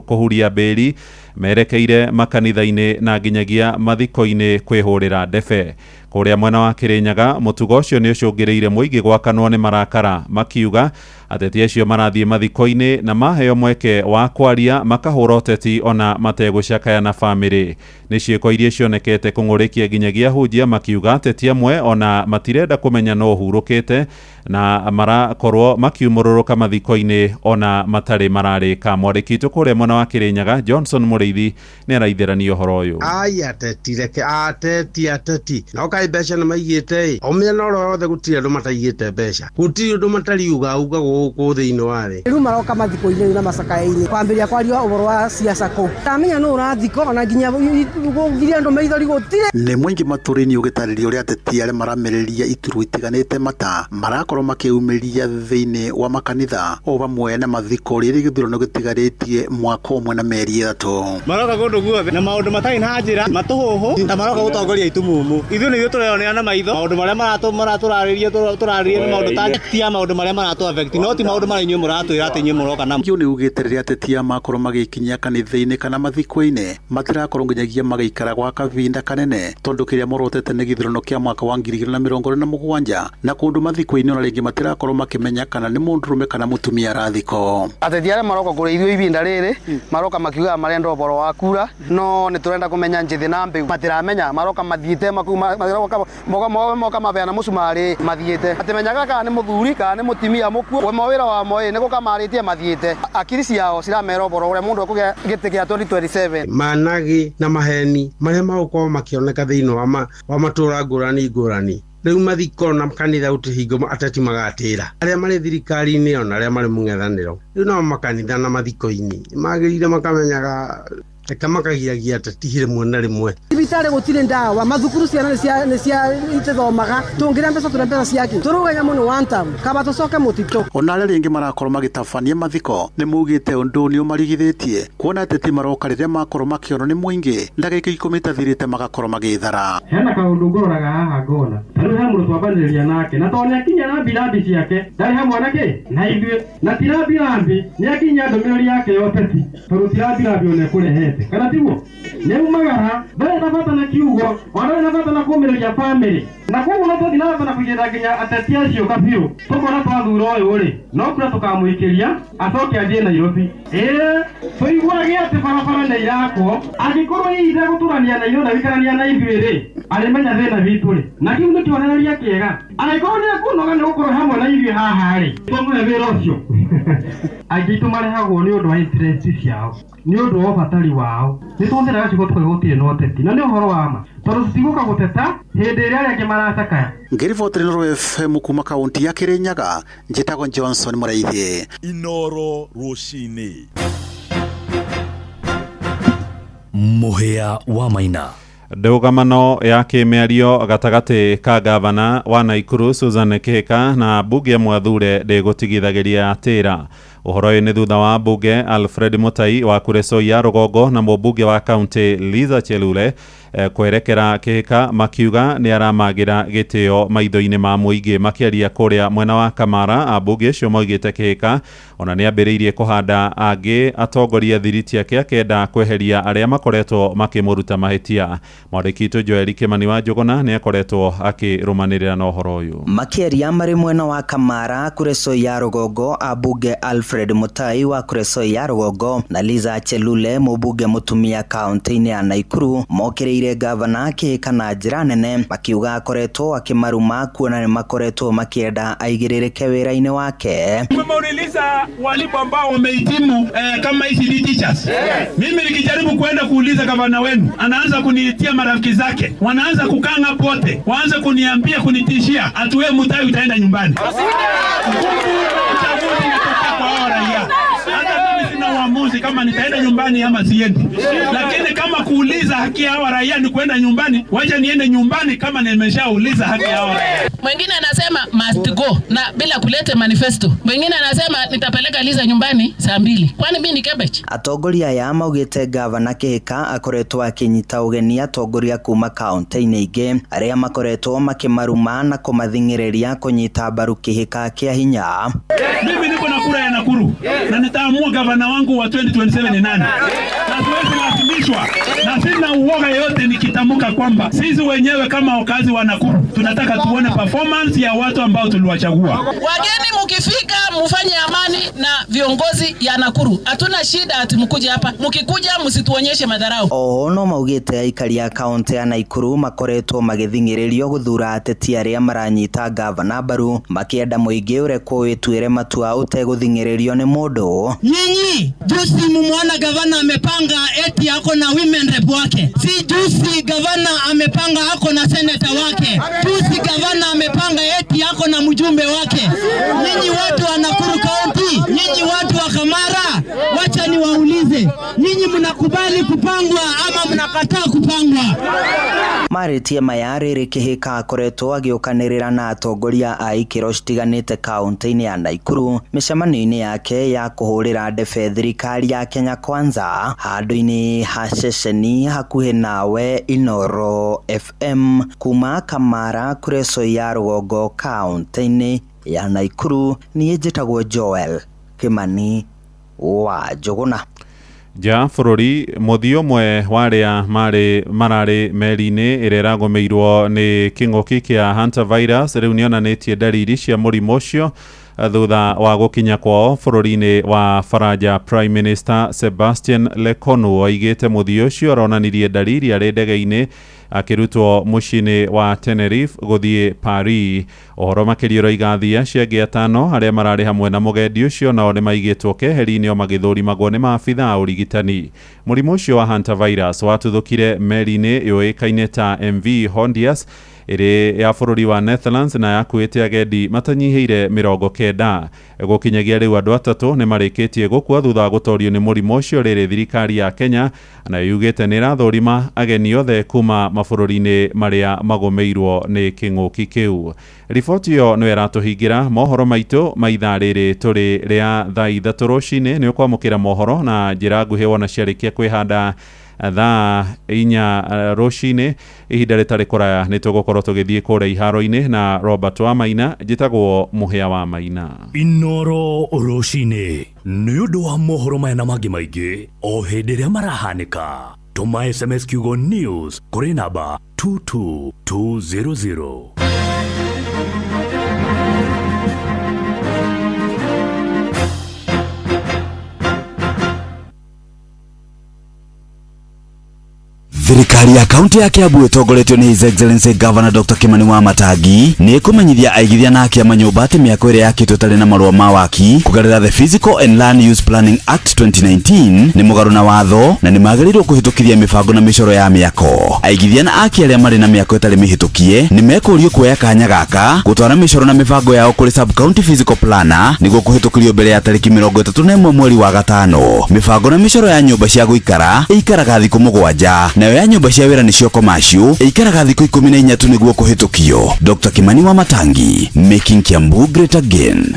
kũhuria mbĩri merekeire makanitha-inĩ na nginyagia mathiko-inĩ kwĩhũrĩra ndebe. Kũrĩa mwena wa Kĩrĩnyaga mũtugo ũcio nĩ ũcũngĩrĩire mũingĩ gwakanwo nĩ marakara, makiuga ateti acio marathiĩ mathiko-inĩ na maheo mweke wa kwaria makahũra ũteti ona mategũcakaya na bamĩrĩ. Nĩ ciĩko iria cionekete kũng'ũrĩkia nginyagia hunjia, makiuga ateti amwe ona matirenda kũmenya no ũhurũkĩte na marakorwo makiumũrũrũka mathiko-inĩ ona matarĩ mararĩka. Mwandĩki witũ kũrĩa mwena wa Kĩrĩnyaga Johnson Mũrĩithi nĩ araithĩrania ũhoro ũyũ. Ai ateti reke ateti ateti na ũkai mbeca nĩ maigĩte ĩ o mĩena oro yothe gũtirĩ andũ mataigĩte mbeca, gũtirĩ ũndũ matariuga uga gũkũ thĩinĩ wa thĩ. Rĩu maroka mathiko-inĩ na macakaya-inĩ kwambĩrĩria kwaria ũhoro wa siasa kũu, ndamenya nũ ũrathiko ona nginya gũgiria andũ maithori gũtirĩ. Nĩ mũingĩ matũra-inĩ ũgĩtarĩria ũrĩa ateti arĩa maramĩrĩria iturwa itiganĩte mata marakorwo makĩumĩria thĩinĩ wa makanitha o hamwe na mathiko rĩrĩ gĩthurano gĩtigarĩtie mwaka ũmwe na mĩeri 3. Maroka kũndũ guothe na maũndũ matarĩ na njĩra matũhũhũ na maroka gũtongoria itumumu. Ithuĩ nĩ Ithuĩ tũreyonera na maitho maũndũ marĩa maratũrarĩria tũrarĩria nĩ maũndũ ta tia maũndũ marĩa maratũ affect no ti maũndũ marĩa inyuĩ mũratwĩra atĩ inyuĩ mũroka namo. Ũyũ nĩ ugĩte rĩrĩa atetia makorwo magĩkinyia kanitha-inĩ kana mathiko-inĩ matirakorwo nginyagia magĩikara gwa kavinda kanene tondũ kĩrĩa morotete nĩ gĩthurano kĩa mwaka wa 2027 na kũndũ mathiko-inĩ ona rĩngĩ matirakorwo makĩmenya kana nĩ mũndũrũme kana mũtumia arathiko. Ateti arĩa maroka kũrĩ ithuĩ ibinda rĩrĩ maroka makiugaga marenda ũboro wa kura no nĩ tũrenda kũmenya njĩthĩ na mbĩu matiramenya maroka mathiĩte moka mabeana mũcumarĩ mathiĩte matimenyaga kana nĩ mũthuri kana nĩ mũtumia mũkuũ we mawĩra wa moĩ nĩ gũka marĩtie mathiĩte akiri ciao ciramera ũboro ũrĩa mũndũ ekũgĩa gĩtĩ kĩa 2027. Managi na maheni marĩa magũkorwo makĩoneka thĩinĩ wa matũra ngũrani ngũrani rĩu mathiko na kanitha gũtihingo ateti magatĩra arĩa marĩ thirikari-inĩ ona arĩa marĩ mũng'ethanĩro rĩu nao makanitha na mathiko-inĩ magĩrĩire makamenyaga reka makagiragia ateti rĩmwe na rĩmwe. Thibitarĩ gũtirĩ ndawa, mathukuru ciana nĩ cia itithomaga, tũngĩrĩa mbeca tũrĩa mbeca ciake tũrũganya mũno one term kaba tũcoke mũtitũ. Ona arĩa rĩngĩ marakorwo magĩtabania mathiko nĩ maugĩte ũndũ nĩ ũmarigithĩtie kuona ateti maroka rĩrĩa makorwo makĩonwo nĩ mũingĩ ndagĩka 10 itathirĩte magakorwo magĩthara. Hena kaũndũ ngoraga haha ngona ta rĩu he mũndũ twambanĩrĩria nake na tondũ nĩakinya rambirambi ciake ndarĩ hamwe na kĩ na ithuĩ na ti rambirambi nĩakinya ndũmĩrĩri yake ya ũteti tondũ ti rambirambi ona ĩkũrehete kana tiguo nĩumagara ndarĩ na bata na kiugo ona ndarĩ na bata na kũmĩrĩria bamĩrĩ na koguo no tũthiĩ na mbere na kũigĩrĩra nginya ateti acio kabiũ tũkona twathura ũyũ rĩ no kura tũkamũikĩria acoke athiĩ Nairobi. Ĩĩ tũiguage atĩ barabara nĩ irakwo angĩkorwo hihi ndegũtũrania na ithuĩ na gũikarania na ithuĩ rĩ arĩmenya thĩna witũ rĩ na kĩu nĩ kĩonereria kĩega angĩkorwo nĩekũnoga nĩ gũkorwo hamwe na ithuĩ haha rĩ tũmũhe wĩra ũcio. Aingĩ aitũ marehagwo nĩ ũndũ wa interest ciao nĩ ũndũ wa ũbatari wao nĩ tũhũthĩraga ciugo tũkauga gũtirĩ na ũteti na nĩ ũhoro wa ma tondũ tũtigũka gũteta hĩndĩ ĩrĩa arĩa angĩ maracakaya. Ngĩribotera Inooro FM kuma kaunti ya Kirinyaga njĩtagwo Johnson Mũraithi. Inooro rũcinĩ. Mũhĩa wa Maina. Ndũgamano ya kĩmĩario gatagatĩ ka gavana wa Naikuru Susan Kihika na mbunge Mwathure ndĩgũtigithagĩria tĩra. Ũhoro ũyũ nĩ thutha wa mbunge Alfred Mutai wa Kuresoi ya Rũgongo na mũmbunge wa kaunti Liza Chelule kwerekera Kihika makiuga nĩ aramagĩra gĩtĩo maitho-inĩ ma mũingĩ. Makĩaria kũrĩa mwena wa Kamara ambunge acio maugĩte Kihika ona nĩ ambĩrĩirie kũhanda angĩ atongoria thiriti ake akenda kweheria arĩa makoretwo makĩmũruta mahĩtia. Mwandĩki witũ Joel Kimani wa Njũgũna nĩ akoretwo akĩrũmanĩrĩra na ũhoro ũyũ. Makĩaria marĩ mwena wa Kamara Kuresoi ya Rũgongo ambunge Alfred Mutai wa Kuresoi ya Rũgongo na Liza Chelule mũmbunge mũtumia kaunti-inĩ ya Naikuru mokĩrĩire gavana Kihika na njĩra nene makiuga akoretwo akĩmaruma kuona nĩ makoretwo makĩenda aigĩrĩrĩke wĩra-inĩ wake. Tumeuliza walimu ambao wamehitimu kama ECD teachers. Yes. Mimi nikijaribu kwenda kuuliza gavana wenu anaanza kuniitia marafiki zake, wanaanza kukanga pote, waanze kuniambia kunitishia atuwe Mutai utaenda nyumbani. Uchaguzi unatokea kwa raia. Hata mimi sina uamuzi kama nitaenda nyumbani ama siendi. Lakini kama kuuliza haki ya hawa raia ni kwenda nyumbani, wacha niende nyumbani kama nimeshauliza haki ya hawa raia. Mwingine anasema must go na bila kulete manifesto. Mwingine anasema nitapeleka Liza nyumbani saa 2. Kwani mimi ni cabbage? Atongoria aya maugĩte gavana Kihika akoretwo akĩnyita ũgeni atongoria kuma kaunti-inĩ ingĩ arĩa makoretwo makĩmaruma na kũmathing'ĩrĩria kũnyita mbaru Kihika kĩa hinya. Mimi niko na kura ya Nakuru na nitaamua gavana wangu wa 2027 ni nani. Na siwezi lazimishwa na sina uoga yote nikitamka kwamba sisi wenyewe kama wakazi wa Nakuru tunataka tuone performance ya watu ambao tuliwachagua. Wageni mukifika mufanye amani na viongozi ya Nakuru. Hatuna shida ati mkuje hapa. Mukikuja msituonyeshe madharau. Oho no maugĩte aikari a kaunti ya Nakuru makoretwo magĩthing'ĩrĩrio gũthura ateti arĩa maranyita gavana mbaru makĩenda mũingĩ ũrekwo wĩtuĩre matua ũtegũthing'ĩrĩrio nĩ mũndũ. Nyinyi juzi mumuona gavana amepanga eti ako na women rep wake. Si juzi gavana amepanga ako na senator wake. Juzi gavana amepanga eti ako na mjumbe wake. Nyinyi watu wa Nakuru County, nyinyi watu wa Kamara, wacha niwaulize, nyinyi mna Mnakubali kupangwa ama mnakataa kupangwa? Marĩtie maya rĩrĩ Kĩhĩka akoretwo agĩũkanĩrĩra na atongoria a ikĩro citiganĩte kaunti-inĩ ya Naikuru mĩcemanio-inĩ yake ya kũhũrĩra ndebe thirikari ya Kenya Kwanza handũ-inĩ ha ceceni hakuhĩ nawe Inooro FM kuma Kamara Kuresoi ya rũgongo kaunti-inĩ ya Naikuru. Niĩ njĩtagwo Joel Kimani wa Njũgũna. Nja bũrũri, mũthii ũmwe wa arĩa mararĩ meri-inĩ ĩrĩa ĩragũmĩirwo nĩ kĩng'ũki kĩa hantavirus rĩu nĩonanĩtie ndariri cia mũrimũ ũcio thutha wa gũkinya kwao bũrũri-inĩ wa Faranja. Prime Minister Sebastian Lecornu oigĩte mũthii ũcio aronanirie ndariri arĩ ndege-inĩ akĩrutwo mũciĩ-inĩ wa Tenerife gũthiĩ Paris. Ũhoro makĩria ũroiga athii acio angĩ atano arĩa mararĩ hamwe na mũgendi ũcio nao nĩ maigĩtwo keheri-inĩ o magĩthũrimagwo nĩ maabitha a ũrigitani. Mũrimũ ũcio wa hantavirus watuthũkire meri-inĩ yũĩkaine ta MV Hondius ĩrĩ ya bũrũri wa Netherlands na yakuĩte agendi matanyihĩire 90. Gũkinyagia rĩu andũ atatũ nĩ marĩkĩtie gũkua thutha wa gũtorio nĩ mũrimũ ũcio, rĩrĩ thirikari ya Kenya nayo yugĩte nĩ ĩrathũrima ageni othe kuma mabũrũri-inĩ marĩa magũmĩirwo nĩ kĩng'ũki kĩu. Riboti ĩyo nĩyo ĩratũhingĩra mohoro maitũ ma ithaa rĩrĩ tũrĩ rĩa thaa 3 rũcinĩ. Nĩ ũkwamũkĩra mohoro na njĩra nguhĩ wona ciarĩkia kwĩhanda thaa 4 rũcinĩ. Ihinda rĩtarĩ kũraya nĩ tũgũkorwo tũgĩthiĩ kũrĩa iharo-inĩ na Robert Wamaina. Njĩtagwo Mũhĩa wa Maina. Inooro rũcinĩ nĩ ũndũ wa mohoro maya na mangĩ maingĩ o hĩndĩ ĩrĩa marahanĩka. Tũma SMS kiugo news kũrĩ namba 22200. Thirikari ya kaunti ya Kiambu ĩtongoretio nĩ His Excellency Governor Dr. Kimani Wamatangi nĩ ĩkũmenyithia aigithia na akia manyũmba atĩ mĩako ĩrĩa yakĩtwo ĩtarĩ na marũa ma waki kũgerera The Physical and Land Use Planning Act 2019 nĩ mũgarũ na watho na nĩ magĩrĩirwo kũhĩtũkithia mĩbango na mĩcoro ya mĩako. Aigithia na akia arĩa marĩ na mĩako ĩtarĩ mĩhĩtũkie nĩ mekũrio kuoya kanya gaka gũtwara mĩcoro na mĩbango yao kũrĩ sub county physical planner nĩguo kũhĩtũkĩrio mbere ya tarĩki 31 mweri wa gatano. Mĩbango na mĩcoro ya nyũmba cia gũikara ĩikaraga thikũ 7 nayo ya nyũmba cia wĩra nĩcio commercial ĩikaraga thikũ 13 tu nĩguo kũhĩtũkio. Dr. Kimani Wamatangi, making Kiambu great again.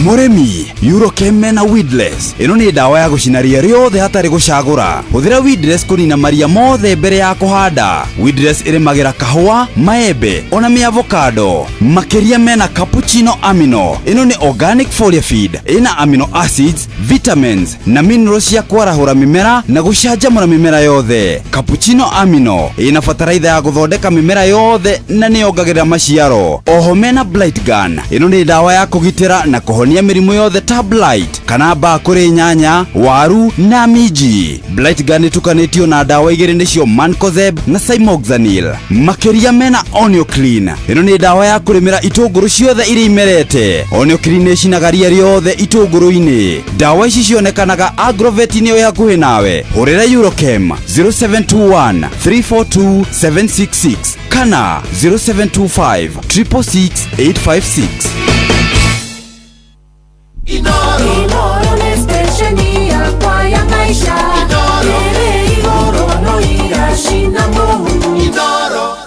Mũrĩmi, Eurochem na Weedless ĩno nĩ ndawa ya gũcina ria rĩothe hatarĩ gũcagũra. Hũthĩra Weedless kũnina maria mothe mbere ya kũhanda. Weedless ĩrĩmagĩra kahũa, maembe ona mĩavocado. Makĩria mena cappuccino amino. Ĩno nĩ organic foliar feed ĩna amino acids, vitamins na minerals cia kwarahũra mĩmera na gũcanjamũra mĩmera yothe. Cappuccino amino ĩna bataraitha ya gũthondeka mĩmera yothe na nĩyongagĩrĩra maciaro. Oho mena blight gun. Ĩno nĩ ndawa ya kũgitĩra na kũhonia mĩrimũ yothe ta blight kana mbaa kũrĩ nyanya, waru na minji. Blight gun ĩtukanĩtio na ndawa igĩrĩ nĩcio Mancozeb na Cymoxanil. Makĩria mena Onioclean. Ĩno nĩ ndawa ya kũrĩmĩra itũngũrũ ciothe iria imerete. Onioclean nĩĩcinaga ria rĩothe itũngũrũ-inĩ. Ndawa ici cionekanaga Agrovet-inĩ ĩ hakuhĩ nawe. Hũrĩra Eurochem 0721 342 766 kana 0725 666 856. Inoro nĩ stesheni yakwa ya maisha. Ĩrĩ igũrũ no iracina mũhu. Inoro.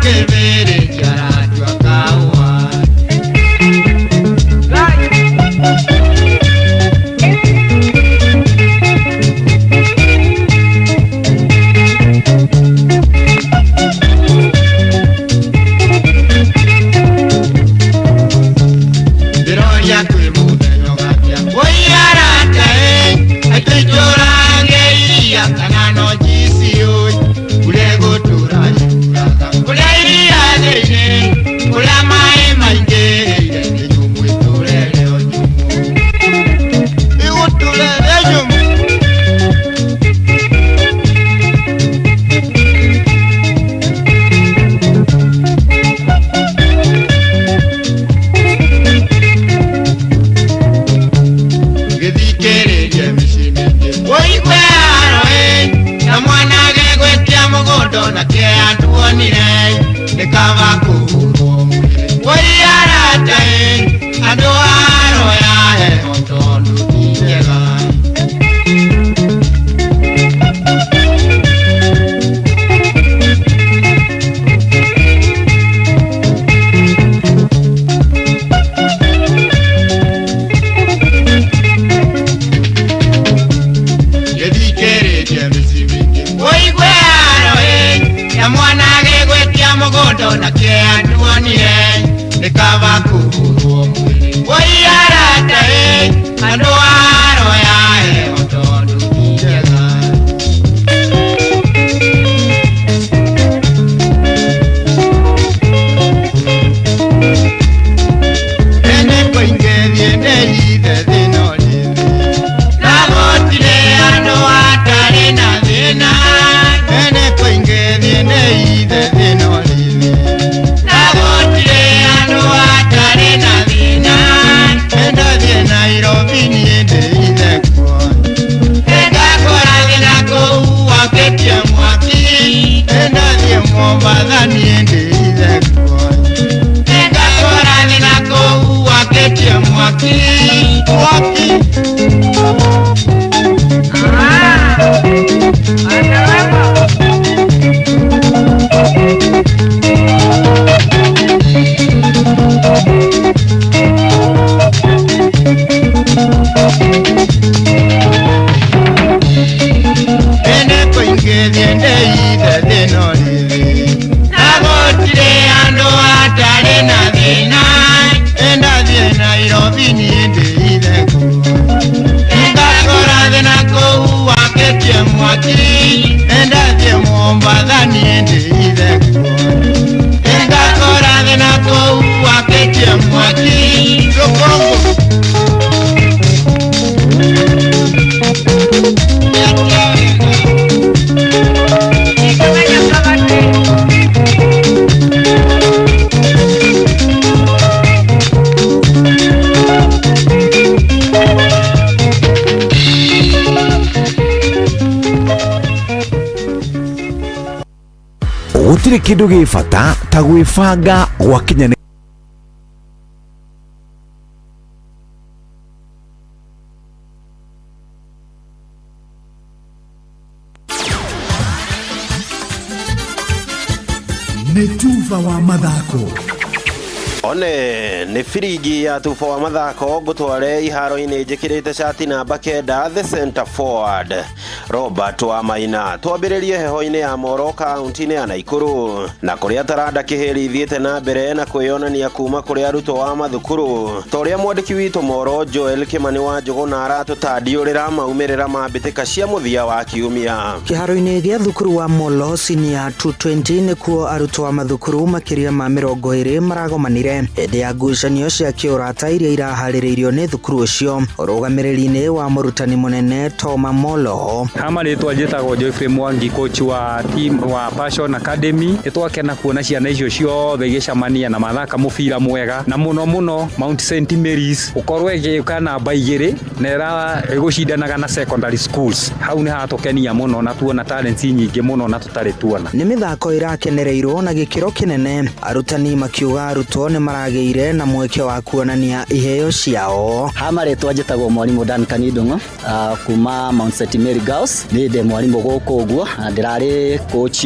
Kĩbĩrĩti aratua kahũa. Ndĩroria kwĩ mũthenya ũgatia woi arata ĩ aitũ itũrange iria kana no njiciũi kũrĩa gũtũra yuraga kũrĩa iria thĩinĩ kũrĩa maĩ maingĩrĩire nĩ nyũmũ ĩtũrere o nyũmũ ĩgũtũrere nyũmũ. Gĩthikĩrĩrie mĩciĩ mĩingĩ ũigue haro ĩ na mwanage gwĩtia mũgũnda na kĩeha tuonire nĩ kaba kũhũrwo mwĩrĩ woi arata ĩ andũ haro ya heho tondũ ti njega. Gĩthikĩrĩrie mĩciĩ mĩingĩ ũigue haro ĩ na mwanage gwĩtia mũgũnda na kĩeha tuonire nĩ kaba kũhũrwo mwĩrĩ woi arata ĩ andũ haro ya heho tondũ ti njega. Ene kũingĩrie ndĩithe thĩna ũrĩ thĩ na gũtirĩ andũ atarĩ na thĩna. Ene kũingĩrie ndĩithe thĩna ũrĩ thĩ na gũtirĩ andũ atarĩ na thĩna. Ndathiĩ Nairobi niĩ ndĩithe kuo ndakora thĩna kũu wakĩtie mwaki. Ndathiĩ Mombatha niĩ ndĩithe kuo ndakora thĩna kũu wakĩtie mwaki mwaki. Ene kũingĩrie ndĩithe thĩna ũrĩ thĩ na gũtirĩ andũ atarĩ na thĩna. Ndathiĩ Nairobi niĩ ndĩithe kuo ndakora thĩna kũu wakĩtie mwaki. Ndathiĩ Mombatha niĩ ndĩithe kuo ndakora thĩna kũu wakĩtie mwaki. Rũkũngũ. Gũtirĩ kĩndũ gĩ bata ta gwĩbanga gwakinya nĩ Nĩ tuba wa mathako. One nĩ biringi ya tuba wa mathako ngũtware iharo-inĩ njĩkĩrĩte cati namba 9 the center forward Robert wa Maina. Twambĩrĩrie heho-inĩ ya Moro kaunti-inĩ ya Naikuru na kũrĩa taranda kĩhĩri ithiĩte na mbere na kwĩyonania kuma kũrĩ arutwo wa mathukuru ta ũrĩa mwandĩki witũ Moro Joel Kĩmani wa Njũgũna aratũtandiũrĩra maumĩrĩra ma mbĩtĩka cia mũthia wa kiumia. Kĩharo-inĩ gĩa thukuru wa Molo Senior 220 nĩkuo arutwo a mathukuru makĩria ma 20 maragomanire hĩndĩ ya ngucanio cia kĩũrata iria iraharĩrĩirio nĩ thukuru ũcio ũrũgamĩrĩri-inĩ wa mũrutani mũnene Toma Molo. Ha marĩtwa njĩtagwo Geoffrey Mwangi, coach wa team wa Passion Academy. Nĩtwakena kuona ciana icio ciothe igĩcemania na mathaka mũbira mwega na mũno mũno Mount St Mary's gũkorwo ĩgĩũka namba 2 na ĩgũcindanaga na secondary schools. Hau nĩ hatũkenia mũno na tuona talents nyingĩ mũno na tũtarĩ tuona. Nĩ mĩthako ĩrakenereirwo na gĩkĩro kĩnene, arutani makiuga arutwo nĩ maragĩire na mweke wa kuonania iheo ciao. Ha marĩtwa njĩtagwo mwarimũ Duncan Ndung'u, kuma Mount St Mary Girls. House. Niĩ ndĩ mwarimũ gũkũ ũguo na ndĩrarĩ coach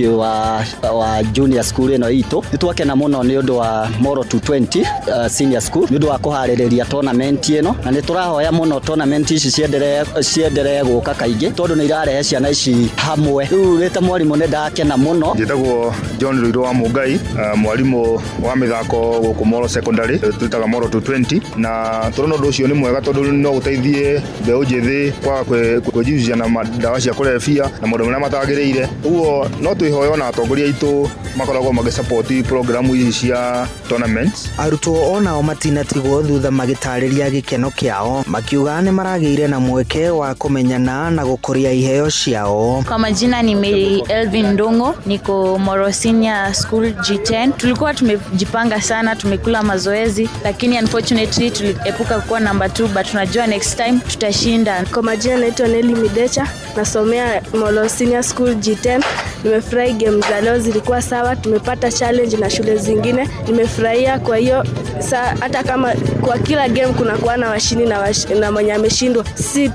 wa junior school ĩno itũ. Nĩ twakena mũno nĩ ũndũ wa Moro 220 senior school nĩ ũndũ wa kũharĩrĩria tournament ĩno, na nĩ tũrahoya mũno tournament ici cienderee gũka kaingĩ tondũ nĩ irarehe ciana ici hamwe. Rĩu wĩ ta mwarimũ nĩ ndakena mũno. Njĩtagwo John Ruiro wa Mũngai, mwarimũ wa mĩthako gũkũ Moro Secondary, twĩtaga Moro 220, na tũrona ũndũ ũcio nĩ mwega tondũ no ũteithie mbeũ njĩthĩ kwaga kwĩjihusisha na ndawa cia kũrebia na maũndũ marĩa matagĩrĩire. Ũguo no twĩhoe ona atongoria aitũ makoragwo magĩsupport programu ici cia tournaments. Arutwo onao matinatigwo thutha magĩtarĩria gĩkeno kĩao, makiuga nĩ maragĩire na mweke wa kũmenyana na gũkũria iheo ciao. Kwa majina ni Mary Elvin Ndongo, niko Moro Senior School G10. Tulikuwa tumejipanga sana, tumekula mazoezi, lakini unfortunately tuliepuka kuwa number 2, but tunajua next time tutashinda. Kwa majina naitwa Nelly Midecha, nasomea Moro Senior School G10. Nimefurahi game za leo zilikuwa sawa, tumepata challenge na shule zingine. Nimefurahia kwa hiyo hata kama kwa kila game kuna kuwa na washindi na mwenye ameshindwa. Si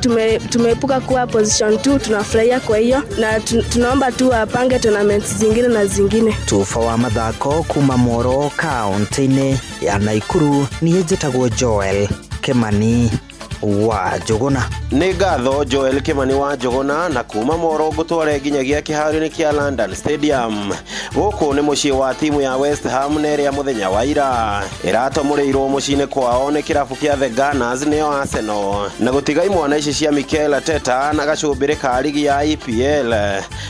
tumeepuka kuwa position 2, tunafurahia kwa hiyo na tunaomba tu wapange tournaments zingine na zingine. Tufa wa mathako kuma Moro kaunti-inĩ ya Naikuru, niĩ njĩtagwo Joel Kimani wa Njũgũna. Nĩ ngatho Joel Kimani wa Njũgũna. Na kuma Moro ngũtware nginyagia kĩharo-inĩ kĩa London Stadium. Gũkũ nĩ mũciĩ wa timu ya West Ham na ĩrĩa mũthenya wa ira ĩratomũrĩirwo mũciĩ-inĩ kwao nĩ kĩrabu kĩa The Gunners nĩyo Arsenal, na gũtiga imwana ici cia Mikel Arteta na gacũmbĩrĩ ka ligi ya EPL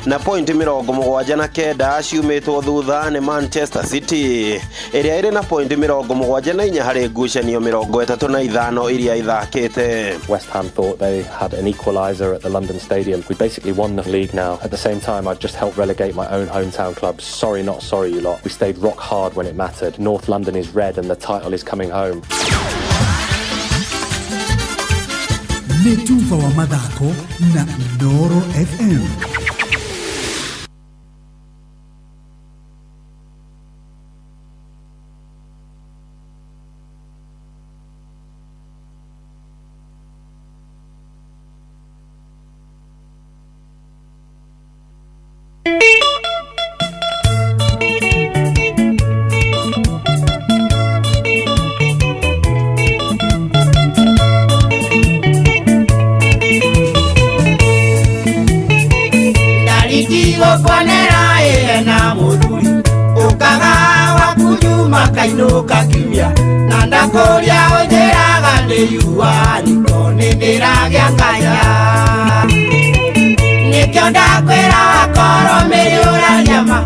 na point 79 ciumĩtwo thutha nĩ Manchester City ĩrĩa ĩrĩ na point 74 harĩ ngucanio 35 iria ithakĩte. West Ham thought they had an equaliser at the London Stadium. We basically won the league now. At the same time, I've just helped relegate my own hometown club. Sorry, not sorry, you lot. We stayed rock hard when it mattered. North London is red and the title is coming home. Nĩ tuba wa mathako na Inooro FM. Kainuka kimya na ndakuria unjiraga nĩ yua niko nĩ ndĩragĩa kanya nĩkĩo ndakwĩra wakorwo mĩrĩ ũranyama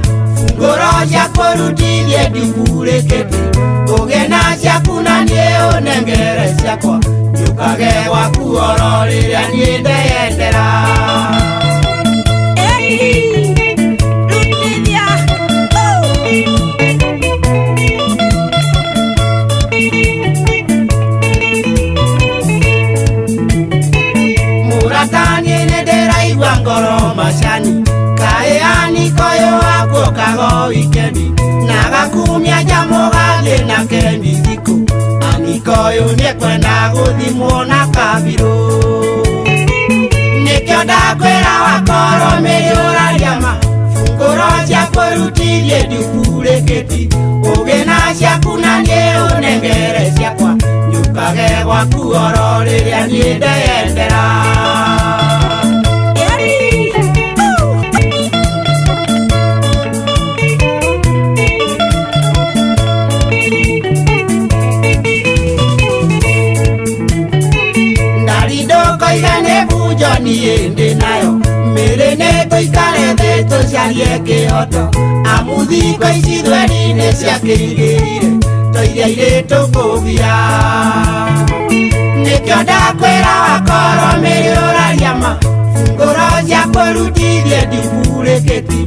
ngoro cia kũrutithie ndimburĩkĩte ũgĩe na ciaku na niĩ ũnengere ciakwa njũkage gwaku oro rĩrĩa niĩ ndeyendera. Ngoro macani kaĩ anikoyo wakuokago wikendi na gakumia nyamũ gathiĩ na kemithikũ anikoyo nĩekwenda gũthimwo na kabirũ nĩkĩo ndakwĩra wakorwo mĩrĩ ũrariama ngoro cia kũrutithie ndimburĩkĩti ũgĩ na ciaku na niĩ ũnengere ciakwa njũkage gwaku oro rĩrĩa niĩ ndeyendera. Niĩ ndĩ nayo mĩrĩ nĩ tũikare thĩ tũcarie kĩhoto amu thikũ ici thweri-inĩ ciakĩigĩrire tũiria irĩ tũkũgia nĩkĩo ndakwĩra wakorwo mĩrĩ ũrariama ngoro cia kũrutithie ndimburĩkĩti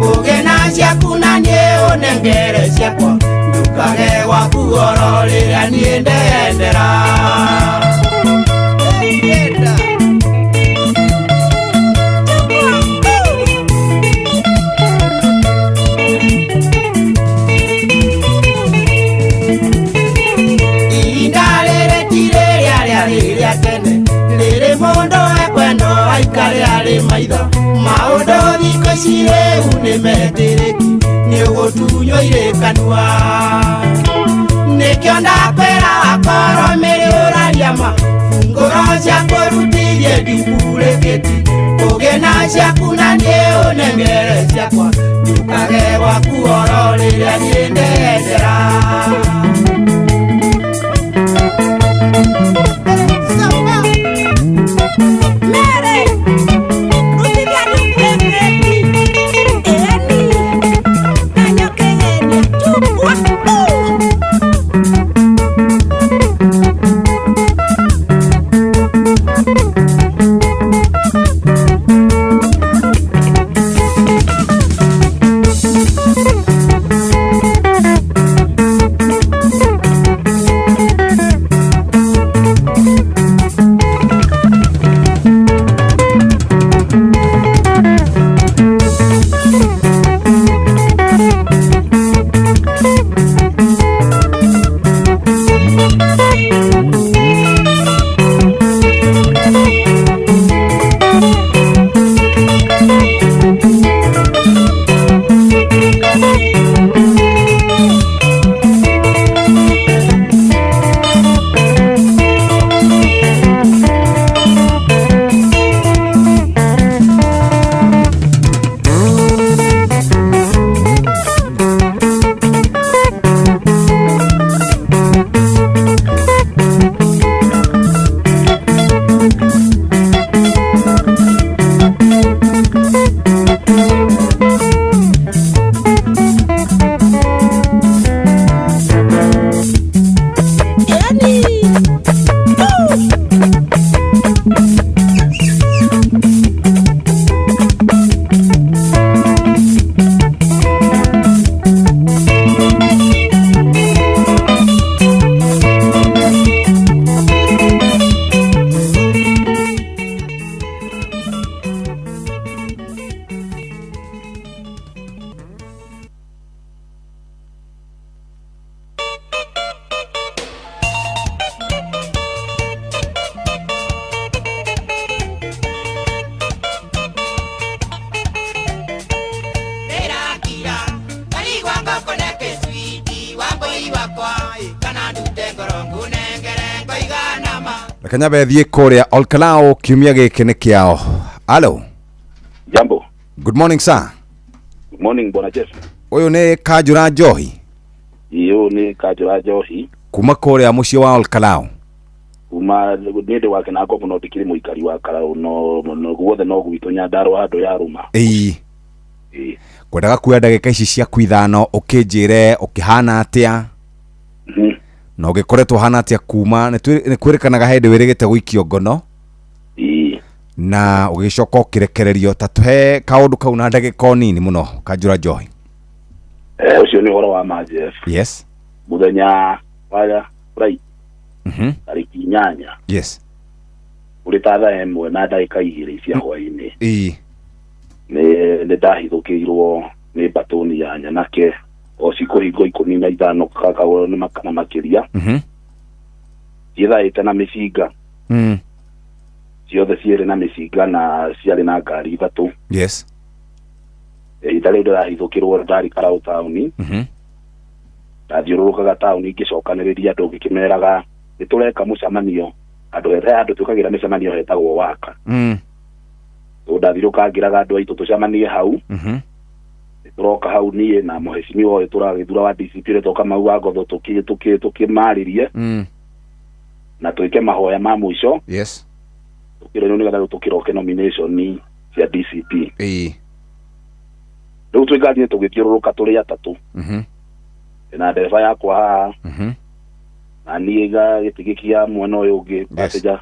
ũgĩe na ciaku na niĩ ũnengere ciakwa njũkage gwaku oro rĩrĩa niĩ ndeyendera. Rĩrĩ mũndũ ekwendwo aikare arĩ maitho aici rĩu nĩ metĩrĩki nĩ ũgũtunywo irĩ kanua nĩkĩo ndakwĩra wakorwo mĩrĩ ũraria ma ngoro cia kũrutithie ndimburĩkĩti kũgĩ na ciaku na niĩ ũnengere ciakwa njukage gwaku oro rĩrĩa niĩ ndendera. Reke nyambe thiĩ kũrĩa Olkalau kiumia gĩkĩ nĩ kĩao. Hello. Jambo. Good morning sir. Good morning Bwana Jeff. Ũyũ nĩ Kanjũra Njohi Iyo nĩ Kanjũra Njohi kuma kũrĩa mũciĩ wa Olkalau. Kuma nĩ ndĩ wa Kinango mũno ndikĩrĩ mũikari wa Karau no no guothe no gwitũ Nyandarũa handũ ya rũma. Ĩĩ. Ĩĩ. Ngwendaga kuoya ndagĩka ici ciaku ithano ũkĩnjĩre ũkĩhana atĩa na ũgĩkoretwo hana atĩa kuma nĩ kwĩrĩkanaga hĩndĩ wĩrĩgĩte gũikio ngono Ĩĩ. Na ũgĩcoka ũkĩrekererio ta tũhe kaũndũ kau na ndagĩka o nini mũno Kanjũra Njohi. Ũcio nĩ ũhoro wa ma Jeff. Yes. Mũthenya wa Friday tarĩki 8. Yes. Ũrĩ ta thaa 1 na ndagĩka 2 cia hwaĩ-inĩ. Ĩĩ. Nĩ ndahithũkĩirwo nĩ mbatũni ya nyanake o cikũhingo 15 kakago nĩ makana makĩria. Ciĩthaĩte na mĩcinga. Ciothe cierĩ na mĩcinga na ciarĩ na ngari 3. Yes. Ihinda rĩu ndĩrahithũkĩrwo ndarĩ Karau taũni. Ndathiũrũrũkaga taũni ngĩcokanĩrĩria andũ ngĩkĩmeraga nĩ tũreka mũcemanio handũ he handũ twĩkagĩra mĩcemanio hetagwo Waka. So ndathiũrũka ngĩraga andũ aitũ tũcemanie hau. Tũroka hau niĩ na mũhecimiwa ũyũ tũragĩthura wa DCP ũrĩa toka Mau wa Ngotho tũkĩmarĩrie na twĩke mahoya ma mũico. Yes. Tũkĩrwo nĩgetha rĩu tũkĩroke nomination cia DCP. Ĩĩ. Rĩu twĩ ngari-inĩ tũgĩthiũrũrũka tũrĩ atatũ. Na ndereba yakwa haha. Na niĩ gĩtĩ gĩkĩ mwena ũyũ ũngĩ passenger.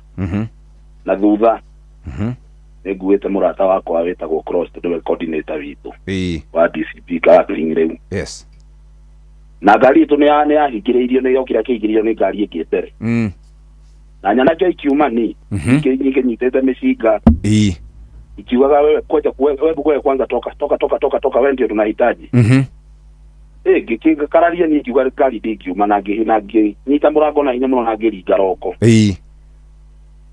Na thutha nĩ nguĩte mũrata wakwa wĩtagwo Cross tondũ nĩwe coordinator witũ wa DCP acting rĩu. Yes. Na ngari itũ nĩ yahingĩrĩirio nĩ yokire akĩingĩrio nĩ ngari ĩngĩ mbere. Na nyanake ikiuma ni ikĩnyitĩte mĩcinga. Ĩĩ. Ikiugaga wewe koja wewe kwanza toka toka toka toka toka wewe ndio tunahitaji. Ngĩkararia niĩ ngiuga ngari ndĩngiuma na ngĩnyita mũrango na hinya mũno na ngĩringa roko. Ĩĩ.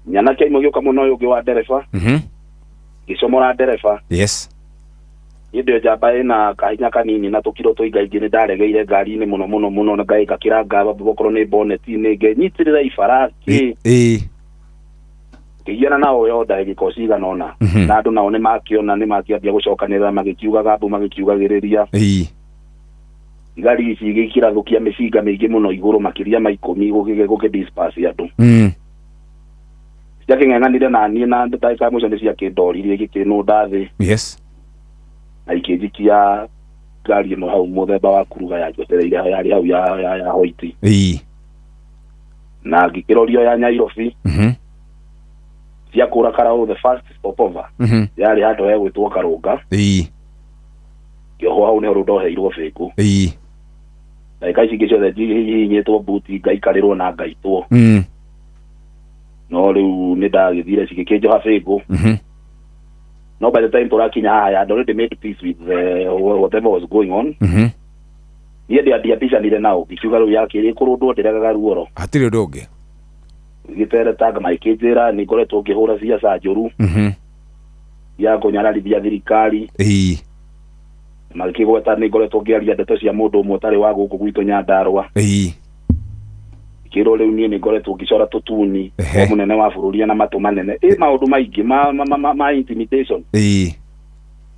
Nyanake imwe gĩũka mũno ũyũ ũngĩ wa ndereba. Ngĩcomora ndereba. Yes. Hĩndĩ ĩyo njamba ĩna kahinya kanini na tũkiro tũingaingĩ nĩ ndaregeire ngari-inĩ mũno mũno mũno na ngakĩra ngaba okorwo nĩ boneti-inĩ ngenyitĩrĩra ibara kĩ ngĩgiana nao yo ndagĩka cigana ũna. Na andũ nao nĩmakĩona nĩmakĩambia gũcokanĩrĩra magĩkiugaga mbu magĩkiugagĩrĩria. Thigari ici igĩkĩrathũkia mĩcinga mĩingĩ mũno igũrũ makĩria ma 10 gũkĩ disperse andũ. Ciakĩng'eng'anire na niĩ na ndagĩka ya mũico nĩ ciakĩndoririe igĩkĩnũnda thĩ. Na ikĩnjikia ngari ĩmwe hau mũthemba wa kuruga yanjotereire yarĩ hau ya hoiti. Na ngĩkĩrorio ya Nyairobi. Ciakũra Karau the first stopover. Yarĩ handũ hegwĩtwo Karũnga. Ngĩohwo hau nĩho rĩu ndoheirwo bĩngũ. Ndagĩka ici ingĩ ciothe hihinyĩtwo mbuti ngaikarĩrwo na ngaitwo. No rĩu nĩ ndagĩthire cigĩkĩnjoha bĩngũ. No by the time tũrakinya haha I had already made peace with whatever was going on. Niĩ ndiambicanire nao ngikiuga rĩu yakĩrĩ kũrũndwo ndĩregaga ruoro. Hatirĩ ũndũ ũngĩ. Gĩteretanga magĩkĩnjĩra nĩ ngoretwo ngĩhũra ciaca njũru. Ya kũnyararithia thirikari. Magĩkĩgweta nĩ ngoretwo ngĩaria ndeto cia mũndũ ũmwe ũtarĩ wa gũkũ gwitũ Nyandarũa. Kĩrwo rĩu niĩ nĩ ngoretwo ngĩcora tũtuni mũnene wa bũrũri na matũ manene maũndũ maingĩ ma intimidation.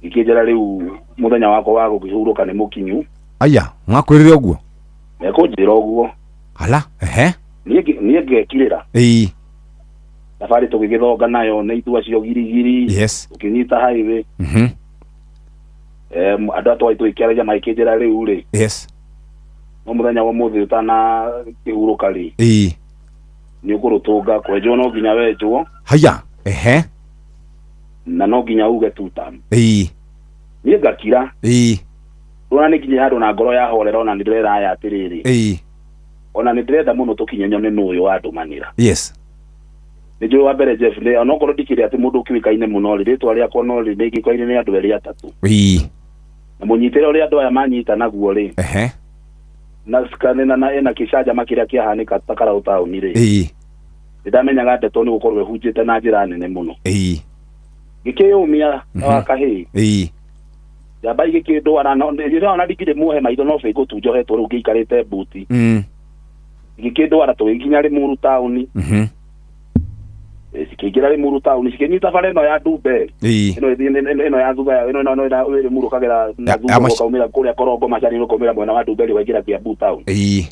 Ikĩnjĩra rĩu mũthenya wakwa wa gũkĩhurũka nĩ mũkinyu. Aya mwakwĩrire ũguo? Mekũnjĩra ũguo. Ala ehe. Niĩ ngekirĩra. Thabarĩ tũgĩgĩthonga nayo nĩ itua cio girigiri. Tũkĩnyita highway. Andũ atwai tũgĩkĩaragia magĩkĩnjĩra rĩu rĩ. No mũthenya wa mũthĩ ũtana kĩhurũka rĩ. Nĩ ũkũrũtũnga kwenjwo no nginya wenjwo. Haya ehe. Na no nginya uge tutam. Niĩ ngakira. Rora nĩ nginya handũ na ngoro yahorera ona nĩ ndĩrera aya atĩrĩrĩ. Ona nĩ ndĩrenda mũno tũkinye nyone nũ ũyũ wandũmanĩra. Nĩ njũĩ wa mbere Jeff nĩ onokorwo ndikĩrĩ atĩ mũndũ ũkĩũĩkaine mũno rĩ rĩtwa rĩakwa no rĩ nĩngĩũĩkaine nĩ andũ erĩ atatũ. Na mũnyitĩre ũrĩa andũ aya manyita naguo rĩ. Na skanena na ena kĩcanjama kĩrĩa kĩahanĩka ta Karau taũni rĩ. Nĩndamenyaga ndeto nĩ gũkorwo ĩhunjĩte na njĩra nene mũno. Gĩkĩyũmia wa kahĩĩ. Njamba igĩkĩndwara no ndĩrona ndikĩrĩ muohe maitho no bĩngũ tu njohetwo rĩu ngĩikarĩte mbuti. Gĩkĩndwara tũgĩkinya Rĩmuru taũni. Cikĩingĩra Rĩmuru taũni cikĩnyita bara ĩno ya Ndumberi. Ĩno ya thutha ĩno ĩno Rĩmuru kagera na thutha ũkaumĩra kũrĩa Korongo Macani ũkaumĩra mwena wa Ndumberi waingĩra Kiambu taũni.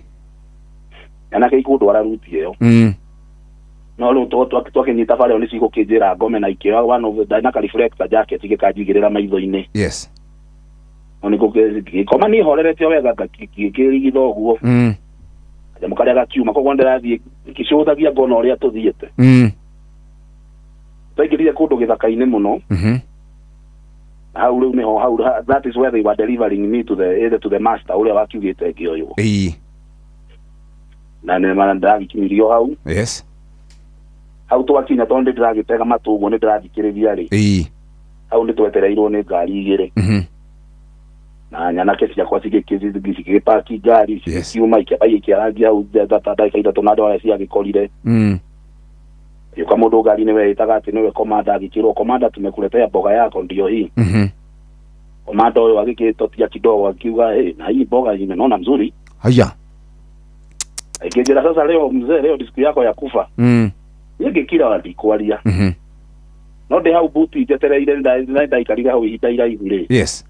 Anake ikũndwara ruti ĩyo. No rĩu twakĩnyita bara ĩyo nĩcigũkĩnjĩra ngome na ikĩoya one of the na ka reflector jacket gĩkanjigĩrĩra maitho-inĩ. No nĩngũkĩkoma niĩ horerete o wega ngakĩrigitha ũguo. Kanyamũ karĩa gakiuma koguo ndĩrathiĩ ngĩcũthagia ngona ũrĩa tũthiĩte. Twaingĩrire kũndũ gĩthaka-inĩ mũno. Hau rĩu nĩho hau that is where they were delivering me to the master ũrĩa wakiugĩte ngĩoywo. Na nĩ ndagĩkinyirio hau. Hau twakinya tondũ ndĩragĩtega matũ ũguo nĩ ndĩrathikĩrĩria rĩ. Hau nĩ twetereirwo nĩ ngari igĩrĩ. Na nyanake ciakwa cigĩpaki ngari cikiuma ikĩamba igĩkĩarangia hau ndagĩka ithatũ na andũ arĩa ciagĩkorire. Yuka mũndũ ngari-inĩ weĩtaga atĩ nĩwe komanda agĩkĩrwo komanda tumekuletea mboga yako ndio hii. Komanda ũyũ agĩkĩtotia kidogo akiuga hey, na hii mboga imenona mzuri. Haya. Akĩnjĩra sasa leo mzee leo siku yako ya kufa. Niĩ ngĩkira ndikwaria. No ndĩ hau buti njetereire ndaikarire hau ihinda iraihu rĩ.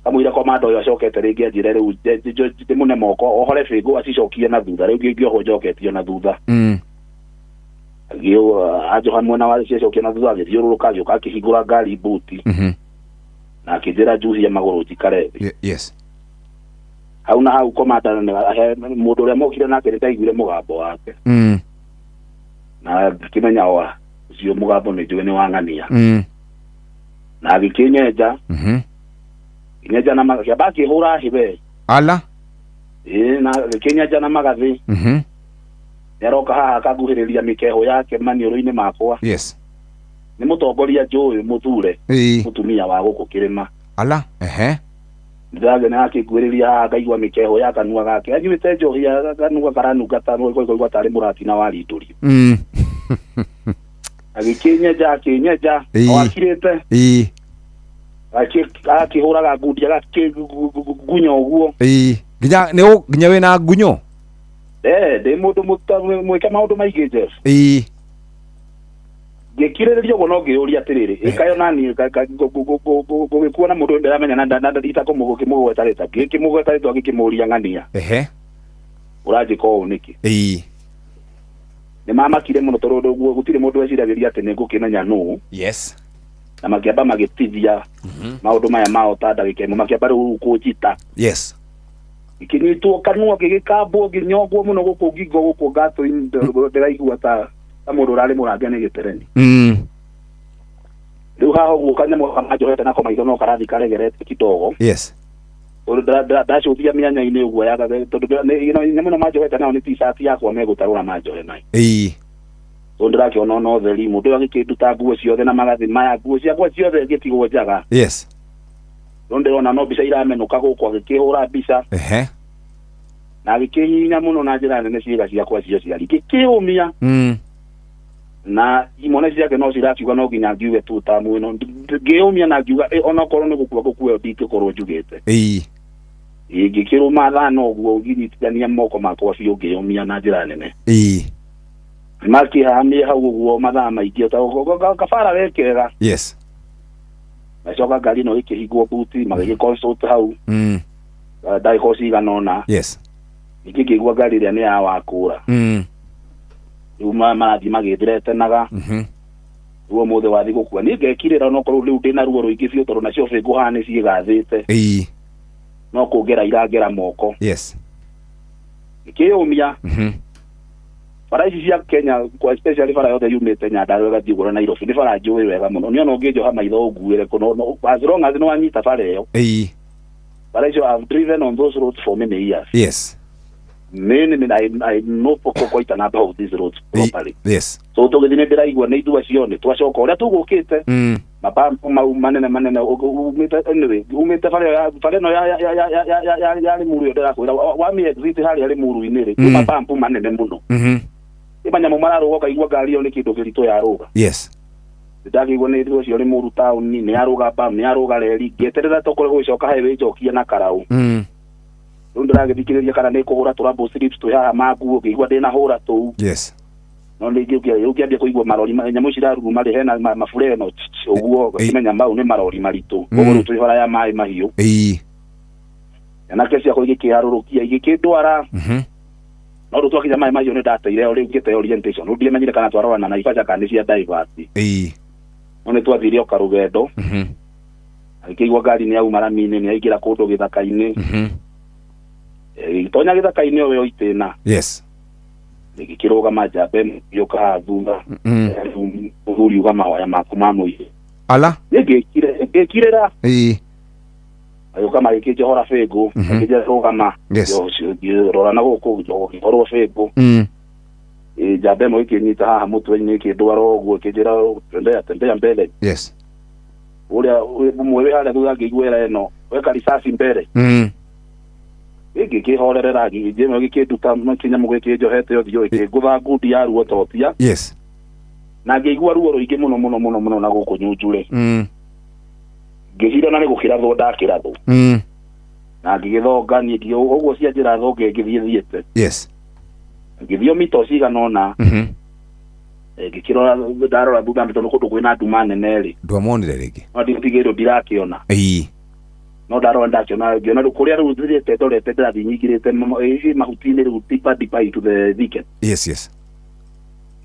Kamũira komanda ũyũ acokete rĩngĩ anjĩre rĩu ndĩmũne moko ohore bĩngũ acicokie na thutha rĩu ngĩohwo njoketio na thutha. Anjoha mwena wa ciacokia na thutha agĩthiũrũrũka agĩũka akĩhingũra ngari buti. Na akĩnjĩra njuhie magũrũ njikare thĩ. Hau na hau komanda mũndũ ũrĩa mokire nake nĩndaiguire mũgambo wake. Na ngĩkĩmenya wa ũcio mũgambo nĩ njũĩ nĩ wang'ania. Na agĩkĩnyenja. Nyenja na kĩamba akĩhũra hĩ. Ala. Na agĩkĩnyenja na magathĩ. Nĩaroka haha akanguhĩrĩria mĩkeho yake maniũrũ-inĩ makwa. Nĩ mũtongoria njũĩ mũthure. Mũtumia wa gũkũ kĩrĩma. Ala ehe. Ndĩragena akĩnguhĩrĩria haha ngaigua mĩkeho ya kanua gake anyuĩte njohi ya kanua karanunga ta ngaigua tarĩ mũratina warindũrio. Agĩkĩnyenja akĩnyenja o akirĩte. Agakĩhũraga ngundi agakĩgunya ũguo. Ĩĩ, nginya nĩ nginya wĩna ngunyo. Eh, ndĩ mũndũ mwĩke maũndũ maingĩ, Jeff. Ngĩkirĩrĩria ũguo no ngĩyũria atĩrĩrĩ, ĩkayo naniĩ ngũgĩkuona mũndũ ndĩramenya na itakũmũgweta rĩtwa, ngĩkĩmũgweta rĩtwa ngĩkĩmũria ng'ania. Ũranjĩka ũũ nĩkĩ? Nĩ mamakire mũno tondũ ũguo gũtirĩ mũndũ weciragĩria atĩ nĩ ngũkĩmenya nũ. Na makĩamba magĩtithia maũndũ maya mao ta ndagĩka ĩmwe, makĩamba rĩu kũnjita. Ngĩkĩnyitwo kanua, ngĩgĩkambwo, ngĩnyongwo mũno gũkũ ngingo, gũkũ ngatũ-inĩ, ndĩraigua ta mũndũ ũrarĩ mũrange nĩ gĩtereni. Rĩu haha ũguo kanyamũ gaka manjohete nako maitho no karathi karegerete kidogo. Tondũ ndacũthia mĩanya-inĩ ũguo ya tondũ nyamũ ĩno manjohete nayo nĩ t-shirt yakwa megũtarũra manjohe nayo. Tondũ ndĩrakĩona ona ũtheri, mũndũ ũyũ agĩkĩnduta nguo ciothe na magathĩ maya, nguo ciakwa ciothe ngĩtigwo njaga. Rĩu ndĩrona no mbica iramenũka gũkũ, agĩkĩhũra mbica. Na agĩkĩhihinya mũno na njĩra nene ciĩga ciakwa cia ũciari, ngĩkĩũmia. Na imone ciake no cirakiuga no nginya ngiuge tu tamu ĩno, ngĩũmia na ngiuga onokorwo nĩ gũkua ngũkua ĩyo ndingĩkorwo njugĩte. Ngĩkĩrũma thano ũguo, ngĩnyitithania moko makwa biũ, ngĩũmia na njĩra nene. Makĩhamie hau ũguo mathaa maingĩ ta kabara we kega. Gacoka ngari ĩno ĩkĩhingwo buti, magĩgĩ consult hau ndagĩka cigana ũna. Ningĩ ngĩigua ngari ĩrĩa nĩ ya wakũra. Rĩu marathiĩ magĩthiretenaga. Rĩu ũmũthĩ wathiĩ gũkua niĩ ngekirĩra, onokorwo rĩu ndĩna ruo rũingĩ biũ tondũ nacio bĩngũ haha nĩ ciĩgathĩte. No kũngera irangera moko. Ngĩkĩyũmia. Bara ici cia Kenya, kwa especially bara yothe yumĩte Nyandarua ĩgathiĩ ũguo na Nairobi, nĩ bara njũĩ wega mũno. Niĩ ona ũngĩnjoha maitho ũnguĩre kũ, no as long as nĩ wanyita bara ĩyo. Bara icio I've driven on those roads for many years. Many, many, I know for quite a number of these roads properly. So tũgĩthiĩ nĩ ndĩraigua nĩ ithua cione twacoka ũrĩa tũgũkĩte. Mabambu mau manene manene umĩte, anyway, umĩte bara bara ĩno ya Limuru ĩyo ndĩrakwĩra, wami exit harĩa Limuru-inĩ rĩ, kwĩ mabambu manene mũno. Ĩ manyamũ mararũga ũkaigua ngari ĩyo nĩ kĩndũ kĩritũ yarũga. Ndakĩigua nĩ ithua cio Limuru town nĩ yarũga bam, nĩ yarũga reri, ngĩeterera tokorwo gũgĩcoka highway njokie na karaũ. Rĩu ndĩragĩthikĩrĩria kana nĩ kũhũra tũrumble strips twĩ haha ma nguo, ngĩigua ndĩna hũra tũu. No rĩngĩ ũngĩambia kũigua marori nyamũ ici iraruruma rĩ, hena mabureno ũguo, ũgakĩmenya mau nĩ marori maritũ. Koguo rĩu twĩ bara ya maĩ mahiũ. Nyanake ciakwa igĩkĩharũrũkia igĩkĩndwara. No rĩu twakinya maĩ mahiũ nĩ ndateire o rĩu ngĩte orientation. Rĩu ndiamenyire kana twarora na Naivasha kana nĩ cia Divers. No nĩ twathire o karũgendo. Agĩkĩigua ngari nĩ yauma rami-inĩ, nĩ yaingĩra kũndũ gĩthaka-inĩ. Ĩgĩtonya gĩthaka-inĩ o yo itĩna. Ĩgĩkĩrũgama njamba ĩmwe ĩgĩũka haha thutha. Rĩu mũthuri uga mahoya maku ma mũico. Ala. Niĩ ngĩkirĩra. Agĩũka magĩkĩnjohora bĩngũ, akĩnjĩra rũgama. Ngĩrora na gũkũ, ngĩhorwo bĩngũ. Njamba ĩmwe ĩkĩnyita haha mũtwe-inĩ ĩkĩndwara ũguo, ĩkĩnjĩra tembea, tembea mbele. Ũrĩa ũmwe wĩ harĩa thutha ngĩigua ĩra ĩno, weka risasi mbere. Ngĩkĩhorerera, ĩmwe gĩkĩnduta kĩnyamũ gĩkĩnjohete ũthiũ, ĩkĩngũtha ngundi ya ruo totia. Na ngĩigua ruo rũingĩ mũno mũno mũno mũno na gũkũ nyunjure. Ngĩcira na nĩ gũkĩrathwo ndakĩrathwo. Na ngĩgĩthonga niĩ ũguo cia njĩra thonge ngĩthiĩ thiĩte. Ngĩthiĩ mita cigana ũna. Ngĩkĩrora, ndarora thutha tondũ kũndũ kwĩna nduma nene rĩ. Ndwamonire rĩngĩ? No ndigĩrwo ndirakĩona. No ndarora ndakĩona, ngĩona rĩu kũrĩa rĩu thiĩte ndorete ndĩrathiĩ nyingĩrĩte mahuti-inĩ rĩu deeper, deeper into the thicket.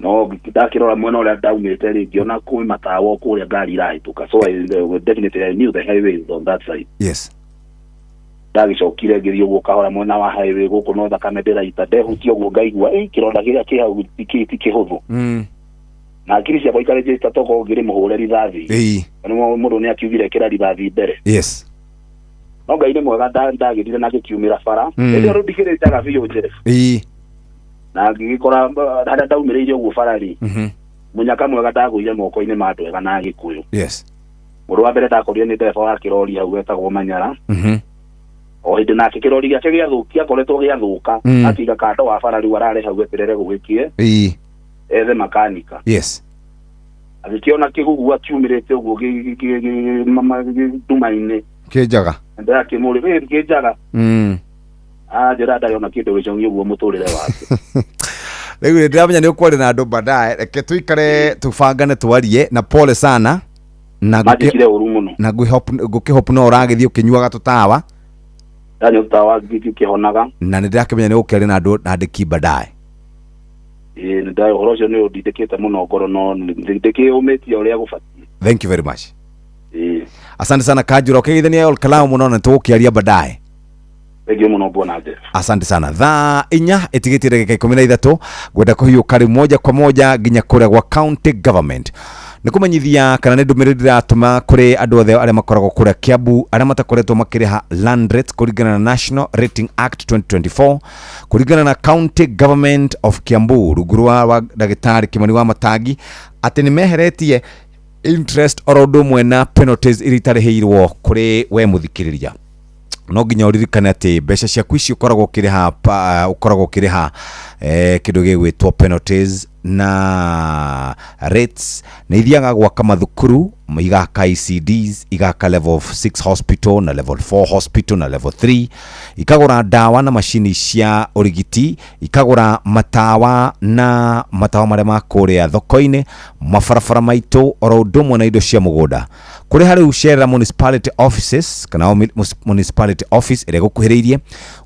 No ndakĩrora mwena ũrĩa ndaumĩte rĩ, ngĩona kwĩ matawa kũrĩa ngari irahĩtũka. So I definitely I knew the highway is on that side. Ndagĩcokire ngĩthiĩ ũguo kahora mwena wa highway gũkũ no thakame ndĩraita, ndehutia ũguo ngaigua, kĩronda kĩrĩa kĩ hau ti kĩhũthũ. Na hakiri ciakwa ikarĩnjĩta tokorwo ngĩrĩ mũhũre rithathi. Nĩ mũndũ nĩ akiugire ĩkĩra rithathi mbere. No Ngai nĩ mwega, ndagĩthire na ngĩkiumĩra bara. Hĩndĩ ĩyo rĩu ndikĩrĩ njaga biũ, Jeff. Na ngĩgĩkora harĩa ndaumĩrĩire ũguo bara rĩ, mũnyaka mwega ndagũire moko-inĩ ma andũ ega na Agĩkũyũ. Mũndũ wa mbere ndakorire nĩ ndereba wa kĩrori hau wetagwo Manyara. O hĩndĩ nake kĩrori gĩake gĩakoretwo gĩathũka, akiga kando wa bara rĩu ararĩ hau eterere gũgĩkie, ethe makanika. Agĩkĩona kĩgugua kiumĩrĩte ũguo nduma-inĩ. Kĩnjaga. Ndĩrakĩmũria, "Ĩ, kĩnjaga?" Anjĩra ndarĩ ona kĩndũ gĩcong'i ũguo mũtũrĩre wake. Rĩu ndĩramenya nĩ ũkwaria na andũ baadaye, reke tũikare tũbangane twarie na pole sana na Manjĩkire ũru mũno. Na ngũkĩhope no ũragĩthiĩ ũkĩnyuaga tũtawa. Ndanyua tũtawa ngĩkĩhonaga. Na nĩ ndĩrakĩmenya nĩ ũkĩaria na andũ na andĩki baadaye. Ĩĩ, nĩ ũhoro ũcio nĩ ũndindĩkĩte mũno ngoro, no ndĩkĩũmĩtie ũrĩa gũbatiĩ. Thank you very much. Ĩĩ. Asante sana Kajura, ũkĩgeithania Olkalau mũno na tũgũkĩaria baadaye. Thank you mũno bwana Jeff. Asante sana. Thaa 4 ĩtigĩtie ndagĩka 13, ngwenda kũhiũka rĩu moja kwa moja nginya kũrĩa gwa county government nĩ kũmenyithia kana nĩ ndũmĩrĩri ndĩratũma kũrĩ andũ othe arĩa makoragwo kũrĩa Kiambu arĩa matakoretwo makĩrĩha land rates kũringana na National Rating Act 2024, kũringana na county government of Kiambu rungu rwa wa ndagĩtarĩ Kimani wa Matangi, atĩ nĩ meheretie interest oro ũndũ ũmwe na penalties iria itarĩhĩirwo kũrĩ we mũthikĩrĩria. No nginya ũririkane atĩ mbeca ciaku ici ũkoragwo ũkĩrĩha ũkoragwo ũkĩrĩha kĩndũ gĩgwĩtwo penalties na rates nĩ ithiaga gwaka mathukuru, igaka ECDs, igaka level 6 hospital na level 4 hospital na level 3, ikagũra ndawa na macini cia ũrigiti, ikagũra matawa na matawa marĩa ma kũrĩa thoko-inĩ, mabarabara maitũ oro ũndũ ũmwe na indo cia mũgũnda. Kũrĩ harĩ ũcerera municipality offices kana municipality office ĩrĩa ĩgũkuhĩrĩirie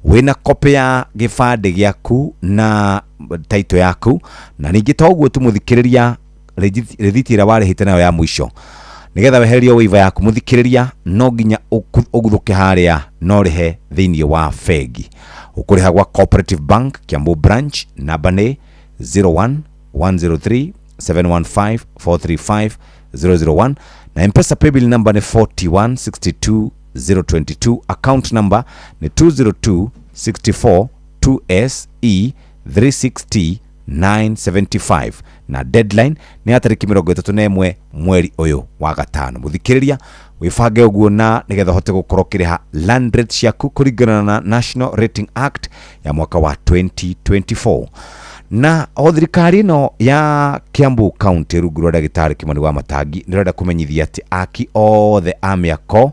wĩna copy ya gĩbandĩ gĩaku na title yaku, na ningĩ to ũguo tu mũthikĩrĩria, rĩthiti ĩrĩa warĩhĩte nayo ya mũico nĩgetha weherio waiver yaku mũthikĩrĩria, no nginya ũguthũke harĩa no ũrĩhe thĩinĩ wa bengi. Ũkũrĩha gwa Cooperative Bank Kiambu branch, namba nĩ 01 103 715 435 001, na M-Pesa paybill number nĩ 41 62 022, account number nĩ 202 64 2SE 360 975, na deadline nĩ ya tarĩki 31 mweri ũyũ wa gatano. Mũthikĩrĩria, wĩbange ũguo na nĩgetha ũhote gũkorwo ũkĩrĩha land rate ciaku kũringana na National Rating Act ya mwaka wa 2024. Na o thirikari ĩno ya Kiambu County rungu rwa ndagĩtarĩ Kimani wa Matangi nĩ ĩrenda kũmenyithia atĩ aki othe a mĩako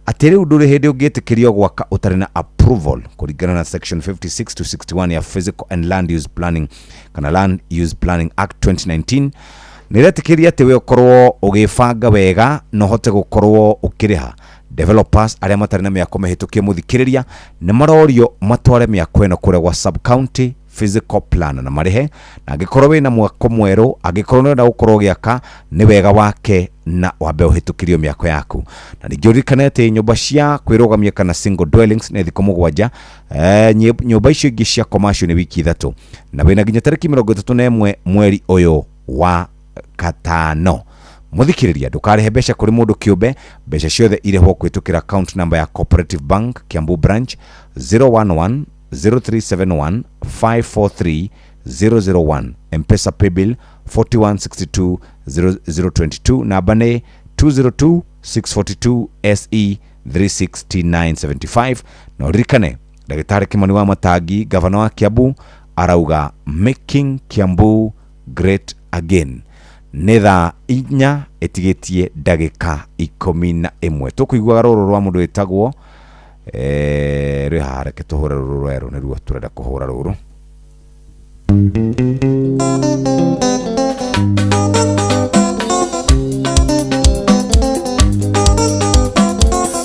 atĩ rĩu ndũrĩ hĩndĩ ũngĩtĩkĩrio gwaka ũtarĩ na approval kũringana na section 56 to 61 ya Physical and Land Use Planning kana Land Use Planning Act 2019. Nĩ ĩretĩkĩria atĩ we ũkorwo ũgĩbanga wega na ũhote gũkorwo ũkĩrĩha. Developers arĩa matarĩ na mĩako mĩhĩtũkie mũthikĩrĩria nĩ marorio matware mĩako ĩno kũrĩa gwa sub county physical plan na marĩhe, na angĩkorwo wĩna mwako mwerũ, angĩkorwo nĩ ũrenda gũkorwo ũgĩaka, nĩ wega wake na wambe ũhĩtũkĩrio mĩako yaku. Na ningĩ ũririkane atĩ nyũmba cia kwĩrũgamia kana single dwellings nĩ thikũ 7, nyũmba icio ingĩ cia commercial nĩ wiki 3, na wĩna nginya tarĩki 31 mweri ũyũ wa gatano. Mũthikĩrĩria, ndũkarĩhe mbeca kũrĩ mũndũ kĩũmbe, mbeca ciothe irĩhwo kũhĩtũkĩra account number ya Cooperative Bank Kiambu branch 011 0371 543 001, M-Pesa paybill 4162 022, namba nĩ 202 642 SE 36975. Na ũririkane ndagĩtarĩ Kimani wa Matangi, gavana wa Kiambu, arauga making Kiambu great again. Nĩ thaa 4 ĩtigĩtie ndagĩka 11. Tũkũiguaga rũrũ rwa mũndũ wĩtagwo rwĩ haha, reke tũhũre rũrũ rwerũ nĩruo tũrenda kũhũra rũrũ.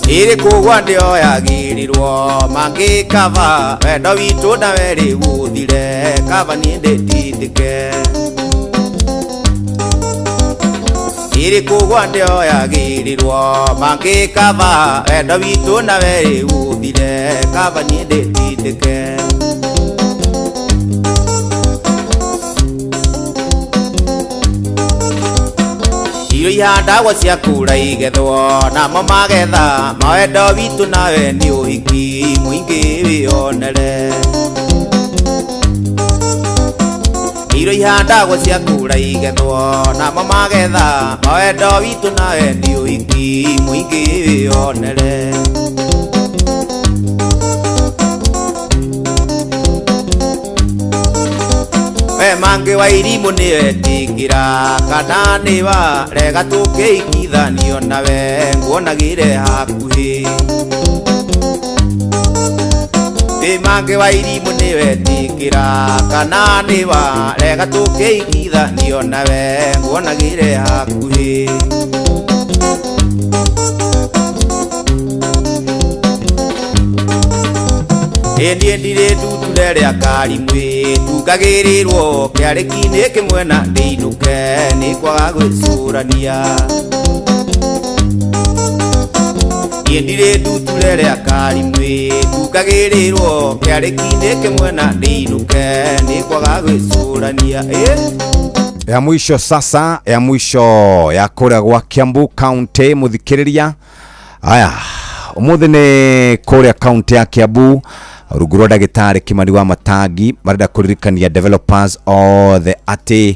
Ĩrĩ kũgwa ndĩoyagĩrĩrwo mangĩkaba wendo witũ nawe rĩu ũthire kaba niĩ ndĩtindĩke. Ĩrĩ kũgwa ndĩoyagĩrĩrwo mangĩkaba wendo witũ nawe rĩu ũthire kaba niĩ ndĩtindĩke. Irio ihandagwo cia kura igethwo namo magetha mawendo witũ nawe nĩ ũhiki mũingĩ wĩonere. Irio ihandagwo cia kura igethwo namo magetha mawendo witũ nawe nĩ ũhiki mũingĩ wĩonere. We Mangĩ wa irimũ nĩetĩkĩra kana nĩwa rega tũkĩikithanio nawe nguonagĩre hakuhĩ. Ĩ mangĩ wa irimũ nĩwetĩkĩra kana nĩwa rega tũkĩikithanio nawe nguonagĩre hakuhĩ. Ĩ niĩ ndirĩ nduture rĩa karimwĩ tungagĩrĩrwo kĩarĩki-inĩ kĩmwe na ndĩinũke nĩ kwaga gwĩcũrania. Niĩ ndirĩ nduture rĩa karimwĩ tungagĩrĩrwo kĩarĩki-inĩ kĩmwe na ndĩinũke nĩ kwaga gwĩcũrania. Ya mwisho sasa, ya mwisho ya kũrĩa gwa Kiambu County mũthikĩrĩria. Aya, ũmũthĩ nĩ kũrĩa county ya Kiambu rungu rwa ndagĩtarĩ Kimani wa Matangi marenda kũririkania developers othe atĩ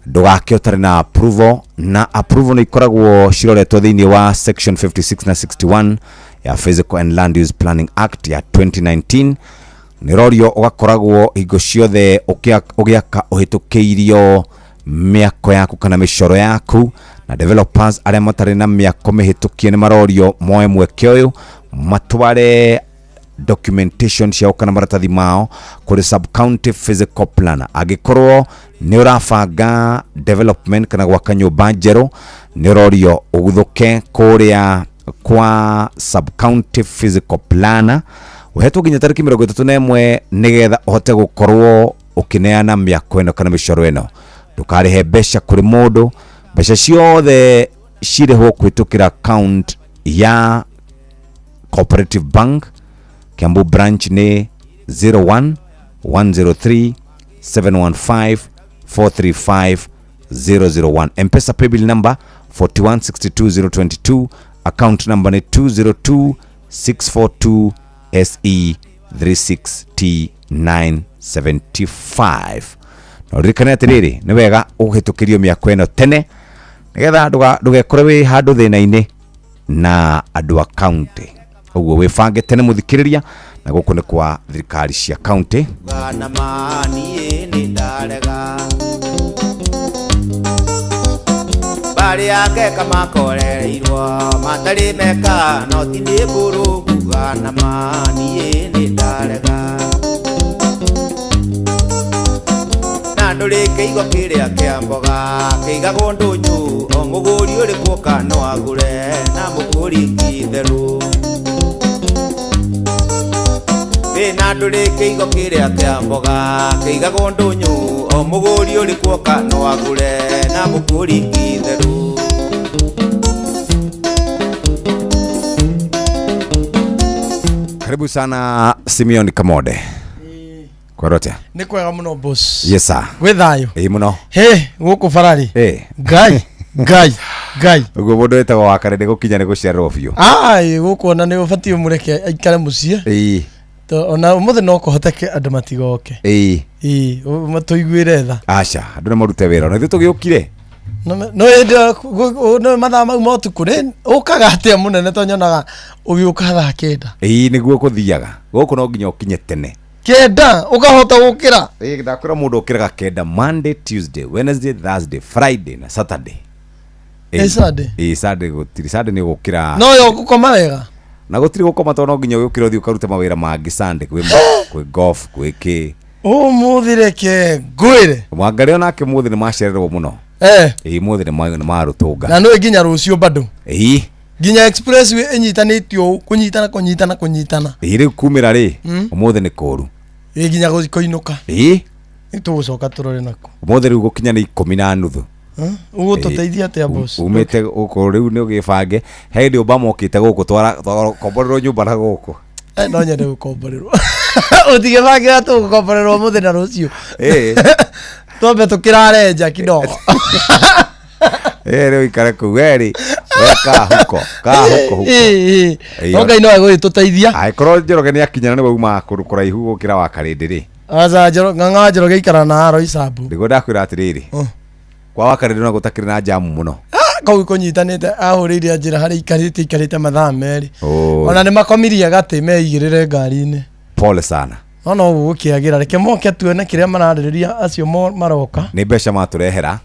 ndũgake ũtarĩ na approval, na approval nĩ ikoragwo ciroretwo thĩinĩ wa section 56 na 61 ya Physical and Land Use Planning Act ya 2019. Nĩ rorio ũgakoragwo hingo ciothe ũgĩaka ũhĩtũkĩirio mĩako yaku kana mĩcoro yaku, na developers arĩa matarĩ na mĩako mĩhĩtũkie nĩ marorio moe mweke ũyũ matware documentation ciao kana maratathi mao kũrĩ sub county physical planner. Angĩkorwo nĩ ũrabanga development kana gwaka nyũmba njerũ, nĩ ũrorio ũguthũke kũrĩa kwa sub county physical planner ũhetwo nginya tarĩki 31 nĩgetha ũhote gũkorwo ũkĩneana mĩako ĩno kana mĩcoro ĩno. Ndũkarĩhe mbeca kũrĩ mũndũ, mbeca ciothe cirĩhwo kũhĩtũkĩra account ya Cooperative Bank Kiambu branch nĩ 01 103 715 435 001. M-Pesa paybill number 4162022, account number nĩ 202642 SE 36T975. Na ũririkane atĩrĩrĩ, nĩ wega ũhĩtũkĩrio mĩako ĩno tene nĩgetha ndũgekore wĩ handũ thĩna-inĩ na andũ a county. Ũguo wĩbange tene mũthikĩrĩria, na gũkũ nĩ kwa thirikari cia county. Gana maniĩ nĩ ndarega barĩ yake kamakorereirwo matarĩ meka no ti nĩ mbũrũ gana maniĩ nĩ ndarega na ndũrĩ kĩigo kĩrĩa kĩa mboga kĩigagwo ndũnyũ o mũgũri ũrĩ kuoka no agũre na mũgũri ti itherũ. Na ndũrĩ kĩigo kĩrĩa kĩa mboga kĩigagwo ndũnyũ o mũgũri ũrĩ kuoka no agũre na mũgũri ti itherũ. Karibu sana Simeon Kamode. Kwarote. Nĩ kwega mũno boss. Yes sir. Gwĩ thayũ. Ĩ mũno. He, gũkũ bararĩ. Ngai, Ngai, Ngai. Ũguo mũndũ wĩtagwo wa karĩ nĩ gũkinya nĩ gũciarĩrwo biũ. Ai, gũkũ ona nĩ ũbatiĩ ũmũreke aikare mũciĩ. Ĩ. Ona ũmũthĩ no kũhoteke andũ matigoke. Ĩ. Ĩ, matũiguĩre tha. Aca, andũ nĩ marute wĩra. Ona ithuĩ tũgĩũkire. No hĩndĩ no mathaa mau ma ũtukũ rĩ, ũkaga atĩa mũnene to nyonaga ũgĩũka thaa 9. Ĩ, nĩguo gũthiaga. Gũkũ no nginya ũkinye tene. 9 ũkahota gũkĩra. Ĩ, ndakwĩra mũndũ ũkĩraga 9 Monday, Tuesday, Wednesday, Thursday, Friday na Saturday. Ĩ, Sunday? Ĩ, Sunday gũtirĩ. Sunday nĩ gũkĩra. No yo gũkoma wega. Na gũtirĩ gũkoma tondũ no nginya ũgĩũkĩre ũthiĩ ũkarute mawĩra mangĩ Sunday, kwĩ kwĩ golf, kwĩ kĩ. Ũmũthĩ reke ngwĩre. Mwangarĩ onake ũmũthĩ nĩ macererwo mũno. Ĩ, ũmũthĩ nĩ marũtũnga. Na nĩũĩ nginya rũciũ bado. Ĩ. Nginya expressway ĩnyitanĩtio ũũ, kũnyitana kũnyitana kũnyitana. Ĩ, rĩu kumĩra rĩ, ũmũthĩ nĩ kũũru. Ĩ, nginya kũinũka. Ĩ. Nĩ tũgũcoka tũrore nako. Ũmũthĩ rĩu gũkinya nĩ 10:30. Ũgũtũteithia atĩa boss? Umĩte gũkũ rĩu nĩ ũgĩbange. He hĩndĩ Obama okĩte gũkũ twakomborerwo nyũmba na gũkũ. No nyende gũkomborerwo. Ũtigĩbangĩra tũgũkomborerwo ũmũthĩ na rũciũ. Twambe tũkĩrare nja kidogo. Rĩu ikare kũu erĩ. We kahuko, kahuko huko. Ĩ. No Ngai no egũgĩtũteithia. Angĩkorwo Njoroge nĩ akinyana nĩwe umaga kũndũ kũraihu gũkĩra wa Karĩndĩ rĩ. Aca, Ng'ang'a wa Njoroge aikara na Aro Isambu. Nĩguo ndakwĩra atĩrĩrĩ. Kwa wa Karĩndĩ no gũtakĩrĩ na jamu mũno. Kau kũnyitanĩte ahũrĩire njĩra harĩa ikarĩte mathaa 2. Ona nĩ makomirie gatĩ meigĩrĩre ngari-inĩ. Pole sana. No no gũgũkĩagĩra reke moke tuone kĩrĩa mararĩrĩria acio maroka. Nĩ mbeca matũrehera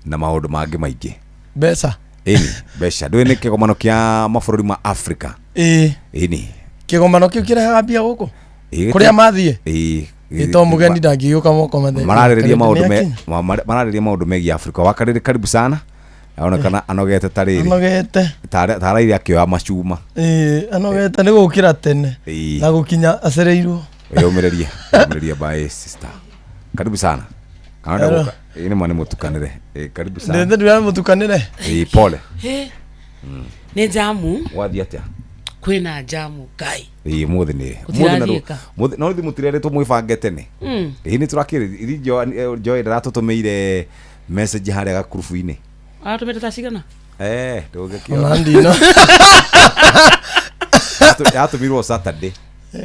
na maũndũ mangĩ maingĩ. Mbeca. Ĩni mbeca ndũĩ nĩ kĩgomano kĩa mabũrũri ma Africa. Ĩĩ. Ĩni. Kĩgomano kĩu kĩrehaga mbia gũkũ? Ĩĩ, Kũrĩa mathiĩ? Ĩĩ. Ĩ to mũgeni ndangĩgĩũka moko matheri. Mararĩrĩria maũndũ me Nĩakinya. mararĩrĩria maũndũ megiĩ Africa. Wakarĩrĩ karibu sana. Aronekana anogete ta rĩrĩ. Anogete. Taraire akĩoya macuma. Ĩĩ, anogete nĩ gũkĩra tene. Ĩĩ. Na gũkinya acereirwo. Wĩyũmĩrĩrie. Wĩyũmĩrĩrie by sister. Karibu sana. Kana Hello. ndagũka. Ĩĩ nĩ mwana mũtukanĩre. Ĩĩ karibu sana. Ndĩ ndĩra mũtukanĩre. Ĩĩ pole. Hĩ, nĩ njamu Wathiĩ atĩa? kwĩna njamu ngai. Ĩĩ mũthĩ nĩ. Gũtirathiĩka. Mũthĩ no rĩu mũtireretwo mwĩbange tene. Ĩĩ nĩ tũrakĩrĩ iri Joy ndaratũtũmĩire message harĩa gakurubu-inĩ. Aratũmĩte thaa cigana? Eh, ndũngĩkĩona. Ona ndino. Yatũmirwo Saturday.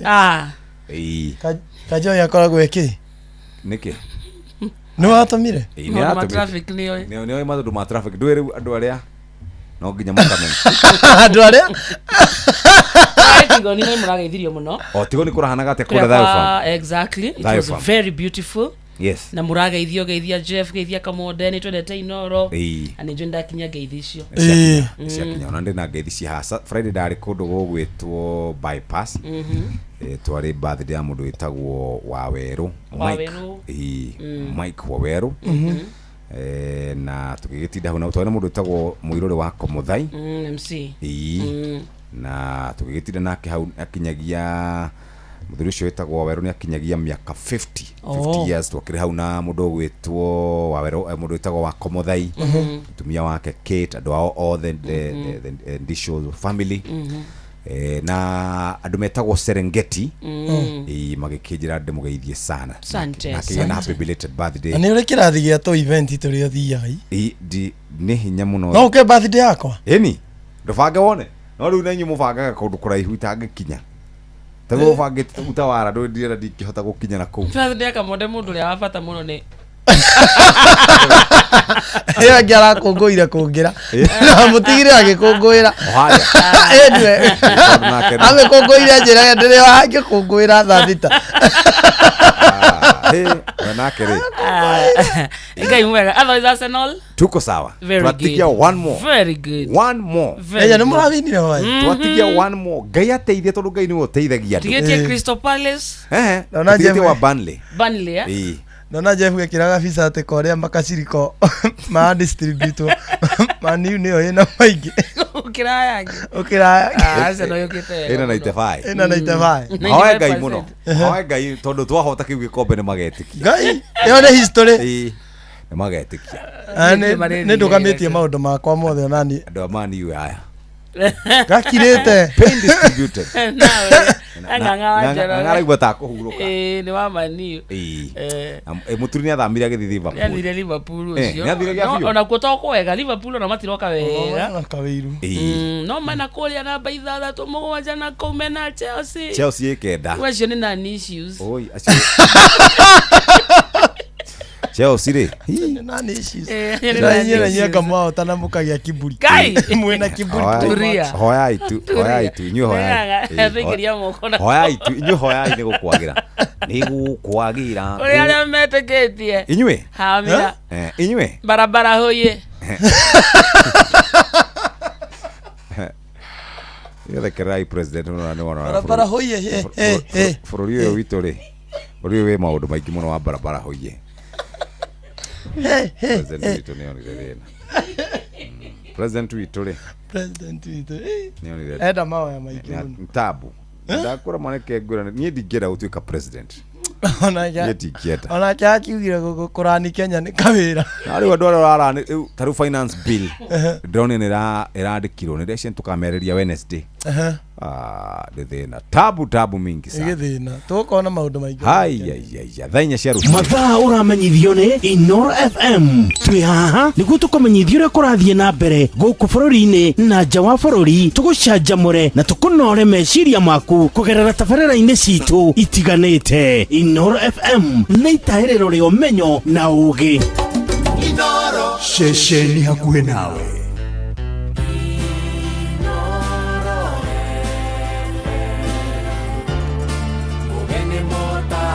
Ah. Ĩĩ. Kajoy akoragwo ĩkĩ? Nĩkĩ? Nĩ watũmire? Ĩĩ, nĩ Maũndũ ma yatũmire. traffic nĩoĩ. Nĩ oĩ maũndũ ma traffic. Ndũĩ rĩu andũ arĩa no nginya makamenya. Andũ arĩa Tigoni nĩ mũrageithirio mũno. O tigo nĩ kũrahanaga atĩa Kũrĩa kũrĩa Thayo Farm? Exactly. It Thayo was Farm. very beautiful. Yes. Na mũrageithio geithia Jeff, geithia Kamonde, nĩ twendete Inoro. Ĩĩ. Na nĩ njũĩ ndakinya ngeithi icio. Nĩ ciakinya. Ona ndĩ na ngeithi cia haha. Friday ndarĩ kũndũ gũgwĩtwo bypass. Twarĩ birthday ya mũndũ wĩtagwo Wawerũ. Mike. Wawerũ. Ĩĩ, Mike Wawerũ. Na tũgĩgĩtinda hau na twarĩ na mũndũ wĩtagwo Mũirũrĩ wa Komuthai. MC. Ĩĩ. Na tũgĩgĩtinda nake hau akinyagia mũthuri ũcio wĩtagwo Wawerũ nĩ akinyagia mĩaka 50. 50 years twakĩrĩ hau na mũndũ ũgwĩtwo Wawerũ, mũndũ wĩtagwo wa Komuthai. Mũtumia wake Kate, andũ ao othe, the Ndisho family. Na andũ metagwo Serengeti. Ĩĩ, magĩkĩnjĩra ndĩmũgeithie sana. Asante, Na akĩgĩa na asante. happy belated birthday. Na nĩ ũrĩ kĩrathi gĩa tũ event tũrĩa ũthiaga. Ĩĩ, nĩ hinya mũno. No ũke birthday yakwa? Ĩni, ndũbange wone. No rĩu na inyuĩ mũbangaga kũndũ kũraihu itangĩkinya. Taguo ũbangĩte Utawala ndũĩ ndĩrenda ndingĩhota gũkinya na kũu. Birthday ya Kamonde mũndũ ũrĩa wa bata mũno nĩ Ĩyo ĩngĩ arakũngũire kũngĩra. Na mũtigire agĩkũngũĩra. Harĩa. Ĩ nĩwe. Nake nĩ- Amĩkũngũire njĩra ĩyo ndĩrĩ wangĩkũngũĩra thaa thita. We nake rĩ. Ngai mwega. Otherwise Arsenal. Tuko sawa. Very Twatigia good. one more. Very good. One more. Very Eya, nĩ good. mũrawinire hwaĩ? Twatigia one more. Ngai ateithie tondũ Ngai nĩwe ũteithagia andũ. Tigĩtie Crystal Palace. Eh, Ndona tũtigĩtie Jeff- wa Burnley. Burnley, eh? Ĩĩ. Ndona Jeff ekĩraga bica atĩ korĩa makaciriko ma distributwo maniu nĩyo ĩna maingĩ. Ũkĩra aya angĩ. Ũkĩra aya angĩ. Ah, Arsenal yũkĩte wega Ĩna mũno. 95. Ĩna 95. Hoe Ngai mũno. Hoe Ngai tondũ twahota kĩu gĩkombe nĩ magetĩkia. Ngai, ĩyo nĩ history. Ĩĩ. Nĩ magetĩkia. Ah, nĩ ndũgamĩtie maũndũ makwa mothe onani. Andũ a Man U aya. Gakirĩte. Pain distributed. Nawe. Ng'ang'a wa Njoroge. Ng'ang'a araigua ta kũhurũka. Ĩĩ, nĩ wa Man U. Ĩĩ. Eh. Mũturi nĩ athamire agĩthiĩ Liverpool. Nĩathire Liverpool Eh, ũcio. nĩathire gĩa No, biũ? Onakuo to kwega Liverpool ona matiroka wega. Ĩĩ. No mena kũrĩa namba ithathatũ mũgwanja na kũu mena Chelsea. Chelsea ĩ kenda. Rĩu acio nĩ nani issues. Oi, acio. Chelsea rĩ. Nani issues? Eh, nĩ Na nani inyuĩ na inyuĩ issues. kamwahota na mũkagĩa kiburi. Ngai! Mwĩna kiburi. Turia. Hoyai tu, hoyai tu, inyuĩ hoyai. Ĩĩ, Tũikĩria moko na- Hoyai tu, inyuĩ hoyai nĩ gũkwagĩra. Nĩ gũkwagĩra. Kũrĩ arĩa metĩkĩtie. Inyuĩ? Hamira. Eh, inyuĩ? Barabara hũyĩ. Thekererai president mũno na nĩ wona Barabara hũiye, he, he, he. bũrũri ũyũ witũ rĩ bũrũri ũyũ wĩ maũndũ maingĩ mũno wa barabara hũiye. He, he, President he. witũ nĩonire thĩna. President witũ rĩ President witũ. Eh. nĩonire Enda mahoya maingĩ mũno. tabu ndakũra mwanake ngwĩra niĩ ndingĩenda gũtuĩka president. Onake Niĩ ndingĩenda. onake akiugire kũrani Kenya nĩ kawĩra. Na rĩu andũ arĩa ũrarani rĩu ta rĩu finance bill ndĩronire nĩ ĩrandĩkirwo nĩ ndeci tũkamereria Wednesday. Ah, nĩ thĩna tabu tabu mingi sana. Ĩgĩthĩna. Tũgũkorwo na maũndũ maingĩ. Haiya thaa inya cia rũcinĩ. Mathaa ũramenyithio nĩ Inoro FM. Twĩ haha nĩguo tũkũmenyithia ũrĩa kũrathiĩ na mbere gũkũ bũrũri-inĩ na nja wa bũrũri, tũgũcanjamũre na tũkũnore meciria maku kũgerera tabarĩra-inĩ citũ itiganĩte. Inoro FM nĩ itahĩrĩro rĩa ũmenyo na ũũgĩ. Ceceni hakuhĩ nawe. Ũgeni mũtaro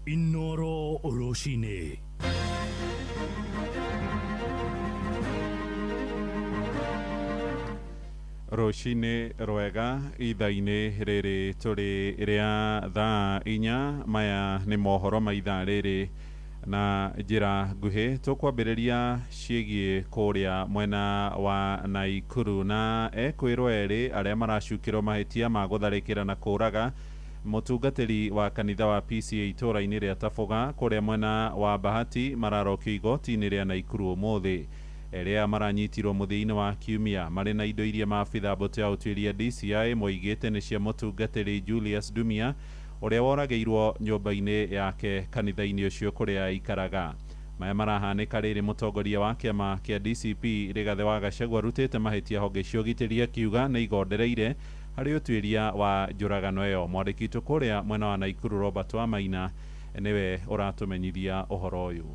Inoro rũcinĩ. Rũcinĩ rwega ithaa-inĩ rĩrĩ tũrĩ rĩa thaa 4. Maya nĩ mohoro ma ithaa rĩrĩ na njĩra nguhĩ. Tũkwambĩrĩria ciĩgiĩ kũrĩa mwena wa Naikuru na ekwĩrwo erĩ arĩa maracukĩrwo mahĩtia ma gũtharĩkĩra na kũũraga mũtungatĩri wa kanitha wa PCA itũũra-inĩ rĩa Taboga kũrĩa mwena wa Bahati mararokio igoti-inĩ rĩa Naikuru ũmũthĩ. Erĩa maranyitirwo mũthia-inĩ wa kiumia marĩ na indo iria maabitha mbũtũ ya ũtuĩria DCI moigĩte nĩ cia mũtungatĩri Julius Dumia ũrĩa woragĩirwo nyũmba-inĩ yake kanitha-inĩ ũcio kũrĩa aikaraga. Maya marahanĩka rĩrĩ mũtongoria wa kĩama kĩa DCP Rigathĩ wa Gachagua arutĩte mahĩtia honge cia ũgitĩri akiuga nĩ igondereire harĩ ũtuĩria wa njũragano ĩyo. Mwandĩki witũ kũrĩa mwena wa Naikuru Robert Wamaina nĩwe ũratũmenyithia ũhoro ũyũ.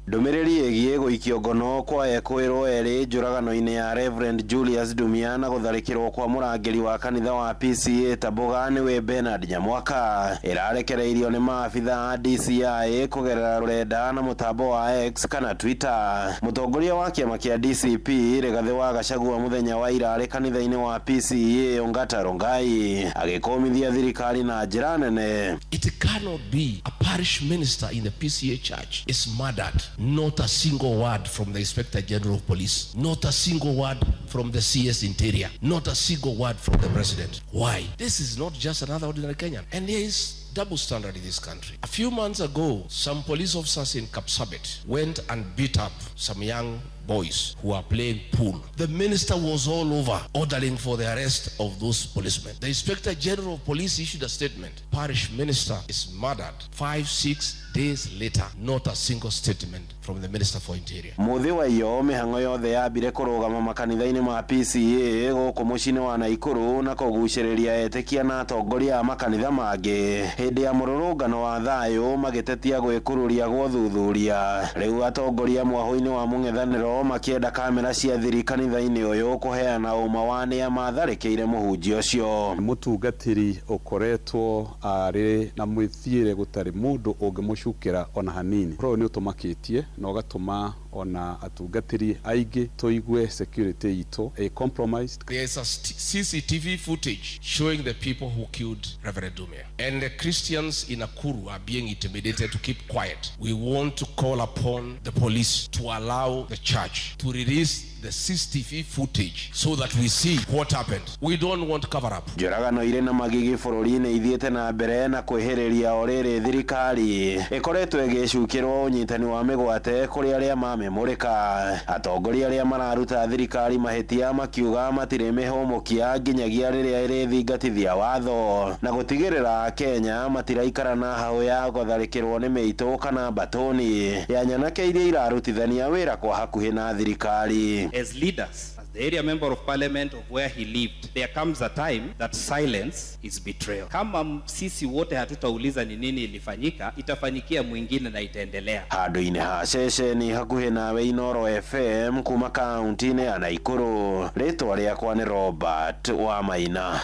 Ndũmĩrĩri ĩgiĩ gũikio ngono kwa ekwĩrwo erĩ njũragano-inĩ ya Reverend Julius Dumia na gũtharĩkĩrwo kwa mũrangĩri wa kanitha wa PCA Taboga nĩwe Bernard Nyamwaka ĩrarekereirio nĩ maabitha a DCI kũgerera rũrenda na mũtambo wa X kana Twitter. Mũtongoria wa kĩama kĩa DCP Rigathĩ wa Gachagua mũthenya wa ira arĩ kanitha-inĩ wa PCA Ongata Rongai agĩkũmithia thirikari na njĩra nene. It cannot be a parish minister in the PCA church is murdered. Not a single word from the Inspector General of Police, not a single word from the CS Interior, not a single word from the President. Why? This is not just another ordinary Kenyan. And there is double standard in this country. A few months ago, some police officers in Kapsabet went and beat up some young boys who are playing pool. The minister was all over ordering for the arrest of those policemen. The Inspector General of Police issued a statement. Parish minister is murdered. 5-6 days later, not a single statement from the Minister for Interior. Muthi wa iyo mĩhang'o yothe yambire kũrũgama makanitha-inĩ ma PCA gũkũ mũciĩ-inĩ wa Naikuru na kũgucĩrĩria etĩkia na atongoria a makanitha mangĩ hĩndĩ ya mũrũrũngano wa thayũ magĩtetia gwĩkururia gwa ũthuthuria. Rĩu atongoria mwahũ-inĩ wa mũng'ethanĩro makĩenda kamera cia thiri kanitha-inĩ ũyũ kũheana ũma wa nĩa matharĩkĩire mũhunjia ũcio. Mũtungatĩri ũkoretwo arĩ na mwĩthiĩre gũtarĩ mũndũ ũngĩmũcukĩra ona hanini. Ũhoro ũyũ nĩ ũtũmakĩtie na ũgatũma ona atungatĩri aingĩ tũigue security itũ a compromised. There is a CCTV footage showing the people who killed Reverend Dumia, and the Christians in Nakuru are being intimidated to keep quiet. We want to call upon the police to allow the church to release the CCTV footage so that we see what happened. We don't want cover up. Njũragano irĩ na magigi bũrũri-inĩ ithiĩte na mbere na kwĩhĩrĩria o rĩrĩ thirikari ĩkoretwo ĩgĩcukĩrwo ũnyitani wa mĩgwate kũrĩ arĩa mamĩmũrĩka. Atongoria arĩa mararuta thirikari mahĩtia makiuga matirĩ mĩhũmũkia nginyagia rĩrĩa ĩrĩthingatithia watho na gũtigĩrĩra Kenya matiraikara na hau ya gũtharĩkĩrwo nĩ mĩitũ kana mbatũni ya nyanake iria irarutithania wĩra kwa hakuhĩ na thirikari. As leaders, as the area member of parliament of where he lived, there comes a time that silence is betrayal. Kama sisi wote hatutauliza ni nini ilifanyika, itafanyikia mwingine na itaendelea. Handũ-inĩ ha ceceni hakuhĩ nawe Inoro FM kuma kaunti-inĩ ya Naikuru, rĩtwa rĩakwa nĩ Robert Wamaina.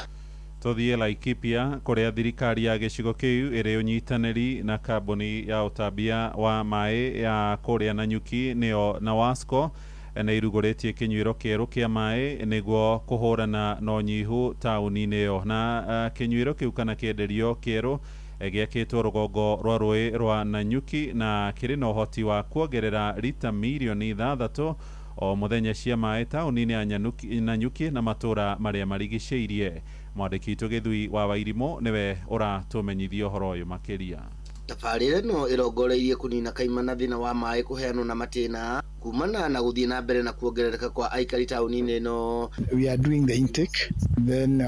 Tũthiĩ Laikipia kũrĩa thirikari ya gĩcigo kĩu ĩrĩ ũnyitanĩri na kambuni ya ũtambia wa maĩ ya kũrĩa Nanyuki nĩyo Nawasco nĩ irugũrĩtie kĩnyuĩro kĩerũ kĩa maĩ nĩguo kũhũrana na ũnyihu taũni-inĩ ĩyo. Na kĩnyuĩro kĩu kana kĩenderio kĩerũ gĩakĩtwo rũgongo rwa rũĩ rwa Nanyuki na kĩrĩ na ũhoti wa kuongerera rita mirioni 6 o mũthenya cia maĩ taũni-inĩ ya Nanyuki na matũũra marĩa marigicĩirie. Mwandĩki witũ Gĩthui wa Wairimũ nĩwe ũratũmenyithia ũhoro ũyũ makĩria. Tabarĩra ĩno ĩrongoreirie kũnina kaimana thĩna wa maĩ kũheanwo na matĩna kumana na gũthiĩ na mbere na kuongerereka kwa aikari taũni-inĩ ĩno. We are doing the intake, then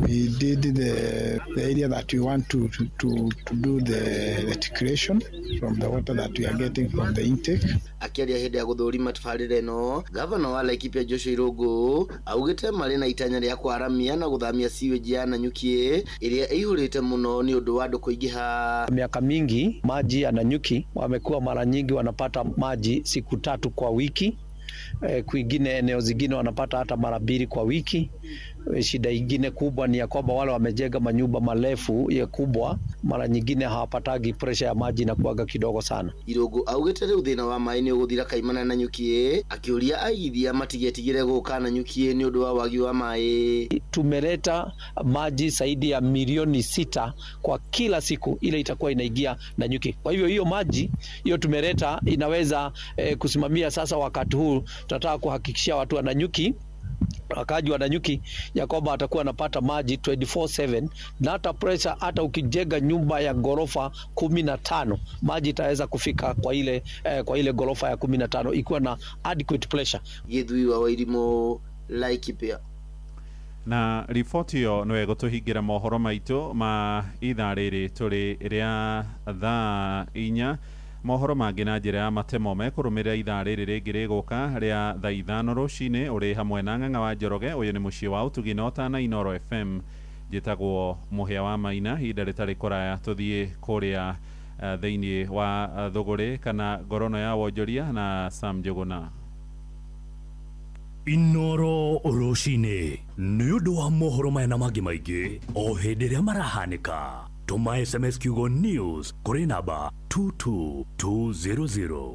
we did the area that we want to do the reticulation from the water that we are getting from the intake. Akĩaria hĩndĩ ya gũthũrima tabarĩra ĩno, gavana wa Laikipia Joshua Irũngũ augĩte marĩ na itanya rĩa kwaramia na gũthamia sewage ya Nanyuki ĩrĩa ĩihũrĩte mũno nĩ ũndũ wa andũ kũingĩha. Miaka mingi maji ya Nanyuki wamekuwa mara nyingi wanapata maji siku 3 kwa wiki. Kwingine eneo zingine wanapata hata mara 2 kwa wiki, Shida ingine kubwa ni ya kwamba wale wamejenga manyumba marefu ya kubwa, mara nyingine hawapatagi pressure ya maji na kuaga kidogo sana. Irũngũ augĩte rĩu thĩna wa maĩ nĩ ũgũthira kaimana Nanyuki, akĩũria aigithia matigetigĩre gũka Nanyuki nĩ ũndũ wa wagi wa maĩ. Tumeleta maji zaidi ya milioni 6 kwa kila siku ile itakuwa inaingia Nanyuki. Kwa hivyo hiyo maji hiyo tumeleta inaweza kusimamia sasa. Wakati huu tunataka kuhakikishia watu wa Nanyuki, wakaaji wa Nanyuki, ya kwamba watakuwa wanapata maji 24/7 na hata pressure, hata ukijenga nyumba ya ghorofa 15, maji itaweza kufika kwa ile ghorofa ya 15 ikiwa na adequate pressure. Gĩthui wa Wairimũ, Laikipia. Na riboti ĩyo nĩwe gũtũhingĩra mohoro maitũ ma ithaa rĩrĩ tũrĩ rĩa thaa 4. Mohoro mangĩ na njĩra ya matemo mekũrũmĩrĩra ithaa rĩrĩ rĩngĩ rĩgũka rĩa thaa 5 rũcinĩ, ũrĩ hamwe na Ng'ang'a wa Njoroge. Ũyũ nĩ mũciĩ wa ũtugi na ũtana, Inoro FM. Njĩtagwo Mũhĩa wa Maina. Ihinda rĩtarĩ kũraya tũthiĩ kũrĩa thĩinĩ wa thũgũrĩ kana ngorono ya wonjoria na Sam Njũgũna. Inoro rũcinĩ nĩ ũndũ wa mohoro maya na mangĩ maingĩ o hĩndĩ ĩrĩa marahanĩka, tũma SMS kiugo NEWS kũrĩ namba 22200.